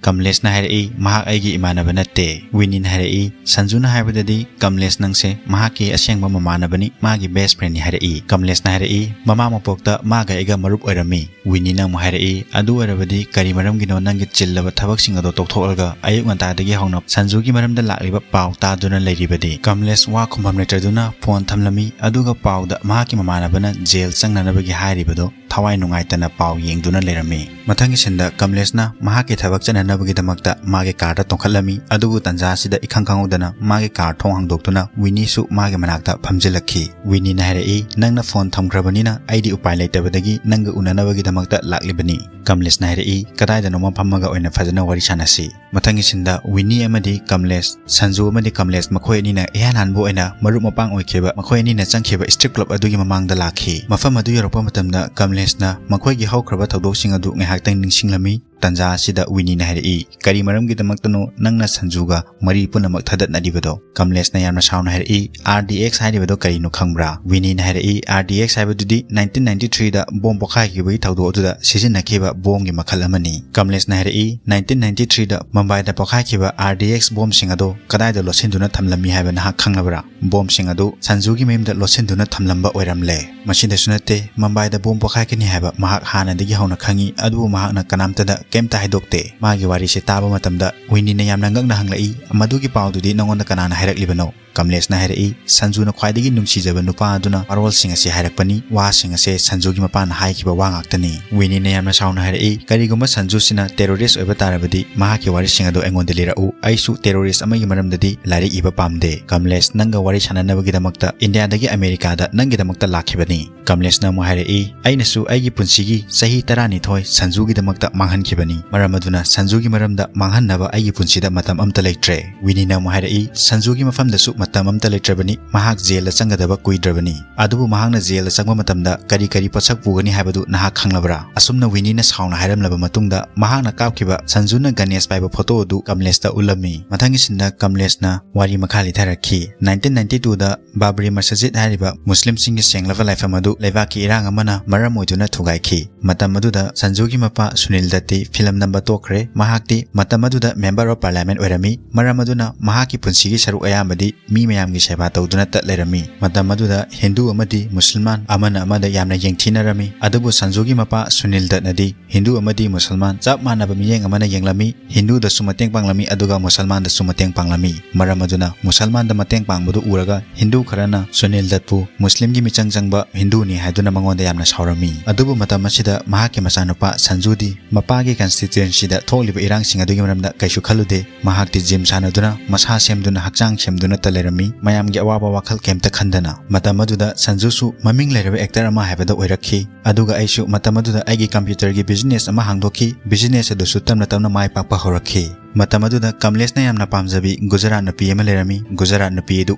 ꯀꯃꯂꯦꯁꯅ ꯍꯥꯏꯔꯛꯏ, "ꯃꯍꯥꯛ ꯑꯩꯒꯤ ꯏꯃꯥꯟꯅꯕ ꯅꯠꯇꯦ꯫" ꯋꯤꯅꯤꯅ ꯍꯥꯏꯔꯛꯏ, "ꯁꯟꯖꯨꯅ ꯍꯥꯏꯕꯗꯗꯤ ꯀꯃꯂꯦꯁ ꯅꯪꯁꯦ ꯃꯍꯥꯛꯀꯤ ꯑꯁꯦꯡꯕ ꯃꯃꯥꯟꯅꯕꯅꯤ, ꯃꯥꯒꯤ best friendꯅꯤ" ꯍꯥꯏꯔꯛꯏ꯫ ꯀꯃꯂꯦꯁꯅ ꯍꯥꯏꯔꯛꯏ, "ꯃꯃꯥ ꯃꯄꯣꯛꯇ ꯃꯥꯒ ꯑꯩꯒ ꯃꯔꯨꯞ ꯑꯣꯏꯔꯝꯃꯤ꯫" ꯋꯤꯅꯤꯅ ꯑꯃꯨꯛ ꯍꯥꯏꯔꯛꯏ, "ꯑꯗꯨ ꯑꯣꯏꯔꯕꯗꯤ ꯀꯔꯤ ꯃꯔꯝꯒꯤꯅꯣ ꯅꯪꯒꯤ ꯆꯤꯜꯂꯕ ꯊꯕꯛꯁꯤꯡ ꯑꯗꯣ ꯇꯣꯛꯊꯣꯛꯂꯒ ꯑꯌꯨꯛ ꯉꯟꯇꯥꯗꯒꯤ ꯍꯧꯅ ꯁꯟꯖꯨꯒꯤ ꯃꯔꯝꯗ ꯂꯥꯛꯂꯤꯕ ꯄꯥꯎ ꯇꯥꯗꯨꯅ ꯂꯩꯔꯤꯕꯗꯤ?" ꯀꯃꯂꯦꯁ ꯋꯥ ꯈꯨꯝꯐꯝ ꯂꯩꯇ꯭ꯔꯗꯨꯅ ꯐꯣꯟ ꯊꯝꯂꯝꯃꯤ, ꯑꯗꯨꯒ ꯄꯥꯎꯗ ꯃꯍꯥꯛꯀꯤ ꯃꯃꯥꯟꯅꯕꯅ ꯖꯦꯜ ꯆꯪꯅꯅꯕꯒꯤ ꯍꯥꯏꯔꯤꯕꯗꯣ ꯊꯋꯥꯏ ꯅꯨꯡꯉꯥꯏꯇꯅ ꯄꯥꯎ ꯌꯦꯡꯗꯨꯅ ꯂꯩꯔꯝꯃꯤ꯫ ꯃꯊꯪꯒꯤ ꯁꯤꯟꯗ ꯀꯃꯂꯦꯁꯅ ꯃꯍꯥꯛꯀꯤ ꯊꯕꯛ ꯆꯠꯅꯅꯕꯒꯤꯗꯃꯛꯇ ꯃꯥꯒꯤ ꯀꯥꯔꯗ ꯇꯣꯡꯈꯠꯂꯝꯃꯤ, ꯑꯗꯨꯕꯨ ꯇꯟꯖꯥ ꯑꯁꯤꯗ ꯏꯈꯪ ꯈꯪꯍꯧꯗꯅ ꯃꯥꯒꯤ ꯀꯥꯔ ꯊꯣꯡ ꯍꯥꯡꯗꯣꯛꯇꯨꯅ ꯋꯤꯅꯤꯁꯨ ꯃꯥꯒꯤ ꯃꯅꯥꯛꯇ ꯐꯝꯖꯤꯜꯂꯛꯈꯤ꯫ ꯋꯤꯅꯤꯅ ꯍꯥꯏꯔꯛꯏ, "ꯅꯪꯅ ꯐꯣꯟ ꯊꯝꯈ꯭ꯔꯕꯅꯤꯅ ꯑꯩꯗꯤ ꯎꯄꯥꯏ ꯂꯩꯇꯕꯗꯒꯤ ꯅꯪꯒ ꯎꯅꯅꯕꯒꯤꯗꯃꯛꯇ ꯂꯥꯛꯂꯤꯕꯅꯤ꯫" ꯀꯃꯂꯦꯁꯅ ꯍꯥꯏꯔꯛꯏ, "ꯀꯗꯥꯏꯗꯅꯣꯃ ꯐꯝꯃꯒ ꯑꯣꯏꯅ ꯐꯖꯅ ꯋꯥꯔꯤ ꯁꯥꯟꯅꯁꯤ꯫" ꯃꯊꯪꯒꯤ ꯁꯤꯟꯗ ꯋꯤꯅꯤ ꯑꯃꯗꯤ ꯀꯃꯂꯦꯁ, ꯁꯟꯖꯨ ꯑꯃꯗꯤ ꯀꯃꯂꯦꯁ ꯃꯈꯣꯏ ꯑꯅꯤꯅ ꯏꯍꯥꯟ ꯍꯥꯟꯕ ꯑꯣꯏꯅ ꯃꯔꯨꯞ ꯃꯄꯥꯡ ꯑꯣꯏꯈꯤꯕ ꯃꯈꯣꯏ ꯑꯅꯤꯅ ꯆꯪꯈꯤꯕ strip club ꯑꯗꯨꯒꯤ ꯃꯃꯥꯡꯗ ꯂꯥꯛꯈꯤ꯫ ꯃꯐꯝ ꯑꯗꯨ ꯌꯧꯔꯛꯄ ꯃꯇꯝꯗ ꯀꯃꯂꯦꯁꯅ ꯃꯈꯣꯏꯒꯤ ꯍꯧꯈ꯭ꯔꯕ ꯊꯧꯗꯣꯛꯁꯤꯡ ꯑꯗꯨ ꯉꯥꯏꯍꯥꯛꯇꯪ ꯅꯤꯡꯁꯤꯡꯂꯝꯃꯤ꯫ ꯇꯟꯖꯥ ꯑꯁꯤꯗ ꯋꯤꯅꯤꯅ ꯍꯥꯏꯔꯛꯏ, "ꯀꯔꯤ ꯃꯔꯝꯒꯤꯗꯃꯛꯇꯅꯣ ꯅꯪꯅ ꯁꯟꯖꯨꯒ ꯃꯔꯤ ꯄꯨꯝꯅꯃꯛ ꯊꯗꯠꯅꯔꯤꯕꯗꯣ?" ꯀꯃꯂꯦꯁꯅ ꯌꯥꯝꯅ ꯁꯥꯎꯅ ꯍꯥꯏꯔꯛꯏ, "R D X ꯍꯥꯏꯔꯤꯕꯗꯣ ꯀꯔꯤꯅꯣ ꯈꯪꯕ꯭ꯔꯥ?" ꯋꯤꯅꯤꯅ ꯍꯥꯏꯔꯛꯏ, "R D X ꯍꯥꯏꯕꯗꯨꯗꯤ nineteen ninety threeꯗ ꯕꯣꯝ ꯄꯣꯈꯥꯏꯈꯤꯕꯒꯤ ꯊꯧꯗꯣꯛ ꯑꯗꯨꯗ ꯁꯤꯖꯤꯟꯅꯈꯤꯕ ꯕꯣꯝꯒꯤ ꯃꯈꯜ ꯑꯃꯅꯤ꯫" ꯀꯃꯂꯦꯁꯅ ꯍꯥꯏꯔꯛꯏ, "nineteen ninety threeꯗ ꯃꯨꯝꯕꯥꯏꯗ ꯄꯣꯈꯥꯏꯈꯤꯕ R D X ꯕꯣꯝꯁꯤꯡ ꯑꯗꯣ ꯀꯗꯥꯏꯗ ꯂꯣꯠꯁꯤꯟꯗꯨꯅ ꯊꯝꯂꯝꯃꯤ ꯍꯥꯏꯕ ꯅꯍꯥꯛ ꯈꯪꯂꯕ꯭ꯔꯥ? ꯕꯣꯝꯁꯤꯡ ꯑꯗꯨ ꯁꯟꯖꯨꯒꯤ ꯃꯌꯨꯝꯗ ꯂꯣꯠꯁꯤꯟꯗꯨꯅ ꯊꯝꯂꯝꯕ ꯑꯣꯏꯔꯝꯂꯦ꯫ ꯃꯁꯤꯗꯁꯨ ꯅꯠꯇꯦ, ꯃꯨꯝꯕꯥꯏꯗ ꯕꯣꯝ ꯄꯣꯈꯥꯏꯒꯅꯤ ꯍꯥꯏꯕ ꯃꯍꯥꯛ ꯍꯥꯟꯅꯗꯒꯤ ꯍꯧꯅ ꯈꯪꯏ, ꯑꯗꯨꯕꯨ ꯃꯍꯥꯛꯅ ꯀꯅꯥꯝꯇꯗ ꯀꯩꯝꯇ ꯍꯥꯏꯗꯣꯛꯇꯦ꯫" ꯃꯥꯒꯤ ꯋꯥꯔꯤꯁꯤ ꯇꯥꯕ ꯃꯇꯝꯗ ꯋꯤꯅꯤꯅ ꯌꯥꯝꯅ ꯉꯛꯅ ꯍꯪꯂꯛꯏ, "ꯃꯗꯨꯒꯤ ꯄꯥꯎꯗꯨꯗꯤ ꯅꯉꯣꯟꯗ ꯀꯅꯥꯅ ꯍꯥꯏꯔꯛꯂꯤꯕꯅꯣ?" ꯀꯃꯂꯦꯁꯅ ꯍꯥꯏꯔꯛꯏ, "ꯁꯟꯖꯨꯅ ꯈ꯭ꯋꯥꯏꯗꯒꯤ ꯅꯨꯡꯁꯤꯖꯕ ꯅꯨꯄꯥ ꯑꯗꯨꯅ ꯋꯥꯔꯣꯜꯁꯤꯡ ꯑꯁꯤ ꯍꯥꯏꯔꯛꯄꯅꯤ꯫ ꯋꯥꯁꯤꯡ ꯑꯁꯦ ꯁꯟꯖꯨꯒꯤ ꯃꯄꯥꯅ ꯍꯥꯏꯈꯤꯕ ꯋꯥ ꯉꯥꯛꯇꯅꯤ꯫" ꯋꯤꯅꯤꯅ ꯌꯥꯝꯅ ꯁꯥꯎꯅ ꯍꯥꯏꯔꯛꯏ, "ꯀꯔꯤꯒꯨꯝꯕ ꯁꯟꯖꯨꯁꯤꯅ terrorist ꯑꯣꯏꯕ ꯇꯥꯔꯕꯗꯤ ꯃꯍꯥꯛꯀꯤ ꯋꯥꯔꯤꯁꯤꯡ ꯑꯗꯨ ꯑꯩꯉꯣꯟꯗ ꯂꯤꯔꯛꯎ꯫ ꯑꯩꯁꯨ terrorist ꯑꯃꯒꯤ ꯃꯔꯝꯗꯗꯤ ꯂꯥꯏꯔꯤꯛ ꯏꯕ ꯄꯥꯝꯗꯦ꯫" "ꯀꯃꯂꯦꯁ, ꯅꯪꯒ ꯋꯥꯔꯤ ꯁꯥꯟꯅꯅꯕꯒꯤꯗꯃꯛꯇ ꯏꯟꯗꯤꯌꯥꯗꯒꯤ ꯑꯃꯦꯔꯤꯀꯥꯗ ꯅꯪꯒꯤꯗꯃꯛꯇ ꯂꯥꯛꯈꯤꯕꯅꯤ꯫" ꯀꯃꯂꯦꯁꯅ ꯑꯃꯨꯛ ꯍꯥꯏꯔꯛꯏ, "ꯑꯩꯅꯁꯨ ꯑꯩꯒꯤ ꯄꯨꯟꯁꯤꯒꯤ ꯆꯍꯤ ꯇꯔꯥꯅꯤꯊꯣꯏ ꯁꯟꯖꯨꯒꯤꯗꯃꯛꯇ ꯃꯥꯡꯍꯟꯈꯤꯕꯅꯤ꯫ ꯃꯔꯝ ꯑꯗꯨꯅ ꯁꯟꯖꯨꯒꯤ ꯃꯔꯝꯗ ꯃꯥꯡꯍꯟꯅꯕ ꯑꯩꯒꯤ ꯄꯨꯟꯁꯤꯗ ꯃꯇꯝ ꯑꯃꯠꯇ ꯂꯩꯇ꯭ꯔꯦ꯫" ꯋꯤꯅꯤꯅ ꯑꯃꯨꯛ ꯍꯥꯏꯔꯛꯏ, "ꯁꯟꯖꯨꯒꯤ ꯃꯐꯝꯗꯁꯨ ꯃꯇꯝ ꯑꯃꯠꯇ ꯂꯩꯇ꯭ꯔꯕꯅꯤ꯫ ꯃꯍꯥꯛ ꯖꯦꯜꯗ ꯆꯪꯒꯗꯕ ꯀꯨꯏꯗ꯭ꯔꯕꯅꯤ꯫ ꯑꯗꯨꯕꯨ ꯃꯍꯥꯛꯅ ꯖꯦꯜꯗ ꯆꯪꯕ ꯃꯇꯝꯗ ꯀꯔꯤ ꯀꯔꯤ ꯄꯣꯠꯁꯛ ꯄꯨꯒꯅꯤ ꯍꯥꯏꯕꯗꯨ ꯅꯍꯥꯛ ꯈꯪꯂꯕ꯭ꯔꯥ?" ꯑꯁꯨꯝꯅ ꯋꯤꯅꯤꯅ ꯁꯥꯎꯅ ꯍꯥꯏꯔꯝꯂꯕ ꯃꯇꯨꯡꯗ, ꯃꯍꯥꯛꯅ ꯀꯥꯞꯈꯤꯕ ꯁꯟꯖꯨꯅ ꯒꯅꯦꯁ ꯄꯥꯏꯕ ꯐꯣꯇꯣ ꯑꯗꯨ ꯀꯃꯂꯦꯁꯇ ꯎꯠꯂꯝꯃꯤ꯫ ꯃꯊꯪꯒꯤ ꯁꯤꯟꯗ ꯀꯃꯂꯦꯁꯅ ꯋꯥꯔꯤ ꯃꯈꯥ ꯂꯤꯊꯔꯛꯈꯤ꯫ ꯅꯥꯏꯟꯇꯤꯟ ꯅꯥꯏꯟꯇꯤ ꯇꯨꯗ ꯕꯥꯕ꯭ꯔꯤ ꯃꯁꯖꯤꯗ ꯍꯥꯏꯔꯤꯕ ꯃꯨꯁꯂꯤꯝꯁꯤꯡꯒꯤ ꯁꯦꯡꯂꯕ ꯂꯥꯏꯐꯝ ꯑꯗꯨ ꯂꯩꯕꯥꯛꯀꯤ ꯏꯔꯥꯡ ꯑꯃꯅ ꯃꯔꯝ ꯑꯣꯏꯗꯨꯅ ꯊꯨꯒꯥꯏꯈꯤ꯫ ꯃꯇꯝ ꯑꯗꯨꯗ ꯁꯟꯖꯨꯒꯤ ꯃꯄꯥ ꯁꯨꯅꯤꯜ ꯗꯠꯇꯤ ꯐꯤꯂꯝ ꯅꯝꯕ ꯇꯣꯛꯈ꯭ꯔꯦ꯫ ꯃꯍꯥꯛꯇꯤ ꯃꯇꯝ ꯑꯗꯨꯗ Member of Parliament ꯑꯣꯏꯔꯝꯃꯤ꯫ ꯃꯔꯝ ꯑꯗꯨꯅ ꯃꯍꯥꯛꯀꯤ ꯄꯨꯟꯁꯤꯒꯤ ꯁꯔꯨꯛ ꯑꯌꯥꯝꯕꯗꯤ ꯃꯤ ꯃꯌꯥꯝꯒꯤ ꯁꯦꯕꯥ ꯇꯧꯗꯨꯅꯇ ꯂꯩꯔꯝꯃꯤ꯫ ꯃꯇꯝ ꯑꯗꯨꯗ ꯍꯤꯟꯗꯨ ꯑꯃꯗꯤ ꯃꯨꯁꯜꯃꯥꯟ ꯑꯃꯅ ꯑꯃꯗ ꯌꯥꯝꯅ ꯌꯦꯡꯊꯤꯅꯔꯝꯃꯤ꯫ ꯑꯗꯨꯕꯨ ꯁꯟꯖꯨꯒꯤ ꯃꯄꯥ ꯁꯨꯅꯤꯜ ꯗꯠꯅꯗꯤ ꯍꯤꯟꯗꯨ ꯑꯃꯗꯤ ꯃꯨꯁꯜꯃꯥꯟ ꯆꯞ ꯃꯥꯟꯅꯕ ꯃꯤꯠꯌꯦꯡ ꯑꯃꯅ ꯌꯦꯡꯂꯝꯃꯤ꯫ ꯍꯤꯟꯗꯨꯗꯁꯨ ꯃꯇꯦꯡ ꯄꯥꯡꯂꯝꯃꯤ, ꯑꯗꯨꯒ ꯃꯨꯁꯜꯃꯥꯟꯗꯁꯨ ꯃꯇꯦꯡ ꯄꯥꯡꯂꯝꯃꯤ꯫ ꯃꯔꯝ ꯑꯗꯨꯅ ꯃꯨꯁꯜꯃꯥꯟꯗ ꯃꯇꯦꯡ ꯄꯥꯡꯕꯗꯨ ꯎꯔꯒ ꯍꯤꯟꯗꯨ ꯈꯔꯅ ꯁꯨꯅꯤꯜ ꯗꯠꯄꯨ ꯃꯨꯁꯂꯤꯝꯒꯤ ꯃꯤꯆꯪ ꯆꯪꯕ ꯍꯤꯟꯗꯨꯅꯤ ꯍꯥꯏꯗꯨꯅ ꯃꯉꯣꯟꯗ ꯌꯥꯝꯅ ꯁꯥꯎꯔꯝꯃꯤ꯫ ꯑꯗꯨꯕꯨ ꯃꯇꯝ ꯑꯁꯤꯗ ꯃꯍꯥꯛꯀꯤ ꯃꯆꯥꯅꯨꯄꯥ ꯁꯟꯖꯨꯗꯤ ꯃꯄꯥꯒꯤ ꯀꯟꯁꯇꯤꯇ꯭ꯋꯦꯟꯁꯤꯗ ꯊꯣꯛꯂꯤꯕ ꯏꯔꯥꯡꯁꯤꯡ ꯑꯗꯨꯒꯤ ꯃꯔꯝꯗ ꯀꯩꯁꯨ ꯈꯜꯂꯨꯗꯦ꯫ ꯃꯍꯥꯛꯇꯤ ꯖꯤꯝ ꯁꯥꯟꯅꯗꯨꯅ, ꯃꯁꯥ ꯁꯦꯝꯗꯨꯅ, ꯍꯛꯆꯥꯡ ꯁꯦꯝꯗꯨꯅꯇ ꯂꯩꯔꯝꯃꯤ, ꯃꯌꯥꯝꯒꯤ ꯑꯋꯥꯕ ꯋꯥꯈꯜ ꯀꯩꯝꯇ ꯈꯟꯗꯅ꯫ ꯃꯇꯝ ꯑꯗꯨꯗ ꯁꯟꯖꯨꯁꯨ ꯃꯃꯤꯡ ꯂꯩꯔꯕ ꯑꯦꯛꯇꯔ ꯑꯃ ꯍꯥꯏꯕꯗ ꯑꯣꯏꯔꯛꯈꯤ꯫ ꯑꯗꯨꯒ ꯑꯩꯁꯨ ꯃꯇꯝ ꯑꯗꯨꯗ ꯑꯩꯒꯤ ꯀꯝꯄ꯭ꯌꯨꯇꯔꯒꯤ ꯕꯤꯖꯤꯅꯦꯁ ꯑꯃ ꯍꯥꯡꯗꯣꯛꯈꯤ꯫ ꯕꯤꯖꯤꯅꯦꯁ ꯑꯗꯨꯁꯨ ꯇꯞꯅ ꯇꯞꯅ ꯃꯥꯏ ꯄꯥꯛꯄ ꯍꯧꯔꯛꯈꯤ꯫ ꯃꯇꯝ ꯑꯗꯨꯗ ꯀꯃꯂꯦꯁꯅ ꯌꯥꯝꯅ ꯄꯥꯝꯖꯕꯤ ꯒꯨꯖꯔꯥꯠ ꯅꯨꯄꯤ ꯑꯃ ꯂꯩꯔꯝꯃꯤ꯫ ꯒꯨꯖꯔꯥꯠ ꯅꯨꯄꯤ ꯑꯗꯨ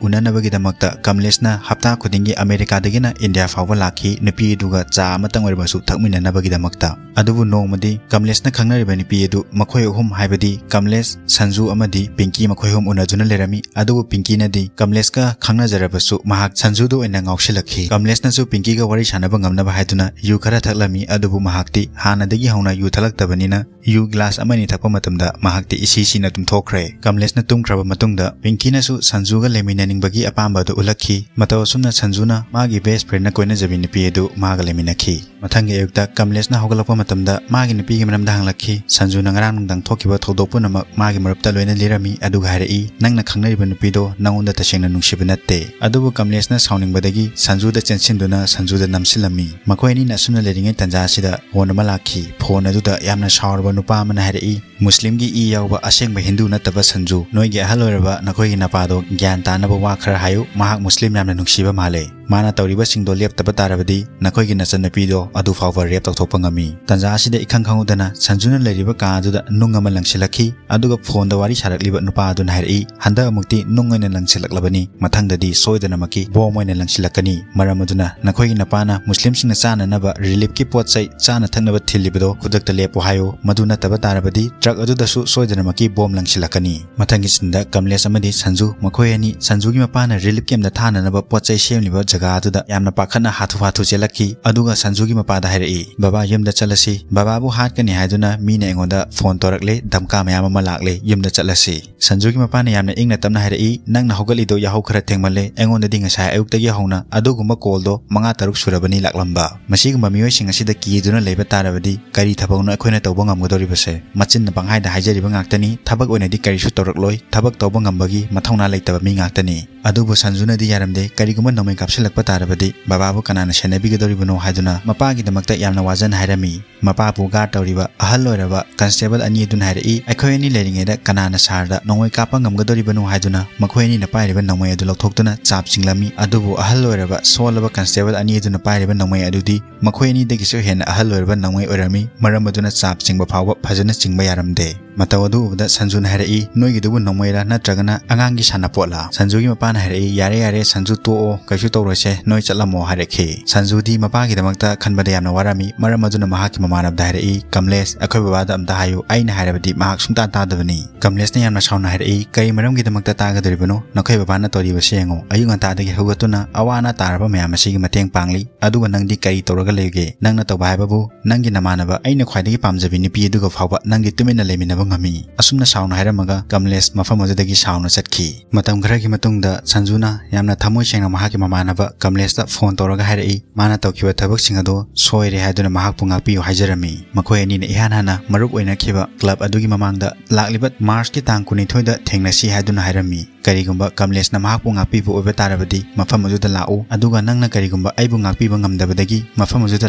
ꯎꯅꯅꯕꯒꯤꯗꯃꯛꯇ ꯀꯃꯂꯦꯁꯅ ꯍꯞꯇꯥ ꯈꯨꯗꯤꯡꯒꯤ ꯑꯃꯦꯔꯤꯀꯥꯗꯒꯤꯅ ꯏꯟꯗꯤꯌꯥ ꯐꯥꯎꯕ ꯂꯥꯛꯈꯤ, ꯅꯨꯄꯤ ꯑꯗꯨꯒ ꯆꯥ ꯑꯃꯇꯪ ꯑꯣꯏꯔꯕꯁꯨ ꯊꯛꯃꯤꯟꯅꯅꯕꯒꯤꯗꯃꯛꯇ꯫ ꯑꯗꯨꯕꯨ ꯅꯣꯡꯃꯗꯤ ꯀꯃꯂꯦꯁꯅ ꯈꯪꯅꯔꯤꯕ ꯅꯨꯄꯤ ꯑꯗꯨ ꯃꯈꯣꯏ ꯑꯍꯨꯝ, ꯍꯥꯏꯕꯗꯤ ꯀꯃꯂꯦꯁ, ꯁꯟꯖꯨ ꯑꯃꯗꯤ ꯄꯤꯡꯀꯤ, ꯃꯈꯣꯏ ꯑꯍꯨꯝ ꯎꯅꯗꯨꯅ ꯂꯩꯔꯝꯃꯤ꯫ ꯑꯗꯨꯕꯨ ꯄꯤꯡꯀꯤꯅꯗꯤ ꯀꯃꯂꯦꯁꯀ ꯈꯪꯅꯖꯔꯕꯁꯨ ꯃꯍꯥꯛ ꯁꯟꯖꯨꯗ ꯑꯣꯏꯅ ꯉꯥꯎꯁꯤꯜꯂꯛꯈꯤ꯫ ꯀꯃꯂꯦꯁꯅꯁꯨ ꯄꯤꯡꯀꯤꯒ ꯋꯥꯔꯤ ꯁꯥꯟꯅꯕ ꯉꯝꯅꯕ ꯍꯥꯏꯗꯨꯅ ꯌꯨ ꯈꯔ ꯊꯛꯂꯝꯃꯤ, ꯑꯗꯨꯕꯨ ꯃꯍꯥꯛꯇꯤ ꯍꯥꯟꯅꯗꯒꯤ ꯍꯧꯅ ꯌꯨ ꯊꯛꯂꯛꯇꯕꯅꯤꯅ ꯌꯨ ꯒ꯭ꯂꯥꯁ ꯑꯃꯅꯤ ꯊꯛꯄ ꯃꯇꯝꯗ ꯃꯍꯥꯛꯇꯤ ꯏꯁꯤ ꯁꯤꯅ ꯇꯨꯝꯊꯣꯛꯈ꯭ꯔꯦ꯫ ꯀꯃꯂꯦꯁꯅ ꯇꯨꯝꯈ꯭ꯔꯕ ꯃꯇꯨꯡꯗ ꯄꯤꯡꯀꯤꯅꯁꯨ ꯁꯟꯖꯨꯒ ꯂꯩꯃꯤꯟꯅꯅꯤꯡꯕꯒꯤ ꯑꯄꯥꯝꯕ ꯑꯗꯨ ꯎꯠꯂꯛꯈꯤ꯫ ꯃꯇꯧ ꯑꯁꯨꯝꯅ ꯁꯟꯖꯨꯅ ꯃꯥꯒꯤ ꯕꯦꯁ ꯐ꯭ꯔꯦꯟꯅ ꯀꯣꯏꯅꯖꯕꯤ ꯅꯨꯄꯤ ꯑꯗꯨ ꯃꯥꯒ ꯂꯩꯃꯤꯟꯅꯈꯤ꯫ ꯃꯊꯪꯒꯤ ꯑꯌꯨꯛꯇ ꯀꯃꯂꯦꯁꯅ ꯍꯧꯒꯠꯂꯛꯄ ꯃꯇꯝꯗ ꯃꯥꯒꯤ ꯅꯨꯄꯤꯒꯤ ꯃꯔꯝꯗ ꯍꯪꯂꯛꯈꯤ꯫ ꯁꯟꯖꯨꯅ ꯉꯔꯥꯡ ꯅꯨꯡꯗꯥꯡ ꯊꯣꯛꯈꯤꯕ ꯊꯧꯗꯣꯛ ꯄꯨꯝꯅꯃꯛ ꯃꯥꯒꯤ ꯃꯔꯨꯞꯇ ꯂꯣꯏꯅ ꯂꯤꯔꯝꯃꯤ, ꯑꯗꯨꯒ ꯍꯥꯏꯔꯛꯏ, "ꯅꯪꯅ ꯈꯪꯅꯔꯤꯕ ꯅꯨꯄꯤꯗꯣ ꯅꯉꯣꯟꯗ ꯇꯁꯦꯡꯅ ꯅꯨꯡꯁꯤꯕ ꯅꯠꯇꯦ꯫" ꯑꯗꯨꯕꯨ ꯀꯃꯂꯦꯁꯅ ꯁꯥꯎꯅꯤꯡꯕꯗꯒꯤ ꯁꯟꯖꯨꯗ ꯆꯦꯟꯁꯤꯟꯗꯨꯅ ꯁꯟꯖꯨꯗ ꯅꯝꯁꯤꯜꯂꯝꯃꯤ꯫ ꯃꯈꯣꯏ ꯑꯅꯤꯅ ꯑꯁꯨꯝꯅ ꯂꯩꯔꯤꯉꯩ ꯇꯥꯟꯖꯥ ꯑꯁꯤꯗ ꯐꯣꯟ ꯑꯃ ꯂꯥꯛꯈꯤ꯫ ꯐꯣꯟ ꯑꯗꯨꯗ ꯌꯥꯝꯅ ꯁꯥꯎꯔꯕ ꯅꯨꯄꯥ ꯑꯃꯅ ꯍꯥꯏꯔꯛꯏ, "ꯃꯨꯁꯂꯤꯝꯒꯤ ꯏ ꯌꯥꯎꯕ ꯑꯁꯦꯡꯕ ꯍꯤꯟꯗꯨ ꯅꯠꯇꯕ ꯁꯟꯖꯨ, ꯅꯣꯏꯒꯤ ꯑꯍꯜ ꯑꯣꯏꯔꯕ ꯅꯈꯣꯏꯒꯤ ꯅꯄꯥꯗꯣ ꯒ꯭ꯌꯥꯟ ꯇꯥꯅꯕ ꯋꯥ ꯈꯔ ꯍꯥꯏꯌꯨ, ꯃꯍꯥꯛ ꯃꯨꯁꯂꯤꯝ ꯌꯥꯝꯅ ꯅꯨꯡꯁꯤꯕ ꯃꯥꯜꯂꯦ꯫" ꯃꯥꯅ ꯇꯧꯔꯤꯕꯁꯤꯡꯗꯣ ꯂꯦꯞꯇꯕ ꯇꯥꯔꯕꯗꯤ ꯅꯈꯣꯏꯒꯤ ꯅꯆꯟꯅꯨꯄꯤꯗꯣ ꯑꯗꯨ ꯐꯥꯎꯕ rape ꯇꯧꯊꯣꯛꯄ ꯉꯝꯃꯤ꯫ ꯇꯟꯖꯥ ꯑꯁꯤꯗ ꯏꯈꯪ ꯈꯪꯍꯧꯗꯅ ꯁꯟꯖꯨꯅ ꯂꯩꯔꯤꯕ ꯀꯥ ꯑꯗꯨꯗ ꯅꯨꯡ ꯑꯃ ꯂꯪꯁꯤꯜꯂꯛꯈꯤ꯫ ꯑꯗꯨꯒ phoneꯗ ꯋꯥꯔꯤ ꯁꯥꯔꯛꯂꯤꯕ ꯅꯨꯄꯥ ꯑꯗꯨꯅ ꯍꯥꯏꯔꯛꯏ, "ꯍꯟꯗꯛ ꯑꯃꯨꯛꯇꯤ ꯅꯨꯡ ꯑꯣꯏꯅ ꯂꯪꯁꯤꯜꯂꯛꯂꯕꯅꯤ, ꯃꯊꯪꯗꯗꯤ ꯁꯣꯏꯗꯅꯃꯛꯀꯤ ꯕꯣꯝ ꯑꯣꯏꯅ ꯂꯪꯁꯤꯜꯂꯛꯀꯅꯤ꯫ ꯃꯔꯝ ꯑꯗꯨꯅ ꯅꯈꯣꯏꯒꯤ ꯅꯄꯥꯅ ꯃꯨꯁꯂꯤꯝꯁꯤꯡꯅ ꯆꯥꯅꯅꯕ reliefꯀꯤ ꯄꯣꯠ ꯆꯩ, ꯆꯥꯅ ꯊꯛꯅꯕ ꯊꯤꯜꯂꯤꯕꯗꯣ ꯈꯨꯗꯛꯇ ꯂꯦꯞꯄꯨ ꯍꯥꯏꯌꯨ꯫ ꯃꯗꯨ ꯅꯠꯇꯕ ꯇꯥꯔꯕꯗꯤ truck ꯑꯗꯨꯗꯁꯨ ꯁꯣꯏꯗꯅꯃꯛꯀꯤ ꯕꯣꯝ ꯂꯪꯁꯤꯜꯂꯛꯀꯅꯤ"꯫ ꯃꯊꯪꯒꯤ sceneꯗ ꯀꯃꯂꯦꯁ ꯑꯃꯗꯤ ꯁꯟꯖꯨ, ꯃꯈꯣꯏ ꯑꯅꯤ ꯁꯟꯖꯨꯒꯤ ꯃꯄꯥꯅ relief campꯇ ꯊꯥꯅꯅꯕ ꯄꯣꯠ ꯆꯩ ꯁꯦꯝꯂꯤꯕ ꯖꯒꯥ ꯑꯗꯨꯗ ꯌꯥꯝꯅ ꯄꯥꯈꯠꯅ ꯍꯥꯊꯨ ꯍꯥꯊꯨ ꯆꯦꯜꯂꯛꯈꯤ꯫ ꯑꯗꯨꯒ ꯁꯟꯖꯨꯒꯤ ꯃꯄꯥꯗ ꯍꯥꯏꯔꯛꯏ, "ꯕꯕꯥ, ꯌꯨꯝꯗ ꯆꯠꯂꯁꯤ꯫ ꯕꯕꯥꯕꯨ ꯍꯥꯠꯀꯅꯤ ꯍꯥꯏꯗꯨꯅ ꯃꯤꯅ ꯑꯩꯉꯣꯟꯗ phone ꯇꯧꯔꯛꯂꯦ, ꯙꯝꯀꯥ ꯃꯌꯥꯝ ꯑꯃ ꯂꯥꯛꯂꯦ, ꯌꯨꯝꯗ ꯆꯠꯂꯁꯤ"꯫ ꯁꯟꯖꯨꯒꯤ ꯃꯄꯥꯅ ꯌꯥꯝꯅ ꯏꯪꯅ ꯇꯞꯅ ꯍꯥꯏꯔꯛꯏ, "ꯅꯪꯅ ꯍꯧꯒꯠꯂꯤꯗꯣ ꯌꯥꯍꯧ ꯈꯔ ꯊꯦꯡꯃꯜꯂꯦ꯫ ꯑꯩꯉꯣꯟꯗꯗꯤ ꯉꯁꯥꯏ ꯑꯌꯨꯛꯇꯒꯤ ꯍꯧꯅ ꯑꯗꯨꯒꯨꯝꯕ callꯗꯣ ꯃꯉꯥ ꯇꯔꯨꯛ ꯁꯨꯔꯕꯅꯤ ꯂꯥꯛꯂꯝꯕ꯫ ꯃꯁꯤꯒꯨꯝꯕ ꯃꯤꯑꯣꯏꯁꯤꯡ ꯑꯁꯤꯗ ꯀꯤꯗꯨꯅ ꯂꯩꯕ ꯇꯥꯔꯕꯗꯤ ꯀꯔꯤ ꯊꯕꯛꯅꯣ ꯑꯩꯈꯣꯏꯅ ꯇꯧꯕ ꯉꯝꯒꯗꯧꯔꯤꯕꯁꯦ? ꯃꯆꯤꯟꯅ ꯄꯪꯍꯥꯏꯗ ꯍꯥꯏꯖꯔꯤꯕ ꯉꯥꯛꯇꯅꯤ꯫ ꯊꯕꯛ ꯑꯣꯏꯅꯗꯤ ꯀꯔꯤꯁꯨ ꯇꯧꯔꯛꯂꯣꯏ꯫ ꯊꯕꯛ ꯇꯧꯕ ꯉꯝꯕꯒꯤ ꯃꯊꯧꯅꯥ ꯂꯩꯇꯕ ꯃꯤ ꯉꯥꯛꯇꯅꯤ"꯫ ꯑꯗꯨꯕꯨ ꯁꯟꯖꯨꯅꯗꯤ ꯌꯥꯔꯝꯗꯦ꯫ "ꯀꯔꯤꯒꯨꯝꯕ ꯅꯣꯡꯃꯩ ꯀꯥꯞꯁꯤꯜꯂꯛꯄ ꯇꯥꯔꯕꯗꯤ ꯕꯕꯥꯕꯨ ꯀꯅꯥꯅ ꯁꯦꯟꯅꯕꯤꯒꯗꯧꯔꯤꯕꯅꯣ?" ꯍꯥꯏꯗꯨꯅ ꯃꯄꯥꯒꯤꯗꯃꯛꯇ ꯌꯥꯝꯅ ꯋꯥꯖꯅ ꯍꯥꯏꯔꯝꯃꯤ꯫ ꯃꯄꯥꯕꯨ guard ꯇꯧꯔꯤꯕ ꯑꯍꯜ ꯑꯣꯏꯔꯕ constable ꯑꯅꯤ ꯑꯗꯨꯅ ꯍꯥꯏꯔꯛꯏ, "ꯑꯩꯈꯣꯏ ꯑꯅꯤ ꯂꯩꯔꯤꯉꯩꯗ ꯀꯅꯥꯅ sirꯗ ꯅꯣꯡꯃꯩ ꯀꯥꯞꯄ ꯉꯝꯒꯗꯧꯔꯤꯕꯅꯣ?" ꯍꯥꯏꯗꯨꯅ ꯃꯈꯣꯏ ꯑꯅꯤꯅ ꯄꯥꯏꯔꯤꯕ ꯅꯣꯡꯃꯩ ꯑꯗꯨ ꯂꯧꯊꯣꯛꯇꯨꯅ ꯆꯥꯞ ꯆꯤꯡꯂꯝꯃꯤ꯫ ꯑꯗꯨꯕꯨ ꯑꯍꯜ ꯑꯣꯏꯔꯕ ꯁꯣꯜꯂꯕ constable ꯑꯅꯤ ꯑꯗꯨꯅ ꯄꯥꯏꯔꯤꯕ ꯅꯣꯡꯃꯩ ꯑꯗꯨꯗꯤ ꯃꯈꯣꯏ ꯑꯅꯤꯗꯒꯤꯁꯨ ꯍꯦꯟꯅ ꯑꯍꯜ ꯑꯣꯏꯔꯕ ꯅꯣꯡꯃꯩ ꯑꯣꯏꯔꯝꯃꯤ꯫ ꯃꯔꯝ ꯑꯗꯨꯅ ꯆꯥꯞ ꯆꯤꯡꯕ ꯐꯥꯎꯕ ꯐꯖꯅ ꯆꯤꯡꯕ ꯌꯥꯔꯝꯗꯦ꯫ ꯃꯇꯧ ꯑꯗꯨ ꯎꯕꯗ ꯁꯟꯖꯨꯅ ꯍꯥꯏꯔꯛꯏ, "ꯅꯣꯏꯒꯤꯗꯨꯕꯨ ꯅꯣꯡꯃꯩꯔꯥ ꯅꯠꯇ꯭ꯔꯒꯅ ꯑꯉꯥꯡꯒꯤ ꯁꯥꯟꯅꯄꯣꯠꯂꯥ?" ꯁꯟꯖꯨꯒꯤ ꯃꯄꯥꯅ ꯍꯥꯏꯔꯛꯏ, "ꯌꯥꯔꯦ, ꯌꯥꯔꯦ, ꯁꯟꯖꯨ, ꯇꯣꯛꯑꯣ, ꯀꯩꯁꯨ ꯇꯧꯔꯣꯏꯁꯦ, ꯅꯣꯏ ꯆꯠꯂꯝꯃꯣ" ꯍꯥꯏꯔꯛꯈꯤ꯫ ꯁꯟꯖꯨꯗꯤ ꯃꯄꯥꯒꯤꯗꯃꯛꯇ ꯈꯟꯕꯗ ꯌꯥꯝꯅ ꯋꯥꯔꯝꯃꯤ꯫ ꯃꯔꯝ ꯑꯗꯨꯅ ꯃꯍꯥꯛꯀꯤ ꯃꯃꯥꯟꯅꯕꯗ ꯍꯥꯏꯔꯛꯏ, "ꯀꯃꯂꯦꯁ, ꯑꯩꯈꯣꯏ ꯕꯕꯥꯗ ꯑꯝꯇ ꯍꯥꯏꯌꯨ, ꯑꯩꯅ ꯍꯥꯏꯔꯕꯗꯤ ꯃꯍꯥꯛ ꯁꯨꯡꯇꯥ ꯇꯥꯗꯕꯅꯤ"꯫ ꯀꯃꯂꯦꯁꯅ ꯌꯥꯝꯅ ꯁꯥꯎꯅ ꯍꯥꯏꯔꯛꯏ, "ꯀꯔꯤ ꯃꯔꯝꯒꯤꯗꯃꯛꯇ ꯇꯥꯒꯗꯧꯔꯤꯕꯅꯣ? ꯅꯈꯣꯏ ꯕꯕꯥꯅ ꯇꯧꯔꯤꯕꯁꯤ ꯌꯦꯡꯉꯨ꯫ ꯑꯌꯨꯛ ꯉꯟꯇꯥꯗꯒꯤ ꯍꯧꯒꯠꯇꯨꯅ ꯑꯋꯥ ꯑꯅꯥ ꯇꯥꯔꯕ ꯃꯌꯥꯝ ꯑꯁꯤꯒꯤ ꯃꯇꯦꯡ ꯄꯥꯡꯂꯤ꯫ ꯑꯗꯨꯒ ꯅꯪꯗꯤ ꯀꯔꯤ ꯇꯧꯔꯒ ꯂꯩꯒꯦ? ꯅꯪꯅ ꯇꯧꯕ ꯍꯥꯏꯕꯕꯨ ꯅꯪꯒꯤ ꯅꯃꯥꯟꯅꯕ, ꯑꯩꯅ ꯈ꯭ꯋꯥꯏꯗꯒꯤ ꯄꯥꯝꯖꯕꯤ ꯅꯨꯄꯤ ꯑꯗꯨꯒ ꯐꯥꯎꯕ ꯅꯪꯗꯤ ꯇꯨꯃꯤꯟꯅ ꯂꯩꯃꯤꯟꯅꯕ ꯉꯝꯃꯤ"꯫ ꯑꯁꯨꯝꯅ ꯁꯥꯎꯅ ꯍꯥꯏꯔꯝꯃꯒ ꯀꯃꯂꯦꯁ ꯃꯐꯝ ꯑꯗꯨꯗꯒꯤ ꯁꯥꯎꯅ ꯆꯠꯈꯤ꯫ ꯃꯇꯝ ꯈꯔꯒꯤ ꯃꯇꯨꯡꯗ ꯁꯟꯖꯨꯅ ꯌꯥꯝꯅ ꯊꯃꯣꯏ ꯁꯦꯡꯅ ꯃꯍꯥꯛꯀꯤ ꯃꯃꯥꯟꯅꯕ ꯀꯃꯂꯦꯁꯇ phone ꯇꯧꯔꯒ ꯍꯥꯏꯔꯛꯏ, ꯃꯥꯅ ꯇꯧꯈꯤꯕ ꯊꯕꯛꯁꯤꯡ ꯑꯗꯨ ꯁꯣꯏꯔꯦ ꯍꯥꯏꯗꯨꯅ ꯃꯍꯥꯛꯄꯨ ꯉꯥꯛꯄꯤꯌꯨ ꯍꯥꯏꯖꯔꯝꯃꯤ꯫ ꯃꯈꯣꯏ ꯑꯅꯤꯅ ꯏꯍꯥꯟ ꯍꯥꯟꯅ ꯃꯔꯨꯞ ꯑꯣꯏꯅꯈꯤꯕ club ꯑꯗꯨꯒꯤ ꯃꯃꯥꯡꯗ ꯂꯥꯛꯂꯤꯕ Marchꯀꯤ ꯇꯥꯡ ꯀꯨꯟꯅꯤꯊꯣꯏꯗ ꯊꯦꯡꯅꯁꯤ ꯍꯥꯏꯗꯨꯅ ꯍꯥꯏꯔꯝꯃꯤ꯫ "ꯀꯔꯤꯒꯨꯝꯕ ꯀꯃꯂꯦꯁꯅ ꯃꯍꯥꯛꯄꯨ ꯉꯥꯛꯄꯤꯕ ꯑꯣꯏꯕ ꯇꯥꯔꯕꯗꯤ ꯃꯐꯝ ꯑꯗꯨꯗ ꯂꯥꯛꯎ, ꯑꯗꯨꯒ ꯅꯪꯅ ꯀꯔꯤꯒꯨꯝꯕ ꯑꯩꯕꯨ ꯉꯥꯛꯄꯤꯕ ꯉꯝꯗꯕꯗꯒꯤ ꯃꯐꯝ ꯑꯗꯨꯗ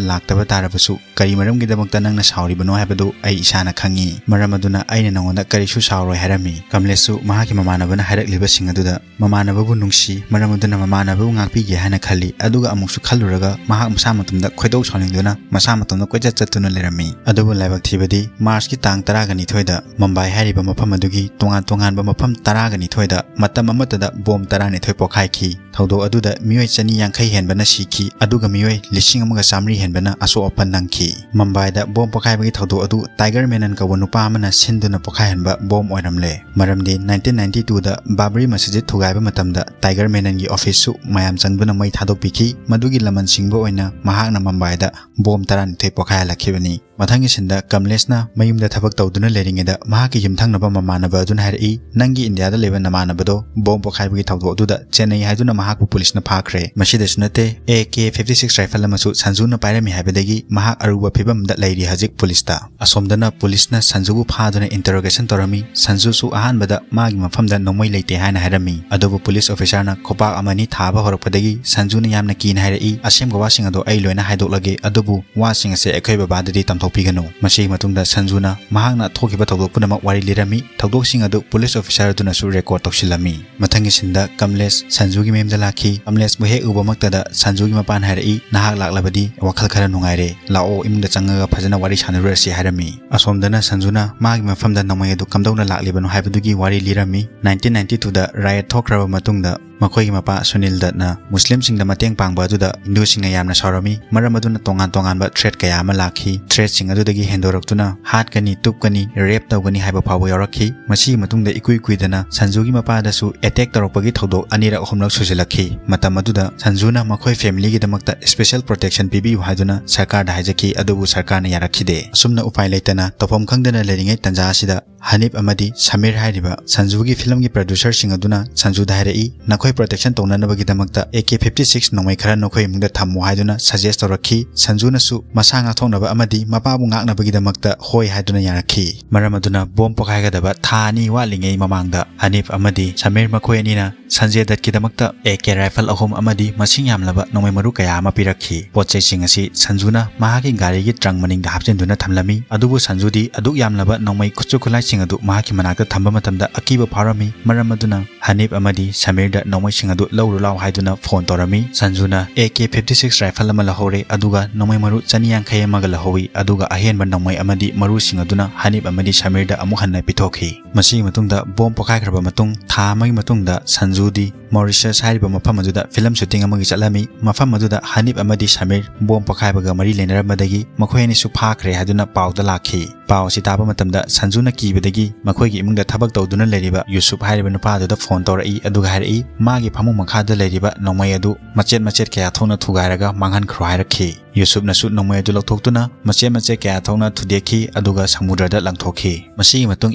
ꯂꯥꯛꯇꯕ ꯇꯥꯔꯕꯁꯨ ꯀꯔꯤ ꯃꯔꯝꯒꯤꯗꯃꯛꯇ ꯅꯪꯅ ꯁꯥꯎꯔꯤꯕꯅꯣ ꯍꯥꯏꯕꯗꯨ ꯑꯩ ꯏꯁꯥꯅ ꯈꯪꯏ꯫ ꯃꯔꯝ ꯑꯗꯨꯅ ꯑꯩꯅ ꯅꯉꯣꯟꯗ ꯀꯔꯤꯁꯨ ꯁꯥꯎꯔꯣꯏ" ꯍꯥꯏꯔꯝꯃꯤ꯫ ꯀꯃꯂꯦꯁꯁꯨ ꯃꯍꯥꯛꯀꯤ ꯃꯃꯥꯟꯅꯕꯅ ꯍꯥꯏꯔꯛꯂꯤꯕꯁꯤꯡ ꯑꯗꯨꯗ ꯃꯃꯥꯟꯅꯕꯕꯨ ꯅꯨꯡꯁꯤ, ꯃꯔꯝ ꯑꯗꯨꯅ ꯃꯃꯥꯟꯅꯕꯕꯨ ꯉꯥꯛꯄꯤꯒꯦ ꯍꯥꯏꯅ ꯈꯜꯂꯤ, ꯑꯗꯨꯒ ꯑꯃꯨꯛꯁꯨ ꯈꯜꯂꯨꯔꯒ ꯃꯍꯥꯛ ꯃꯁꯥ ꯃꯇꯣꯝꯗ ꯈꯣꯏꯗꯧ ꯁꯥꯎꯅꯤꯡꯗꯨꯅ ꯃꯁꯥ ꯃꯇꯣꯝꯗ ꯀꯣꯏꯆꯠ ꯆꯠꯇꯨꯅ ꯂꯩꯔꯝꯃꯤ꯫ ꯑꯗꯨꯕꯨ ꯂꯥꯏꯕꯛ ꯊꯤꯕꯗꯤ ꯃꯥꯔꯆꯀꯤ ꯇꯥꯡ ꯇꯔꯥꯒ ꯅꯤꯊꯣꯏꯗ ꯃꯨꯝꯕꯥꯏ ꯍꯥꯏꯔꯤꯕ ꯃꯐꯝ ꯑꯗꯨꯒꯤ ꯇꯣꯉꯥꯟ ꯇꯣꯉꯥꯟꯕ ꯃꯐꯝ ꯇꯔꯥꯒ ꯅꯤꯊꯣꯏꯗ ꯃꯇꯝ ꯑꯃꯠꯇꯗ ꯕꯣꯝ ꯇꯔꯥꯅꯤꯊꯣꯏ ꯄꯣꯈꯥꯏꯈꯤ꯫ ꯊꯧꯗꯣꯛ ꯑꯗꯨꯗ ꯃꯤꯑꯣꯏ ꯆꯅꯤ ꯌꯥꯡꯈꯩ ꯍꯦꯟꯕꯅ ꯁꯤꯈꯤ, ꯑꯗꯨꯒ ꯃꯤꯑꯣꯏ ꯂꯤꯁꯤꯡ ꯑꯃꯒ ꯆꯥꯃꯔꯤ ꯍꯦꯟꯕꯅ ꯑꯁꯣꯛ ꯑꯄꯟ ꯅꯪꯈꯤ꯫ ꯃꯨꯝꯕꯥꯏꯗ ꯕꯣꯝ ꯄꯣꯈꯥꯏꯕꯒꯤ ꯊꯧꯗꯣꯛ ꯑꯗꯨ ꯇꯥꯏꯒꯔ ꯃꯦꯅꯟ ꯀꯧꯕ ꯅꯨꯄꯥ ꯑꯃꯅ ꯁꯤꯟꯗꯨꯅ ꯄꯣꯈꯥꯏꯍꯟꯕ ꯕꯣꯝ ꯑꯣꯏꯔꯝꯂꯦ꯫ ꯃꯔꯝꯗꯤ ꯅꯥꯏꯟꯇꯤꯟ ꯅꯥꯏꯟꯇꯤ ꯇꯨꯗ ꯕꯥꯕ꯭ꯔꯤ ꯃꯁꯖꯤꯗ ꯊꯨꯒꯥꯏꯕ ꯃꯇꯝꯗ ꯇꯥꯏꯒꯔ ꯃꯦꯅꯟꯒꯤ ꯑꯣꯐꯤꯁꯁꯨ ꯃꯌꯥꯝ ꯆꯪꯗꯨꯅ ꯃꯩ ꯊꯥꯗꯣꯛꯄꯤꯈꯤ꯫ ꯃꯗꯨꯒꯤ ꯂꯃꯟ ꯁꯤꯡꯕ ꯑꯣꯏꯅ ꯃꯍꯥꯛꯅ ꯃꯨꯝꯕꯥꯏꯗ ꯕꯣꯝ ꯇꯔꯥꯅꯤꯊꯣꯏ ꯄꯣꯈꯥꯏꯍꯜꯂꯛꯈꯤꯕꯅꯤ꯫ ꯃꯊꯪꯒꯤ ꯁꯤꯟꯗ ꯀꯃꯂꯦꯁꯅ ꯃꯌꯨꯝꯗ ꯊꯕꯛ ꯇꯧꯗꯨꯅ ꯂꯩꯔꯤꯉꯩꯗ ꯃꯍꯥꯛꯀꯤ ꯌꯨꯝꯊꯪꯅꯕ ꯃꯃꯥꯟꯅꯕ ꯑꯗꯨꯅ ꯍꯥꯏꯔꯛꯏ, "ꯅꯪꯒꯤ ꯏꯟꯗꯤꯌꯥꯗ ꯂꯩꯕ ꯅꯃꯥꯟꯅꯕꯗꯣ ꯕꯣꯝ ꯄꯣꯈꯥꯏꯕꯒꯤ ꯊꯧꯗꯣꯛ ꯑꯗꯨꯗ ꯆꯦꯟꯅꯩ ꯍꯥꯏꯗꯨꯅ ꯃꯍꯥꯛꯄꯨ ꯄꯨꯂꯤꯁꯅ ꯐꯥꯈ꯭ꯔꯦ꯫ ꯃꯁꯤꯗꯁꯨ ꯅꯠꯇꯦ, ꯑꯦ ꯀꯦ ꯐꯤꯐꯇꯤ ꯁꯤꯛꯁ ꯔꯥꯏꯐꯜ ꯑꯃꯁꯨ ꯁꯟꯖꯨꯅ ꯄꯥꯏꯔꯝꯃꯤ ꯍꯥꯏꯕꯗꯒꯤ ꯃꯍꯥꯛ ꯑꯔꯨꯕ ꯐꯤꯕꯝꯗ ꯂꯩꯔꯤ ꯍꯧꯖꯤꯛ ꯄꯨꯂꯤꯁꯇ꯫" ꯑꯁꯣꯝꯗꯅ ꯄꯨꯂꯤꯁꯅ ꯁꯟꯖꯨꯕꯨ ꯐꯥꯗꯨꯅ ꯏꯟꯇꯔꯣꯒꯦꯁꯟ ꯇꯧꯔꯝꯃꯤ꯫ ꯁꯟꯖꯨꯁꯨ ꯑꯍꯥꯟꯕꯗ ꯃꯥꯒꯤ ꯃꯐꯝꯗ ꯅꯣꯡꯃꯩ ꯂꯩꯇꯦ ꯍꯥꯏꯅ ꯍꯥꯏꯔꯝꯃꯤ꯫ ꯑꯗꯨꯕꯨ ꯄꯨꯂꯤꯁ ꯑꯣꯐꯤꯁꯥꯔꯅ ꯈꯨꯄꯥꯛ ꯑꯃꯅꯤ ꯊꯥꯕ ꯍꯧꯔꯛꯄꯗꯒꯤ ꯁꯟꯖꯨꯅ ꯌꯥꯝꯅ ꯀꯤꯅ ꯍꯥꯏꯔꯛꯏ, "ꯑꯁꯦꯡꯕ ꯋꯥꯁꯤꯡ ꯑꯗꯣ ꯑꯩ ꯂꯣꯏꯅ ꯍꯥꯏꯗꯣꯛꯂꯒꯦ, ꯑꯗꯨꯕꯨ ꯋꯥꯁꯤꯡ ꯑꯁꯦ ꯑꯩꯈꯣꯏ ꯕꯕꯥꯗꯗꯤ ꯇꯝꯊꯣꯛꯄꯤꯒꯅꯨ꯫" ꯃꯁꯤꯒꯤ ꯃꯇꯨꯡꯗ ꯁꯟꯖꯨꯅ ꯃꯍꯥꯛꯅ ꯊꯣꯛꯈꯤꯕ ꯊꯧꯗꯣꯛ ꯄꯨꯝꯅꯃꯛ ꯋꯥꯔꯤ ꯂꯤꯔꯝꯃꯤ꯫ ꯊꯧꯗꯣꯛꯁꯤꯡ ꯑꯗꯨ ꯄꯨꯂꯤꯁ ꯑꯣꯐꯤꯁꯥꯔ ꯑꯗꯨꯅꯁꯨ ꯔꯦꯀꯣꯔꯗ ꯇꯧꯁꯤꯜꯂꯝꯃꯤ꯫ ꯃꯊꯪꯒꯤ ꯁꯤꯟꯗ ꯀꯃꯂꯦꯁ ꯁꯟꯖꯨꯒꯤ ꯃꯌꯨꯝꯗ ꯂꯥꯛꯈꯤ꯫ ꯀꯃꯂꯦꯁꯄꯨ ꯍꯦꯛ ꯎꯕꯃꯛꯇꯗ ꯁꯟꯖꯨꯒꯤ ꯃꯄꯥꯅ ꯍꯥꯏꯔꯛꯏ, "ꯅꯍꯥꯛ ꯂꯥꯛꯂꯕꯗꯤ ꯋꯥꯈꯜ ꯈꯔ ꯅꯨꯡꯉꯥꯏꯔꯦ꯫ ꯂꯥꯛꯑꯣ, ꯏꯃꯨꯡꯗ ꯆꯪꯉꯒ ꯐꯖꯅ ꯋꯥꯔꯤ ꯁꯥꯟꯅꯔꯨꯔꯁꯤ" ꯍꯥꯏꯔꯝꯃꯤ꯫ ꯑꯁꯣꯝꯗꯅ ꯁꯟꯖꯨꯅ ꯃꯥꯒꯤ ꯃꯐꯝꯗ ꯅꯣꯡꯃꯩ ꯑꯗꯨ ꯀꯝꯗꯧꯅ ꯂꯥꯛꯂꯤꯕꯅꯣ ꯍꯥꯏꯕꯗꯨꯒꯤ ꯋꯥꯔꯤ ꯂꯤꯔꯝꯃꯤ꯫ ꯅꯥꯏꯟꯇꯤꯟ ꯅꯥꯏꯟꯇꯤ ꯇꯨꯗ ꯔꯥꯏꯠ ꯊꯣꯛꯈ꯭ꯔꯕ ꯃꯇꯨꯡꯗ ꯃꯈꯣꯏꯒꯤ ꯃꯄꯥ ꯁꯨꯅꯤꯜ ꯗꯠꯅ ꯃꯨꯁꯂꯤꯝꯁꯤꯡꯗ ꯃꯇꯦꯡ ꯄꯥꯡꯕ ꯑꯗꯨꯗ ꯍꯤꯟꯗꯨꯁꯤꯡꯅ ꯌꯥꯝꯅ ꯁꯥꯎꯔꯝꯃꯤ꯫ ꯃꯔꯝ ꯑꯗꯨꯅ ꯇꯣꯉꯥꯟ ꯇꯣꯉꯥꯟꯕ ꯊ꯭ꯔꯦꯠ ꯀꯌꯥ ꯑꯃ ꯂꯥꯛꯈꯤ꯫ ꯊ꯭ꯔꯦꯠꯁꯤꯡ ꯑꯗꯨꯗꯒꯤ ꯍꯦꯟꯗꯣꯔꯛꯇꯨꯅ ꯍꯥꯠꯀꯅꯤ, ꯇꯨꯞꯀꯅꯤ, ꯔꯦꯞ ꯇꯧꯒꯅꯤ ꯍꯥꯏꯕ ꯐꯥꯎꯕ ꯌꯥꯎꯔꯛꯈꯤ꯫ ꯃꯁꯤꯒꯤ ꯃꯇꯨꯡꯗ ꯏꯀꯨꯏ ꯀꯨꯏꯗꯅ ꯁꯟꯖꯨꯒꯤ ꯃꯄꯥꯗꯁꯨ ꯑꯦꯇꯦꯛ ꯇꯧꯔꯛꯄꯒꯤ ꯊꯧꯗꯣꯛ ꯑꯅꯤꯔꯛ ꯑꯍꯨꯝꯂꯛ ꯁꯨꯖꯤꯜꯂꯛꯈꯤ꯫ ꯃꯇꯝ ꯑꯗꯨꯗ ꯁꯟꯖꯨꯅ ꯃꯈꯣꯏ ꯐꯦꯃꯤꯂꯤꯒꯤꯗꯃꯛꯇ ꯁ꯭ꯄꯦꯁꯦꯜ ꯄ꯭ꯔꯣꯇꯦꯛꯁꯟ ꯄꯤꯕꯤꯌꯨ ꯍꯥꯏꯗꯨꯅ ꯁꯔꯀꯥꯔꯗ ꯍꯥꯏꯖꯈꯤ, ꯑꯗꯨꯕꯨ ꯁꯔꯀꯥꯔꯅ ꯌꯥꯔꯛꯈꯤꯗꯦ꯫ ꯑꯁꯨꯝꯅ ꯎꯄꯥꯏ ꯂꯩꯇꯅ ꯇꯧꯐꯝ ꯈꯪꯗꯅ ꯂꯩꯔꯤꯉꯩ ꯇꯥꯟꯖꯥ ꯑꯁꯤꯗ ꯍꯅꯤꯞ ꯑꯃꯗꯤ ꯁꯃꯤꯔ ꯍꯥꯏꯔꯤꯕ ꯁꯟꯖꯨꯒꯤ ꯐꯤꯂꯝꯒꯤ ꯄ꯭ꯔꯗ꯭ꯌꯨꯁꯔꯁꯤꯡ ꯑꯗꯨꯅ ꯁꯟꯖꯨꯗ ꯍꯥꯏꯔꯛꯏ, ꯅꯈꯣꯏ ꯄ꯭ꯔꯣꯇꯦꯛꯁꯟ ꯇꯧꯅꯅꯕꯒꯤꯗꯃꯛꯇ ꯑꯦ ꯀꯦ ꯐꯤꯐꯇꯤ ꯁꯤꯛꯁ ꯅꯣꯡꯃꯩ ꯈꯔ ꯅꯈꯣꯏ ꯏꯃꯨꯡꯗ ꯊꯝꯃꯨ ꯍꯥꯏꯗꯨꯅ ꯁꯖꯦꯁ ꯇꯧꯔꯛꯈꯤ꯫ ꯁꯟꯖꯨꯅꯁꯨ ꯃꯁꯥ ꯉꯥꯛꯊꯣꯛꯅꯕ ꯑꯃꯗꯤ ꯃꯄꯥꯕꯨ ꯉꯥꯛꯅꯕꯒꯤꯗꯃꯛꯇ ꯍꯣꯏ ꯍꯥꯏꯗꯨꯅ ꯌꯥꯔꯛꯈꯤ꯫ ꯃꯔꯝ ꯑꯗꯨꯅ ꯕꯣꯝ ꯄꯣꯈꯥꯏꯒꯗꯕ ꯊꯥ ꯑꯅꯤ ꯋꯥꯠꯂꯤꯉꯩ ꯃꯃꯥꯡꯗ ꯍꯅꯤꯞ ꯑꯃꯗꯤ ꯁꯃꯤꯔ ꯃꯈꯣꯏ ꯑꯅꯤꯅ ꯁꯟꯖꯦ ꯗꯠꯀꯤꯗꯃꯛꯇ ꯑꯦ ꯀꯦ ꯔꯥꯏꯐꯜ ꯑꯍꯨꯝ ꯑꯃꯗꯤ ꯃꯁꯤꯡ ꯌꯥꯝꯂꯕ ꯅꯣꯡꯃꯩ ꯃꯔꯨ ꯀꯌꯥ ꯑꯃ ꯄꯤꯔꯛꯈꯤ꯫ ꯄꯣꯠ ꯆꯩꯁꯤꯡ ꯑꯁꯤ ꯁꯟꯖꯨꯅ ꯃꯍꯥꯛꯀꯤ ꯒꯥꯔꯤꯒꯤ ꯇ꯭ꯔꯪ ꯃꯅꯤꯡꯗ ꯍꯥꯞꯆꯤꯟꯗꯨꯅ ꯊꯝꯂꯝꯃꯤ꯫ ꯑꯗꯨꯕꯨ ꯁꯟꯖꯨꯗꯤ ꯑꯗꯨꯛ ꯌꯥꯝꯂꯕ ꯅꯣꯡꯃꯩ ꯈꯨꯠꯁꯨ ꯈꯨꯠꯂꯥꯏꯁꯤꯡ ꯑꯗꯨ ꯃꯍꯥꯛꯀꯤ ꯃꯅꯥꯛꯇ ꯊꯝꯕ ꯃꯇꯝꯗ ꯑꯀꯤꯕ ꯐꯥꯎꯔꯝꯃꯤ꯫ ꯃꯔꯝ ꯑꯗꯨꯅ ꯍꯅꯤꯞ ꯑꯃꯗꯤ ꯁꯃꯤꯔꯗ ꯅꯣꯡꯃꯩꯁꯤꯡ ꯑꯗꯨ ꯂꯧꯔꯨ ꯂꯥꯎ ꯍꯥꯏꯗꯨꯅ ꯐꯣꯟ ꯇꯧꯔꯝꯃꯤ꯫ ꯁꯟꯖꯨꯅ A K fifty six rifle ꯑꯃ ꯂꯧꯍꯧꯔꯦ, ꯑꯗꯨꯒ ꯅꯣꯡꯃꯩ ꯃꯔꯨ ꯆꯅꯤ ꯌꯥꯡꯈꯩ ꯑꯃꯒ ꯂꯧꯍꯧꯏ, ꯑꯗꯨꯒ ꯑꯍꯦꯟꯕ ꯅꯣꯡꯃꯩ ꯑꯃꯗꯤ ꯃꯔꯨꯁꯤꯡ ꯑꯗꯨꯅ ꯍꯅꯤꯞ ꯑꯃꯗꯤ ꯁꯃꯤꯔꯗ ꯑꯃꯨꯛ ꯍꯟꯅ ꯄꯤꯊꯣꯛꯈꯤ꯫ ꯃꯁꯤꯒꯤ ꯃꯇꯨꯡꯗ ꯕꯣꯝ ꯄꯣꯈꯥꯏꯈ꯭ꯔꯕ ꯃꯇꯨꯡ ꯊꯥ ꯑꯃꯒꯤ ꯃꯇꯨꯡꯗ ꯁꯟꯖꯨꯗꯤ ꯃꯣꯔꯤꯁꯤꯌꯁ ꯍꯥꯏꯔꯤꯕ ꯃꯐꯝ ꯑꯗꯨꯗ ꯐꯤꯂꯝ ꯁꯨꯇꯤꯡ ꯑꯃꯒꯤ ꯆꯠꯂꯝꯃꯤ꯫ ꯃꯐꯝ ꯑꯗꯨꯗ ꯍꯅꯤꯞ ꯑꯃꯗꯤ ꯁꯃꯤꯔ ꯕꯣꯝ ꯄꯣꯈꯥꯏꯕꯒ ꯃꯔꯤ ꯂꯩꯅꯔꯝꯕꯗꯒꯤ ꯃꯈꯣꯏ ꯑꯅꯤꯁꯨ ꯐꯥꯈ꯭ꯔꯦ ꯍꯥꯏꯗꯨꯅ ꯄꯥꯎꯗ ꯂꯥꯛꯈꯤ꯫ ꯄꯥꯎ ꯑꯁꯤ ꯇꯥꯕ ꯃꯇꯝꯗ ꯁꯟꯖꯨꯅ ꯀꯤꯕꯗꯒꯤ ꯃꯈꯣꯏꯒꯤ ꯏꯃꯨꯡꯗ ꯊꯕꯛ ꯇꯧꯗꯨꯅ ꯂꯩꯔꯤꯕ ꯌꯨꯁꯨꯞ ꯍꯥꯏꯔꯤꯕ ꯅꯨꯄꯥ ꯑꯗꯨꯗ ꯐꯣꯟ ꯇꯧꯔꯛꯏ, ꯑꯗꯨꯒ ꯍꯥꯏꯔꯛꯏ, ꯃꯥꯒꯤ ꯐꯃꯨꯡ ꯃꯈꯥꯗ ꯂꯩꯔꯤꯕ ꯅꯣꯡꯃꯩ ꯑꯗꯨ ꯃꯆꯦꯠ ꯃꯆꯦꯠ ꯀꯌꯥ ꯊꯣꯛꯅ ꯊꯨꯒꯥꯏꯔꯒ ꯃꯥꯡꯍꯟꯈ꯭ꯔꯣ ꯍꯥꯏꯔꯛꯈꯤ꯫ ꯌꯨꯁꯨꯞꯅꯁꯨ ꯅꯣꯡꯃꯩ ꯑꯗꯨ ꯂꯧꯊꯣꯛꯇꯨꯅ ꯃꯆꯦꯠ ꯃꯆꯦꯠ ꯀꯌꯥ ꯊꯣꯛꯅ ꯊꯨꯗꯦꯛꯈꯤ, ꯑꯗꯨꯒ ꯁꯃꯨꯗ꯭ꯔꯗ ꯂꯪꯊꯣꯛꯈꯤ꯫ ꯃꯁꯤꯒꯤ ꯃꯇꯨꯡ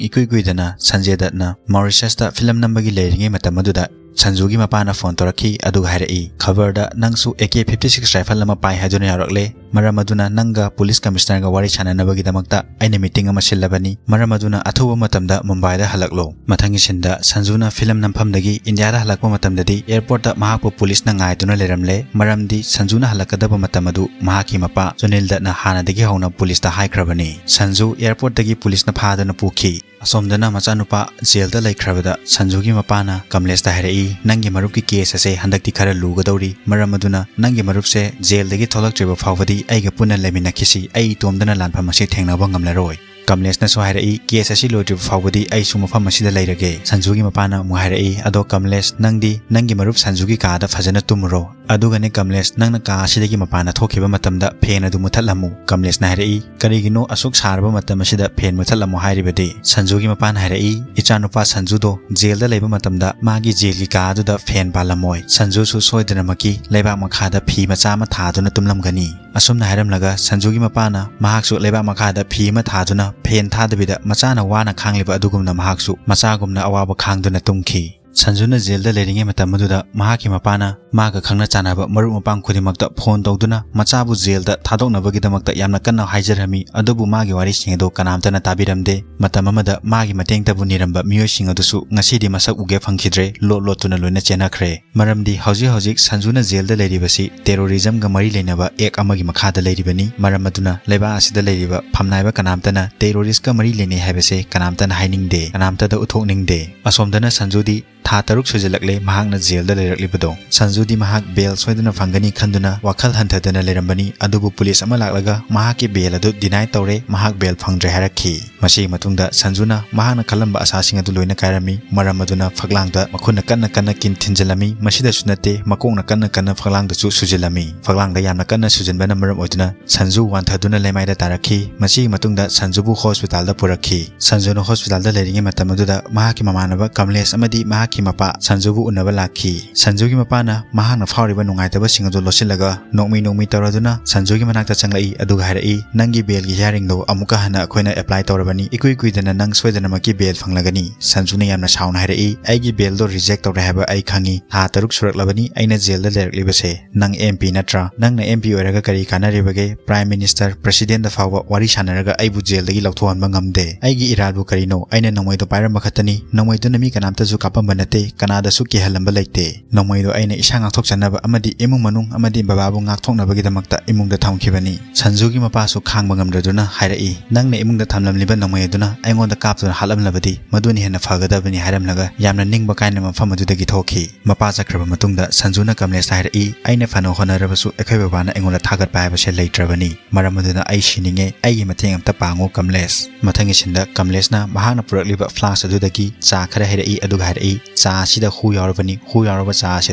ꯏꯀꯨꯏ ꯀꯨꯏꯗꯅ ꯁꯟꯖꯦ ꯗꯠꯅ ꯃꯣꯔꯤꯁꯤꯌꯁꯇ ꯐꯤꯂꯝ ꯅꯝꯕꯒꯤ ꯂꯩꯔꯤꯉꯩ ꯃꯇꯝ ꯑꯗꯨꯗ ꯁꯟꯖꯨꯒꯤ ꯃꯄꯥꯅ ꯐꯣꯟ ꯇꯧꯔꯛꯈꯤ, ꯑꯗꯨꯒ ꯍꯥꯏꯔꯛꯏ, "ꯈꯕꯔꯗ ꯅꯪꯁꯨ ꯑꯦ ꯀꯦ ꯐꯤꯐꯇꯤ ꯁꯤꯛꯁ ꯔꯥꯏꯐꯜ ꯑꯃ ꯄꯥꯏ ꯍꯥꯏꯗꯨꯅ ꯌꯥꯎꯔꯛꯂꯦ꯫ ꯃꯔꯝ ꯑꯗꯨꯅ ꯅꯪꯒ ꯄꯨꯂꯤꯁ ꯀꯃꯤꯁꯅꯔꯒ ꯋꯥꯔꯤ ꯁꯥꯟꯅꯅꯕꯒꯤꯗꯃꯛꯇ ꯑꯩꯅ ꯃꯤꯇꯤꯡ ꯑꯃ ꯁꯤꯜꯂꯕꯅꯤ꯫ ꯃꯔꯝ ꯑꯗꯨꯅ ꯑꯊꯨꯕ ꯃꯇꯝꯗ ꯃꯨꯝꯕꯥꯏꯗ ꯍꯜꯂꯛꯂꯣ꯫" ꯃꯊꯪꯒꯤ ꯁꯤꯟꯗ ꯁꯟꯖꯨꯅ ꯐꯤꯂꯝ ꯅꯝꯐꯝꯗꯒꯤ ꯏꯟꯗꯤꯌꯥꯗ ꯍꯜꯂꯛꯄ ꯃꯇꯝꯗꯗꯤ ꯑꯦꯌꯔꯄꯣꯔꯠꯇ ꯃꯍꯥꯛꯄꯨ ꯄꯨꯂꯤꯁꯅ ꯉꯥꯏꯗꯨꯅ ꯂꯩꯔꯝꯂꯦ꯫ ꯃꯔꯝꯗꯤ ꯁꯟꯖꯨꯅ ꯍꯜꯂꯛꯀꯗꯕ ꯃꯇꯝ ꯑꯗꯨ ꯃꯍꯥꯛꯀꯤ ꯃꯄꯥ ꯁꯨꯅꯤꯜ ꯗꯠꯅ ꯍꯥꯟꯅꯗꯒꯤ ꯍꯧꯅ ꯄꯨꯂꯤꯁꯇ ꯍꯥꯏꯈ꯭ꯔꯕꯅꯤ꯫ ꯁꯟꯖꯨ ꯑꯦꯌꯔꯄꯣꯔꯠꯇꯒꯤ ꯄꯨꯂꯤꯁꯅ ꯐꯥꯗꯨꯅ ꯄꯨꯈꯤ꯫ ꯑꯁꯣꯝꯗꯅ ꯃꯆꯥꯅꯨꯄꯥ ꯖꯦꯜꯗ ꯂꯩꯈ꯭ꯔꯕꯗ ꯁꯟꯖꯨꯒꯤ ꯃꯄꯥꯅ ꯀꯃꯂꯦꯁꯇ ꯍꯥꯏꯔꯛꯏ, "ꯅꯪꯒꯤ ꯃꯔꯨꯞꯀꯤ ꯀꯦꯁ ꯑꯁꯦ ꯍꯟꯗꯛꯇꯤ ꯈꯔ ꯂꯨꯒꯗꯧꯔꯤ꯫ ꯃꯔꯝ ꯑꯗꯨꯅ ꯅꯪꯒꯤ ꯃꯔꯨꯞꯁꯦ ꯖꯦꯜꯗꯒꯤ ꯊꯣꯛꯂꯛꯇ꯭ꯔꯤꯕ ꯐꯥꯎꯕꯗꯤ ꯑꯩꯒ ꯄꯨꯟꯅ ꯂꯩꯃꯤꯟꯅꯈꯤꯁꯤ꯫ ꯑꯩ ꯏꯇꯣꯝꯗꯅ ꯂꯥꯟꯐꯝ ꯑꯁꯤ ꯊꯦꯡꯅꯕ ꯉꯝꯂꯔꯣꯏ꯫" ꯀꯃꯂꯦꯁꯅꯁꯨ ꯍꯥꯏꯔꯛꯏ, "ꯀꯦꯁ ꯑꯁꯤ ꯂꯣꯏꯗ꯭ꯔꯤꯕ ꯐꯥꯎꯕꯗꯤ ꯑꯩꯁꯨ ꯃꯐꯝ ꯑꯁꯤꯗ ꯂꯩꯔꯒꯦ꯫" ꯁꯟꯖꯨꯒꯤ ꯃꯄꯥꯅ ꯑꯃꯨꯛ ꯍꯥꯏꯔꯛꯏ, "ꯑꯗꯣ ꯀꯃꯂꯦꯁ, ꯅꯪꯗꯤ ꯅꯪꯒꯤ ꯃꯔꯨꯞ ꯁꯟꯖꯨꯒꯤ ꯀꯥꯗ ꯐꯖꯅ ꯇꯨꯝꯃꯨꯔꯣ꯫ "ꯑꯗꯨꯒꯅꯦ ꯀꯃꯂꯦꯁ, ꯅꯪꯅ ꯀꯥ ꯑꯁꯤꯗꯒꯤ ꯃꯄꯥꯟꯗ ꯊꯣꯛꯈꯤꯕ ꯃꯇꯝꯗ ꯐꯦꯟ ꯑꯗꯨ ꯃꯨꯊꯠꯂꯝꯃꯨ꯫" ꯀꯃꯂꯦꯁꯅ ꯍꯥꯏꯔꯛꯏ, "ꯀꯔꯤꯒꯤꯅꯣ ꯑꯁꯨꯛ ꯁꯥꯔꯕ ꯃꯇꯝ ꯑꯁꯤꯗ ꯐꯦꯟ ꯃꯨꯊꯠꯂꯝꯃꯣ ꯍꯥꯏꯔꯤꯕꯗꯤ?" ꯁꯟꯖꯨꯒꯤ ꯃꯄꯥꯅ ꯍꯥꯏꯔꯛꯏ, "ꯏꯆꯥꯅꯨꯄꯥ ꯁꯟꯖꯨꯗꯣ ꯖꯦꯜꯗ ꯂꯩꯕ ꯃꯇꯝꯗ ꯃꯥꯒꯤ ꯖꯦꯜꯒꯤ ꯀꯥ ꯑꯗꯨꯗ ꯐꯦꯟ ꯄꯥꯜꯂꯝꯃꯣꯏ꯫ ꯁꯟꯖꯨꯁꯨ ꯁꯣꯏꯗꯅꯃꯛꯀꯤ ꯂꯩꯕꯥꯛ ꯃꯈꯥꯗ ꯐꯤ ꯃꯆꯥ ꯑꯃ ꯊꯥꯗꯨꯅ ꯇꯨꯝꯂꯝꯒꯅꯤ꯫" ꯑꯁꯨꯝꯅ ꯍꯥꯏꯔꯝꯂꯒ ꯁꯟꯖꯨꯒꯤ ꯃꯄꯥꯅ ꯃꯍꯥꯛꯁꯨ ꯂꯩꯕꯥꯛ ꯃꯈꯥꯗ ꯐꯤ ꯑꯃ ꯊꯥꯗꯨꯅ ꯐꯦꯟ ꯊꯥꯗꯕꯤꯗ ꯃꯆꯥꯅ ꯋꯥꯅ ꯈꯥꯡꯂꯤꯕ ꯑꯗꯨꯒꯨꯝꯅ ꯃꯍꯥꯛꯁꯨ ꯃꯆꯥꯒꯨꯝꯅ ꯑꯋꯥꯕ ꯈꯥꯡꯗꯨꯅ ꯇꯨꯝꯈꯤ꯫ ꯁꯟꯖꯨꯅ ꯖꯦꯜꯗ ꯂꯩꯔꯤꯉꯩ ꯃꯇꯝ ꯑꯗꯨꯗ ꯃꯍꯥꯛꯀꯤ ꯃꯄꯥꯅ ꯃꯥꯒ ꯈꯪꯅ ꯆꯥꯟꯅꯕ ꯃꯔꯨꯞ ꯃꯄꯥꯡ ꯈꯨꯗꯤꯡꯃꯛꯇ ꯐꯣꯟ ꯇꯧꯗꯨꯅ ꯃꯆꯥꯕꯨ ꯖꯦꯜꯗ ꯊꯥꯗꯣꯛꯅꯕꯒꯤꯗꯃꯛꯇ ꯌꯥꯝꯅ ꯀꯟꯅ ꯍꯥꯏꯖꯔꯝꯃꯤ, ꯑꯗꯨꯕꯨ ꯃꯥꯒꯤ ꯋꯥꯔꯤꯁꯤꯡ ꯑꯗꯨ ꯀꯅꯥꯝꯇꯅ ꯇꯥꯕꯤꯔꯝꯗꯦ꯫ ꯃꯇꯝ ꯑꯃꯗ ꯃꯥꯒꯤ ꯃꯇꯦꯡꯇꯕꯨ ꯅꯤꯔꯝꯕ ꯃꯤꯑꯣꯏꯁꯤꯡ ꯑꯗꯨꯁꯨ ꯉꯁꯤꯗꯤ ꯃꯁꯛ ꯎꯒꯦ ꯐꯪꯈꯤꯗ꯭ꯔꯦ, ꯂꯣꯠ ꯂꯣꯠꯇꯨꯅ ꯂꯣꯏꯅ ꯆꯦꯟꯅꯈ꯭ꯔꯦ꯫ ꯃꯔꯝꯗꯤ ꯍꯧꯖꯤꯛ ꯍꯧꯖꯤꯛ ꯁꯟꯖꯨꯅ ꯖꯦꯜꯗ ꯂꯩꯔꯤꯕꯁꯤ terrorism ꯒ ꯃꯔꯤ ꯂꯩꯅꯕ act ꯑꯃꯒꯤ ꯃꯈꯥꯗ ꯂꯩꯔꯤꯕꯅꯤ꯫ ꯃꯔꯝ ꯑꯗꯨꯅ ꯂꯩꯕꯥꯛ ꯑꯁꯤꯗ ꯂꯩꯔꯤꯕ ꯐꯝꯅꯥꯏꯕ ꯀꯅꯥꯝꯇꯅ terrorist ꯀ ꯃꯔꯤ ꯂꯩꯅꯩ ꯍꯥꯏꯕꯁꯦ ꯀꯅꯥꯝꯇꯅ ꯍꯥꯏꯅꯤꯡꯗꯦ, ꯀꯅꯥꯝꯇꯗ ꯎꯠꯊꯣꯛꯅꯤꯡꯗꯦ꯫ ꯑꯁꯣꯝꯗꯅ ꯁꯟꯖꯨꯗꯤ ꯊꯥ ꯇꯔꯨꯛ ꯁꯨꯖꯤꯜꯂꯛꯂꯦ ꯃꯍꯥꯛꯅ ꯖꯦꯜꯗ ꯂꯩꯔꯛꯂꯤꯕꯗꯣ꯫ ꯁꯟꯖꯨꯗꯤ ꯃꯍꯥꯛ bail ꯁꯣꯏꯗꯅ ꯐꯪꯒꯅꯤ ꯈꯟꯗꯨꯅ ꯋꯥꯈꯜ ꯍꯟꯊꯗꯅ ꯂꯩꯔꯝꯕꯅꯤ, ꯑꯗꯨꯕꯨ ꯄꯨꯂꯤꯁ ꯑꯃ ꯂꯥꯛꯂꯒ ꯃꯍꯥꯛꯀꯤ bail ꯑꯗꯨ deny ꯇꯧꯔꯦ, ꯃꯍꯥꯛ bail ꯐꯪꯗ꯭ꯔꯦ ꯍꯥꯏꯔꯛꯈꯤ꯫ ꯃꯁꯤꯒꯤ ꯃꯇꯨꯡꯗ ꯁꯟꯖꯨꯅ ꯃꯍꯥꯛꯅ ꯈꯜꯂꯝꯕ ꯑꯁꯥꯁꯤꯡ ꯑꯗꯨ ꯂꯣꯏꯅ ꯀꯥꯏꯔꯝꯃꯤ꯫ ꯃꯔꯝ ꯑꯗꯨꯅ ꯐꯛꯂꯥꯡꯗ ꯃꯈꯨꯠꯅ ꯀꯟꯅ ꯀꯟꯅ ꯀꯤꯟ ꯊꯤꯟꯖꯤꯜꯂꯝꯃꯤ꯫ ꯃꯁꯤꯗꯁꯨ ꯅꯠꯇꯦ, ꯃꯀꯣꯛꯅ ꯀꯟꯅ ꯀꯟꯅ ꯐꯛꯂꯥꯡꯗꯁꯨ ꯁꯨꯖꯤꯜꯂꯝꯃꯤ꯫ ꯐꯛꯂꯥꯡꯗ ꯌꯥꯝꯅ ꯀꯟꯅ ꯁꯨꯖꯤꯟꯕꯅ ꯃꯔꯝ ꯑꯣꯏꯗꯨꯅ ꯁꯟꯖꯨ ꯋꯥꯟꯊꯗꯨꯅ ꯂꯩꯃꯥꯏꯗ ꯇꯥꯔꯛꯈꯤ꯫ ꯃꯁꯤꯒꯤ ꯃꯇꯨꯡꯗ ꯁꯟꯖꯨꯕꯨ ꯍꯣꯁꯄꯤꯇꯥꯜꯗ ꯄꯨꯔꯛꯈꯤ꯫ ꯁꯟꯖꯨꯅ ꯍꯣꯁꯄꯤꯇꯥꯜꯗ ꯂꯩꯔꯤꯉꯩ ꯃꯇꯝ ꯑꯗꯨꯗ ꯃꯍꯥꯛꯀꯤ ꯃꯃꯥꯟꯅꯕ ꯀꯃꯂꯦꯁ ꯑꯃꯗꯤ ꯃꯍꯥꯛꯀꯤ ꯃꯄꯥ ꯁꯟꯖꯨꯕꯨ ꯎꯅꯕ ꯂꯥꯛꯈꯤ꯫ ꯁꯟꯖꯨꯒꯤ ꯃꯄꯥꯅ ꯃꯍꯥꯛꯅ ꯐꯥꯎꯔꯤꯕ ꯅꯨꯡꯉꯥꯏꯇꯕꯁꯤꯡ ꯑꯗꯨ ꯂꯣꯠꯁꯤꯜꯂꯒ ꯅꯣꯛꯃꯤ ꯅꯣꯛꯃꯤ ꯇꯧꯔꯗꯨꯅ ꯁꯟꯖꯨꯒꯤ ꯃꯅꯥꯛꯇ ꯆꯪꯂꯛꯏ, ꯑꯗꯨꯒ ꯍꯥꯏꯔꯛꯏ, "ꯅꯪꯒꯤ bail ꯒꯤ hearing ꯗꯨ ꯑꯃꯨꯛꯀ ꯍꯟꯅ ꯑꯩꯈꯣꯏꯅ apply ꯇꯧꯔꯕꯅꯤ꯫ ꯏꯀꯨꯏ ꯀꯨꯏꯗꯅ ꯅꯪ ꯁꯣꯏꯗꯅꯃꯛꯀꯤ bail ꯐꯪꯂꯒꯅꯤ꯫" ꯁꯟꯖꯨꯅ ꯌꯥꯝꯅ ꯁꯥꯎꯅ ꯍꯥꯏꯔꯛꯏ, "ꯑꯩꯒꯤ bail ꯗꯣ reject ꯇꯧꯔꯦ ꯍꯥꯏꯕ ꯑꯩ ꯈꯪꯉꯤ꯫ ꯊꯥ ꯇꯔꯨꯛ ꯁꯨꯔꯛꯂꯕꯅꯤ ꯑꯩꯅ ꯖꯦꯜꯗ ꯂꯩꯔꯛꯂꯤꯕꯁꯦ꯫ ꯅꯪ M P ꯅꯠꯇ꯭ꯔꯥ? ꯅꯪꯅ M P ꯑꯣꯏꯔꯒ ꯀꯔꯤ ꯀꯥꯟꯅꯔꯤꯕꯒꯦ? Prime Minister, President ꯗ ꯐꯥꯎꯕ ꯋꯥꯔꯤ ꯁꯥꯟꯅꯔꯒ ꯑꯩꯕꯨ ꯖꯦꯜꯗꯒꯤ ꯂꯧꯊꯣꯛꯍꯟꯕ ꯉꯝꯗꯦ꯫ ꯑꯩꯒꯤ ꯏꯔꯥꯜꯕꯨ ꯀꯔꯤꯅꯣ? ꯑꯩꯅ ꯅꯣꯡꯃꯩꯗꯣ ꯄꯥꯏꯔꯝꯕ ꯈꯛꯇꯅꯤ꯫ ꯅꯣꯡꯃꯩꯗꯨꯅ ꯃꯤ ꯀꯅꯥꯝꯇꯁꯨ ꯀꯥꯞꯄꯝꯕ ꯅꯠꯇꯦ, ꯀꯅꯥꯗꯁꯨ ꯀꯤꯍꯜꯂꯝꯕ ꯂꯩꯇꯦ꯫ ꯅꯣꯡꯃꯩꯗꯣ ꯑꯩꯅ ꯏꯁꯥ ꯉꯥꯛꯊꯣꯛꯆꯅꯕ ꯑꯃꯗꯤ ꯏꯃꯨꯡ ꯃꯅꯨꯡ ꯑꯃꯗꯤ ꯕꯕꯥꯕꯨ ꯉꯥꯛꯊꯣꯛꯅꯕꯒꯤꯗꯃꯛꯇ ꯏꯃꯨꯡꯗ ꯊꯝꯈꯤꯕꯅꯤ꯫" ꯁꯟꯖꯨꯒꯤ ꯃꯄꯥꯁꯨ ꯈꯥꯡꯕ ꯉꯝꯗ꯭ꯔꯗꯨꯅ ꯍꯥꯏꯔꯛꯏ, "ꯅꯪꯅ ꯏꯃꯨꯡꯗ ꯊꯝꯂꯝꯂꯤꯕ ꯅꯣꯡꯃꯩ ꯑꯗꯨꯅ ꯑꯩꯉꯣꯟꯗ ꯀꯥꯞꯇꯨꯅ ꯍꯥꯠꯂꯝꯂꯕꯗꯤ ꯃꯗꯨꯅ ꯍꯦꯟꯅ ꯐꯒꯗꯕꯅꯤ" ꯍꯥꯏꯔꯝꯂꯒ ꯌꯥꯝꯅ ꯅꯤꯡꯕ ꯀꯥꯏꯅ ꯃꯐꯝ ꯑꯗꯨꯗꯒꯤ ꯊꯣꯛꯈꯤ꯫ ꯃꯄꯥ ꯆꯠꯈ꯭ꯔꯕ ꯃꯇꯨꯡꯗ ꯁꯟꯖꯨꯅ ꯀꯃꯂꯦꯁꯇ ꯍꯥꯏꯔꯛꯏ, "ꯑꯩꯅ ꯐꯅ ꯍꯣꯠꯅꯔꯕꯁꯨ ꯑꯩꯈꯣꯏ ꯕꯕꯥꯅ ꯑꯩꯉꯣꯟꯗ ꯊꯥꯒꯠꯄ ꯍꯥꯏꯕꯁꯦ ꯂꯩꯇ꯭ꯔꯕꯅꯤ꯫ ꯃꯔꯝ ꯑꯗꯨꯅ ꯑꯩ ꯁꯤꯅꯤꯡꯉꯦ꯫ ꯑꯩꯒꯤ ꯃꯇꯦꯡ ꯑꯝꯇ ꯄꯥꯡꯉꯨ ꯀꯃꯂꯦꯁ꯫" ꯃꯊꯪꯒꯤ ꯁꯤꯟꯗ ꯀꯃꯂꯦꯁꯅ ꯃꯍꯥꯛꯅ ꯄꯨꯔꯛꯂꯤꯕ flask ꯑꯗꯨꯗꯒꯤ ꯆꯥ ꯈꯔ ꯍꯩꯔꯛꯏ, ꯑꯗꯨꯒ ꯍꯥꯏꯔꯛꯏ, "ꯆꯥ ꯑꯁꯤꯗ ꯍꯨ ꯌꯥꯎꯔꯕꯅꯤ, ꯍꯨ ꯌꯥꯎꯔꯕ ꯆꯥ ꯑꯁꯦ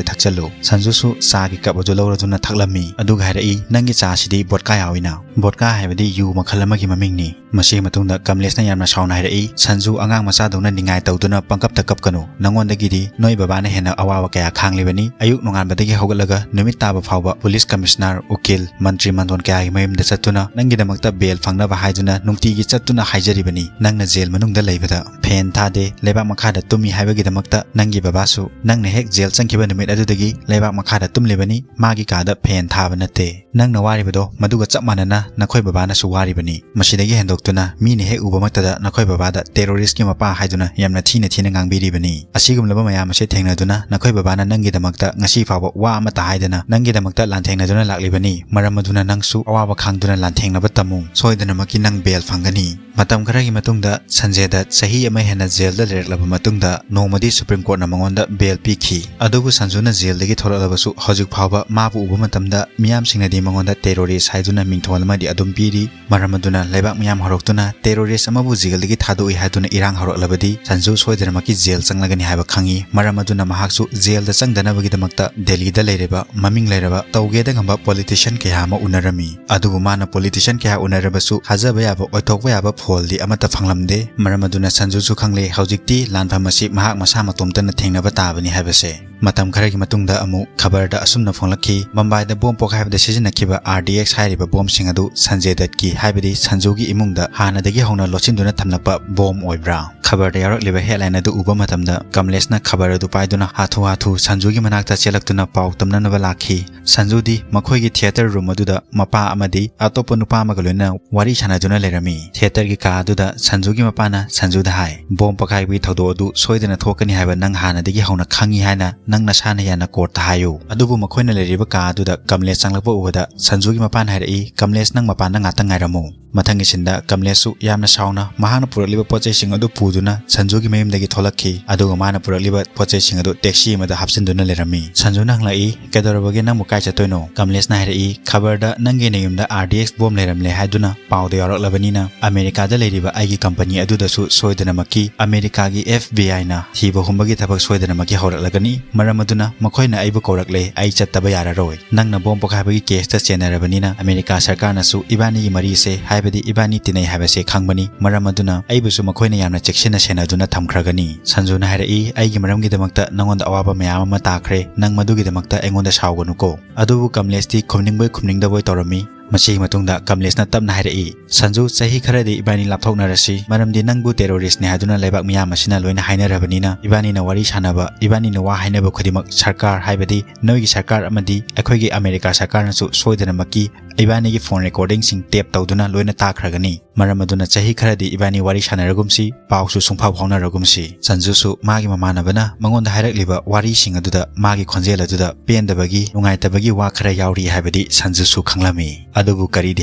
ꯊꯛꯆꯜꯂꯨ꯫" ꯁꯟꯖꯨꯁꯨ ꯆꯥꯒꯤ ꯀꯞ ꯑꯗꯨ ꯂꯧꯔꯗꯨꯅ ꯊꯛꯂꯝꯃꯤ, ꯑꯗꯨꯒ ꯍꯥꯏꯔꯛꯏ, "ꯅꯪꯒꯤ ꯆꯥꯁꯤꯗꯤ ꯕꯣꯗꯀꯥ ꯌꯥꯎꯏꯅ?" "ꯕꯣꯗꯀꯥ ꯍꯥꯏꯕꯗꯤ ꯌꯨ ꯃꯈꯜ ꯑꯃꯒꯤ ꯃꯃꯤꯡꯅꯤ꯫" ꯃꯁꯤꯒꯤ ꯃꯇꯨꯡꯗ ꯀꯃꯂꯦꯁꯅ ꯌꯥꯝꯅ ꯁꯥꯎꯅ ꯍꯥꯏꯔꯛꯏ, "ꯁꯟꯖꯨ, ꯑꯉꯥꯡ ꯃꯆꯥꯗꯧꯅ ꯅꯤꯡꯉꯥꯏ ꯇꯧꯗꯨꯅ ꯄꯪꯀꯞꯇ ꯀꯞꯀꯅꯨ꯫ ꯅꯉꯣꯟꯗꯒꯤꯗꯤ ꯅꯣꯏ ꯕꯕꯥꯅ ꯍꯦꯟꯅ ꯑꯋꯥꯕ ꯀꯌꯥ ꯈꯥꯡꯂꯤꯕꯅꯤ꯫ ꯑꯌꯨꯛ ꯅꯣꯡꯉꯥꯟꯕꯗꯒꯤ ꯍꯧꯒꯠꯂꯒ ꯅꯨꯃꯤꯠ ꯇꯥꯕ ꯐꯥꯎꯕ ꯄꯨꯂꯤꯁ ꯀꯃꯤꯁꯅꯔ, ꯎꯀꯤꯜ, ꯃꯟꯇ꯭ꯔꯤ ꯃꯟꯗꯣꯟ ꯀꯌꯥꯒꯤ ꯃꯌꯨꯝꯗ ꯆꯠꯇꯨꯅ ꯅꯪꯒꯤꯗꯃꯛꯇ ꯕꯦꯜ ꯐꯪꯅꯕ ꯍꯥꯏꯗꯨꯅ ꯅꯨꯡꯇꯤꯒꯤ ꯆꯠꯇꯨꯅ ꯍꯥꯏꯖꯔꯤꯕꯅꯤ꯫ ꯅꯪꯅ ꯖꯦꯜ ꯃꯅꯨꯡꯗ ꯂꯩꯕꯗ ꯐꯦꯟ ꯊꯥꯗꯦ, ꯂꯩꯕꯥꯛ ꯃꯈꯥꯗ ꯇꯨꯝꯃꯤ ꯍꯥꯏꯕꯒꯤꯗꯃꯛꯇ ꯅꯪꯒꯤ ꯕꯕꯥꯁꯨ ꯅꯪꯅ ꯍꯦꯛ ꯖꯦꯜ ꯆꯪꯈꯤꯕ ꯅꯨꯃꯤꯠ ꯑꯗꯨꯗꯒꯤ ꯂꯩꯕꯥꯛ ꯃꯈꯥꯗ ꯇꯨꯝꯂꯤꯕꯅꯤ, ꯃꯥꯒꯤ ꯀꯥꯗ ꯐꯦꯟ ꯊꯥꯕ ꯅꯠꯇꯦ꯫ ꯅꯪꯅ ꯋꯥꯔꯤꯕꯗꯣ ꯃꯗꯨꯒ ꯆꯞ ꯃꯥꯟꯅꯅ ꯅꯈꯣꯏ ꯕꯕꯥꯅꯁꯨ ꯋꯥꯔꯤꯕꯅꯤ꯫ ꯃꯁꯤꯗꯒꯤ ꯍꯦꯟꯗꯣꯛꯇꯨꯅ ꯃꯤꯅ ꯍꯦꯛ ꯎꯕꯃꯛꯇꯗ ꯅꯈꯣꯏ ꯕꯕꯥꯗ ꯇꯦꯔꯣꯔꯤꯁꯀꯤ ꯃꯄꯥ ꯍꯥꯏꯗꯨꯅ ꯌꯥꯝꯅ ꯊꯤꯅ ꯊꯤꯅ ꯉꯥꯡꯕꯤꯔꯤꯕꯅꯤ꯫ ꯑꯁꯤꯒꯨꯝꯂꯕ ꯃꯌꯥꯝ ꯑꯁꯤ ꯊꯦꯡꯅꯗꯨꯅ ꯅꯈꯣꯏ ꯕꯕꯥꯅ ꯅꯪꯒꯤꯗꯃꯛꯇ ꯉꯁꯤ ꯐꯥꯎꯕ ꯋꯥ ꯑꯃꯠꯇ ꯍꯥꯏꯗꯅ ꯅꯪꯒꯤꯗꯃꯛꯇ ꯂꯥꯟꯊꯦꯡꯅꯗꯨꯅ ꯂꯥꯛꯂꯤꯕꯅꯤ꯫ ꯃꯔꯝ ꯑꯗꯨꯅ ꯅꯪꯁꯨ ꯑꯋꯥꯕ ꯈꯥꯡꯗꯨꯅ ꯂꯥꯟꯊꯦꯡꯅꯕ ꯇꯝꯃꯨ꯫ ꯁꯣꯏꯗꯅꯃꯛꯀꯤ ꯅꯪ ꯕꯦꯜ ꯐꯪꯒꯅꯤ꯫ ꯃꯇꯝ ꯈꯔꯒꯤ ꯃꯇꯨꯡꯗ ꯁꯟꯖꯦꯗ ꯆꯍꯤ ꯑꯃ ꯍꯦꯟꯅ ꯖꯦꯜꯗ ꯂꯩꯔꯛꯂꯕ ꯃꯇꯨꯡꯗ ꯅꯣꯡꯃꯗꯤ ꯁꯨꯄ꯭ꯔꯤꯝ ꯀꯣꯔꯠꯅ ꯃꯉꯣꯟꯗ ꯕꯦꯜ ꯄꯤꯈꯤ꯫ ꯑꯗꯨꯕꯨ ꯁꯟꯖꯨꯅ ꯖꯦꯜꯗꯒꯤ ꯊꯣꯔꯛꯂꯕꯁꯨ ꯍꯧꯖꯤꯛ ꯐꯥꯎꯕ ꯃꯥꯕꯨ ꯎꯕ ꯃꯇꯝꯗ ꯃꯤꯌꯥꯝꯁꯤꯡꯅꯗꯤ ꯃꯉꯣꯟꯗ ꯇꯦꯔꯣꯔꯤꯁ ꯍꯥꯏꯗꯨꯅ ꯃꯤꯡꯊꯣꯜ ꯑꯃꯗꯤ ꯑꯗꯨꯝ ꯄꯤꯔꯤ꯫ ꯃꯔꯝ ꯑꯗꯨꯅ ꯂꯩꯕꯥꯛ ꯃꯤꯌꯥꯝ ꯍꯧꯔꯛꯇꯨꯅ ꯇꯦꯔꯣꯔꯤꯁ ꯑꯃꯕꯨ ꯖꯦꯜꯗꯒꯤ ꯊꯥꯗꯣꯛꯏ ꯍꯥꯏꯗꯨꯅ ꯏꯔꯥꯡ ꯍꯧꯔꯛꯂꯕꯗꯤ ꯁꯟꯖꯨ ꯁꯣꯏꯗꯅꯃꯛꯀꯤ ꯖꯦꯜ ꯆꯪꯂꯒꯅꯤ ꯍꯥꯏꯕ ꯈꯪꯏ꯫ ꯃꯔꯝ ꯑꯗꯨꯅ ꯃꯍꯥꯛꯁꯨ ꯖꯦꯜꯗ ꯆꯪꯗꯅꯕꯒꯤꯗꯃꯛꯇ ꯗꯦꯜꯂꯤꯗ ꯂꯩꯔꯤꯕ ꯃꯃꯤꯡ ꯂꯩꯔꯕ ꯇꯧꯒꯦꯗ ꯉꯝꯕ ꯄꯣꯂꯤꯇꯤꯁꯤꯌꯟ ꯀꯌꯥ ꯑꯃ ꯎꯅꯔꯝꯃꯤ꯫ ꯑꯗꯨꯕꯨ ꯃꯥꯅ ꯄꯣꯂꯤꯇꯤꯁꯤꯌꯟ ꯀꯌꯥ ꯎꯅꯔꯕꯁꯨ ꯊꯥꯖꯕ ꯌꯥꯕ, ꯑꯣꯏꯊꯣꯛꯄ ꯌꯥꯕ ꯐꯣꯜꯗꯤ ꯑꯃꯠꯇ ꯐꯪꯂꯝꯗꯦ꯫ ꯃꯔꯝ ꯑꯗꯨꯅ ꯁꯟꯖꯨꯁꯨ ꯈꯪꯂꯦ ꯍꯧꯖꯤꯛꯇꯤ ꯂꯥꯟꯐꯝ ꯑꯁꯤ ꯃꯍꯥꯛ ꯃꯁꯥ ꯃꯇꯣꯝꯇꯅ ꯊꯦꯡꯅꯕ ꯇꯥꯕꯅꯤ ꯍꯥꯏꯕꯁꯦ꯫ ꯃꯇꯝ ꯈꯔꯒꯤ ꯃꯇꯨꯡꯗ ꯑꯃꯨꯛ ꯈꯕꯔꯗ ꯑꯁꯨꯝꯅ ꯐꯣꯡꯂꯛꯈꯤ, ꯃꯨꯝꯕꯥꯏꯗ ꯕꯣꯝ ꯄꯣꯈꯥꯏꯕꯗ ꯁꯤꯖꯤꯟꯅꯈꯤꯕ ꯑꯥꯔ ꯗꯤ ꯑꯦꯛꯁ ꯍꯥꯏꯔꯤꯕ ꯕꯣꯝꯁꯤꯡ ꯑꯗꯨ ꯁꯟꯖꯦ ꯗꯠꯀꯤ, ꯍꯥꯏꯕꯗꯤ ꯁꯟꯖꯨꯒꯤ ꯏꯃꯨꯡꯗ ꯍꯥꯟꯅꯗꯒꯤ ꯍꯧꯅ ꯂꯣꯠꯁꯤꯟꯗꯨꯅ ꯊꯝꯂꯛꯄ ꯕꯣꯝ ꯑꯣꯏꯕ꯭ꯔꯥ? ꯈꯕꯔꯗ ꯌꯥꯎꯔꯛꯂꯤꯕ ꯍꯦꯗꯂꯥꯏꯟ ꯑꯗꯨ ꯎꯕ ꯃꯇꯝꯗ ꯀꯃꯂꯦꯁꯅ ꯈꯕꯔ ꯑꯗꯨ ꯄꯥꯏꯗꯨꯅ ꯍꯥꯊꯨ ꯍꯥꯊꯨ ꯁꯟꯖꯨꯒꯤ ꯃꯅꯥꯛꯇ ꯆꯦꯜꯂꯛꯇꯨꯅ ꯄꯥꯎ ꯇꯝꯅꯅꯕ ꯂꯥꯛꯈꯤ꯫ ꯁꯟꯖꯨꯗꯤ ꯃꯈꯣꯏꯒꯤ ꯊꯤꯌꯦꯇꯔ ꯔꯨꯝ ꯑꯗꯨꯗ ꯃꯄꯥ ꯑꯃꯗꯤ ꯑꯇꯣꯞꯄ ꯅꯨꯄꯥ ꯑꯃꯒ ꯂꯣꯏꯅꯅ ꯋꯥꯔꯤ ꯁꯥꯟꯅꯗꯨꯅ ꯂꯩꯔꯝꯃꯤ꯫ ꯊꯤꯌꯦꯇꯔꯒꯤ ꯀꯥ ꯑꯗꯨꯗ ꯁꯟꯖꯨꯒꯤ ꯃꯄꯥꯅ ꯁꯟꯖꯨꯗ ꯍꯥꯏ, "ꯕꯣꯝ ꯄꯣꯈꯥꯏꯕꯒꯤ ꯊꯧꯗꯣꯛ ꯑꯗꯨ ꯁꯣꯏꯗꯅ ꯊꯣꯛꯀꯅꯤ ꯍꯥꯏꯕ ꯅꯪ ꯍꯥꯟꯅꯗꯒꯤ ꯍꯧꯅ ꯈꯪꯏ ꯍꯥꯏꯅ ꯅꯪ ꯅꯁꯥꯅ ꯌꯥꯅ ꯀꯣꯔꯠꯇ ꯍꯥꯏꯌꯨ꯫" ꯑꯗꯨꯕꯨ ꯃꯈꯣꯏꯅ ꯂꯩꯔꯤꯕ ꯀꯥ ꯑꯗꯨꯗ ꯀꯃꯂꯦꯁ ꯆꯪꯂꯛꯄ ꯎꯕꯗ ꯁꯟꯖꯨꯒꯤ ꯃꯄꯥꯅ ꯍꯥꯏꯔꯛꯏ, "ꯀꯃꯂꯦꯁ, ꯅꯪ ꯃꯄꯥꯟꯗ ꯉꯥꯛꯇꯪ ꯉꯥꯏꯔꯝꯃꯨ꯫" ꯃꯊꯪꯒꯤ ꯁꯤꯟꯗ ꯀꯃꯂꯦꯁꯁꯨ ꯌꯥꯝꯅ ꯁꯥꯎꯅ ꯃꯍꯥꯛꯅ ꯄꯨꯔꯛꯂꯤꯕ ꯄꯣꯠ ꯆꯩꯁꯤꯡ ꯑꯗꯨ ꯄꯨꯗꯨꯅ ꯁꯟꯖꯨꯒꯤ ꯃꯌꯨꯝꯗꯒꯤ ꯊꯣꯛꯂꯛꯈꯤ꯫ ꯑꯗꯨꯒ ꯃꯥꯅ ꯄꯨꯔꯛꯂꯤꯕ ꯄꯣꯠ ꯆꯩꯁꯤꯡ ꯑꯗꯨ ꯇꯦꯛꯁꯤ ꯑꯃꯗ ꯍꯥꯞꯆꯤꯟꯗꯨꯅ ꯂꯩꯔꯝꯃꯤ꯫ ꯁꯟꯖꯨꯅ ꯍꯪꯂꯛꯏ, "ꯀꯩꯗꯧꯔꯕꯒꯦ, ꯅꯪꯕꯨ ꯀꯥꯏ ꯆꯠꯇꯣꯏꯅꯣ?" ꯀꯃꯂꯦꯁꯅ ꯍꯥꯏꯔꯛꯏ, "ꯈꯕꯔꯗ ꯅꯪꯒꯤ ꯅꯌꯨꯝꯗ ꯑꯥꯔ ꯗꯤ ꯑꯦꯛꯁ ꯕꯣꯝ ꯂꯩꯔꯝꯂꯦ ꯍꯥꯏꯗꯨꯅ ꯄꯥꯎꯗ ꯌꯥꯎꯔꯛꯂꯕꯅꯤꯅ ꯑꯃꯦꯔꯤꯀꯥꯗ ꯂꯩꯔꯤꯕ ꯑꯩꯒꯤ ꯀꯝꯄꯅꯤ ꯑꯗꯨꯗꯁꯨ ꯁꯣꯏꯗꯅꯃꯛꯀꯤ ꯑꯃꯦꯔꯤꯀꯥꯒꯤ ꯑꯦꯐ ꯕꯤ ꯑꯥꯏꯅ ꯊꯤꯕ ꯍꯨꯝꯕꯒꯤ ꯊꯕꯛ ꯁꯣꯏꯗꯅꯃꯛꯀꯤ ꯍꯧꯔꯛꯂꯒꯅꯤ꯫ ꯃꯔꯝ ꯑꯗꯨꯅ ꯃꯈꯣꯏꯅ ꯑꯩꯕꯨ ꯀꯧꯔꯛꯂꯦ, ꯑꯩ ꯆꯠꯇꯕ ꯌꯥꯔꯔꯣꯏ꯫ ꯅꯪꯅ ꯕꯣꯝ ꯄꯣꯈꯥꯏꯕꯒꯤ ꯀꯦꯁꯇ ꯆꯦꯟꯅꯔꯕꯅꯤꯅ ꯑꯃꯦꯔꯤꯀꯥ ꯁꯔꯀꯥꯔꯅꯁꯨ ꯏꯕꯥꯅꯤꯒꯤ ꯃꯔꯤꯁꯦ, ꯍꯥꯏꯕꯗꯤ ꯏꯕꯥꯅꯤ ꯇꯤꯟꯅꯩ ꯍꯥꯏꯕꯁꯦ ꯈꯪꯕꯅꯤ꯫ ꯃꯔꯝ ꯑꯗꯨꯅ ꯑꯩꯕꯨꯁꯨ ꯃꯈꯣꯏꯅ ꯌꯥꯝꯅ ꯆꯦꯛꯁꯤꯟꯅ ꯁꯦꯟꯅꯗꯨꯅ ꯊꯝꯈ꯭ꯔꯒꯅꯤ꯫ ꯁꯟꯖꯨꯅ ꯍꯥꯏꯔꯛꯏ, "ꯑꯩꯒꯤ ꯃꯔꯝꯒꯤꯗꯃꯛꯇ ꯅꯉꯣꯟꯗ ꯑꯋꯥꯕ ꯃꯌꯥꯝ ꯑꯃ ꯇꯥꯈ꯭ꯔꯦ, ꯅꯪ ꯃꯗꯨꯒꯤꯗꯃꯛꯇ ꯑꯩꯉꯣꯟꯗ ꯁꯥꯎꯒꯅꯨꯀꯣ"꯫ ꯑꯗꯨꯕꯨ ꯀꯃꯂꯦꯁꯇꯤ ꯈꯨꯝꯅꯤꯡꯕꯣꯏ ꯈꯨꯝꯅꯤꯡꯗꯕꯣꯏ ꯇꯧꯔꯝꯃꯤ꯫ ꯃꯁꯤꯒꯤ ꯃꯇꯨꯡꯗ ꯀꯃꯂꯦꯁꯅ ꯇꯞꯅ ꯍꯥꯏꯔꯛꯏ, "ꯁꯟꯖꯨ, ꯆꯍꯤ ꯈꯔꯗꯤ ꯏꯕꯥꯅꯤ ꯂꯥꯞꯊꯣꯛꯅꯔꯁꯤ, ꯃꯔꯝꯗꯤ ꯅꯪꯕꯨ ꯇꯦꯔꯣꯔꯤꯁ꯭ꯠꯅꯤ ꯍꯥꯏꯗꯨꯅ ꯂꯩꯕꯥꯛ ꯃꯤꯌꯥꯝ ꯑꯁꯤꯅ ꯂꯣꯏꯅ ꯍꯥꯏꯅꯔꯕꯅꯤꯅ, ꯏꯕꯥꯅꯤꯅ ꯋꯥꯔꯤ ꯁꯥꯟꯅꯕ, ꯏꯕꯥꯅꯤꯅ ꯋꯥ ꯍꯥꯏꯅꯕ ꯈꯨꯗꯤꯡꯃꯛ ꯁꯔꯀꯥꯔ, ꯍꯥꯏꯕꯗꯤ ꯅꯣꯏꯒꯤ ꯁꯔꯀꯥꯔ ꯑꯃꯗꯤ ꯑꯩꯈꯣꯏꯒꯤ ꯑꯃꯦꯔꯤꯀꯥ ꯁꯔꯀꯥꯔꯅꯁꯨ ꯁꯣꯏꯗꯅꯃꯛꯀꯤ ꯏꯕꯥꯅꯤꯒꯤ ꯐꯣꯟ ꯔꯦꯀꯣꯔꯗꯤꯡꯁꯤꯡ ꯇꯦꯞ ꯇꯧꯗꯨꯅ ꯂꯣꯏꯅ ꯇꯥꯈ꯭ꯔꯒꯅꯤ꯫ ꯃꯔꯝ ꯑꯗꯨꯅ ꯆꯍꯤ ꯈꯔꯗꯤ ꯏꯕꯥꯅꯤ ꯋꯥꯔꯤ ꯁꯥꯟꯅꯔꯒꯨꯝꯁꯤ, ꯄꯥꯎꯁꯨ ꯁꯨꯡꯐꯥꯎ ꯐꯥꯎꯅꯔꯒꯨꯝꯁꯤ"꯫ ꯁꯟꯖꯨꯁꯨ ꯃꯥꯒꯤ ꯃꯃꯥꯟꯅꯕꯅ ꯃꯉꯣꯟꯗ ꯍꯥꯏꯔꯛꯂꯤꯕ ꯋꯥꯔꯤꯁꯤꯡ ꯑꯗꯨꯗ ꯃꯥꯒꯤ ꯈꯣꯟꯖꯦꯜ ꯑꯗꯨꯗ ꯄꯦꯟꯗꯕꯒꯤ, ꯅꯨꯡꯉꯥꯏꯇꯕꯒꯤ ꯋꯥ ꯈꯔ ꯌꯥꯎꯔꯤ ꯍꯥꯏꯕꯗꯤ ꯁꯟꯖꯨꯁꯨ ꯈꯪꯂꯝꯃꯤ꯫ ꯑꯗꯨꯕꯨ ꯀꯔꯤꯗꯤ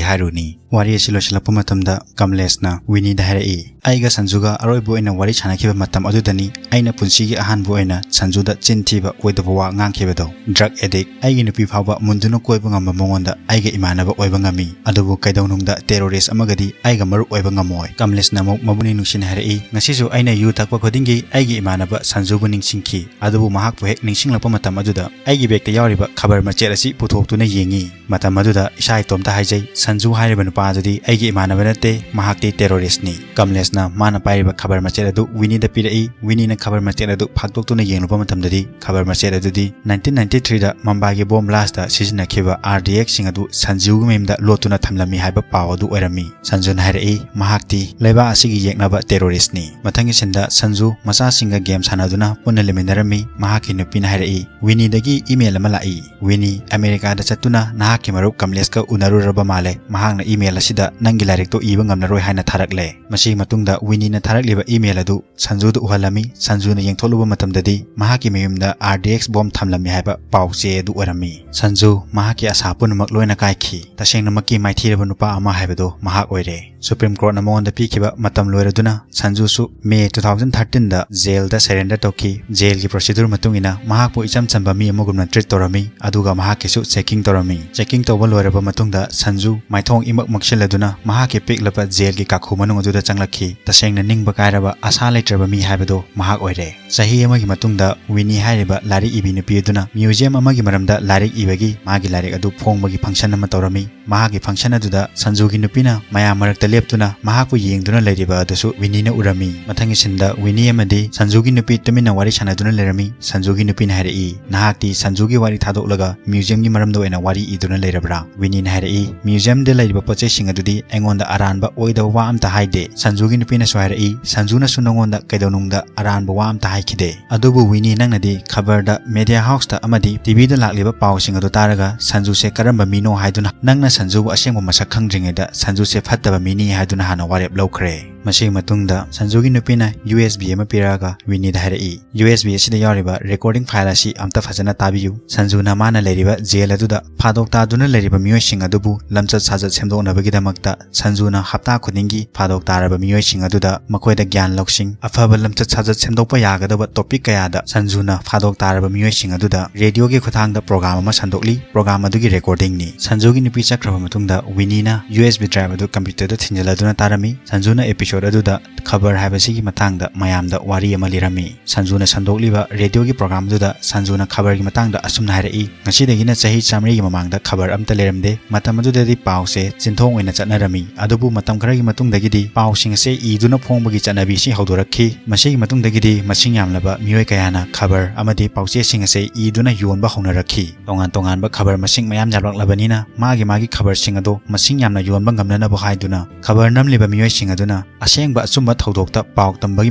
ꯍꯥꯏꯔꯨꯅꯤ? ꯋꯥꯔꯤ ꯑꯁꯤ ꯂꯣꯏꯁꯤꯜꯂꯛꯄ ꯃꯇꯝꯗ ꯀꯃꯂꯦꯁꯅ ꯋꯤꯅꯤꯗ ꯍꯥꯏꯔꯛꯏ, "ꯑꯩꯒ ꯁꯟꯖꯨꯒ ꯑꯔꯣꯏꯕ ꯑꯣꯏꯅ ꯋꯥꯔꯤ ꯁꯥꯟꯅꯈꯤꯕ ꯃꯇꯝ ꯑꯗꯨꯗꯅꯤ ꯑꯩꯅ ꯄꯨꯟꯁꯤꯒꯤ ꯑꯍꯥꯟꯕ ꯑꯣꯏꯅ ꯁꯟꯖꯨꯗ ꯆꯤꯟ ꯊꯤꯕ, ꯑꯣꯏꯗꯕ ꯋꯥ ꯉꯥꯡꯈꯤꯕꯗꯣ꯫ ꯗ꯭ꯔꯒ ꯑꯦꯗꯤꯛ, ꯑꯩꯒꯤ ꯅꯨꯄꯤ ꯐꯥꯎꯕ ꯃꯨꯟꯗꯨꯅ ꯀꯣꯏꯕ ꯉꯝꯕ ꯃꯉꯣꯟꯗ ꯑꯩꯒ ꯏꯃꯥꯟꯅꯕ ꯑꯣꯏꯕ ꯉꯝꯃꯤ, ꯑꯗꯨꯕꯨ ꯀꯩꯗꯧꯅꯨꯡꯗ ꯇꯦꯔꯣꯔꯤꯁ꯭ꯠ ꯑꯃꯒꯗꯤ ꯑꯩꯒ ꯃꯔꯨꯞ ꯑꯣꯏꯕ ꯉꯝꯃꯣꯏ"꯫ ꯀꯃꯂꯦꯁꯅ ꯑꯃꯨꯛ ꯃꯕꯨꯛꯅꯤꯡ ꯅꯨꯡꯁꯤꯅ ꯍꯥꯏꯔꯛꯏ, "ꯉꯁꯤꯁꯨ ꯑꯩꯅ ꯌꯨ ꯊꯛꯄ ꯈꯨꯗꯤꯡꯒꯤ ꯑꯩꯒꯤ ꯏꯃꯥꯟꯅꯕ ꯁꯟꯖꯨꯕꯨ ꯅꯤꯡꯁꯤꯡꯈꯤ, ꯑꯗꯨꯕꯨ ꯃꯍꯥꯛꯄꯨ ꯍꯦꯛ ꯅꯤꯡꯁꯤꯡꯂꯛꯄ ꯃꯇꯝ ꯑꯗꯨꯗ ꯑꯩꯒꯤ ꯕꯦꯒꯇ ꯌꯥꯎꯔꯤꯕ ꯈꯕꯔ ꯃꯆꯦꯠ ꯑꯁꯤ ꯄꯨꯊꯣꯛꯇꯨꯅ ꯌꯦꯡꯉꯤ꯫ ꯃꯇꯝ ꯑꯗꯨꯗ ꯏꯁꯥ ꯏꯇꯣꯝꯇ ꯍꯥꯏꯖꯩ, 'ꯁꯟꯖꯨ ꯍꯥꯏꯔꯤꯕ ꯅꯨꯄꯥ ꯑꯗꯨꯗꯤ ꯑꯩꯒꯤ ꯏꯃꯥꯟꯅꯕ ꯅꯠꯇꯦ, ꯃꯍꯥꯛꯇꯤ ꯇꯦꯔꯣꯔꯤꯁ꯭ꯠꯅꯤ'"꯫ ꯀꯃꯂꯦꯁꯅ ꯃꯥꯅ ꯄꯥꯏꯔꯤꯕ ꯈꯕꯔ ꯃꯆꯦꯠ ꯑꯗꯨ ꯋꯤꯅꯤꯗ ꯄꯤꯔꯛꯏ꯫ ꯋꯤꯅꯤꯅ ꯈꯕꯔ ꯃꯆꯦꯠ ꯑꯗꯨ ꯐꯥꯛꯇꯣꯛꯇꯨꯅ ꯌꯦꯡꯂꯨꯕ ꯃꯇꯝꯗꯗꯤ, ꯈꯕꯔ ꯃꯆꯦꯠ ꯑꯗꯨꯗꯤ nineteen ninety-three ꯗ ꯃꯝꯕꯥꯏꯒꯤ ꯕꯣꯝ ꯕ꯭ꯂꯥꯁꯇ ꯁꯤꯖꯤꯟꯅꯈꯤꯕ RDX ꯁꯤꯡ ꯑꯗꯨ ꯁꯟꯖꯨꯒꯤ ꯃꯌꯨꯝꯗ ꯂꯣꯠꯇꯨꯅ ꯊꯝꯂꯝꯃꯤ ꯍꯥꯏꯕ ꯄꯥꯎ ꯑꯗꯨ ꯑꯣꯏꯔꯝꯃꯤ꯫ ꯁꯟꯖꯨꯅ ꯍꯥꯏꯔꯛꯏ, ꯃꯍꯥꯛꯇꯤ ꯂꯩꯕꯥꯛ ꯑꯁꯤꯒꯤ ꯌꯦꯛꯅꯕ ꯇꯦꯔꯣꯔꯤꯁ꯭ꯠꯅꯤ꯫ ꯃꯊꯪꯒꯤ ꯁꯤꯟꯗ ꯁꯟꯖꯨ ꯃꯆꯥꯁꯤꯡꯒ ꯒꯦꯝ ꯁꯥꯟꯅꯗꯨꯅ ꯄꯨꯟꯅ ꯂꯩꯃꯤꯟꯅꯔꯝꯃꯤ꯫ ꯃꯍꯥꯛꯀꯤ ꯅꯨꯄꯤꯅ ꯍꯥꯏꯔꯛꯏ, "ꯋꯤꯅꯤꯗꯒꯤ ꯏꯃꯦꯜ ꯑꯃ ꯂꯥꯛꯏ꯫ ꯋꯤꯅꯤ, ꯑꯃꯦꯔꯤꯀꯥꯗ ꯆꯠꯇꯨꯅ ꯅꯍꯥꯛꯀꯤ ꯃꯔꯨꯞ ꯀꯃꯂꯦꯁꯀ ꯎꯅꯔꯨꯔꯕ ꯃꯥꯜꯂꯦ꯫ ꯃꯍꯥꯛꯅ ꯏꯃꯦꯜ ꯑꯁꯤꯗ ꯅꯪꯒꯤ ꯂꯥꯏꯔꯤꯛꯇꯣ ꯏꯕ ꯉꯝꯂꯔꯣꯏ ꯍꯥꯏꯅ ꯊꯥꯔꯛꯂꯦ"꯫ ꯃꯁꯤꯒꯤ ꯃꯇꯨꯡꯗ ꯋꯤꯅꯤꯅ ꯊꯥꯔꯛꯂꯤꯕ ꯏꯃꯦꯜ ꯑꯗꯨ ꯁꯟꯖꯨꯗ ꯎꯍꯜꯂꯝꯃꯤ꯫ ꯁꯟꯖꯨꯅ ꯌꯦꯡꯊꯣꯛꯂꯨꯕ ꯃꯇꯝꯗꯗꯤ ꯃꯍꯥꯛꯀꯤ ꯃꯌꯨꯝꯗ RDX ꯕꯣꯝ ꯊꯝꯂꯝꯃꯤ ꯍꯥꯏꯕ ꯄꯥꯎ ꯆꯦ ꯑꯗꯨ ꯑꯣꯏꯔꯝꯃꯤ꯫ ꯁꯟꯖꯨ ꯃꯍꯥꯛꯀꯤ ꯑꯁꯥ ꯄꯨꯝꯅꯃꯛ ꯂꯣꯏꯅ ꯀꯥꯏꯈꯤ꯫ ꯇꯁꯦꯡꯅꯃꯛꯀꯤ ꯃꯥꯏꯊꯤꯔꯕ ꯅꯨꯄꯥ ꯑꯃ ꯍꯥꯏꯕꯗꯨ ꯃꯍꯥꯛ ꯑꯣꯏꯔꯦ꯫ ꯁꯨꯄ꯭ꯔꯤꯝ ꯀꯣꯔꯠꯅ ꯃꯉꯣꯟꯗ ꯄꯤꯈꯤꯕ ꯃꯇꯝ ꯂꯣꯏꯔꯗꯨꯅ ꯁꯟꯖꯨꯁꯨ ꯃꯦ two thousand thirteen ꯗ ꯖꯦꯜꯗ ꯁꯔꯦꯟꯗꯔ ꯇꯧꯈꯤ꯫ ꯖꯦꯜꯒꯤ ꯄ꯭ꯔꯣꯁꯤꯗꯨꯔ ꯃꯇꯨꯡ ꯏꯟꯅ ꯃꯍꯥꯛꯄꯨ ꯏꯆꯝ ꯆꯝꯕ ꯃꯤ ꯑꯃꯒꯨꯝꯅ ꯇ꯭ꯔꯤꯠ ꯇꯧꯔꯝꯃꯤ, ꯑꯗꯨꯒ ꯃꯍꯥꯛꯀꯤꯁꯨ ꯆꯦꯀꯤꯡ ꯇꯧꯔꯝꯃꯤ꯫ ꯆꯦꯀꯤꯡ ꯇꯧꯕ ꯂꯣꯏꯔꯕ ꯃꯇꯨꯡꯗ ꯁꯟꯖꯨ ꯃꯥꯏꯊꯣꯡ ꯏꯃꯛ ꯃꯛꯁꯤꯜꯂꯗꯨꯅ ꯃꯍꯥꯛꯀꯤ ꯄꯤꯛꯂꯕ ꯖꯦꯜꯒꯤ ꯀꯥꯈꯨ ꯃꯅꯨꯡ ꯑꯗꯨꯗ ꯆꯪꯂꯛꯈꯤ꯫ ꯇꯁꯦꯡꯅ ꯅꯤꯡꯕ ꯀꯥꯏꯔꯕ, ꯑꯁꯥ ꯂꯩꯇ꯭ꯔꯕ ꯃꯤ ꯍꯥꯏꯕꯗꯣ ꯃꯍꯥꯛ ꯑꯣꯏꯔꯦ꯫ ꯆꯍꯤ ꯑꯃꯒꯤ ꯃꯇꯨꯡꯗ ꯋꯤꯅꯤ ꯍꯥꯏꯔꯤꯕ ꯂꯥꯏꯔꯤꯛ ꯏꯕꯤ ꯅꯨꯄꯤ ꯑꯗꯨꯅ ꯃ꯭ꯌꯨꯖꯤꯌꯝ ꯑꯃꯒꯤ ꯃꯔꯝꯗ ꯂꯥꯏꯔꯤꯛ ꯏꯕꯒꯤ ꯃꯥꯒꯤ ꯂꯥꯏꯔꯤꯛ ꯑꯗꯨ ꯐꯣꯡꯕꯒꯤ ꯐꯪꯁꯟ ꯑꯃ ꯇꯧꯔꯝꯃꯤ꯫ ꯃꯍꯥꯛꯀꯤ ꯐꯪꯁꯟ ꯑꯗꯨꯗ ꯁꯟꯖꯨꯒꯤ ꯅꯨꯄꯤꯅ ꯃꯌꯥꯝ ꯃꯔꯛꯇ ꯂꯦꯞꯇꯨꯅ ꯃꯍꯥꯛꯄꯨ ꯌꯦꯡꯗꯨꯅ ꯂꯩꯔꯤꯕ ꯑꯗꯨꯁꯨ ꯋꯤꯅꯤꯅ ꯎꯔꯝꯃꯤ꯫ ꯃꯊꯪꯒꯤ ꯁꯤꯟꯗ ꯋꯤꯅꯤ ꯑꯃꯗꯤ ꯁꯟꯖꯨꯒꯤ ꯅꯨꯄꯤ ꯇꯨꯃꯤꯟꯅ ꯋꯥꯔꯤ ꯁꯥꯟꯅꯗꯨꯅ ꯂꯩꯔꯝꯃꯤ꯫ ꯁꯟꯖꯨꯒꯤ ꯅꯨꯄꯤꯅ ꯍꯥꯏꯔꯛꯏ, "ꯅꯍꯥꯛꯇꯤ ꯁꯟꯖꯨꯒꯤ ꯋꯥꯔꯤ ꯊꯥꯗꯣꯛꯂꯒ ꯃ꯭ꯌꯨꯖꯤꯌꯝꯒꯤ ꯃꯔꯝꯗ ꯑꯣꯏꯅ ꯋꯥꯔꯤ ꯏꯗꯨꯅ ꯂꯩꯔꯕ꯭ꯔꯥ?" ꯋꯤꯅꯤꯅ ꯍꯥꯏꯔꯛꯏ, "ꯃ꯭ꯌꯨꯖꯤꯌꯝꯗ ꯂꯩꯔꯤꯕ ꯄꯣꯠꯆꯩꯁꯤꯡ ꯑꯗꯨꯗꯤ ꯑꯩꯉꯣꯟꯗ ꯑꯔꯥꯟꯕ ꯑꯣꯏꯗꯕ ꯋꯥ ꯑꯝꯇ ꯍꯥꯏꯗꯦ꯫ ꯁꯟꯖꯨꯒꯤ ꯅꯨꯄꯤꯅꯁꯨ ꯍꯥꯏꯔꯛꯏ, ꯁꯟꯖꯨꯅꯁꯨ ꯅꯉꯣꯟꯗ ꯀꯩꯗꯧꯅꯨꯡꯗ ꯑꯔꯥꯟꯕ ꯋꯥ ꯑꯝꯇ ꯍꯥꯏꯈꯤꯗꯦ꯫ ꯑꯗꯨꯕꯨ ꯋꯤꯅꯤ, ꯅꯪꯅꯗꯤ ꯈꯕꯔꯗ, ꯃꯦꯗꯤꯌꯥ ꯍꯥꯎꯁꯇ ꯑꯃꯗꯤ ꯇꯤꯚꯤꯗ ꯂꯥꯛꯂꯤꯕ ꯄꯥꯎꯁꯤꯡ ꯑꯗꯨ ꯇꯥꯔꯒ ꯁꯟꯖꯨꯁꯦ ꯀꯔꯝꯕ ꯃꯤꯅꯣ ꯍꯥꯏꯗꯨꯅ, ꯅꯪꯅ ꯁꯟꯖꯨꯕꯨ ꯑꯁꯦꯡꯕ ꯃꯁꯛ ꯈꯪꯗ꯭ꯔꯤꯉꯩꯗ ꯁꯟꯖꯨꯁꯦ ꯐꯠꯇꯕ ꯃꯤꯅꯤ ꯍꯥꯏꯗꯨꯅ ꯍꯥꯟꯅ ꯋꯥꯔꯦꯞ ꯂꯧꯈ꯭ꯔꯦ꯫" ꯃꯁꯤꯒꯤ ꯃꯇꯨꯡꯗ ꯁꯟꯖꯨꯒꯤ ꯅꯨꯄꯤꯅ ꯌꯨ ꯑꯦꯁ ꯕꯤ ꯑꯃ ꯄꯤꯔꯛꯑꯒ ꯋꯤꯅꯤꯗ ꯍꯥꯏꯔꯛꯏ, "ꯌꯨ ꯑꯦꯁ ꯕꯤ ꯑꯁꯤꯗ ꯌꯥꯎꯔꯤꯕ ꯔꯦꯀꯣꯔꯗꯤꯡ ꯐꯥꯏꯜ ꯑꯁꯤ ꯑꯝꯇ ꯐꯖꯅ ꯇꯥꯕꯤꯌꯨ꯫ ꯁꯟꯖꯨꯅ ꯃꯥꯅ ꯂꯩꯔꯤꯕ ꯖꯦꯜ ꯑꯗꯨꯗ ꯐꯥꯗꯣꯛ ꯇꯥꯗꯨꯅ ꯂꯩꯔꯤꯕ ꯃꯤꯑꯣꯏꯁꯤꯡ ꯑꯗꯨꯕꯨ ꯂꯝꯆꯠ ꯁꯥꯖꯠ ꯁꯦꯝꯗꯣꯛꯅꯕꯒꯤꯗꯃꯛꯇ ꯁꯟꯖꯨꯅ ꯍꯞꯇꯥ ꯈꯨꯗꯤꯡꯒꯤ ꯐꯥꯗꯣꯛ ꯇꯥꯔꯕ ꯃꯤꯑꯣꯏꯁꯤꯡ ꯑꯗꯨꯗ ꯃꯈꯣꯏꯗ ꯒ꯭ꯌꯥꯟ ꯂꯧꯁꯤꯡ, ꯑꯐꯕ ꯂꯝꯆꯠ ꯁꯥꯖꯠ ꯁꯦꯝꯗꯣꯛꯄ ꯌꯥꯒꯗꯕ ꯇꯣꯄꯤꯛ ꯀꯌꯥꯗ ꯁꯟꯖꯨꯅ ꯐꯥꯗꯣꯛ ꯇꯥꯔꯕ ꯃꯤꯑꯣꯏꯁꯤꯡ ꯑꯗꯨꯗ ꯔꯦꯗꯤꯑꯣꯒꯤ ꯈꯨꯠꯊꯥꯡꯗ ꯄ꯭ꯔꯣꯒ꯭ꯔꯥꯝ ꯑꯃ ꯁꯟꯗꯣꯛꯂꯤ꯫ ꯄ꯭ꯔꯣꯒ꯭ꯔꯥꯝ ꯑꯗꯨꯒꯤ ꯔꯦꯀꯣꯔꯗꯤꯡꯅꯤ꯫" ꯁꯟꯖꯨꯒꯤ ꯅꯨꯄꯤ ꯆꯠꯈ꯭ꯔꯕ ꯃꯇꯨꯡꯗ ꯋꯤꯅꯤꯅ ꯌꯨ ꯑꯦꯁ ꯕꯤ ꯗ꯭ꯔꯥꯏꯚ ꯑꯗꯨ ꯀꯝꯄ꯭ꯌꯨꯇꯔꯗ ꯊꯤꯟꯖꯤꯜꯂꯗꯨꯅ ꯇꯥꯔꯝꯃꯤ꯫ ꯁꯟꯖꯨꯅ ꯑꯦꯄꯤꯁꯣꯗ ꯑꯗꯨꯗ ꯈꯕꯔ ꯍꯥꯏꯕꯁꯤꯒꯤ ꯃꯇꯥꯡꯗ ꯃꯌꯥꯝꯗ ꯋꯥꯔꯤ ꯑꯃ ꯂꯤꯔꯝꯃꯤ꯫ ꯁꯟꯖꯨꯅ ꯁꯟꯗꯣꯛꯂꯤꯕ ꯔꯦꯗꯤꯑꯣꯒꯤ ꯄ꯭ꯔꯣꯒ꯭ꯔꯥꯝꯗꯨꯗ ꯁꯟꯖꯨꯅ ꯈꯕꯔꯒꯤ ꯃꯇꯥꯡꯗ ꯑꯁꯨꯝꯅ ꯍꯥꯏꯔꯛꯏ, "ꯉꯁꯤꯗꯒꯤꯅ ꯆꯍꯤ ꯆꯥꯃꯔꯤꯒꯤ ꯃꯃꯥꯡꯗ ꯈꯕꯔ ꯑꯝꯇ ꯂꯩꯔꯝꯗꯦ꯫ ꯃꯇꯝ ꯑꯗꯨꯗꯗꯤ ꯄꯥꯎꯁꯦ ꯆꯤꯟꯊꯣꯡ ꯑꯣꯏꯅ ꯆꯠꯅꯔꯝꯃꯤ꯫ ꯑꯗꯨꯕꯨ ꯃꯇꯝ ꯈꯔꯒꯤ ꯃꯇꯨꯡꯗꯒꯤꯗꯤ ꯄꯥꯎꯁꯤꯡ ꯑꯁꯦ ꯏꯗꯨꯅ ꯐꯣꯡꯕꯒꯤ ꯆꯠꯅꯕꯤ ꯑꯁꯤ ꯍꯧꯗꯣꯔꯛꯈꯤ꯫ ꯃꯁꯤꯒꯤ ꯃꯇꯨꯡꯗꯒꯤꯗꯤ ꯃꯁꯤꯡ ꯌꯥꯝꯂꯕ ꯃꯤꯑꯣꯏ ꯀꯌꯥꯅ ꯈꯕꯔ ꯑꯃꯗꯤ ꯄꯥꯎꯆꯦꯁꯤꯡ ꯑꯁꯦ ꯏꯗꯨꯅ ꯌꯣꯟꯕ ꯍꯧꯅꯔꯛꯈꯤ꯫ ꯇꯣꯉꯥꯟ ꯇꯣꯉꯥꯟꯕ ꯈꯕꯔ ꯃꯁꯤꯡ ꯃꯌꯥꯝ ꯌꯥꯝꯂꯛꯂꯕꯅꯤꯅ ꯃꯥꯒꯤ ꯃꯥꯒꯤ ꯈꯕꯔꯁꯤꯡ ꯑꯗꯨ ꯃꯁꯤꯡ ꯌꯥꯝꯅ ꯌꯣꯟꯕ ꯉꯝꯅꯅꯕ ꯍꯥꯏꯗꯨꯅ ꯈꯕꯔ ꯅꯝꯂꯤꯕ ꯃꯤꯑꯣꯏꯁꯤꯡ ꯑꯗꯨꯅ ꯑꯁꯦꯡꯕ ꯑꯆꯨꯝꯕ ꯊꯧꯗꯣꯛꯇ ꯄꯥꯎ ꯇꯝꯕꯒꯤ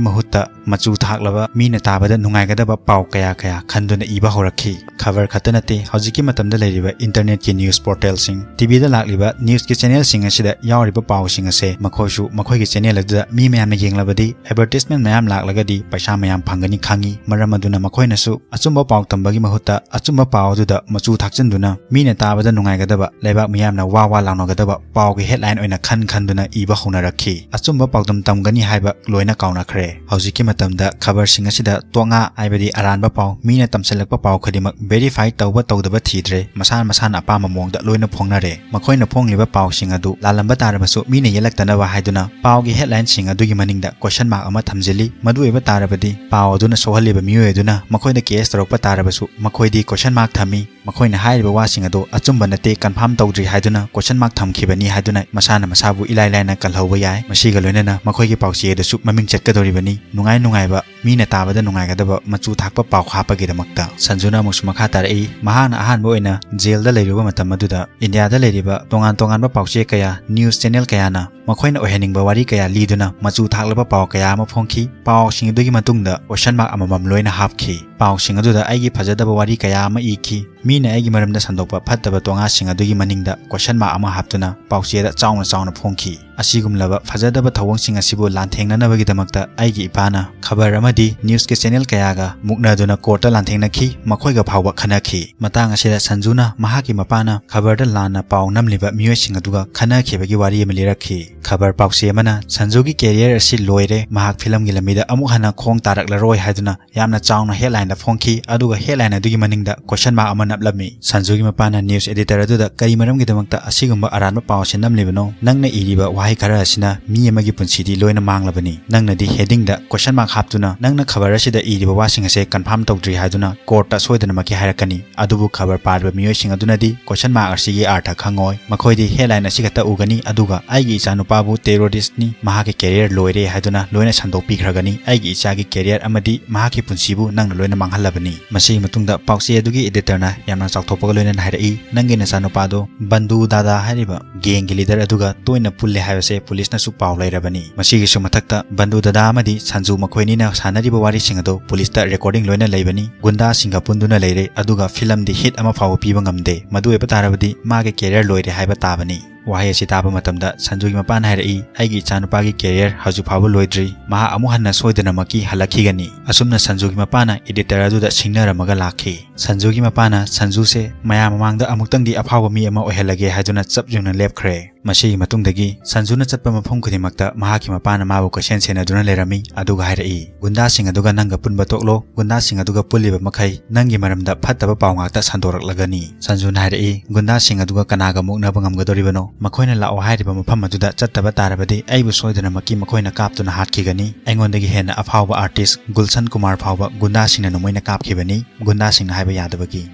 ꯃꯍꯨꯠꯇ ꯃꯆꯨ ꯊꯥꯛꯂꯕ ꯃꯤꯅ ꯇꯥꯕꯗ ꯅꯨꯡꯉꯥꯏꯒꯗꯕ ꯄꯥꯎ ꯀꯌꯥ ꯀꯌꯥ ꯈꯟꯗꯨꯅ ꯏꯕ ꯍꯧꯔꯛꯈꯤ꯫" ꯈꯕꯔ ꯈꯛꯇ ꯅꯠꯇꯦ, ꯍꯧꯖꯤꯛꯀꯤ ꯃꯇꯝꯗ ꯂꯩꯔꯤꯕ ꯏꯟꯇꯔꯅꯦꯠꯀꯤ ꯅ꯭ꯌꯨꯁ ꯄꯣꯔꯇꯦꯜꯁꯤꯡ, ꯇꯤꯚꯤꯗ ꯂꯥꯛꯂꯤꯕ ꯅ꯭ꯌꯨꯁꯀꯤ ꯆꯦꯅꯦꯜꯁꯤꯡ ꯑꯁꯤꯗ ꯌꯥꯎꯔꯤꯕ ꯄꯥꯎꯁꯤꯡ ꯑꯁꯦ ꯃꯈꯣꯏꯁꯨ ꯃꯈꯣꯏꯒꯤ ꯆꯦꯅꯦꯜ ꯑꯗꯨꯗ ꯃꯤ ꯃꯌꯥꯝꯅ ꯌꯦꯡꯂꯕꯗꯤ, ꯑꯦꯗꯚꯔꯇꯤꯁꯃꯦꯟ ꯃꯌꯥꯝ ꯂꯥꯛꯂꯒꯗꯤ ꯄꯩꯁꯥ ꯃꯌꯥꯝ ꯐꯪꯒꯅꯤ ꯈꯪꯉꯤ꯫ ꯃꯔꯝ ꯑꯗꯨꯅ ꯃꯈꯣꯏꯅꯁꯨ ꯑꯆꯨꯝꯕ ꯄꯥꯎ ꯇꯝꯕꯒꯤ ꯃꯍꯨꯠꯇ ꯑꯆꯨꯝꯕ ꯄꯥꯎ ꯑꯗꯨꯗ ꯃꯆꯨ ꯊꯥꯛꯆꯤꯟꯗꯨꯅ ꯃꯤꯅ ꯇꯥꯕꯗ ꯅꯨꯡꯉꯥꯏꯒꯗꯕ, ꯂꯩꯕꯥꯛ ꯃꯤꯌꯥꯝꯅ ꯋꯥ ꯋꯥ ꯂꯥꯎꯅꯒꯗꯕ ꯄꯥꯎꯒꯤ ꯍꯦꯗꯂꯥꯏꯟ ꯑꯣꯏꯅ ꯈꯟ ꯈꯟꯗꯨꯅ ꯏꯕ ꯍꯧꯅꯔꯛꯈꯤ꯫ ꯑꯆꯨꯝꯕ ꯄꯥꯎꯗꯝ ꯇꯝꯒꯅꯤ ꯍꯥꯏꯕ ꯂꯣꯏꯅ ꯀꯥꯎꯅꯈ꯭ꯔꯦ꯫ ꯍꯧꯖꯤꯛ ꯍꯧꯖꯤꯛꯀꯤ ꯃꯇꯝꯗ ꯈꯕꯔꯁꯤꯡ ꯑꯁꯤꯗ ꯇꯣꯉꯥ, ꯍꯥꯏꯕꯗꯤ ꯑꯔꯥꯟꯕ ꯄꯥꯎ, ꯃꯤꯅ ꯇꯝꯁꯤꯜꯂꯛꯄ ꯄꯥꯎ ꯈꯨꯗꯤꯡꯃꯛ verify ꯇꯧꯕ ꯇꯧꯗꯕ ꯊꯤꯗ꯭ꯔꯦ, ꯃꯁꯥ ꯃꯁꯥꯅ ꯑꯄꯥꯝꯕ ꯃꯑꯣꯡꯗ ꯂꯣꯏꯅ ꯐꯣꯡꯅꯔꯦ꯫ ꯃꯈꯣꯏꯅ ꯐꯣꯡꯂꯤꯕ ꯄꯥꯎꯁꯤꯡ ꯑꯗꯨ ꯂꯥꯜꯂꯝꯕ ꯇꯥꯔꯕꯁꯨ, ꯃꯤꯅ ꯌꯦꯜꯂꯛꯇꯅꯕ ꯍꯥꯏꯗꯨꯅ ꯄꯥꯎꯒꯤ headlineꯁꯤꯡ ꯑꯗꯨꯒꯤ ꯃꯅꯤꯡꯗ question mark ꯑꯃ ꯊꯝꯖꯤꯜꯂꯤ꯫ ꯃꯗꯨ ꯑꯣꯏꯕ ꯇꯥꯔꯕꯗꯤ ꯄꯥꯎ ꯑꯗꯨꯅ ꯁꯣꯛꯍꯜꯂꯤꯕ ꯃꯤꯑꯣꯏ ꯑꯗꯨꯅ ꯃꯈꯣꯏꯗ case ꯇꯧꯔꯛꯄ ꯇꯥꯔꯕꯁꯨ, ꯃꯈꯣꯏꯗꯤ question mark ꯊꯝꯃꯤ꯫ ꯃꯈꯣꯏꯅ ꯍꯥꯏꯔꯤꯕ ꯋꯥꯁꯤꯡ ꯑꯗꯨ ꯑꯆꯨꯝꯕ ꯅꯠꯇꯦ, confirm ꯇꯧꯗ꯭ꯔꯤ ꯍꯥꯏꯗꯨꯅ question mark ꯊꯝꯈꯤꯕꯅꯤ ꯍꯥꯏꯗꯨꯅ ꯃꯁꯥꯅ ꯃꯁꯥꯕꯨ ꯏꯂꯥꯏ ꯂꯥꯏꯅ ꯀꯜꯍꯧꯕ ꯌꯥꯏ꯫ ꯃꯁꯤꯒ ꯂꯣꯏꯅꯅ ꯃꯈꯣꯏꯒꯤ ꯄꯥꯎꯆꯦ ꯑꯗꯨꯁꯨ ꯃꯃꯤꯡ ꯆꯠꯀꯗꯧꯔꯤꯕꯅꯤ꯫ ꯅꯨꯡꯉꯥꯏ ꯅꯨꯡꯉꯥꯏꯕ, ꯃꯤꯅ ꯇꯥꯕꯗ ꯅꯨꯡꯉꯥꯏꯒꯗꯕ ꯃꯆꯨ ꯊꯥꯛꯄ ꯄꯥꯎ ꯍꯥꯞꯄꯒꯤꯗꯃꯛꯇ꯫ ꯁꯟꯖꯨꯅ ꯑꯃꯨꯛꯁꯨ ꯃꯈꯥ ꯇꯥꯔꯛꯏ, ꯃꯍꯥꯛꯅ ꯑꯍꯥꯟꯕ ꯑꯣꯏꯅ ꯖꯦꯜꯗ ꯂꯩꯔꯨꯕ ꯃꯇꯝ ꯑꯗꯨꯗ ꯏꯟꯗꯤꯌꯥꯗ ꯂꯩꯔꯤꯕ ꯇꯣꯉꯥꯟ ꯇꯣꯉꯥꯟꯕ ꯄꯥꯎꯆꯦ ꯀꯌꯥ, news channel ꯀꯌꯥꯅ ꯃꯈꯣꯏꯅ ꯑꯣꯏꯍꯟꯅꯤꯡꯕ ꯋꯥꯔꯤ ꯀꯌꯥ ꯂꯤꯗꯨꯅ ꯃꯆꯨ ꯊꯥꯛꯂꯕ ꯄꯥꯎ ꯀꯌꯥ ꯑꯃ ꯐꯣꯡꯈꯤ꯫ ꯄꯥꯎꯁꯤꯡ ꯑꯗꯨꯒꯤ ꯃꯇꯨꯡꯗ question mark ꯑꯃꯃꯝ ꯂꯣꯏꯅ ꯍꯥꯞꯈꯤ꯫ ꯄꯥꯎꯁꯤꯡ ꯑꯗꯨꯗ ꯑꯩꯒꯤ ꯐꯖꯗꯕ ꯋꯥꯔꯤ ꯀꯌꯥ ꯑꯃ ꯏꯈꯤ꯫ ꯃꯤꯅ ꯑꯩꯒꯤ ꯃꯔꯝꯗ ꯁꯟꯗꯣꯛꯄ ꯐꯠꯇꯕ ꯇꯣꯉꯥꯁꯤꯡ ꯑꯗꯨꯒꯤ ꯃꯅꯤꯡꯗ question mark ꯑꯃ ꯍꯥꯞꯇꯨꯅ ꯄꯥꯎꯆꯦꯗ ꯆꯥꯎꯅ ꯆꯥꯎꯅ ꯐꯣꯡꯈꯤ꯫ ꯑꯁꯤꯒꯨꯝꯂꯕ ꯐꯖꯗꯕ ꯊꯧꯑꯣꯡꯁꯤꯡ ꯑꯁꯤꯕꯨ ꯂꯥꯟꯊꯦꯡꯅꯅꯕꯒꯤꯗꯃꯛꯇ ꯑꯩꯒꯤ ꯏꯄꯥꯅ ꯈꯕꯔ ꯑꯃꯗꯤ newsꯀꯤ channel ꯀꯌꯥꯒ ꯃꯨꯛꯅꯗꯨꯅ courtꯇ ꯂꯥꯟꯊꯦꯡꯅꯈꯤ, ꯃꯈꯣꯏꯒ ꯐꯥꯎꯕ ꯈꯟꯅꯈꯤ꯫ ꯃꯇꯥꯡ ꯑꯁꯤꯗ ꯁꯟꯖꯨꯅ ꯃꯍꯥꯛꯀꯤ ꯃꯄꯥꯅ ꯈꯕꯔꯗ ꯂꯥꯟꯅ ꯄꯥꯎ ꯅꯝꯂꯤꯕ ꯃꯤꯑꯣꯏꯁꯤꯡ ꯑꯗꯨꯒ ꯈꯟꯅꯈꯤꯕꯒꯤ ꯋꯥꯔꯤ ꯑꯃ ꯂꯤꯔꯛꯈꯤ꯫ ꯈꯕꯔ ꯄꯥꯎꯆꯦ ꯑꯃꯅ ꯁꯟꯖꯨꯒꯤ career ꯑꯁꯤ ꯂꯣꯏꯔꯦ, ꯃꯍꯥꯛ ꯐꯤꯂꯝꯒꯤ ꯂꯝꯕꯤꯗ ꯑꯃꯨꯛ ꯍꯟꯅ ꯈꯣꯡ ꯇꯥꯔꯛꯂꯔꯣꯏ ꯍꯥꯏꯗꯨꯅ ꯌꯥꯝꯅ ꯆꯥꯎꯅ headlineꯗ ꯐꯣꯡꯈꯤ, ꯑꯗꯨꯒ headline ꯑꯗꯨꯒꯤ ꯃꯅꯤꯡꯗ question mark ꯑꯃ ꯅꯞꯂꯝꯃꯤ꯫ ꯁꯟꯖꯨꯒꯤ ꯃꯄꯥꯅ news editor ꯑꯗꯨꯗ ꯀꯔꯤ ꯃꯔꯝꯒꯤꯗꯃꯛꯇ ꯑꯁꯤꯒꯨꯝꯕ ꯑꯔꯥꯟꯕ ꯄꯥꯎ ꯑꯁꯤ ꯅꯝꯂꯤꯕꯅꯣ? ꯅꯪꯅ ꯏꯔꯤꯕ ꯋꯥꯍꯩ ꯈꯔ ꯑꯁꯤꯅ ꯃꯤ ꯑꯃꯒꯤ ꯄꯨꯟꯁꯤꯗꯤ ꯂꯣꯏꯅ ꯃꯥꯡꯂꯕꯅꯤ꯫ ꯅꯪꯅꯗꯤ headingꯗ question mark ꯍꯥꯞꯇꯨꯅ ꯅꯪꯅ ꯈꯕꯔ ꯑꯁꯤꯗ ꯏꯔꯤꯕ ꯋꯥꯁꯤꯡ ꯑꯁꯦ confirm ꯇꯧꯗ꯭ꯔꯤ ꯍꯥꯏꯗꯨꯅ courtꯇ ꯁꯣꯏꯗꯅꯃꯛꯀꯤ ꯍꯥꯏꯔꯛꯀꯅꯤ꯫ ꯑꯗꯨꯕꯨ ꯈꯕꯔ ꯄꯥꯔꯤꯕ ꯃꯤꯑꯣꯏꯁꯤꯡ ꯑꯗꯨꯅꯗꯤ question mark ꯑꯁꯤꯒꯤ ꯑꯥꯔꯊ ꯈꯪꯉꯣꯏ꯫ ꯃꯈꯣꯏꯗꯤ headline ꯑꯁꯤ ꯈꯛꯇ ꯎꯒꯅꯤ, ꯑꯗꯨꯒ "ꯑꯩꯒꯤ ꯏꯆꯥꯅꯨꯄꯥꯕꯨ terroristꯅꯤ, ꯃꯍꯥꯛꯀꯤ career ꯂꯣꯏꯔꯦ" ꯍꯥꯏꯗꯨꯅ ꯂꯣꯏꯅ ꯁꯟꯗꯣꯛꯄꯤꯈ꯭ꯔꯒꯅꯤ꯫ "ꯑꯩꯒꯤ ꯏꯆꯥꯒꯤ career ꯑꯃꯗꯤ ꯃꯍꯥꯛꯀꯤ ꯄꯨꯟꯁꯤꯕꯨ ꯅꯪꯅ ꯂꯣꯏꯅ ꯃꯥꯡꯍꯜꯂꯕꯅꯤ"꯫ ꯃꯁꯤꯒꯤ ꯃꯇꯨꯡꯗ ꯄꯥꯎꯆꯦ ꯑꯗꯨꯒꯤ editorꯅ ꯌꯥꯝꯅ ꯆꯥꯎꯊꯣꯛꯄꯒ ꯂꯣꯏꯅꯅ ꯍꯥꯏꯔꯛꯏ, "ꯅꯪꯒꯤ ꯅꯆꯥꯅꯨꯄꯥꯗꯣ ꯕꯟꯗꯨ ꯗꯥꯗꯥ ꯍꯥꯏꯔꯤꯕ gangꯒꯤ leader ꯑꯗꯨꯒ ꯇꯣꯏꯅ ꯄꯨꯜꯂꯦ ꯍꯥꯏꯕꯁꯦ ꯄꯨꯂꯤꯁꯅꯁꯨ ꯄꯥꯎ ꯂꯩꯔꯕꯅꯤ꯫ ꯃꯁꯤꯒꯤꯁꯨ ꯃꯊꯛꯇ ꯕꯟꯗꯨ ꯗꯥꯗꯥ ꯑꯃꯗꯤ ꯁꯟꯖꯨ ꯃꯈꯣꯏꯅꯤꯅ ꯁꯥꯟꯅꯔꯤꯕ ꯋꯥꯔꯤꯁꯤꯡ ꯑꯗꯨ ꯄꯨꯂꯤꯁꯇ recording ꯂꯣꯏꯅ ꯂꯩꯕꯅꯤ꯫ ꯒꯨꯟꯗꯥꯁꯤꯡꯒ ꯄꯨꯟꯗꯨꯅ ꯂꯩꯔꯦ, ꯑꯗꯨꯒ ꯐꯤꯂꯝꯗꯤ hit ꯑꯃ ꯐꯥꯎꯕ ꯄꯤꯕ ꯉꯝꯗꯦ꯫ ꯃꯗꯨ ꯑꯣꯏꯕ ꯇꯥꯔꯕꯗꯤ ꯃꯥꯒꯤ career ꯂꯣꯏꯔꯦ ꯍꯥꯏꯕ ꯇꯥꯕꯅꯤ"꯫ ꯋꯥꯍꯩ ꯑꯁꯤ ꯇꯥꯕ ꯃꯇꯝꯗ ꯁꯟꯖꯨꯒꯤ ꯃꯄꯥꯅ ꯍꯥꯏꯔꯛꯏ, "ꯑꯩꯒꯤ ꯏꯆꯥꯅꯨꯄꯥꯒꯤ career ꯍꯧꯖꯤꯛ ꯐꯥꯎꯕ ꯂꯣꯏꯗ꯭ꯔꯤ꯫ ꯃꯍꯥꯛ ꯑꯃꯨꯛ ꯍꯟꯅ ꯁꯣꯏꯗꯅꯃꯛꯀꯤ ꯍꯜꯂꯛꯈꯤꯒꯅꯤ"꯫ ꯑꯁꯨꯝꯅ ꯁꯟꯖꯨꯒꯤ ꯃꯄꯥꯅ editor ꯑꯗꯨꯗ ꯁꯤꯡꯅꯔꯝꯃꯒ ꯂꯥꯛꯈꯤ꯫ ꯁꯟꯖꯨꯒꯤ ꯃꯄꯥꯅ ꯁꯟꯖꯨꯁꯦ ꯃꯌꯥꯝ ꯃꯃꯥꯡꯗ ꯑꯃꯨꯛꯇꯪꯗꯤ ꯑꯐꯥꯎꯕ ꯃꯤ ꯑꯃ ꯑꯣꯏꯍꯜꯂꯒꯦ ꯍꯥꯏꯗꯨꯅ ꯆꯞ ꯌꯨꯡꯅ ꯂꯦꯞꯈ꯭ꯔꯦ꯫ ꯃꯁꯤꯒꯤ ꯃꯇꯨꯡꯗꯒꯤ ꯁꯟꯖꯨꯅ ꯆꯠꯄ ꯃꯐꯝ ꯈꯨꯗꯤꯡꯃꯛꯇ ꯃꯍꯥꯛꯀꯤ ꯃꯄꯥꯅ ꯃꯥꯕꯨ ꯀꯣꯏꯁꯦꯟ ꯁꯦꯟꯅꯗꯨꯅ ꯂꯩꯔꯝꯃꯤ, ꯑꯗꯨꯒ ꯍꯥꯏꯔꯛꯏ, "ꯒꯨꯟꯗꯥꯁꯤꯡ ꯑꯗꯨꯒ ꯅꯪꯒ ꯄꯨꯟꯕ ꯇꯣꯛꯂꯣ, ꯒꯨꯟꯗꯥꯁꯤꯡ ꯑꯗꯨꯒ ꯄꯨꯜꯂꯤꯕ ꯃꯈꯩ ꯅꯪꯒꯤ ꯃꯔꯝꯗ ꯐꯠꯇꯕ ꯄꯥꯎ ꯉꯥꯛꯇ ꯁꯟꯗꯣꯔꯛꯂꯒꯅꯤ"꯫ ꯁꯟꯖꯨꯅ ꯍꯥꯏꯔꯛꯏ, "ꯒꯨꯟꯗꯥꯁꯤꯡ ꯑꯗꯨꯒ ꯀꯅꯥꯒ ꯃꯨꯛꯅꯕ ꯉꯝꯒꯗꯧꯔꯤꯕꯅꯣ? ꯃꯈꯣꯏꯅ ꯂꯥꯛꯑꯣ ꯍꯥꯏꯔꯤꯕ ꯃꯐꯝ ꯑꯗꯨꯗ ꯆꯠꯇꯕ ꯇꯥꯔꯕꯗꯤ ꯑꯩꯕꯨ ꯁꯣꯏꯗꯅꯃꯛꯀꯤ ꯃꯈꯣꯏꯅ ꯀꯥꯞꯇꯨꯅ ꯍꯥꯠꯈꯤꯒꯅꯤ꯫ ꯑꯩꯉꯣꯟꯗꯒꯤ ꯍꯦꯟꯅ ꯑꯐꯥꯎꯕ ꯑꯥꯔꯇꯤꯁ ꯒꯨꯜꯁꯟ ꯀꯨꯃꯥꯔ ꯐꯥꯎꯕ ꯒꯨꯟꯗꯥꯁꯤꯡꯅ ꯅꯣꯡꯃꯩꯅ ꯀꯥꯞꯈꯤꯕꯅꯤ"꯫ ꯒꯨꯟꯗꯥꯁꯤꯡꯅ ꯍꯥꯏꯕ ꯌꯥꯗꯕꯒꯤ꯫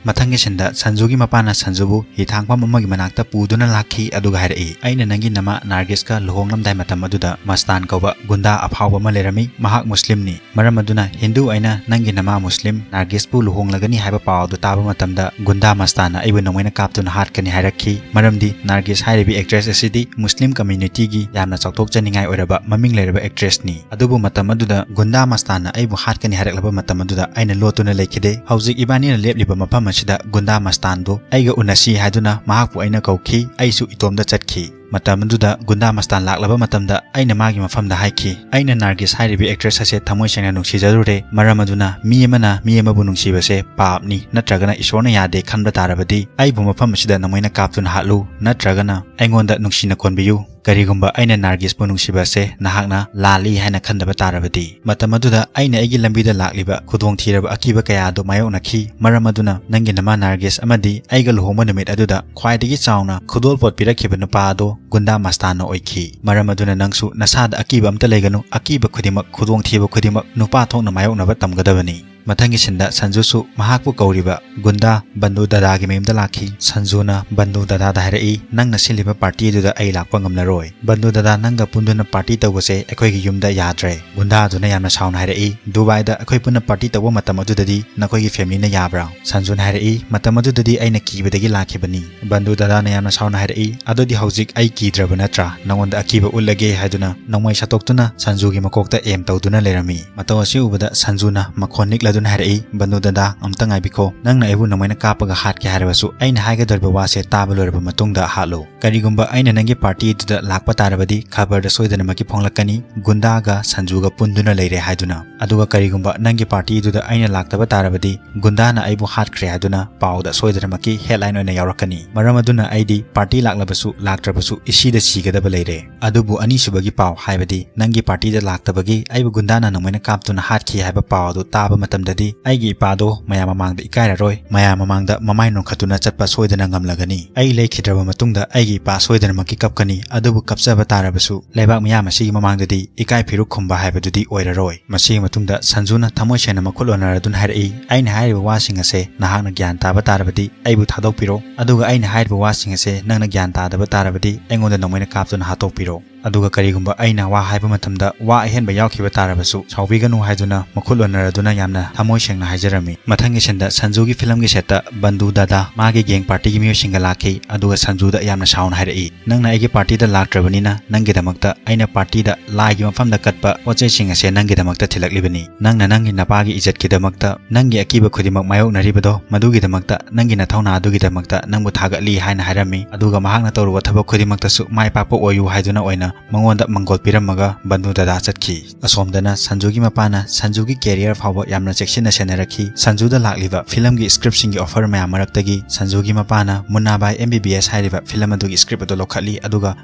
ꯃꯊꯪꯒꯤ ꯁꯤꯟꯗ ꯁꯟꯖꯨꯒꯤ ꯃꯄꯥꯅ ꯁꯟꯖꯨꯕꯨ ꯍꯤꯊꯥꯡꯐꯝ ꯑꯃꯒꯤ ꯃꯅꯥꯛꯇ ꯄꯨꯗꯨꯅ ꯂꯥꯛꯈꯤ, ꯑꯗꯨꯒ ꯍꯥꯏꯔꯛꯏ, "ꯑꯩꯅ ꯅꯪꯒꯤ ꯅꯃꯥ ꯅꯥꯔꯒꯤꯁꯀ ꯂꯨꯍꯣꯡꯂꯝꯗꯥꯏ ꯃꯇꯝ ꯑꯗꯨꯗ ꯃꯁꯇꯥꯟ ꯀꯧꯕ ꯒꯨꯟꯗꯥ ꯑꯐꯥꯎꯕ ꯑꯃ ꯂꯩꯔꯝꯃꯤ꯫ ꯃꯍꯥꯛ ꯃꯨꯁꯂꯤꯝꯅꯤ꯫ ꯃꯔꯝ ꯑꯗꯨꯅ ꯍꯤꯟꯗꯨ ꯑꯩꯅ ꯅꯪꯒꯤ ꯅꯃꯥ ꯃꯨꯁꯂꯤꯝ ꯅꯥꯔꯒꯤꯁꯄꯨ ꯂꯨꯍꯣꯡꯂꯒꯅꯤ ꯍꯥꯏꯕ ꯄꯥꯎ ꯑꯗꯨ ꯇꯥꯕ ꯃꯇꯝꯗ ꯒꯨꯟꯗꯥ ꯃꯁꯇꯥꯟꯅ ꯑꯩꯕꯨ ꯅꯣꯡꯃꯩꯅ ꯀꯥꯞꯇꯨꯅ ꯍꯥꯠꯀꯅꯤ ꯍꯥꯏꯔꯛꯈꯤ꯫ ꯃꯔꯝꯗꯤ ꯅꯥꯔꯒꯤꯁ ꯍꯥꯏꯔꯤꯕꯤ ꯑꯦꯛꯇ꯭ꯔꯦꯁ ꯑꯁꯤꯗꯤ ꯃꯨꯁꯂꯤꯝ ꯀꯝꯃ꯭ꯌꯨꯅꯤꯇꯤꯒꯤ ꯌꯥꯝꯅ ꯆꯥꯎꯊꯣꯛꯆꯅꯤꯡꯉꯥꯏ ꯑꯣꯏꯔꯕ ꯃꯃꯤꯡ ꯂꯩꯔꯕ ꯑꯦꯛꯇ꯭ꯔꯦꯁꯅꯤ꯫ ꯑꯗꯨꯕꯨ ꯃꯇꯝ ꯑꯗꯨꯗ ꯒꯨꯟꯗꯥ ꯃꯁꯇꯥꯟꯅ ꯑꯩꯕꯨ ꯍꯥꯠꯀꯅꯤ ꯍꯥꯏꯔꯛꯂꯕ ꯃꯇꯝ ꯑꯗꯨꯗ ꯑꯩꯅ ꯂꯣꯠꯇꯨꯅ ꯂꯩꯈꯤꯗꯦ꯫ ꯍꯧꯖꯤꯛ ꯏꯕꯥꯅꯤꯅ ꯂꯦꯞꯂꯤꯕ ꯃꯐꯝ ꯑꯁꯤꯗ ꯒꯨꯟꯗꯥ ꯃꯁꯇꯥꯟꯗꯨ ꯑꯩꯒ ꯎꯅꯁꯤ ꯍꯥꯏꯗꯨꯅ ꯃꯍꯥꯛꯄꯨ ꯑꯩꯅ ꯀꯧꯈꯤ꯫ ꯑꯩꯁꯨ ꯏꯇꯣꯝꯗ ꯆꯠꯈꯤ꯫ ꯃꯇꯝ ꯑꯗꯨꯗ ꯒꯨꯟꯗꯥ ꯃꯁꯇꯥꯟ ꯂꯥꯛꯂꯕ ꯃꯇꯝꯗ ꯑꯩꯅ ꯃꯥꯒꯤ ꯃꯐꯝꯗ ꯍꯥꯏꯈꯤ, "ꯑꯩꯅ ꯅꯥꯔꯒꯤꯁ ꯍꯥꯏꯔꯤꯕꯤ ꯑꯦꯛꯇ꯭ꯔꯦꯁ ꯑꯁꯦ ꯊꯃꯣꯏ ꯁꯦꯡꯅ ꯅꯨꯡꯁꯤꯖꯔꯨꯔꯦ꯫ ꯃꯔꯝ ꯑꯗꯨꯅ ꯃꯤ ꯑꯃꯅ ꯃꯤ ꯑꯃꯕꯨ ꯅꯨꯡꯁꯤꯕꯁꯦ ꯄꯥꯞꯅꯤ ꯅꯠꯇ꯭ꯔꯒꯅ ꯏꯁꯣꯔꯅ ꯌꯥꯗꯦ ꯈꯟꯕ ꯇꯥꯔꯕꯗꯤ ꯑꯩꯕꯨ ꯃꯐꯝ ꯑꯁꯤꯗ ꯅꯣꯡꯃꯩꯅ ꯀꯥꯞꯇꯨꯅ ꯍꯥꯠꯂꯨ ꯅꯠꯇ꯭ꯔꯒꯅ ꯑꯩꯉꯣꯟꯗ ꯅꯨꯡꯁꯤꯅ ꯀꯣꯟꯕꯤꯌꯨ꯫ ꯀꯔꯤꯒꯨꯝꯕ ꯑꯩꯅ ꯅꯥꯔꯒꯤꯁꯄꯨ ꯅꯨꯡꯁꯤꯕ ꯑꯁꯦ ꯅꯍꯥꯛꯅ ꯂꯥꯜꯂꯤ ꯍꯥꯏꯅ ꯈꯟꯗꯕ ꯇꯥꯔꯕꯗꯤ"꯫ ꯃꯇꯝ ꯑꯗꯨꯗ ꯑꯩꯅ ꯑꯩꯒꯤ ꯂꯝꯕꯤꯗ ꯂꯥꯛꯂꯤꯕ ꯈꯨꯗꯣꯡꯊꯤꯔꯕ ꯑꯀꯤꯕ ꯀꯌꯥ ꯑꯗꯨ ꯃꯥꯌꯣꯛꯅꯈꯤ꯫ ꯃꯔꯝ ꯑꯗꯨꯅ ꯅꯪꯒꯤ ꯅꯃꯥ ꯅꯥꯔꯒꯤꯁ ꯑꯃꯗꯤ ꯑꯩꯒ ꯂꯨꯍꯣꯡꯕ ꯅꯨꯃꯤꯠ ꯑꯗꯨꯗ ꯈ꯭ꯋꯥꯏꯗꯒꯤ ꯆꯥꯎꯅ ꯈꯨꯗꯣꯜꯄꯣꯠ ꯄꯤꯔꯛꯈꯤꯕ ꯅꯨꯄꯥ ꯑꯗꯣ ꯒꯨꯟꯗꯥ ꯃꯁꯇꯥꯟꯅ ꯑꯣꯏꯈꯤ꯫ ꯃꯔꯝ ꯑꯗꯨꯅ ꯅꯪꯁꯨ ꯅꯁꯥꯗ ꯑꯀꯤꯕ ꯑꯝꯇ ꯂꯩꯒꯅꯨ꯫ ꯑꯀꯤꯕ ꯈꯨꯗꯤꯡꯃꯛ, ꯈꯨꯗꯣꯡꯊꯤꯕ ꯈꯨꯗꯤꯡꯃꯛ ꯅꯨꯄꯥ ꯊꯣꯛꯅ ꯃꯥꯌꯣꯛꯅꯕ ꯇꯝꯒꯗꯕꯅꯤ꯫ ꯃꯊꯪꯒꯤ ꯁꯤꯟꯗ ꯁꯟꯖꯨꯁꯨ ꯃꯍꯥꯛꯄꯨ ꯀꯧꯔꯤꯕ ꯒꯨꯟꯗꯥ ꯕꯟꯗꯨ ꯗꯗꯥꯒꯤ ꯃꯌꯨꯝꯗ ꯂꯥꯛꯈꯤ꯫ ꯁꯟꯖꯨꯅ ꯕꯟꯗꯨ ꯗꯗꯥꯗ ꯍꯥꯏꯔꯛꯏ, "ꯅꯪꯅ ꯁꯤꯜꯂꯤꯕ ꯄꯥꯔꯇꯤ ꯑꯗꯨꯗ ꯑꯩ ꯂꯥꯛꯄ ꯉꯝꯂꯔꯣꯏ꯫ ꯕꯟꯗꯨ ꯗꯗꯥ, ꯅꯪꯒ ꯄꯨꯟꯗꯨꯅ ꯄꯥꯔꯇꯤ ꯇꯧꯕꯁꯦ ꯑꯩꯈꯣꯏꯒꯤ ꯌꯨꯝꯗ ꯌꯥꯗ꯭ꯔꯦ"꯫ ꯒꯨꯟꯗꯥ ꯑꯗꯨꯅ ꯌꯥꯝꯅ ꯁꯥꯎꯅ ꯍꯥꯏꯔꯛꯏ, "ꯗꯨꯕꯥꯏꯗ ꯑꯩꯈꯣꯏ ꯄꯨꯟꯅ ꯄꯥꯔꯇꯤ ꯇꯧꯕ ꯃꯇꯝ ꯑꯗꯨꯗꯗꯤ ꯅꯈꯣꯏꯒꯤ ꯐꯦꯃꯤꯂꯤꯅ ꯌꯥꯕ꯭ꯔꯥ?" ꯁꯟꯖꯨꯅ ꯍꯥꯏꯔꯛꯏ, "ꯃꯇꯝ ꯑꯗꯨꯗꯗꯤ ꯑꯩꯅ ꯀꯤꯕꯗꯒꯤ ꯂꯥꯛꯈꯤꯕꯅꯤ"꯫ ꯕꯟꯗꯨ ꯗꯗꯥꯅ ꯌꯥꯝꯅ ꯁꯥꯎꯅ ꯍꯥꯏꯔꯛꯏ, "ꯑꯗꯨꯗꯤ ꯍꯧꯖꯤꯛ ꯑꯩ ꯀꯤꯗ꯭ꯔꯕ ꯅꯠꯇ꯭ꯔꯥ? ꯅꯉꯣꯟꯗ ꯑꯀꯤꯕ ꯎꯠꯂꯒꯦ" ꯍꯥꯏꯗꯨꯅ ꯅꯣꯡꯃꯩ ꯁꯠꯇꯣꯛꯇꯨꯅ ꯁꯟꯖꯨꯒꯤ ꯃꯀꯣꯛꯇ ꯑꯦꯝ ꯇꯧꯗꯨꯅ ꯂꯩꯔꯝꯃꯤ꯫ ꯃꯇꯧ ꯑꯁꯤ ꯎꯕꯗ ꯁꯟꯖꯨꯅ ꯃꯈꯣꯟ ꯅꯤꯛꯂꯗꯨꯅ ꯍꯥꯏꯔꯛꯏ, "ꯕꯟꯗꯨ ꯗꯗꯥ, ꯑꯝꯇ ꯉꯥꯏꯕꯤꯈꯣ꯫ ꯅꯪꯅ ꯑꯩꯕꯨ ꯅꯣꯡꯃꯩꯅ ꯀꯥꯞꯄꯒ ꯍꯥꯠꯀꯦ ꯍꯥꯏꯔꯕꯁꯨ, ꯑꯩꯅ ꯍꯥꯏꯒꯗꯧꯔꯤꯕ ꯋꯥꯁꯦ ꯇꯥꯕ ꯂꯣꯏꯔꯕ ꯃꯇꯨꯡꯗ ꯍꯥꯠꯂꯨ꯫ ꯀꯔꯤꯒꯨꯝꯕ ꯑꯩꯅ ꯅꯪꯒꯤ ꯄꯥꯔꯇꯤ ꯑꯗꯨꯗ ꯂꯥꯛꯄ ꯇꯥꯔꯕꯗꯤ, ꯈꯕꯔꯗ ꯁꯣꯏꯗꯅꯃꯛꯀꯤ ꯐꯣꯡꯂꯛꯀꯅꯤ, ꯒꯨꯟꯗꯥꯒ ꯁꯟꯖꯨꯒ ꯄꯨꯟꯗꯨꯅ ꯂꯩꯔꯦ ꯍꯥꯏꯗꯨꯅ꯫ ꯑꯗꯨꯒ ꯀꯔꯤꯒꯨꯝꯕ ꯅꯪꯒꯤ ꯄꯥꯔꯇꯤ ꯑꯗꯨꯗ ꯑꯩꯅ ꯂꯥꯛꯇꯕ ꯇꯥꯔꯕꯗꯤ, ꯒꯨꯟꯗꯥꯅ ꯑꯩꯕꯨ ꯍꯥꯠꯈ꯭ꯔꯦ ꯍꯥꯏꯗꯨꯅ ꯄꯥꯎꯗ ꯁꯣꯏꯗꯅꯃꯛꯀꯤ ꯍꯦꯗꯂꯥꯏꯟ ꯑꯣꯏꯅ ꯌꯥꯎꯔꯛꯀꯅꯤ꯫ ꯃꯔꯝ ꯑꯗꯨꯅ ꯑꯩꯗꯤ ꯄꯥꯔꯇꯤ ꯂꯥꯛꯂꯕꯁꯨ ꯂꯥꯛꯇ꯭ꯔꯕꯁꯨ ꯏꯁꯤꯗ ꯁꯤꯒꯗꯕ ꯂꯩꯔꯦ꯫ ꯑꯗꯨꯕꯨ ꯑꯅꯤꯁꯨꯕꯒꯤ ꯄꯥꯎ, ꯍꯥꯏꯕꯗꯤ ꯅꯪꯒꯤ ꯄꯥꯔꯇꯤꯗ ꯂꯥꯛꯇꯕꯒꯤ ꯑꯩꯕꯨ ꯒꯨꯟꯗꯥꯅ ꯅꯣꯡꯃꯩꯅ ꯀꯥꯞꯇꯨꯅ ꯍꯥꯠꯈꯤ ꯍꯥꯏꯕ ꯄꯥꯎ ꯑꯗꯨ ꯇꯥꯕ ꯃꯇꯝꯗꯗꯤ, ꯑꯩꯒꯤ ꯏꯄꯥꯗꯣ ꯃꯌꯥꯝ ꯃꯃꯥꯡꯗ ꯏꯀꯥꯏꯔꯔꯣꯏ, ꯃꯌꯥꯝ ꯃꯃꯥꯡꯗ ꯃꯃꯥꯏ ꯅꯣꯟꯈꯠꯇꯨꯅ ꯆꯠꯄ ꯁꯣꯏꯗꯅ ꯉꯝꯂꯒꯅꯤ꯫ ꯑꯩ ꯂꯩꯈꯤꯗ꯭ꯔꯕ ꯃꯇꯨꯡꯗ ꯑꯩꯒꯤ ꯏꯄꯥ ꯁꯣꯏꯗꯅꯃꯛꯀꯤ ꯀꯞꯀꯅꯤ, ꯑꯗꯨꯕꯨ ꯀꯞꯆꯕ ꯇꯥꯔꯕꯁꯨ ꯂꯩꯕꯥꯛ ꯃꯤꯌꯥꯝ ꯑꯁꯤꯒꯤ ꯃꯃꯥꯡꯗꯗꯤ ꯏꯀꯥꯏ ꯐꯤꯔꯨꯛ ꯈꯨꯝꯕ ꯍꯥꯏꯕꯗꯨꯗꯤ ꯑꯣꯏꯔꯔꯣꯏ"꯫ ꯃꯁꯤꯒꯤ ꯃꯇꯨꯡꯗ ꯁꯟꯖꯨꯅ ꯊꯃꯣꯏ ꯁꯦꯡꯅ ꯃꯈꯨꯠ ꯑꯣꯟꯅꯔꯗꯨꯅ ꯍꯥꯏꯔꯛꯏ, "ꯑꯩꯅ ꯍꯥꯏꯔꯤꯕ ꯋꯥꯁꯤꯡ ꯑꯁꯦ ꯅꯍꯥꯛꯅ ꯒ꯭ꯌꯥꯟ ꯇꯥꯕ ꯇꯥꯔꯕꯗꯤ ꯑꯩꯕꯨ ꯊꯥꯗꯣꯛꯄꯤꯔꯣ, ꯑꯗꯨꯒ ꯑꯩꯅ ꯍꯥꯏꯔꯤꯕ ꯋꯥꯁꯤꯡ ꯑꯁꯦ ꯅꯪꯅ ꯒ꯭ꯌꯥꯟ ꯇꯥꯗꯕ ꯇꯥꯔꯕꯗꯤ ꯑꯩꯉꯣꯟꯗ ꯅꯣꯡꯃꯩꯅ ꯀꯥꯞꯇꯨꯅ ꯍꯥꯠꯇꯣꯛꯄꯤꯔꯣ꯫ ꯑꯗꯨꯒ ꯀꯔꯤꯒꯨꯝꯕ ꯑꯩꯅ ꯋꯥ ꯍꯥꯏꯕ ꯃꯇꯝꯗ ꯋꯥ ꯑꯍꯦꯟꯕ ꯌꯥꯎꯈꯤꯕ ꯇꯥꯔꯕꯁꯨ ꯁꯥꯎꯕꯤꯒꯅꯨ" ꯍꯥꯏꯗꯨꯅ ꯃꯈꯨꯠ ꯑꯣꯟꯅꯔꯗꯨꯅ ꯌꯥꯝꯅ ꯊꯃꯣꯏ ꯁꯦꯡꯅ ꯍꯥꯏꯖꯔꯝꯃꯤ꯫ ꯃꯊꯪꯒꯤ ꯁꯤꯟꯗ ꯁꯟꯖꯨꯒꯤ ꯐꯤꯂꯝꯒꯤ ꯁꯦꯠꯇ ꯕꯟꯗꯨ ꯗꯥꯗꯥ ꯃꯥꯒꯤ ꯒꯦꯡ ꯄꯥꯔꯇꯤꯒꯤ ꯃꯤꯑꯣꯏꯁꯤꯡꯒ ꯂꯥꯛꯈꯤ, ꯑꯗꯨꯒ ꯁꯟꯖꯨꯗ ꯌꯥꯝꯅ ꯁꯥꯎꯅ ꯍꯥꯏꯔꯛꯏ, "ꯅꯪꯅ ꯑꯩꯒꯤ ꯄꯥꯔꯇꯤꯗ ꯂꯥꯛꯇ꯭ꯔꯕꯅꯤꯅ ꯅꯪꯒꯤꯗꯃꯛꯇ ꯑꯩꯅ ꯄꯥꯔꯇꯤꯗ ꯂꯥꯏꯒꯤ ꯃꯐꯝꯗ ꯀꯠꯄ ꯄꯣꯠ ꯆꯩꯁꯤꯡ ꯑꯁꯦ ꯅꯪꯒꯤꯗꯃꯛꯇ ꯊꯤꯜꯂꯛꯂꯤꯕꯅꯤ꯫ ꯅꯪꯅ ꯅꯪꯒꯤ ꯅꯄꯥꯒꯤ ꯏꯖꯠꯀꯤꯗꯃꯛꯇ, ꯅꯪꯒꯤ ꯑꯀꯤꯕ ꯈꯨꯗꯤꯡꯃꯛ ꯃꯥꯌꯣꯛꯅꯔꯤꯕꯗꯣ, ꯃꯗꯨꯒꯤꯗꯃꯛꯇ, ꯅꯪꯒꯤ ꯅꯊꯧꯅꯥ ꯑꯗꯨꯒꯤꯗꯃꯛꯇ ꯅꯪꯕꯨ ꯊꯥꯒꯠꯂꯤ" ꯍꯥꯏꯅ ꯍꯥꯏꯔꯝꯃꯤ꯫ ꯑꯗꯨꯒ ꯃꯍꯥꯛꯅ ꯇꯧꯔꯨꯕ ꯊꯕꯛ ꯈꯨꯗꯤꯡꯃꯛꯇꯁꯨ ꯃꯥꯏ ꯄꯥꯛꯄ ꯑꯣꯏꯌꯨ ꯍꯥꯏꯗꯨꯅ ꯑꯣꯏꯅ ꯃꯉꯣꯟꯗ ꯃꯪꯒꯣꯜ ꯄꯤꯔꯝꯃꯒ ꯕꯟꯗꯨ ꯗꯥꯗꯥ ꯆꯠꯈꯤ꯫ ꯑꯁꯣꯝꯗꯅ ꯁꯟꯖꯨꯒꯤ ꯃꯄꯥꯅ ꯁꯟꯖꯨꯒꯤ ꯀꯦꯔꯤꯌꯔ ꯐꯥꯎꯕ ꯌꯥꯝꯅ ꯆꯦꯛꯁꯤꯟꯅ ꯁꯦꯟꯅꯔꯛꯈꯤ꯫ ꯁꯟꯖꯨꯗ ꯂꯥꯛꯂꯤꯕ ꯐꯤꯂꯝꯒꯤ ꯁ꯭ꯀ꯭ꯔꯤꯞꯁꯤꯡꯒꯤ ꯑꯣꯐꯔ ꯃꯌꯥꯝ ꯃꯔꯛꯇꯒꯤ ꯁꯟꯖꯨꯒꯤ ꯃꯄꯥꯅ ꯃꯨꯟꯅꯥꯕꯥꯏ ꯑꯦꯝ ꯕꯤ ꯕꯤ ꯑꯦꯁ ꯍꯥꯏꯔꯤꯕ ꯐꯤꯂꯝ ꯑꯗꯨꯒꯤ ꯁ꯭ꯀ꯭ꯔꯤꯞ ꯑꯗꯨ ꯂꯧꯈꯠꯂꯤ, ꯑꯗꯨꯒ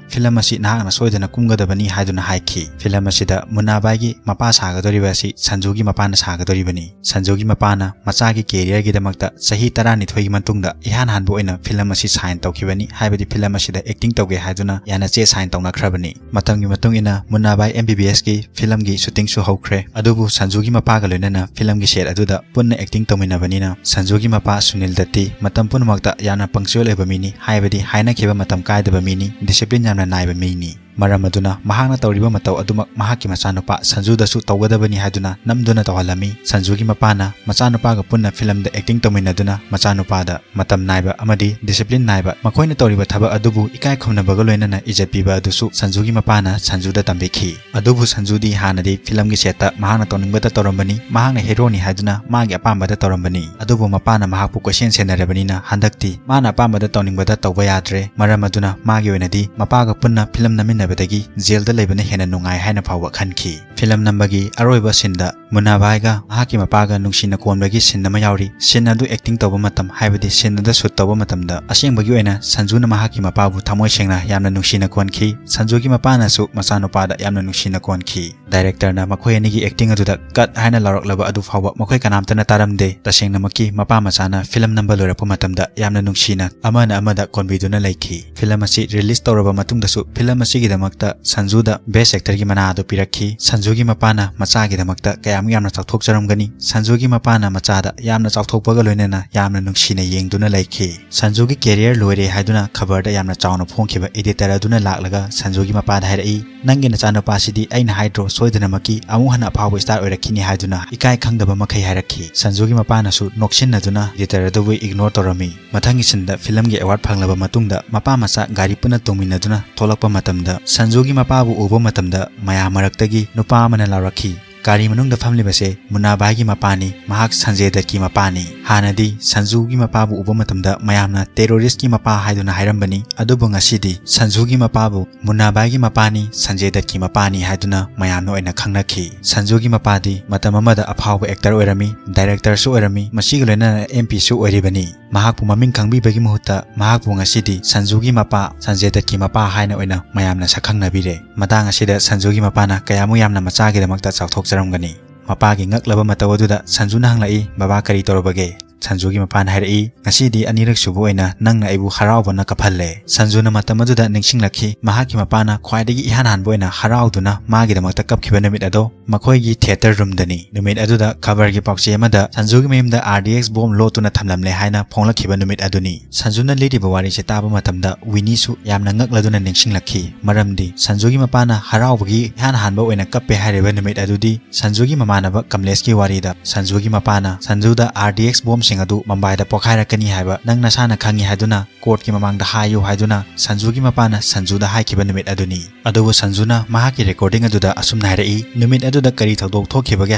ꯐꯤꯂꯝ ꯑꯁꯤ ꯅꯍꯥꯛꯅ ꯁꯣꯏꯗꯅ ꯀꯨꯝꯒꯗꯕꯅꯤ ꯍꯥꯏꯗꯨꯅ ꯍꯥꯏꯈꯤ꯫ ꯐꯤꯂꯝ ꯑꯁꯤꯗ ꯃꯨꯟꯅꯥꯕꯥꯏꯒꯤ ꯃꯄꯥ ꯁꯥꯒꯗꯧꯔꯤꯕ ꯑꯁꯤ ꯁꯟꯖꯨꯒꯤ ꯃꯄꯥꯅ ꯁꯥꯒꯗꯧꯔꯤꯕꯅꯤ꯫ ꯁꯟꯖꯨꯒꯤ ꯃꯄꯥꯅ ꯃꯆꯥꯒꯤ ꯀꯦꯔꯤꯌꯔꯒꯤꯗꯃꯛꯇ ꯆꯍꯤ ꯇꯔꯥꯅꯤꯊꯣꯏꯒꯤ ꯃꯇꯨꯡꯗ ꯏꯍꯥꯟ ꯍꯥꯟꯕ ꯑꯣꯏꯅ ꯐꯤꯂꯝ ꯑꯁꯤ ꯁꯥꯏꯟ ꯇꯧꯈꯤꯕꯅꯤ, ꯍꯥꯏꯕꯗꯤ ꯐꯤꯂꯝ ꯑꯁꯤꯗ ꯑꯦꯛꯇꯤꯡ ꯇꯧꯒꯦ ꯍꯥꯏꯗꯨꯅ ꯌꯥꯅ ꯆꯦ ꯁꯥꯏꯟ ꯇꯧꯅꯈ꯭ꯔꯕꯅꯤ꯫ ꯃꯇꯝꯒꯤ ꯃꯇꯨꯡ ꯏꯟꯅ ꯃꯨꯟꯅꯥꯕꯥꯏ ꯑꯦꯝ ꯕꯤ ꯕꯤ ꯑꯦꯁꯀꯤ ꯐꯤꯂꯝꯒꯤ ꯁꯨꯇꯤꯡꯁꯨ ꯍꯧꯈ꯭ꯔꯦ, ꯑꯗꯨꯕꯨ ꯁꯟꯖꯨꯒꯤ ꯃꯄꯥꯒ ꯂꯣꯏꯅꯅ ꯐꯤꯂꯝꯒꯤ ꯁꯦꯠ ꯑꯗꯨꯗ ꯄꯨꯟꯅ ꯑꯦꯛꯇꯤꯡ ꯇꯧꯃꯤꯟꯅꯕꯅꯤꯅ ꯁꯟꯖꯨꯒꯤ ꯃꯄꯥ ꯁꯨꯅꯤꯜ ꯗꯠꯇꯤ ꯃꯇꯝ ꯄꯨꯝꯅꯃꯛꯇ ꯌꯥꯝꯅ ꯄꯪꯆꯨꯌꯦꯜ ꯑꯣꯏꯕ ꯃꯤꯅꯤ, ꯍꯥꯏꯕꯗꯤ ꯍꯥꯏꯅꯈꯤꯕ ꯃꯇꯝ ꯀꯥꯏꯗꯕ ꯃꯤꯅꯤ, ꯗꯤꯁꯤꯄ꯭ꯂꯤꯟ ꯌꯥꯝꯅ ꯅꯥꯏꯕ ꯃꯤꯅꯤ꯫ ꯃꯔꯝ ꯑꯗꯨꯅ ꯃꯍꯥꯛꯅ ꯇꯧꯔꯤꯕ ꯃꯇꯧ ꯑꯗꯨꯃꯛ ꯃꯍꯥꯛꯀꯤ ꯃꯆꯥꯅꯨꯄꯥ ꯁꯟꯖꯨꯗꯁꯨ ꯇꯧꯒꯗꯕꯅꯤ ꯍꯥꯏꯗꯨꯅ ꯅꯝꯗꯨꯅ ꯇꯧꯍꯜꯂꯝꯃꯤ꯫ ꯁꯟꯖꯨꯒꯤ ꯃꯄꯥꯅ ꯃꯆꯥꯅꯨꯄꯥꯒ ꯄꯨꯟꯅ ꯐꯤꯂꯝꯗ ꯑꯦꯛꯇꯤꯡ ꯇꯧꯃꯤꯟꯅꯗꯨꯅ ꯃꯆꯥꯅꯨꯄꯥꯗ ꯃꯇꯝ ꯅꯥꯏꯕ ꯑꯃꯗꯤ ꯗꯤꯁꯤꯄ꯭ꯂꯤꯟ ꯅꯥꯏꯕ, ꯃꯈꯣꯏꯅ ꯇꯧꯔꯤꯕ ꯊꯕꯛ ꯑꯗꯨꯕꯨ ꯏꯀꯥꯏ ꯈꯨꯝꯅꯕꯒ ꯂꯣꯏꯅꯅ ꯏꯖꯠ ꯄꯤꯕ ꯑꯗꯨꯁꯨ ꯁꯟꯖꯨꯒꯤ ꯃꯄꯥꯅ ꯁꯟꯖꯨꯗ ꯇꯝꯕꯤꯈꯤ꯫ ꯑꯗꯨꯕꯨ ꯁꯟꯖꯨꯗꯤ ꯍꯥꯟꯅꯗꯤ ꯐꯤꯂꯝꯒꯤ ꯁꯦꯠꯇ ꯃꯍꯥꯛꯅ ꯇꯧꯅꯤꯡꯕꯇ ꯇꯧꯔꯝꯕꯅꯤ, ꯃꯍꯥꯛꯅ ꯍꯦꯔꯣꯅꯤ ꯍꯥꯏꯗꯨꯅ ꯃꯥꯒꯤ ꯑꯄꯥꯝꯕꯗ ꯇꯧꯔꯝꯕꯅꯤ꯫ ꯑꯗꯨꯕꯨ ꯃꯄꯥꯅ ꯃꯍꯥꯛꯄꯨ ꯀꯣꯏꯁꯦꯟ ꯁꯦꯟꯅꯔꯕꯅꯤꯅ ꯍꯟꯗꯛꯇꯤ ꯃꯥꯅ ꯑꯄꯥꯝꯕꯗ ꯇꯧꯅꯤꯡꯕꯗ ꯇꯧꯕ ꯌꯥꯗ꯭ꯔꯦ꯫ ꯃꯔꯝ ꯑꯗꯨꯅ ꯃꯥꯒꯤ ꯑꯣꯏꯅꯗꯤ ꯃꯄꯥꯒ ꯄꯨꯟꯅ ꯐꯤꯂꯝ ꯅꯝꯃꯤꯟꯅꯕꯗꯒꯤ ꯖꯦꯜꯗ ꯂꯩꯕꯅ ꯍꯦꯟꯅ ꯅꯨꯡꯉꯥꯏ ꯍꯥꯏꯅ ꯐꯥꯎꯕ ꯈꯟꯈꯤ꯫ ꯐꯤꯂꯝ ꯅꯝꯕꯒꯤ ꯑꯔꯣꯏꯕ ꯁꯤꯟꯗ ꯃꯨꯟꯅꯥꯕꯥꯏꯒ ꯃꯍꯥꯛꯀꯤ ꯃꯄꯥꯒ ꯅꯨꯡꯁꯤꯅ ꯀꯣꯟꯕꯒꯤ ꯁꯤꯟ ꯑꯃ ꯌꯥꯎꯔꯤ꯫ ꯁꯤꯟ ꯑꯗꯨ ꯑꯦꯛꯇꯤꯡ ꯇꯧꯕ ꯃꯇꯝ, ꯍꯥꯏꯕꯗꯤ ꯁꯤꯟ ꯑꯗꯨꯗ ꯁꯨꯠ ꯇꯧꯕ ꯃꯇꯝꯗ, ꯑꯁꯦꯡꯕꯒꯤ ꯑꯣꯏꯅ ꯁꯟꯖꯨꯅ ꯃꯍꯥꯛꯀꯤ ꯃꯄꯥꯕꯨ ꯊꯃꯣꯏ ꯁꯦꯡꯅ ꯌꯥꯝꯅ ꯅꯨꯡꯁꯤꯅ ꯀꯣꯟꯈꯤ꯫ ꯁꯟꯖꯨꯒꯤ ꯃꯄꯥꯅꯁꯨ ꯃꯆꯥꯅꯨꯄꯥꯗ ꯌꯥꯝꯅ ꯅꯨꯡꯁꯤꯅ ꯀꯣꯟꯈꯤ꯫ ꯗꯥꯏꯔꯦꯛꯇꯔꯅ ꯃꯈꯣꯏ ꯑꯅꯤꯒꯤ ꯑꯦꯛꯇꯤꯡ ꯑꯗꯨꯗ ꯀꯠ ꯍꯥꯏꯅ ꯂꯥꯎꯔꯛꯂꯕ ꯑꯗꯨ ꯐꯥꯎꯕ ꯃꯈꯣꯏ ꯀꯅꯥꯝꯇꯅ ꯇꯥꯔꯝꯗꯦ꯫ ꯇꯁꯦꯡꯅꯃꯛꯀꯤ ꯃꯄꯥ ꯃꯆꯥꯅ ꯐꯤꯂꯝ ꯅꯝꯕ ꯂꯣꯏꯔꯛꯄ ꯃꯇꯝꯗ ꯌꯥꯝꯅ ꯅꯨꯡꯁꯤꯅ ꯑꯃꯅ ꯑꯃꯗ ꯀꯣꯟꯕꯤꯗꯨꯅ ꯂꯩꯈꯤ꯫ ꯐꯤꯂꯝ ꯑꯁꯤ ꯔꯤꯂꯤꯁ ꯇꯧꯔꯕ ꯃꯇꯨꯡꯗꯁꯨ ꯐꯤꯂꯝ ꯑꯁꯤꯒꯤꯗꯃꯛꯇ ꯁꯟꯖꯨꯗ ꯕꯦꯁ ꯑꯦꯛꯇꯔꯒꯤ ꯃꯅꯥ ꯑꯗꯨ ꯄꯤꯔꯛꯈꯤ꯫ ꯁꯟꯖꯨꯒꯤ ꯃꯄꯥꯅ ꯃꯆꯥꯒꯤꯗꯃꯛꯇ ꯀꯌꯥꯃꯨꯛ ꯌꯥꯝꯅ ꯆꯥꯎꯊꯣꯛꯆꯔꯝꯒꯅꯤ꯫ ꯁꯟꯖꯨꯒꯤ ꯃꯄꯥꯅ ꯃꯆꯥꯗ ꯌꯥꯝꯅ ꯆꯥꯎꯊꯣꯛꯄꯒ ꯂꯣꯏꯅꯅ ꯌꯥꯝꯅ ꯅꯨꯡꯁꯤꯅ ꯌꯦꯡꯗꯨꯅ ꯂꯩꯈꯤ꯫ ꯁꯟꯖꯨꯒꯤ ꯀꯦꯔꯤꯌꯔ ꯂꯣꯏꯔꯦ ꯍꯥꯏꯗꯨꯅ ꯈꯕꯔꯗ ꯌꯥꯝꯅ ꯆꯥꯎꯅ ꯐꯣꯡꯈꯤꯕ ꯏꯗꯤꯇꯔ ꯑꯗꯨꯅ ꯂꯥꯛꯂꯒ ꯁꯟꯖꯨꯒꯤ ꯃꯄꯥꯗ ꯍꯥꯏꯔꯛꯏ, "ꯅꯪꯒꯤ ꯅꯆꯥꯅꯨꯄꯥꯁꯤꯗꯤ ꯑꯩꯅ ꯍꯥꯏꯗ꯭ꯔꯣ ꯁꯣꯏꯗꯅꯃꯛꯀꯤ ꯑꯃꯨꯛ ꯍꯟꯅ ꯑꯐꯥꯎꯕ ꯁ꯭ꯇꯥꯔ ꯑꯣꯏꯔꯛꯈꯤꯅꯤ ꯍꯥꯏꯗꯨꯅ ꯏꯀꯥꯏ ꯈꯪꯗꯕ ꯃꯈꯩ ꯍꯥꯏꯔꯛꯈꯤ꯫" ꯁꯟꯖꯨꯒꯤ ꯃꯄꯥꯅꯁꯨ ꯅꯣꯛꯁꯤꯟꯅꯗꯨꯅ ꯏꯗꯤꯇꯔ ꯑꯗꯨꯕꯨ ꯏꯒꯅꯣꯔ ꯇꯧꯔꯝꯃꯤ꯫ ꯃꯊꯪꯒꯤ ꯁꯤꯟꯗ ꯐꯤꯂꯝꯒꯤ ꯑꯦꯋꯥꯔꯗ ꯐꯪꯂꯕ ꯃꯇꯨꯡꯗ ꯃꯄꯥ ꯃꯆꯥ ꯒꯥꯔꯤ ꯄꯨꯟꯅ ꯇꯣꯡꯃꯤꯟꯅꯗꯨꯅ ꯊꯣꯛꯂꯛꯄ ꯃꯇꯝꯗ ꯁꯟꯖꯨꯒꯤ ꯃꯄꯥꯕꯨ ꯎꯕ ꯃꯇꯝꯗ ꯃꯌꯥꯝ ꯃꯔꯛꯇꯒꯤ ꯅꯨꯄꯥ ꯑꯃꯅ ꯂꯥꯎꯔꯛꯈꯤ, "ꯒꯥꯔꯤ ꯃꯅꯨꯡꯗ ꯐꯝꯂꯤꯕꯁꯦ ꯃꯨꯅꯥꯕꯥꯏꯒꯤ ꯃꯄꯥꯅꯤ, ꯃꯍꯥꯛ ꯁꯟꯖꯦ ꯗꯠꯀꯤ ꯃꯄꯥꯅꯤ꯫" ꯍꯥꯟꯅꯗꯤ ꯁꯟꯖꯨꯒꯤ ꯃꯄꯥꯕꯨ ꯎꯕ ꯃꯇꯝꯗ ꯃꯌꯥꯝꯅ ꯇꯦꯔꯣꯔꯤꯁꯀꯤ ꯃꯄꯥ ꯍꯥꯏꯗꯨꯅ ꯍꯥꯏꯔꯝꯕꯅꯤ꯫ ꯑꯗꯨꯕꯨ ꯉꯁꯤꯗꯤ ꯁꯟꯖꯨꯒꯤ ꯃꯄꯥꯕꯨ ꯃꯨꯅꯥꯕꯥꯏꯒꯤ ꯃꯄꯥꯅꯤ, ꯁꯟꯖꯦ ꯗꯠꯀꯤ ꯃꯄꯥꯅꯤ ꯍꯥꯏꯗꯨꯅ ꯃꯌꯥꯝꯅ ꯑꯣꯏꯅ ꯈꯪꯅꯈꯤ꯫ ꯁꯟꯖꯨꯒꯤ ꯃꯄꯥꯗꯤ ꯃꯇꯝ ꯑꯃꯗ ꯑꯐꯥꯎꯕ ꯑꯦꯛꯇꯔ ꯑꯣꯏꯔꯝꯃꯤ, ꯗꯥꯏꯔꯦꯛꯇꯔꯁꯨ ꯑꯣꯏꯔꯝꯃꯤ, ꯃꯁꯤꯒ ꯂꯣꯏꯅꯅ ꯑꯦꯝ ꯄꯤꯁꯨ ꯑꯣꯏꯔꯤꯕꯅꯤ꯫ ꯃꯍꯥꯛꯄꯨ ꯃꯃꯤꯡ ꯈꯪꯕꯤꯕꯒꯤ ꯃꯍꯨꯠꯇ ꯃꯍꯥꯛꯄꯨ ꯉꯁꯤꯗꯤ ꯁꯟꯖꯨꯒꯤ ꯃꯄꯥ, ꯁꯟꯖꯦ ꯗꯠꯀꯤ ꯃꯄꯥ ꯍꯥꯏꯅ ꯑꯣꯏꯅ ꯃꯌꯥꯝꯅ ꯁꯛꯈꯪꯅꯕꯤꯔꯦ꯫ ꯃꯇꯥꯡ ꯑꯁꯤꯗ ꯁꯟꯖꯨꯒꯤ ꯃꯄꯥꯅ ꯀꯌꯥꯃꯨꯛ ꯌꯥꯝꯅ ꯃꯆꯥꯒꯤꯗꯃꯛꯇ ꯆꯥꯎꯊꯣꯛꯆꯔꯝꯒꯅꯤ꯫ ꯃꯄꯥꯒꯤ ꯉꯛꯂꯕ ꯃꯇꯧ ꯑꯗꯨꯗ ꯁꯟꯖꯨꯅ ꯍꯪꯂꯛꯏ, "ꯕꯕꯥ, ꯀꯔꯤ ꯇꯧꯔꯕꯒꯦ?" ꯁꯟꯖꯨꯒꯤ ꯃꯄꯥꯅ ꯍꯥꯏꯔꯛꯏ, "ꯉꯁꯤꯗꯤ ꯑꯅꯤꯔꯛ ꯁꯨꯕ ꯑꯣꯏꯅ ꯅꯪꯅ ꯑꯩꯕꯨ ꯍꯔꯥꯎꯕꯅ ꯀꯞꯍꯜꯂꯦ꯫" ꯁꯟꯖꯨꯅ ꯃꯇꯝ ꯑꯗꯨꯗ ꯅꯤꯡꯁꯤꯡꯂꯛꯈꯤ, ꯃꯍꯥꯛꯀꯤ ꯃꯄꯥꯅ ꯈ꯭ꯋꯥꯏꯗꯒꯤ ꯏꯍꯥꯟ ꯍꯥꯟꯕ ꯑꯣꯏꯅ ꯍꯔꯥꯎꯗꯨꯅ ꯃꯥꯒꯤꯗꯃꯛꯇ ꯀꯞꯈꯤꯕ ꯅꯨꯃꯤꯠ ꯑꯗꯣ ꯃꯈꯣꯏꯒꯤ ꯊꯤꯌꯦꯇꯔ ꯔꯨꯝꯗꯅꯤ꯫ ꯅꯨꯃꯤꯠ ꯑꯗꯨꯗ ꯈꯕꯔꯒꯤ ꯄꯥꯎꯆꯦ ꯑꯃꯗ ꯁꯟꯖꯨꯒꯤ ꯃꯌꯨꯝꯗ ꯑꯥꯔ ꯗꯤ ꯑꯦꯛꯁ ꯕꯣꯝ ꯂꯣꯠꯇꯨꯅ ꯊꯝꯂꯝꯂꯦ ꯍꯥꯏꯅ ꯐꯣꯡꯂꯛꯈꯤꯕ ꯅꯨꯃꯤꯠ ꯑꯗꯨꯅꯤ꯫ ꯁꯟꯖꯨꯅ ꯂꯤꯔꯤꯕ ꯋꯥꯔꯤꯁꯦ ꯇꯥꯕ ꯃꯇꯝꯗ ꯋꯤꯅꯤꯁꯨ ꯌꯥꯝꯅ ꯉꯛꯂꯗꯨꯅ ꯅꯤꯡꯁꯤꯡꯂꯛꯈꯤ, ꯃꯔꯝꯗꯤ ꯁꯟꯖꯨꯒꯤ ꯃꯄꯥꯅ ꯍꯔꯥꯎꯕꯒꯤ ꯏꯍꯥꯟ ꯍꯥꯟꯕ ꯑꯣꯏꯅ ꯀꯞꯄꯦ ꯍꯥꯏꯔꯤꯕ ꯅꯨꯃꯤꯠ ꯑꯗꯨꯗꯤ ꯁꯟꯖꯨꯒꯤ ꯃꯃꯥꯟꯅꯕ ꯀꯃꯂꯦꯁꯀꯤ ꯋꯥꯔꯤꯗ ꯁꯟꯖꯨꯒꯤ ꯃꯄꯥꯅ ꯁꯟꯖꯨꯗ ꯑꯥꯔ ꯗꯤ ꯑꯦꯛꯁ ꯕꯣꯝꯁꯤꯡ ꯑꯗꯨ ꯃꯨꯝꯕꯥꯏꯗ ꯄꯣꯈꯥꯏꯔꯛꯀꯅꯤ ꯍꯥꯏꯕ ꯅꯪ ꯅꯁꯥꯅ ꯈꯪꯉꯤ ꯍꯥꯏꯗꯨꯅ ꯀꯣꯔꯠꯀꯤ ꯃꯃꯥꯡꯗ ꯍꯥꯏꯌꯨ ꯍꯥꯏꯗꯨꯅ ꯁꯟꯖꯨꯒꯤ ꯃꯄꯥꯅ ꯁꯟꯖꯨꯗ ꯍꯥꯏꯈꯤꯕ ꯅꯨꯃꯤꯠ ꯑꯗꯨꯅꯤ꯫ ꯑꯗꯨꯕꯨ ꯁꯟꯖꯨꯅ ꯃꯍꯥꯛꯀꯤ ꯔꯦꯀꯣꯔꯗꯤꯡ ꯑꯗꯨꯗ ꯑꯁꯨꯝꯅ ꯍꯥꯏꯔꯛꯏ, "ꯅꯨꯃꯤꯠ ꯑꯗꯨꯗ ꯀꯔꯤ ꯊꯧꯗꯣꯛ ꯊꯣꯛꯈꯤꯕꯒꯦ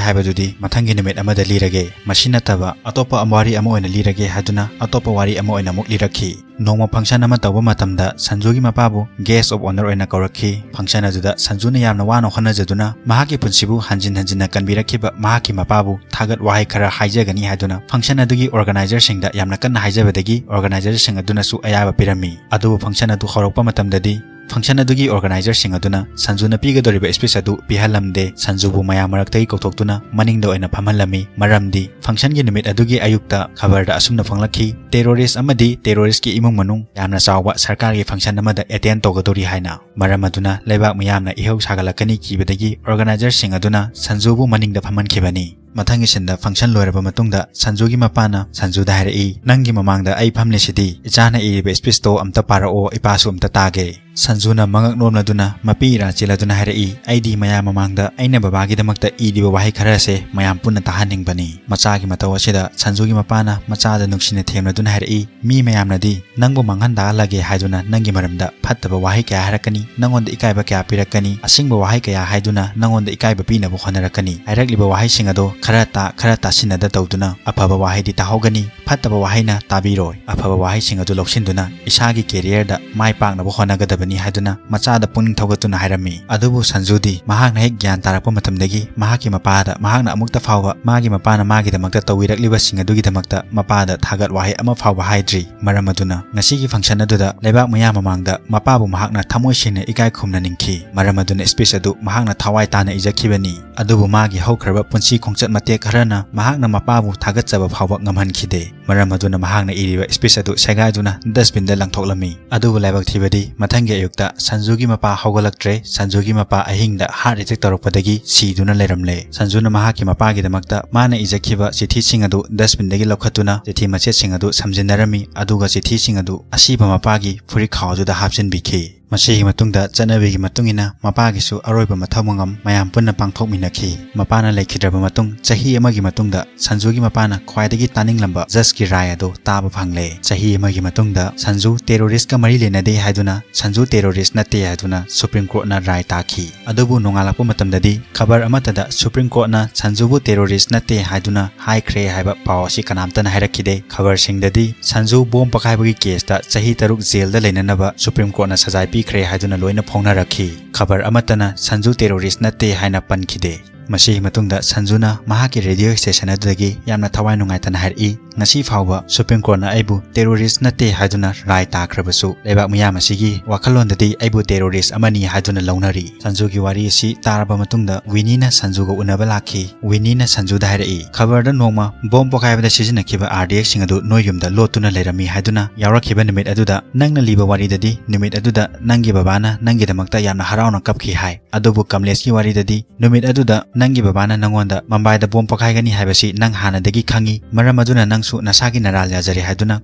ꯍꯥꯏꯕꯗꯨꯗꯤ ꯃꯊꯪꯒꯤ ꯅꯨꯃꯤꯠ ꯑꯃꯗ ꯂꯤꯔꯒꯦ, ꯃꯁꯤ ꯅꯠꯇꯕ ꯑꯇꯣꯞꯄ ꯋꯥꯔꯤ ꯑꯃ ꯑꯣꯏꯅ ꯂꯤꯔꯒꯦ" ꯍꯥꯏꯗꯨꯅ ꯑꯇꯣꯞꯄ ꯋꯥꯔꯤ ꯑꯃ ꯑꯣꯏꯅ ꯑꯃꯨꯛ ꯂꯤꯔꯛꯈꯤ꯫ ꯅꯣꯡꯃ ꯐꯪꯁꯟ ꯑꯃ ꯇꯧꯕ ꯃꯇꯝꯗ ꯁꯟꯖꯨꯒꯤ ꯃꯄꯥꯕꯨ ꯒꯦꯁ ꯑꯣꯐ ꯑꯣꯅꯔ ꯑꯣꯏꯅ ꯀꯧꯔꯛꯈꯤ꯫ ꯐꯪꯁꯟ ꯑꯗꯨꯗ ꯁꯟꯖꯨꯅ ꯌꯥꯝꯅ ꯋꯥꯅ ꯍꯣꯠꯅꯖꯗꯨꯅ ꯃꯍꯥꯛꯀꯤ ꯄꯨꯟꯁꯤꯕꯨ ꯍꯟꯖꯤꯟ ꯍꯟꯖꯤꯟꯅ ꯀꯟꯕꯤꯔꯛꯈꯤꯕ ꯃꯍꯥꯛꯀꯤ ꯃꯄꯥꯕꯨ ꯊꯥꯒꯠ ꯋꯥꯍꯩ ꯈꯔ ꯍꯥꯏꯖꯒꯅꯤ ꯍꯥꯏꯗꯨꯅ ꯐꯪꯁꯟ ꯑꯗꯨꯒꯤ ꯑꯣꯔꯒꯅꯥꯏꯖꯔꯁꯤꯡꯗ ꯌꯥꯝꯅ ꯀꯟꯅ ꯍꯥꯏꯖꯕꯗꯒꯤ ꯑꯣꯔꯒꯅꯥꯏꯖꯔꯁꯤꯡ ꯑꯗꯨꯅꯁꯨ ꯑꯌꯥꯕ ꯄꯤꯔꯝꯃꯤ꯫ ꯑꯗꯨꯕꯨ ꯐꯪꯁꯟ ꯑꯗꯨ ꯍꯧꯔꯛꯄ ꯃꯇꯝꯗꯗꯤ ꯐꯪꯁꯟ ꯑꯗꯨꯒꯤ ꯑꯣꯔꯒꯅꯥꯏꯖꯔꯁꯤꯡ ꯑꯗꯨꯅ ꯁꯟꯖꯨꯅ ꯄꯤꯒꯗꯧꯔꯤꯕ ꯁ꯭ꯄꯤꯆ ꯑꯗꯨ ꯄꯤꯍꯜꯂꯝꯗꯦ꯫ ꯁꯟꯖꯨꯕꯨ ꯃꯌꯥꯝ ꯃꯔꯛꯇꯒꯤ ꯀꯧꯊꯣꯛꯇꯨꯅ ꯃꯅꯤꯡꯗ ꯑꯣꯏꯅ ꯐꯝꯍꯜꯂꯝꯃꯤ꯫ ꯃꯔꯝꯗꯤ ꯐꯪꯁꯟꯒꯤ ꯅꯨꯃꯤꯠ ꯑꯗꯨꯒꯤ ꯑꯌꯨꯛꯇ ꯈꯕꯔꯗ ꯑꯁꯨꯝꯅ ꯐꯣꯡꯂꯛꯈꯤ, "ꯇꯦꯔꯣꯔꯤꯁ ꯑꯃꯗꯤ ꯇꯦꯔꯣꯔꯤꯁꯀꯤ ꯏꯃꯨꯡ ꯃꯅꯨꯡ ꯌꯥꯝꯅ ꯆꯥꯎꯕ ꯁꯔꯀꯥꯔꯒꯤ ꯐꯪꯁꯟ ꯑꯃꯗ ꯑꯦꯇꯦꯟ ꯇꯧꯒꯗꯧꯔꯤ" ꯍꯥꯏꯅ꯫ ꯃꯔꯝ ꯑꯗꯨꯅ ꯂꯩꯕꯥꯛ ꯃꯤꯌꯥꯝꯅ ꯏꯍꯧ ꯁꯥꯒꯠꯂꯛꯀꯅꯤ ꯀꯤꯕꯗꯒꯤ ꯑꯣꯔꯒꯅꯥꯏꯖꯔꯁꯤꯡ ꯑꯗꯨꯅ ꯁꯟꯖꯨꯕꯨ ꯃꯅꯤꯡꯗ ꯐꯝꯍꯟꯈꯤꯕꯅꯤ꯫ ꯃꯊꯪꯒꯤ ꯁꯤꯟꯗ ꯐꯪꯁꯟ ꯂꯣꯏꯔꯕ ꯃꯇꯨꯡꯗ ꯁꯟꯖꯨꯒꯤ ꯃꯄꯥꯅ ꯁꯟꯖꯨꯗ ꯍꯥꯏꯔꯛꯏ, "ꯅꯪꯒꯤ ꯃꯃꯥꯡꯗ ꯑꯩ ꯐꯝꯂꯤꯁꯤꯗꯤ, ꯏꯆꯥꯅ ꯏꯔꯤꯕ ꯁ꯭ꯄꯤꯆꯇꯣ ꯑꯝꯇ ꯄꯥꯔꯛꯑꯣ, ꯏꯄꯥꯁꯨ ꯑꯝꯇ ꯇꯥꯒꯦ꯫" ꯁꯟꯖꯨꯅ ꯃꯉꯛ ꯅꯣꯝꯂꯗꯨꯅ ꯃꯄꯤ ꯏꯔꯥ ꯆꯦꯜꯂꯗꯨꯅ ꯍꯥꯏꯔꯛꯏ, "ꯑꯩꯗꯤ ꯃꯌꯥꯝ ꯃꯃꯥꯡꯗ ꯑꯩꯅ ꯕꯕꯥꯒꯤꯗꯃꯛꯇ ꯏꯔꯤꯕ ꯋꯥꯍꯩ ꯈꯔ ꯑꯁꯦ ꯃꯌꯥꯝ ꯄꯨꯟꯅ ꯇꯥꯍꯟꯅꯤꯡꯕꯅꯤ꯫" ꯃꯆꯥꯒꯤ ꯃꯇꯧ ꯑꯁꯤꯗ ꯁꯟꯖꯨꯒꯤ ꯃꯄꯥꯅ ꯃꯆꯥꯗ ꯅꯨꯡꯁꯤꯅ ꯊꯦꯝꯂꯗꯨꯅ ꯍꯥꯏꯔꯛꯏ, "ꯃꯤ ꯃꯌꯥꯝꯅꯗꯤ ꯅꯪꯕꯨ ꯃꯥꯡꯍꯟ ꯇꯥꯍꯜꯂꯒꯦ ꯍꯥꯏꯗꯨꯅ ꯅꯪꯒꯤ ꯃꯔꯝꯗ ꯐꯠꯇꯕ ꯋꯥꯍꯩ ꯀꯌꯥ ꯍꯥꯏꯔꯛꯀꯅꯤ, ꯅꯪꯉꯣꯟꯗ ꯏꯀꯥꯏꯕ ꯀꯌꯥ ꯄꯤꯔꯛꯀꯅꯤ, ꯑꯁꯤꯡꯕ ꯋꯥꯍꯩ ꯀꯌꯥ ꯍꯥꯏꯗꯨꯅ ꯅꯪꯉꯣꯟꯗ ꯏꯀꯥꯏꯕ ꯄꯤꯅꯕ ꯍꯣꯠꯅꯔꯛꯀꯅꯤ꯫ ꯍꯥꯏꯔꯛꯂꯤꯕ ꯋꯥꯍꯩꯁꯤꯡ ꯑꯗꯣ ꯈꯔ ꯇꯥ, ꯈꯔ ꯇꯥꯁꯤꯟꯅꯗ ꯇꯧꯗꯨꯅ ꯑꯐꯕ ꯋꯥꯍꯩꯗꯤ ꯇꯥꯍꯧꯒꯅꯤ, ꯐꯠꯇꯕ ꯋꯥꯍꯩꯅ ꯇꯥꯕꯤꯔꯣꯏ꯫ ꯑꯐꯕ ꯋꯥꯍꯩꯁꯤꯡ ꯑꯗꯨ ꯂꯧꯁꯤꯟꯗꯨꯅ ꯏꯁꯥꯒꯤ ꯀꯦꯔꯤꯌꯔꯗ ꯃꯥꯏ ꯄꯥꯛꯅꯕ ꯍꯣꯠꯅꯒꯗꯕꯅꯤ" ꯍꯥꯏꯗꯨꯅ ꯃꯆꯥꯗ ꯄꯨꯛꯅꯤꯡ ꯊꯧꯒꯠꯇꯨꯅ ꯍꯥꯏꯔꯝꯃꯤ꯫ ꯑꯗꯨꯕꯨ ꯁꯟꯖꯨꯗꯤ ꯃꯍꯥꯛꯅ ꯍꯦꯛ ꯒ꯭ꯌꯥꯟ ꯇꯥꯔꯛꯄ ꯃꯇꯝꯗꯒꯤ ꯃꯍꯥꯛꯀꯤ ꯃꯄꯥꯗ ꯃꯍꯥꯛꯅ ꯑꯃꯨꯛꯇ ꯐꯥꯎꯕ ꯃꯥꯒꯤ ꯃꯄꯥꯅ ꯃꯥꯒꯤꯗꯃꯛꯇ ꯇꯧꯕꯤꯔꯛꯂꯤꯕꯁꯤꯡ ꯑꯗꯨꯒꯤꯗꯃꯛꯇ ꯃꯄꯥꯗ ꯊꯥꯒꯠ ꯋꯥꯍꯩ ꯑꯃ ꯐꯥꯎꯕ ꯍꯥꯏꯗ꯭ꯔꯤ꯫ ꯃꯔꯝ ꯑꯗꯨꯅ ꯉꯁꯤꯒꯤ ꯐꯪꯁꯟ ꯑꯗꯨꯗ ꯂꯩꯕꯥꯛ ꯃꯤꯌꯥꯝ ꯃꯃꯥꯡꯗ ꯃꯄꯥꯕꯨ ꯃꯍꯥꯛꯅ ꯊꯃꯣꯏ ꯁꯦꯡꯅ ꯏꯀꯥꯏ ꯈꯨꯝꯅꯅꯤꯡꯈꯤ꯫ ꯃꯔꯝ ꯑꯗꯨꯅ ꯁ꯭ꯄꯤꯆ ꯑꯗꯨ ꯃꯍꯥꯛꯅ ꯊꯋꯥꯏ ꯇꯥꯅ ꯏꯖꯈꯤꯕꯅꯤ꯫ ꯑꯗꯨꯕꯨ ꯃꯥꯒꯤ ꯍꯧꯈ꯭ꯔꯕ ꯄꯨꯟꯁꯤ ꯈꯣꯡꯆꯠ ꯃꯇꯦꯛ ꯈꯔꯅ ꯃꯍꯥꯛꯅ ꯃꯄꯥꯕꯨ ꯊꯥꯒꯠꯆꯕ ꯐꯥꯎꯕ ꯉꯝꯍꯟꯈꯤꯗꯦ꯫ ꯃꯔꯝ ꯑꯗꯨꯅ ꯃꯍꯥꯛꯅ ꯏꯔꯤꯕ speech ꯑꯗꯨ ꯁꯦꯒꯥꯏꯗꯨꯅ dustbin ꯗ ꯂꯪꯊꯣꯛꯂꯝꯃꯤ꯫ ꯑꯗꯨꯕꯨ ꯂꯥꯏꯕꯛ ꯊꯤꯕꯗꯤ ꯃꯊꯪꯒꯤ ꯑꯌꯨꯛꯇ ꯁꯟꯖꯨꯒꯤ ꯃꯄꯥ ꯍꯧꯒꯠꯂꯛꯇ꯭ꯔꯦ꯫ ꯁꯟꯖꯨꯒꯤ ꯃꯄꯥ ꯑꯍꯤꯡꯗ heart attack ꯇꯧꯔꯛꯄꯗꯒꯤ ꯁꯤꯗꯨꯅ ꯂꯩꯔꯝꯂꯦ꯫ ꯁꯟꯖꯨꯅ ꯃꯍꯥꯛꯀꯤ ꯃꯄꯥꯒꯤꯗꯃꯛꯇ ꯃꯥꯅ ꯏꯖꯈꯤꯕ ꯆꯤꯊꯤꯁꯤꯡ ꯑꯗꯨ dustbin ꯗꯒꯤ ꯂꯧꯈꯠꯇꯨꯅ ꯆꯤꯊꯤ ꯃꯆꯦꯠꯁꯤꯡ ꯑꯗꯨ ꯁꯝꯖꯤꯟꯅꯔꯝꯃꯤ, ꯑꯗꯨꯒ ꯆꯤꯊꯤꯁꯤꯡ ꯑꯗꯨ ꯑꯁꯤꯕ ꯃꯄꯥꯒꯤ ꯐꯨꯔꯤꯠꯈꯥꯎ ꯑꯗꯨꯗ ꯍꯥꯞꯆꯤꯟꯕꯤꯈꯤ꯫ ꯃꯁꯤꯒꯤ ꯃꯇꯨꯡꯗ ꯆꯠꯅꯕꯤꯒꯤ ꯃꯇꯨꯡ ꯏꯟꯅ ꯃꯄꯥꯒꯤꯁꯨ ꯑꯔꯣꯏꯕ ꯃꯊꯧ ꯃꯉꯝ ꯃꯌꯥꯝ ꯄꯨꯟꯅ ꯄꯥꯡꯊꯣꯛꯃꯤꯟꯅꯈꯤ꯫ ꯃꯄꯥꯅ ꯂꯩꯈꯤꯗ꯭ꯔꯕ ꯃꯇꯨꯡ ꯆꯍꯤ ꯑꯃꯒꯤ ꯃꯇꯨꯡꯗ ꯁꯟꯖꯨꯒꯤ ꯃꯄꯥꯅ ꯈ꯭ꯋꯥꯏꯗꯒꯤ ꯇꯥꯅꯤꯡꯂꯝꯕ judge ꯀꯤ ꯔꯥꯏ ꯑꯗꯨ ꯇꯥꯕ ꯐꯪꯂꯦ꯫ ꯆꯍꯤ ꯑꯃꯒꯤ ꯃꯇꯨꯡꯗ ꯁꯟꯖꯨ terrorist ꯀ ꯃꯔꯤ ꯂꯩꯅꯗꯦ ꯍꯥꯏꯗꯨꯅ, ꯁꯟꯖꯨ terrorist ꯅꯠꯇꯦ ꯍꯥꯏꯗꯨꯅ Supreme Court ꯅ ꯔꯥꯏ ꯇꯥꯈꯤ꯫ ꯑꯗꯨꯕꯨ ꯅꯣꯡꯉꯥꯜꯂꯛꯄ ꯃꯇꯝꯗꯗꯤ ꯈꯕꯔ ꯑꯃꯠꯇꯗ Supreme Court ꯅ ꯁꯟꯖꯨꯕꯨ terrorist ꯅꯠꯇꯦ ꯍꯥꯏꯗꯨꯅ ꯍꯥꯏꯈ꯭ꯔꯦ ꯍꯥꯏꯕ ꯄꯥꯎ ꯑꯁꯤ ꯀꯅꯥꯝꯇꯅ ꯍꯥꯏꯔꯛꯈꯤꯗꯦ꯫ ꯈꯕꯔꯁꯤꯡꯗꯗꯤ ꯁꯟꯖꯨ bomb ꯄꯣꯈꯥꯏꯕꯒꯤ case ꯇ ꯆꯍꯤ ꯇꯔꯨꯛ jail ꯗ ꯂꯩꯅꯅꯕ Supreme Court ꯅ ꯁꯖꯥꯏ ꯄꯤꯈ꯭ꯔꯦ ꯍꯥꯏꯗꯨꯅ ꯂꯣꯏꯅ ꯐꯣꯡꯅꯔꯛꯈꯤ꯫ ꯈꯕꯔ ꯑꯃꯠꯇꯅ ꯁꯟꯖꯨ terrorist ꯅꯠꯇꯦ ꯍꯥꯏꯅ ꯄꯟꯈꯤꯗꯦ꯫ ꯃꯁꯤꯒꯤ ꯃꯇꯨꯡꯗ ꯁꯟꯖꯨꯅ ꯃꯍꯥꯛꯀꯤ radio station ꯑꯗꯨꯗꯒꯤ ꯌꯥꯝꯅ ꯊꯋꯥꯏ ꯅꯨꯡꯉꯥꯏꯇꯅ ꯍꯥꯏꯔꯛꯏ, "ꯉꯁꯤ ꯐꯥꯎꯕ Supreme Court ꯅ ꯑꯩꯕꯨ terrorist ꯅꯠꯇꯦ ꯍꯥꯏꯗꯨꯅ ꯔꯥꯏ ꯇꯥꯈ꯭ꯔꯕꯁꯨ, ꯂꯩꯕꯥꯛ ꯃꯤꯌꯥꯝ ꯑꯁꯤꯒꯤ ꯋꯥꯈꯜꯂꯣꯟꯗꯗꯤ ꯑꯩꯕꯨ terrorist ꯑꯃꯅꯤ ꯍꯥꯏꯗꯨꯅ ꯂꯧꯅꯔꯤ꯫" ꯁꯟꯖꯨꯒꯤ ꯋꯥꯔꯤ ꯑꯁꯤ ꯇꯥꯔꯕ ꯃꯇꯨꯡꯗ ꯋꯤꯅꯤꯅ ꯁꯟꯖꯨꯒ ꯎꯅꯕ ꯂꯥꯛꯈꯤ꯫ ꯋꯤꯅꯤꯅ ꯁꯟꯖꯨꯗ ꯍꯥꯏꯔꯛꯏ, "ꯈꯕꯔꯗ ꯅꯣꯡꯃ bomb ꯄꯣꯈꯥꯏꯕꯗ ꯁꯤꯖꯤꯟꯅꯈꯤꯕ R D X ꯁꯤꯡ ꯑꯗꯨ ꯅꯣꯏ ꯌꯨꯝꯗ ꯂꯣꯠꯇꯨꯅ ꯂꯩꯔꯝꯃꯤ ꯍꯥꯏꯗꯨꯅ ꯌꯥꯎꯔꯛꯈꯤꯕ ꯅꯨꯃꯤꯠ ꯑꯗꯨꯗ ꯅꯪꯅ ꯂꯤꯕ ꯋꯥꯔꯤꯗꯗꯤ ꯅꯨꯃꯤꯠ ꯑꯗꯨꯗ ꯅꯪꯒꯤ ꯕꯕꯥꯅ ꯅꯪꯒꯤꯗꯃꯛꯇ ꯌꯥꯝꯅ ꯍꯔꯥꯎꯅ ꯀꯞꯈꯤ ꯍꯥꯏ꯫ ꯑꯗꯨꯕꯨ ꯀꯃꯂꯦꯁꯀꯤ ꯋꯥꯔꯤꯗꯗꯤ ꯅꯨꯃꯤꯠ ꯑꯗꯨꯗ ꯅꯪꯒꯤ ꯕꯕꯥꯅ ꯅꯪꯉꯣꯟꯗ ꯃꯝꯕꯥꯏꯗ bomb ꯄꯣꯈꯥꯏꯒꯅꯤ ꯍꯥꯏꯕꯁꯤ ꯅꯪ ꯍꯥꯟꯅꯗꯒꯤ ꯈꯪꯉꯤ, ꯃꯔꯝ ꯑꯗꯨꯅ ꯅꯪꯁꯨ ꯅꯁꯥꯒꯤ ꯅꯔꯥꯜ ꯌꯥꯖꯔꯦ ꯍꯥꯏꯗꯨꯅ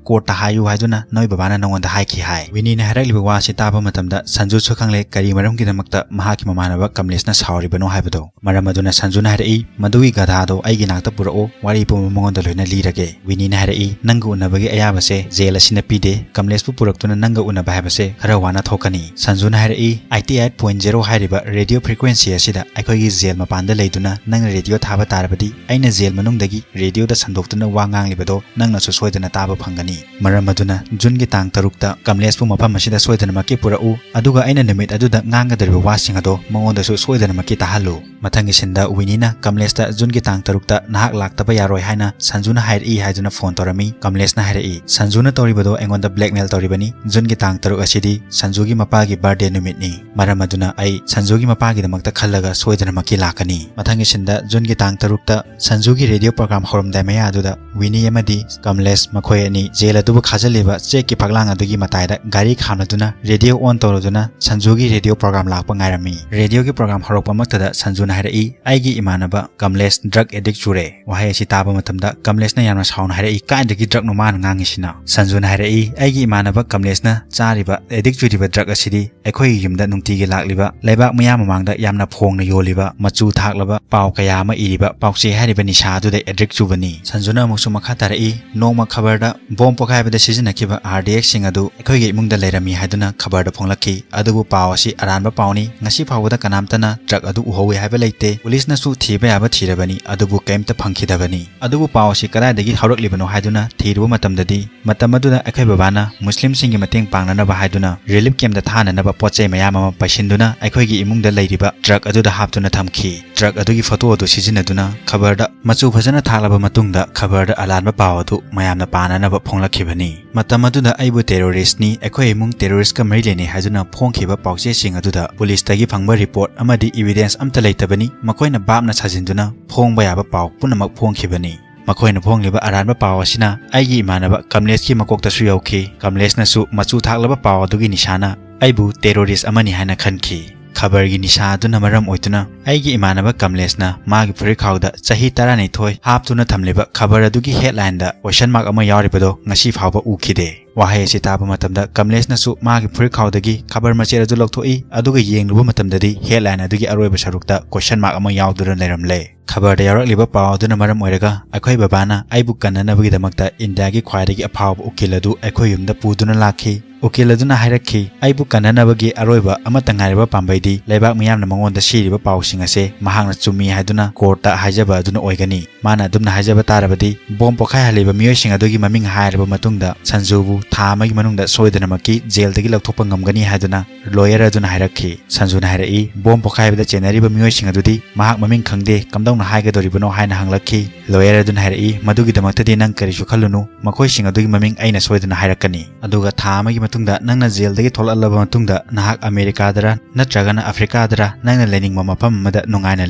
court ꯇ ꯍꯥꯏꯌꯨ ꯍꯥꯏꯗꯨꯅ ꯅꯣꯏ ꯕꯕꯥꯅ ꯅꯪꯉꯣꯟꯗ ꯍꯥꯏꯈꯤ" ꯍꯥꯏ꯫ ꯋꯤꯅꯤꯅ ꯍꯥꯏꯔꯛꯂꯤꯕ ꯋꯥ ꯑꯁꯤ ꯇꯥꯕ ꯃꯇꯝꯗ ꯁꯟꯖꯨꯁꯨ ꯈꯪꯂꯦ ꯀꯔꯤ ꯃꯔꯝꯒꯤꯗꯃꯛꯇ ꯃꯍꯥꯛꯀꯤ ꯃꯃꯥꯟꯅꯕ ꯀꯃꯂꯦꯁꯅ ꯁꯥꯎꯔꯤꯕꯅꯣ ꯍꯥꯏꯕꯗꯣ꯫ ꯃꯔꯝ ꯑꯗꯨꯅ ꯁꯟꯖꯨꯅ ꯍꯥꯏꯔꯛꯏ, "ꯃꯗꯨꯒꯤ ꯒꯙꯥꯗꯣ ꯑꯩꯒꯤ ꯅꯥꯛꯇ ꯄꯨꯔꯛꯑꯣ, ꯋꯥꯔꯤ ꯄꯨꯝꯕ ꯃꯉꯣꯟꯗ ꯂꯣꯏꯅ ꯂꯤꯔꯒꯦ꯫" ꯋꯤꯅꯤꯅ ꯍꯥꯏꯔꯛꯏ, "ꯅꯪꯒ ꯎꯅꯕꯒꯤ ꯑꯌꯥꯕꯁꯦ jail ꯑꯁꯤꯅ ꯄꯤꯗꯦ꯫ ꯀꯃꯂꯦꯁꯄꯨ ꯄꯨꯔꯛꯇꯨꯅ ꯅꯪꯒ ꯎꯅꯕ ꯍꯥꯏꯕꯁꯦ ꯈꯔ ꯋꯥꯅ ꯊꯣꯛꯀꯅꯤ꯫" ꯁꯟꯖꯨꯅ ꯍꯥꯏꯔꯛꯏ, "Eighty eight point zero ꯍꯥꯏꯔꯤꯕ radio frequency ꯑꯁꯤꯗ ꯑꯩꯈꯣꯏꯒꯤ jail ꯃꯄꯥꯟꯗ ꯂꯩꯗꯨꯅ ꯅꯪꯅ radio ꯊꯥꯕ ꯇꯥꯔꯕꯗꯤ ꯑꯩꯅ jail ꯃꯅꯨꯡꯗꯒꯤ radio ꯗ ꯁꯟꯗꯣꯛꯇꯨꯅ ꯋꯥ ꯉꯥꯡꯂꯤꯕꯗꯣ ꯅꯪꯅꯁꯨ ꯁꯣꯏꯗꯅ ꯇꯥꯕ ꯐꯪꯒꯅꯤ꯫ ꯃꯔꯝ ꯑꯗꯨꯅ ꯖꯨꯟꯒꯤ ꯇꯥꯡ ꯇꯔꯨꯛꯇ ꯀꯃꯂꯦꯁꯄꯨ ꯃꯐꯝ ꯑꯁꯤꯗ ꯁꯣꯏꯗꯅꯃꯛꯀꯤ ꯄꯨꯔꯛꯎ, ꯑꯗꯨꯒ ꯑꯩꯅ ꯅꯨꯃꯤꯠ ꯑꯗꯨꯗ ꯉꯥꯡꯒꯗꯧꯔꯤꯕ ꯋꯥꯁꯤꯡ ꯑꯗꯣ ꯃꯉꯣꯟꯗꯁꯨ ꯁꯣꯏꯗꯅꯃꯛꯀꯤ ꯇꯥꯍꯜꯂꯨ꯫ ꯃꯊꯪꯒꯤ ꯁꯤꯟꯗ ꯋꯤꯅꯤꯅ ꯀꯃꯂꯦꯁꯇ ꯖꯨꯟꯒꯤ ꯇꯥꯡ ꯇꯔꯨꯛꯇ ꯅꯍꯥꯛ ꯂꯥꯛꯇꯕ ꯌꯥꯔꯣꯏ ꯍꯥꯏꯅ ꯁꯟꯖꯨꯅ ꯍꯥꯏꯔꯛꯏ ꯍꯥꯏꯗꯨꯅ ꯐꯣꯟ ꯇꯧꯔꯝꯃꯤ꯫ ꯀꯃꯂꯦꯁꯅ ꯍꯥꯏꯔꯛꯏ, ꯁꯟꯖꯨꯅ ꯇꯧꯔꯤꯕꯗꯣ ꯑꯩꯉꯣꯟꯗ ꯕ꯭ꯂꯦꯛꯃꯦꯜ ꯇꯧꯔꯤꯕꯅꯤ꯫ ꯖꯨꯟꯒꯤ ꯇꯥꯡ ꯇꯔꯨꯛ ꯑꯁꯤꯗꯤ ꯁꯟꯖꯨꯒꯤ ꯃꯄꯥꯒꯤ ꯕꯥꯔꯗꯦ ꯅꯨꯃꯤꯠꯅꯤ꯫ ꯃꯔꯝ ꯑꯗꯨꯅ ꯑꯩ ꯁꯟꯖꯨꯒꯤ ꯃꯄꯥꯒꯤꯗꯃꯛꯇ ꯈꯜꯂꯒ ꯁꯣꯏꯗꯅꯃꯛꯀꯤ ꯂꯥꯛꯀꯅꯤ꯫ ꯃꯊꯪꯒꯤ ꯁꯤꯟꯗ ꯖꯨꯟꯒꯤ ꯇꯥꯡ ꯇꯔꯨꯛꯇ ꯁꯟꯖꯨꯒꯤ ꯔꯦꯗꯤꯑꯣ ꯄ꯭ꯔꯣꯒ꯭ꯔꯥꯝ ꯍꯧꯔꯝꯗꯥꯏ ꯃꯌꯥ ꯑꯗꯨꯗ ꯋꯤꯅꯤ ꯑꯃꯗꯤ ꯀꯃꯂꯦꯁ ꯃꯈꯣꯏ ꯑꯅꯤ ꯖꯦꯜ ꯑꯗꯨꯕꯨ ꯈꯥꯖꯤꯜꯂꯤꯕ ꯆꯦꯛꯀꯤ ꯐꯛꯂꯥꯡ ꯑꯗꯨꯒꯤ ꯃꯇꯥꯏꯗ ꯒꯥꯔꯤ ꯈꯥꯝꯂꯗꯨꯅ ꯔꯦꯗꯤꯑꯣ ꯑꯣꯟ ꯇꯧꯔꯗꯨꯅ ꯁꯟꯖꯨꯒꯤ ꯔꯦꯗꯤꯑꯣ ꯄ꯭ꯔꯣꯒ꯭ꯔꯥꯝ ꯂꯥꯛꯄ ꯉꯥꯏꯔꯝꯃꯤ꯫ ꯔꯦꯗꯤꯑꯣꯒꯤ ꯄ꯭ꯔꯣꯒ꯭ꯔꯥꯝ ꯍꯧꯔꯛꯄꯃꯛꯇꯗ ꯁꯟꯖꯨꯅ ꯍꯥꯏꯔꯛꯏ, "ꯑꯩꯒꯤ ꯏꯃꯥꯟꯅꯕ ꯀꯃꯂꯦꯁ ꯗ꯭ꯔꯒ ꯑꯦꯗꯤꯛ ꯆꯨꯔꯦ"꯫ ꯋꯥꯍꯩ ꯑꯁꯤ ꯇꯥꯕ ꯃꯇꯝꯗ ꯀꯃꯂꯦꯁꯅ ꯌꯥꯝꯅ ꯁꯥꯎꯅ ꯍꯥꯏꯔꯛꯏ, "ꯀꯥꯏꯗꯒꯤ ꯗ꯭ꯔꯒꯅꯣ ꯃꯥꯅ ꯉꯥꯡꯉꯤꯁꯤꯅ?" ꯁꯟꯖꯨꯅ ꯍꯥꯏꯔꯛꯏ, "ꯑꯩꯒꯤ ꯏꯃꯥꯟꯅꯕ ꯀꯃꯂꯦꯁꯅ ꯆꯥꯔꯤꯕ ꯑꯦꯗꯤꯛ ꯆꯨꯔꯤꯕ ꯗ꯭ꯔꯒ ꯑꯁꯤꯗꯤ ꯑꯩꯈꯣꯏꯒꯤ ꯌꯨꯝꯗ ꯅꯨꯡꯇꯤꯒꯤ ꯂꯥꯛꯂꯤꯕ, ꯂꯩꯕꯥꯛ ꯃꯤꯌꯥꯝ ꯃꯃꯥꯡꯗ ꯌꯥꯝꯅ ꯐꯣꯡꯅ ꯌꯣꯜꯂꯤꯕ, ꯃꯆꯨ ꯊꯥꯛꯂꯕ ꯄꯥꯎ ꯀꯌꯥ ꯑꯃ ꯏꯔꯤꯕ ꯄꯥꯎꯆꯦ ꯍꯥꯏꯔꯤꯕ ꯅꯤꯁꯥ ꯑꯗꯨꯗ ꯑꯦꯗꯤꯛ ꯆꯨꯕꯅꯤ"꯫ ꯁꯟꯖꯨꯅ ꯑꯃꯨꯛꯁꯨ ꯃꯈꯥ ꯇꯥꯔꯛꯏ, "ꯅꯣꯡꯃ ꯈꯕꯔꯗ ꯕꯣꯝ ꯄꯣꯈꯥꯏꯕꯗ ꯁꯤꯖꯤꯟꯅꯈꯤꯕ ꯑꯥꯔ ꯗꯤ ꯑꯦꯛꯁꯁꯤꯡ ꯑꯗꯨ ꯑꯩꯈꯣꯏꯒꯤ ꯏꯃꯨꯡꯗ ꯂꯩꯔꯝꯃꯤ ꯍꯥꯏꯗꯨꯅ ꯈꯕꯔꯗ ꯐꯣꯡꯂꯛꯈꯤ꯫ ꯑꯗꯨꯕꯨ ꯄꯥꯎ ꯑꯁꯤ ꯑꯔꯥꯟꯕ ꯄꯥꯎꯅꯤ꯫ ꯉꯁꯤ ꯐꯥꯎꯕꯗ ꯀꯅꯥꯝꯇꯅ ꯗ꯭ꯔꯒ ꯑꯗꯨ ꯎꯍꯧꯏ ꯍꯥꯏꯕ ꯂꯩꯇꯦ꯫ ꯄꯨꯂꯤꯁꯅꯁꯨ ꯊꯤꯕ ꯌꯥꯕ ꯊꯤꯔꯕꯅꯤ, ꯑꯗꯨꯕꯨ ꯀꯔꯤꯝꯇ ꯐꯪꯈꯤꯗꯕꯅꯤ꯫ ꯑꯗꯨꯕꯨ ꯄꯥꯎ ꯑꯁꯤ ꯀꯗꯥꯏꯗꯒꯤ ꯍꯧꯔꯛꯂꯤꯕꯅꯣ ꯍꯥꯏꯗꯨꯅ ꯊꯤꯔꯨꯕ ꯃꯇꯝꯗꯗꯤ, ꯃꯇꯝ ꯑꯗꯨꯗ ꯑꯩꯈꯣꯏ ꯕꯕꯥꯅ ꯃꯨꯁꯂꯤꯝꯁꯤꯡꯒꯤ ꯃꯇꯦꯡ ꯄꯥꯡꯅꯅꯕ ꯍꯥꯏꯗꯨꯅ ꯔꯤꯂꯤꯐ ꯀꯦꯝꯞꯇ ꯊꯥꯅꯅꯕ ꯄꯣꯠ ꯆꯩ ꯃꯌꯥꯝ ꯑꯃ ꯄꯩꯁꯤꯟꯗꯨꯅ ꯑꯩꯈꯣꯏꯒꯤ ꯏꯃꯨꯡꯗ ꯂꯩꯔꯤꯕ ꯗ꯭ꯔꯒ ꯑꯗꯨꯗ ꯍꯥꯞꯇꯨꯅ ꯊꯝꯈꯤ꯫ ꯗ꯭ꯔꯒ ꯑꯗꯨꯒꯤ ꯐꯣꯇꯣ ꯑꯗꯨ ꯁꯤꯖꯤꯟꯅꯗꯨꯅ ꯈꯕꯔꯗ ꯃꯆꯨ ꯐꯖꯅ ꯊꯥꯛꯂꯕ ꯃꯇꯨꯡꯗ ꯈꯕꯔꯗ ꯑꯂꯥꯟꯕ ꯄꯥꯎ ꯑꯗꯨ ꯃꯌꯥꯝꯅ ꯄꯥꯅꯅꯕ ꯐꯣꯡꯂꯛꯈꯤꯕꯅꯤ꯫ ꯃꯇꯝ ꯑꯗꯨꯗ ꯑꯩꯕꯨ ꯇꯦꯔꯣꯔꯤꯁ꯭ꯠꯅꯤ, ꯑꯩꯈꯣꯏ ꯏꯃꯨꯡ ꯇꯦꯔꯣꯔꯤꯁ꯭ꯠꯀ ꯃꯔꯤ ꯂꯩꯅꯩ ꯍꯥꯏꯗꯨꯅ ꯐꯣꯡꯈꯤꯕ ꯄꯥꯎꯆꯦꯁꯤꯡ ꯑꯗꯨꯗ ꯄꯨꯂꯤꯁꯇꯒꯤ ꯐꯪꯕ ꯔꯤꯄꯣꯔꯠ ꯑꯃꯗꯤ ꯏꯕꯤꯗꯦꯟꯁ ꯑꯝꯇ ꯂꯩꯇꯕꯅꯤ꯫ ꯃꯈꯣꯏꯅ ꯚꯥꯞꯅ ꯁꯥꯖꯤꯟꯗꯨꯅ ꯐꯣꯡꯕ ꯌꯥꯕ ꯄꯥꯎ ꯄꯨꯝꯅꯃꯛ ꯐꯣꯡꯈꯤꯕꯅꯤ꯫ ꯃꯈꯣꯏꯅ ꯐꯣꯡꯂꯤꯕ ꯑꯔꯥꯟꯕ ꯄꯥꯎ ꯑꯁꯤꯅ ꯑꯩꯒꯤ ꯏꯃꯥꯟꯅꯕ ꯀꯃꯂꯦꯁꯀꯤ ꯃꯀꯣꯛꯇꯁꯨ ꯌꯧꯈꯤ꯫ ꯀꯃꯂꯦꯁꯅꯁꯨ ꯃꯆꯨ ꯊꯥꯛꯂꯕ ꯄꯥꯎ ꯑꯗꯨꯒꯤ ꯅꯤꯁꯥꯅ ꯑꯩꯕꯨ ꯇꯦꯔꯣꯔꯤꯁ꯭ꯠ ꯑꯃꯅꯤ ꯍꯥꯏꯅ ꯈꯟꯈꯤ꯫ ꯈꯕꯔꯒꯤ ꯅꯤꯁꯥ ꯑꯗꯨꯅ ꯃꯔꯝ ꯑꯣꯏꯗꯨꯅ ꯑꯩꯒꯤ ꯏꯃꯥꯟꯅꯕ ꯀꯃꯂꯦꯁꯅ ꯃꯥꯒꯤ ꯐꯨꯔꯤꯠꯈꯥꯎꯗ ꯆꯍꯤ ꯇꯔꯥꯅꯤꯊꯣꯏ ꯍꯥꯞꯇꯨꯅ ꯊꯝꯂꯤꯕ ꯈꯕꯔ ꯑꯗꯨꯒꯤ ꯍꯦꯗꯂꯥꯏꯟꯗ ꯀꯣꯏꯁꯟ ꯃꯥꯔꯛ ꯑꯃ ꯌꯥꯎꯔꯤꯕꯗꯣ ꯉꯁꯤ ꯐꯥꯎꯕ ꯎꯈꯤꯗꯦ꯫ ꯋꯥꯍꯩ ꯑꯁꯤ ꯇꯥꯕ ꯃꯇꯝꯗ ꯀꯃꯂꯦꯁꯅꯁꯨ ꯃꯥꯒꯤ ꯐꯨꯔꯤꯠꯈꯥꯎꯗꯒꯤ ꯈꯕꯔ ꯃꯆꯦꯠ ꯑꯗꯨ ꯂꯧꯊꯣꯛꯏ, ꯑꯗꯨꯒ ꯌꯦꯡꯂꯨꯕ ꯃꯇꯝꯗꯗꯤ ꯍꯦꯗꯂꯥꯏꯟ ꯑꯗꯨꯒꯤ ꯑꯔꯣꯏꯕ ꯁꯔꯨꯛꯇ ꯀꯣꯏꯁꯟ ꯃꯥꯔꯛ ꯑꯃ ꯌꯥꯎꯗꯨꯅ ꯂꯩꯔꯝꯂꯦ꯫ ꯈꯕꯔꯗ ꯌꯥꯎꯔꯛꯂꯤꯕ ꯄꯥꯎ ꯑꯗꯨꯅ ꯃꯔꯝ ꯑꯣꯏꯔꯒ ꯑꯩꯈꯣꯏ ꯕꯕꯥꯅ ꯑꯩꯕꯨ ꯀꯟꯅꯅꯕꯒꯤꯗꯃꯛꯇ ꯏꯟꯗꯤꯌꯥꯒꯤ ꯈ꯭ꯋꯥꯏꯗꯒꯤ ꯑꯐꯥꯎꯕ ꯎꯀꯤꯜ ꯑꯗꯨ ꯑꯩꯈꯣꯏ ꯌꯨꯝꯗ ꯄꯨꯗꯨꯅ ꯂꯥꯛꯈꯤ꯫ ꯎꯀꯤꯜ ꯑꯗꯨꯅ ꯍꯥꯏꯔꯛꯈꯤ, "ꯑꯩꯕꯨ ꯀꯟꯅꯅꯕꯒꯤ ꯑꯔꯣꯏꯕ ꯑꯃꯠꯇ ꯉꯥꯏꯔꯕ ꯄꯥꯝꯕꯩꯗꯤ ꯂꯩꯕꯥꯛ ꯃꯤꯌꯥꯝꯅ ꯃꯉꯣꯟꯗ ꯁꯤꯔꯤꯕ ꯄꯥꯎꯁꯤꯡ ꯑꯁꯦ ꯃꯍꯥꯛꯅ ꯆꯨꯝꯃꯤ ꯍꯥꯏꯗꯨꯅ ꯀꯣꯔꯠꯇ ꯍꯥꯏꯖꯕ ꯑꯗꯨꯅ ꯑꯣꯏꯒꯅꯤ꯫ ꯃꯥꯅ ꯑꯗꯨꯝꯅ ꯍꯥꯏꯖꯕ ꯇꯥꯔꯕꯗꯤ ꯕꯣꯝ ꯄꯣꯈꯥꯏꯍꯜꯂꯤꯕ ꯃꯤꯑꯣꯏꯁꯤꯡ ꯑꯗꯨꯒꯤ ꯃꯃꯤꯡ ꯍꯥꯏꯔꯕ ꯃꯇꯨꯡꯗ ꯁꯟꯖꯨꯕꯨ ꯊꯥ ꯑꯃꯒꯤ ꯃꯅꯨꯡꯗ ꯁꯣꯏꯗꯅꯃꯛꯀꯤ ꯖꯦꯜꯗꯒꯤ ꯂꯧꯊꯣꯛꯄ ꯉꯝꯒꯅꯤ" ꯍꯥꯏꯗꯨꯅ ꯂꯣꯌꯔ ꯑꯗꯨꯅ ꯍꯥꯏꯔꯛꯈꯤ꯫ ꯁꯟꯖꯨꯅ ꯍꯥꯏꯔꯛꯏ, "ꯕꯣꯝ ꯄꯣꯈꯥꯏꯕꯗ ꯆꯦꯟꯅꯔꯤꯕ ꯃꯤꯑꯣꯏꯁꯤꯡ ꯑꯗꯨꯗꯤ ꯃꯍꯥꯛ ꯃꯃꯤꯡ ꯈꯪꯗꯦ, ꯀꯝꯗꯧꯅ ꯍꯥꯏꯒꯗꯧꯔꯤꯕꯅꯣ?" ꯍꯥꯏꯅ ꯍꯪꯂꯛꯈꯤ꯫ ꯂꯣꯌꯔ ꯑꯗꯨꯅ ꯍꯥꯏꯔꯛꯏ, "ꯃꯗꯨꯒꯤꯗꯃꯛꯇꯗꯤ ꯅꯪ ꯀꯔꯤꯁꯨ ꯈꯜꯂꯨꯅꯨ, ꯃꯈꯣꯏꯁꯤꯡ ꯑꯗꯨꯒꯤ ꯃꯃꯤꯡ ꯑꯩꯅ ꯁꯣꯏꯗꯅ ꯍꯥꯏꯔꯛꯀꯅꯤ꯫ ꯑꯗꯨꯒ ꯊꯥ ꯑꯃꯒꯤ ꯃꯇꯨꯡꯗ ꯅꯪꯅ ꯖꯦꯜꯗꯒꯤ ꯊꯣꯛꯂꯛꯂꯕ ꯃꯇꯨꯡꯗ ꯅꯍꯥꯛ ꯑꯃꯦꯔꯤꯀꯥꯗꯔ ꯅꯠꯇ꯭ꯔꯒꯅ ꯑꯐ꯭ꯔꯤꯀꯥꯗꯔ ꯅꯪꯅ ꯂꯩꯅꯤꯡꯕ ꯃꯐꯝ ꯑꯃꯗ ꯅꯨꯡꯉꯥꯏꯅ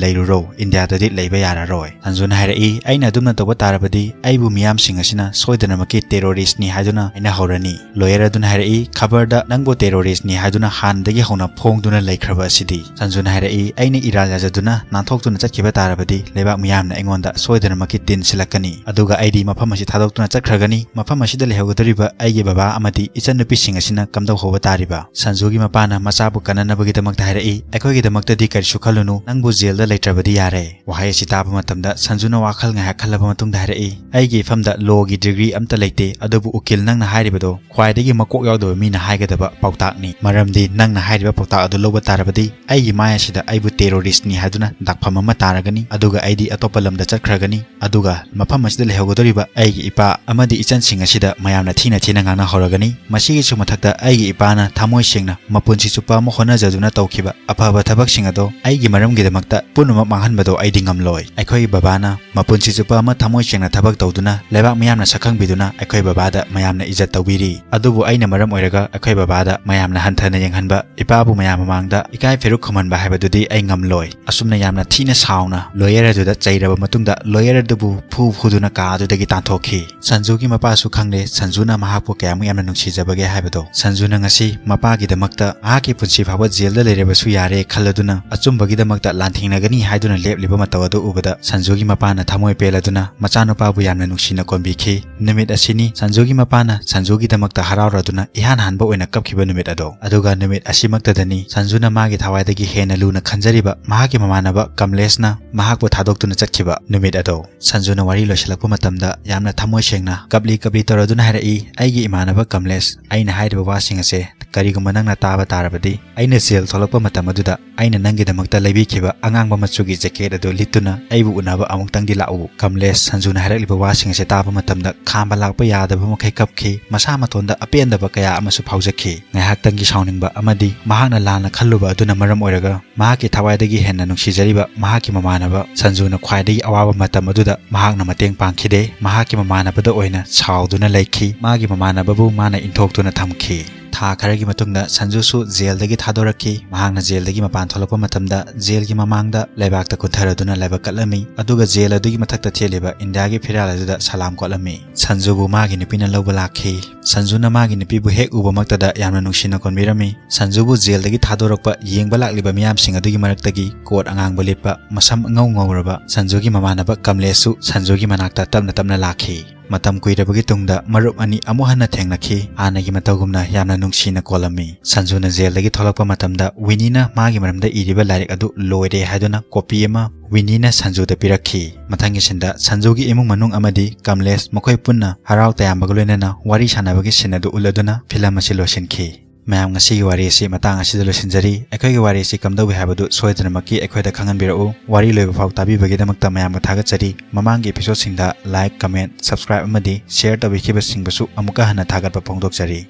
ꯂꯩꯔꯨꯔꯣ, ꯏꯟꯗꯤꯌꯥꯗꯗꯤ ꯂꯩꯕ ꯌꯥꯔꯔꯣꯏ꯫" ꯁꯟꯖꯨꯅ ꯍꯥꯏꯔꯛꯏ, "ꯑꯩꯅ ꯑꯗꯨꯝꯅ ꯇꯧꯕ ꯇꯥꯔꯕꯗꯤ ꯑꯩꯕꯨ ꯃꯤꯌꯥꯝꯁꯤꯡ ꯑꯁꯤꯅ ꯁꯣꯏꯗꯅꯃꯛꯀꯤ ꯇꯦꯔꯣꯔꯤꯁ꯭ꯠꯅꯤ ꯍꯥꯏꯗꯨꯅ ꯍꯥꯏꯅꯍꯧꯔꯅꯤ꯫" ꯂꯣꯌꯔ ꯑꯗꯨꯅ ꯍꯥꯏꯔꯛꯏ, "ꯈꯕꯔꯗ ꯅꯪꯕꯨ ꯇꯦꯔꯣꯔꯤꯁ꯭ꯠꯅꯤ ꯍꯥꯏꯗꯨꯅ ꯍꯥꯟꯅꯗꯒꯤ ꯍꯧꯅ ꯐꯣꯡꯗꯨꯅ ꯂꯩꯈ꯭ꯔꯕ ꯑꯁꯤꯗꯤ?" ꯁꯟꯖꯨꯅ ꯍꯥꯏꯔꯛꯏ, "ꯑꯩꯅ ꯏꯔꯥꯜ ꯌꯥꯖꯗꯨꯅ ꯅꯥꯟꯊꯣꯛꯇꯨꯅ ꯆꯠꯈꯤꯕ ꯇꯥꯔꯕꯗꯤ ꯂꯩꯕꯥꯛ ꯃꯤꯌꯥꯝꯅ ꯑꯩꯉꯣꯟꯗ ꯁꯣꯏꯗꯅꯃꯛꯀꯤ ꯇꯤꯟ ꯁꯤꯜꯂꯛꯀꯅꯤ꯫ ꯑꯗꯨꯒ ꯑꯩꯗꯤ ꯃꯐꯝ ꯑꯁꯤ ꯊꯥꯗꯣꯛꯇꯨꯅ ꯆꯠꯈ꯭ꯔꯒꯅꯤ꯫ ꯃꯐꯝ ꯑꯁꯤꯗ ꯂꯩꯍꯧꯒꯗꯧꯔꯤꯕ ꯑꯩꯒꯤ ꯕꯕꯥ ꯑꯃꯗꯤ ꯏꯆꯟꯅꯨꯄꯤꯁꯤꯡ ꯑꯁꯤꯅ ꯀꯝꯗꯧꯍꯧꯕ ꯇꯥꯔꯤꯕ?" ꯁꯟꯖꯨꯒꯤ ꯃꯄꯥꯅ ꯃꯆꯥꯕꯨ ꯀꯟꯅꯅꯕꯒꯤꯗꯃꯛꯇ ꯍꯥꯏꯔꯛꯏ, "ꯑꯩꯈꯣꯏꯒꯤꯗꯃꯛꯇꯗꯤ ꯀꯔꯤꯁꯨ ꯈꯜꯂꯨꯅꯨ, ꯅꯪꯕꯨ ꯖꯦꯜꯗ ꯂꯩꯇ꯭ꯔꯕꯗꯤ ꯌꯥꯔꯦ꯫" ꯋꯥꯍꯩ ꯑꯁꯤ ꯇꯥꯕ ꯃꯇꯝꯗ ꯁꯟꯖꯨꯅ ꯋꯥꯈꯜ ꯉꯥꯏꯍꯥꯛ ꯈꯜꯂꯕ ꯃꯇꯨꯡꯗ ꯍꯥꯏꯔꯛꯏ, "ꯑꯩꯒꯤ ꯏꯐꯝꯗ ꯂꯣꯒꯤ ꯗꯤꯒ꯭ꯔꯤ ꯑꯝꯇ ꯂꯩꯇꯦ, ꯑꯗꯨꯕꯨ ꯎꯀꯤꯜ ꯅꯪꯅ ꯍꯥꯏꯔꯤꯕꯗꯣ ꯈ꯭ꯋꯥꯏꯗꯒꯤ ꯃꯀꯣꯛ ꯌꯥꯎꯗꯕ ꯃꯤꯅ ꯍꯥꯏꯒꯗꯕ ꯄꯥꯎꯇꯥꯛꯅꯤ꯫ ꯃꯔꯝꯗꯤ ꯅꯪꯅ ꯍꯥꯏꯔꯤꯕ ꯄꯥꯎꯇꯥꯛ ꯑꯗꯨ ꯂꯧꯕ ꯇꯥꯔꯕꯗꯤ ꯑꯩꯒꯤ ꯃꯥꯏ ꯑꯁꯤꯗ ꯑꯩꯕꯨ ꯇꯦꯔꯣꯔꯤꯁ꯭ꯠꯅꯤ ꯍꯥꯏꯗꯨꯅ ꯗꯥꯛꯐꯝ ꯑꯃ ꯇꯥꯔꯒꯅꯤ, ꯑꯗꯨꯒ ꯑꯩꯗꯤ ꯑꯇꯣꯞꯄ ꯂꯝꯗ ꯆꯠꯈ꯭ꯔꯒꯅꯤ, ꯑꯗꯨꯒ ꯃꯐꯝ ꯑꯁꯤꯗ ꯂꯩꯍꯧꯒꯗꯧꯔꯤꯕ ꯑꯩꯒꯤ ꯏꯄꯥ ꯑꯃꯗꯤ ꯏꯆꯟꯁꯤꯡ ꯑꯁꯤꯗ ꯃꯌꯥꯝꯅ ꯊꯤꯅ ꯊꯤꯅ ꯉꯥꯡꯅꯍꯧꯔꯒꯅꯤ꯫ ꯃꯁꯤꯒꯤꯁꯨ ꯃꯊꯛꯇ ꯑꯩꯒꯤ ꯏꯄꯥꯅ ꯊꯃꯣꯏ ꯁꯦꯡꯅ ꯃꯄꯨꯟꯁꯤ ꯆꯨꯞꯄ ꯑꯃ ꯍꯣꯠꯅꯖꯗꯨꯅ ꯇꯧꯈꯤꯕ ꯑꯐꯕ ꯊꯕꯛꯁꯤꯡ ꯑꯗꯣ ꯑꯩꯒꯤ ꯃꯔꯝꯒꯤꯗꯃꯛꯇ ꯄꯨꯝꯅꯃꯛ ꯃꯥꯡꯍꯟꯕꯗꯣ ꯑꯩꯗꯤ ꯉꯝꯂꯣꯏ꯫ ꯑꯩꯈꯣꯏꯒꯤ ꯕꯕꯥꯅ ꯃꯄꯨꯟꯁꯤ ꯆꯨꯞꯄ ꯑꯃ ꯊꯃꯣꯏ ꯁꯦꯡꯅ ꯊꯕꯛ ꯇꯧꯗꯨꯅ ꯂꯩꯕꯥꯛ ꯃꯤꯌꯥꯝꯅ ꯁꯛꯈꯪꯕꯤꯗꯨꯅ ꯑꯩꯈꯣꯏ ꯕꯕꯥꯗ ꯃꯌꯥꯝꯅ ꯏꯖꯠ ꯇꯧꯕꯤꯔꯤ꯫ ꯑꯗꯨꯕꯨ ꯑꯩꯅ ꯃꯔꯝ ꯑꯣꯏꯔꯒ ꯑꯩꯈꯣꯏ ꯕꯕꯥꯗ ꯃꯌꯥꯝꯅ ꯍꯟꯊꯅ ꯌꯦꯡꯍꯟꯕ, ꯏꯄꯥꯕꯨ ꯃꯌꯥꯝ ꯃꯃꯥꯡꯗ ꯏꯀꯥꯏ ꯐꯦꯔꯨꯛ ꯈꯨꯝꯍꯟꯕ ꯍꯥꯏꯕꯗꯨꯗꯤ ꯑꯩ ꯉꯝꯂꯣꯏ꯫" ꯑꯁꯨꯝꯅ ꯌꯥꯝꯅ ꯊꯤꯅ ꯁꯥꯎꯅ ꯂꯣꯌꯔ ꯑꯗꯨꯗ ꯆꯩꯔꯕ ꯃꯇꯨꯡꯗ ꯂꯣꯌꯔ ꯑꯗꯨꯕꯨ ꯐꯨ ꯐꯨꯗꯨꯅ ꯀꯥ ꯑꯗꯨꯗꯒꯤ ꯇꯥꯟꯊꯣꯛꯈꯤ꯫ ꯁꯟꯖꯨꯒꯤ ꯃꯄꯥꯁꯨ ꯈꯪꯂꯦ ꯁꯟꯖꯨꯅ ꯃꯍꯥꯛꯄꯨ ꯀꯌꯥꯃꯨꯛ ꯌꯥꯝꯅ ꯅꯨꯡꯁꯤꯖꯕꯒꯦ ꯍꯥꯏꯕꯗꯣ꯫ ꯁꯟꯖꯨꯅ ꯉꯁꯤ ꯃꯄꯥꯒꯤꯗꯃꯛꯇ ꯃꯍꯥꯛꯀꯤ ꯄꯨꯟꯁꯤ ꯐꯥꯎꯕ ꯖꯦꯜꯗ ꯂꯩꯔꯕꯁꯨ ꯌꯥꯔꯦ ꯈꯜꯂꯗꯨꯅ ꯑꯆꯨꯝꯕꯒꯤꯗꯃꯛꯇ ꯂꯥꯟꯊꯦꯡꯅꯒꯅꯤ ꯍꯥꯏꯗꯨꯅ ꯂꯦꯞꯂꯤꯕ ꯃꯇꯧ ꯑꯗꯨ ꯎꯕꯗ ꯁꯟꯖꯨꯒꯤ ꯃꯄꯥꯅ ꯊꯃꯣꯏ ꯄꯦꯜꯂꯗꯨꯅ ꯃꯆꯥꯅꯨꯄꯥꯕꯨ ꯌꯥꯝꯅ ꯅꯨꯡꯁꯤꯅ ꯀꯣꯟꯕꯤꯈꯤ꯫ ꯅꯨꯃꯤꯠ ꯑꯁꯤꯅꯤ ꯁꯟꯖꯨꯒꯤ ꯃꯄꯥꯅ ꯁꯟꯖꯨꯒꯤꯗꯃꯛꯇ ꯍꯔꯥꯎꯔꯗꯨꯅ ꯏꯍꯥꯟ ꯍꯥꯟꯕ ꯑꯣꯏꯅ ꯀꯞꯈꯤꯕ ꯅꯨꯃꯤꯠ ꯑꯗꯣ꯫ ꯑꯗꯨꯒ ꯅꯨꯃꯤꯠ ꯑꯁꯤꯃꯛꯇꯗꯅꯤ ꯁꯟꯖꯨꯅ ꯃꯥꯒꯤ ꯊꯋꯥꯏꯗꯒꯤ ꯍꯦꯟꯅ ꯂꯨꯅ ꯈꯟꯖꯔꯤꯕ ꯃꯍꯥꯛꯀꯤ ꯃꯃꯥꯟꯅꯕ ꯀꯃꯂꯦꯁꯅ ꯃꯍꯥꯛꯄꯨ ꯊꯥꯗꯣꯛꯇꯨꯅ ꯆꯠꯈꯤꯕ ꯅꯨꯃꯤꯠ ꯑꯗꯣ꯫ ꯁꯟꯖꯨꯅ ꯋꯥꯔꯤ ꯂꯣꯏꯁꯤꯜꯂꯛꯄ ꯃꯇꯝꯗ ꯌꯥꯝꯅ ꯊꯃꯣꯏ ꯁꯦꯡꯅ ꯀꯞꯂꯤ ꯀꯞꯂꯤ ꯇꯧꯔꯗꯨꯅ ꯍꯥꯏꯔꯛꯏ, "ꯑꯩꯒꯤ ꯏꯃꯥꯟꯅꯕ ꯀꯃꯂꯦꯁ, ꯑꯩꯅ ꯍꯥꯏꯔꯤꯕ ꯋꯥꯁꯤꯡ ꯑꯁꯦ ꯀꯔꯤꯒꯨꯝꯕ ꯅꯪꯅ ꯇꯥꯕ ꯇꯥꯔꯕꯗꯤ, ꯑꯩꯅ ꯖꯦꯜ ꯊꯣꯛꯂꯛꯄ ꯃꯇꯝ ꯑꯗꯨꯗ ꯑꯩꯅ ꯅꯪꯒꯤꯗꯃꯛꯇ ꯂꯩꯕꯤꯈꯤꯕ ꯑꯉꯥꯡꯕ ꯃꯆꯨꯒꯤ ꯖꯦꯀꯦꯠ ꯑꯗꯨ ꯂꯤꯠꯇꯨꯅ ꯑꯩꯕꯨ ꯎꯅꯕ ꯑꯃꯨꯛꯇꯪꯗꯤ ꯂꯥꯛꯎ꯫ ꯀꯝꯂꯦꯁ ꯁꯟꯖꯨꯅ ꯍꯥꯏꯔꯛꯂꯤꯕ ꯋꯥꯁꯤꯡ ꯑꯁꯦ ꯇꯥꯕ ꯃꯇꯝꯗ ꯈꯥꯝꯕ ꯂꯥꯛꯄ ꯌꯥꯗꯕ ꯃꯈꯩ ꯀꯞꯈꯤ꯫ ꯃꯁꯥ ꯃꯇꯣꯟꯗ ꯑꯄꯦꯟꯗꯕ ꯀꯌꯥ ꯑꯃꯁꯨ ꯐꯥꯎꯖꯈꯤ꯫ ꯉꯥꯏꯍꯥꯛꯇꯪꯒꯤ ꯁꯥꯎꯅꯤꯡꯕ ꯑꯃꯗꯤ ꯃꯍꯥꯛꯅ ꯂꯥꯟꯅ ꯈꯜꯂꯨꯕ ꯑꯗꯨꯅ ꯃꯔꯝ ꯑꯣꯏꯔꯒ ꯃꯍꯥꯛꯀꯤ ꯊꯋꯥꯏꯗꯒꯤ ꯍꯦꯟꯅ ꯅꯨꯡꯁꯤꯖꯔꯤꯕ ꯃꯍꯥꯛꯀꯤ ꯃꯃꯥꯟꯅꯕ ꯁꯟꯖꯨꯅ ꯈ꯭ꯋꯥꯏꯗꯒꯤ ꯑꯋꯥꯕ ꯃꯇꯝ ꯑꯗꯨꯗ ꯃꯍꯥꯛꯅ ꯃꯇꯦꯡ ꯄꯥꯡꯈꯤꯗꯦ꯫ ꯃꯍꯥꯛꯀꯤ ꯃꯃꯥꯟꯅꯕꯗ ꯑꯣꯏꯅ ꯁꯥꯎꯗꯨꯅ ꯂꯩꯈꯤ꯫ ꯃꯥꯒꯤ ꯃꯃꯥꯟꯅꯕꯕꯨ ꯃꯥꯅ ꯏꯟꯊꯣꯛꯇꯨꯅ ꯊꯝꯈꯤ꯫ ꯊꯥ ꯈꯔꯒꯤ ꯃꯇꯨꯡꯗ ꯁꯟꯖꯨꯁꯨ ꯖꯦꯜꯗꯒꯤ ꯊꯥꯗꯣꯔꯛꯈꯤ꯫ ꯃꯍꯥꯛꯅ ꯖꯦꯜꯗꯒꯤ ꯃꯄꯥꯟ ꯊꯣꯛꯂꯛꯄ ꯃꯇꯝꯗ ꯖꯦꯜꯒꯤ ꯃꯃꯥꯡꯗ ꯂꯩꯕꯥꯛꯇ ꯀꯨꯟꯊꯔꯗꯨꯅ ꯂꯥꯏꯕꯛ ꯀꯠꯂꯝꯃꯤ꯫ ꯑꯗꯨꯒ ꯖꯦꯜ ꯑꯗꯨꯒꯤ ꯃꯊꯛꯇ ꯊꯦꯠꯂꯤꯕ ꯏꯟꯗꯤꯌꯥꯒꯤ ꯐꯤꯔꯥꯜ ꯑꯗꯨꯗ ꯁꯂꯥꯝ ꯀꯣꯠꯂꯝꯃꯤ꯫ ꯁꯟꯖꯨꯕꯨ ꯃꯥꯒꯤ ꯅꯨꯄꯤꯅ ꯂꯧꯕ ꯂꯥꯛꯈꯤ꯫ ꯁꯟꯖꯨꯅ ꯃꯥꯒꯤ ꯅꯨꯄꯤꯕꯨ ꯍꯦꯛ ꯎꯕꯃꯛꯇꯗ ꯌꯥꯝꯅ ꯅꯨꯡꯁꯤꯅ ꯀꯣꯟꯕꯤꯔꯝꯃꯤ꯫ ꯁꯟꯖꯨꯕꯨ ꯖꯦꯜꯗꯒꯤ ꯊꯥꯗꯣꯔꯛꯄ ꯌꯦꯡꯕ ꯂꯥꯛꯂꯤꯕ ꯃꯤꯌꯥꯝꯁꯤꯡ ꯑꯗꯨꯒꯤ ꯃꯔꯛꯇꯒꯤ ꯀꯣꯠ ꯑꯉꯥꯡꯕ ꯂꯤꯠꯄ, ꯃꯁꯝ ꯑꯉꯧ ꯉꯧꯔꯕ ꯁꯟꯖꯨꯒꯤ ꯃꯃꯥꯟꯅꯕ ꯀꯝꯂꯦꯁꯁꯨ ꯁꯟꯖꯨꯒꯤ ꯃꯅꯥꯛꯇ ꯇꯞꯅ ꯇꯞꯅ ꯂꯥꯛꯈꯤ꯫ ꯃꯇꯝ ꯀꯨꯏꯔꯕꯒꯤ ꯇꯨꯡꯗ ꯃꯔꯨꯞ ꯑꯅꯤ ꯑꯃꯨꯛ ꯍꯟꯅ ꯊꯦꯡꯅꯈꯤ꯫ ꯍꯥꯟꯅꯒꯤ ꯃꯇꯧꯒꯨꯝꯅ ꯌꯥꯝꯅ ꯅꯨꯡꯁꯤꯅ ꯀꯣꯜꯂꯝꯃꯤ꯫ ꯁꯟꯖꯨꯅ ꯖꯦꯜꯗꯒꯤ ꯊꯣꯛꯂꯛꯄ ꯃꯇꯝꯗ ꯋꯤꯅꯤꯅ ꯃꯥꯒꯤ ꯃꯔꯝꯗ ꯏꯔꯤꯕ ꯂꯥꯏꯔꯤꯛ ꯑꯗꯨ ꯂꯣꯏꯔꯦ ꯍꯥꯏꯗꯨꯅ ꯀꯣꯄꯤ ꯑꯃ ꯋꯤꯅꯤꯅ ꯁꯟꯖꯨꯗ ꯄꯤꯔꯛꯈꯤ꯫ ꯃꯊꯪꯒꯤ ꯁꯤꯟꯗ ꯁꯟꯖꯨꯒꯤ ꯏꯃꯨꯡ ꯃꯅꯨꯡ ꯑꯃꯗꯤ ꯀꯝꯂꯦꯁ ꯃꯈꯣꯏ ꯄꯨꯟꯅ ꯍꯔꯥꯎ ꯇꯌꯥꯝꯕꯒ ꯂꯣꯏꯅꯅ ꯋꯥꯔꯤ ꯁꯥꯟꯅꯕꯒꯤ ꯁꯤꯟ ꯑꯗꯨ ꯎꯠꯂꯗꯨꯅ ꯐꯤꯂꯝ ꯑꯁꯤ ꯂꯣꯏꯁꯤꯟꯈꯤ꯫ ꯃꯌꯥꯝ, ꯉꯁꯤꯒꯤ ꯋꯥꯔꯤ ꯑꯁꯤ ꯃꯇꯥꯡ ꯑꯁꯤꯗ ꯂꯣꯏꯁꯤꯟꯖꯔꯤ꯫ ꯑꯩꯈꯣꯏꯒꯤ ꯋꯥꯔꯤ ꯑꯁꯤ ꯀꯝꯗꯧꯏ ꯍꯥꯏꯕꯗꯨ ꯁꯣꯏꯗꯅꯃꯛꯀꯤ ꯑꯩꯈꯣꯏꯗ ꯈꯪꯍꯟꯕꯤꯔꯛꯎ꯫ ꯋꯥꯔꯤ ꯂꯣꯏꯕ ꯐꯥꯎ ꯇꯥꯕꯤꯕꯒꯤꯗꯃꯛꯇ ꯃꯌꯥꯝꯕꯨ ꯊꯥꯒꯠꯆꯔꯤ꯫ ꯃꯃꯥꯡꯒꯤ episodeꯁꯤꯡꯗ like, comment, subscribe ꯑꯃꯗꯤ share ꯇꯧꯕꯤꯈꯤꯕꯁꯤꯡꯕꯨꯁꯨ ꯑꯃꯨꯛꯀ ꯍꯟꯅ ꯊꯥꯒꯠꯄ ꯐꯣꯡꯗꯣꯛꯆꯔꯤ꯫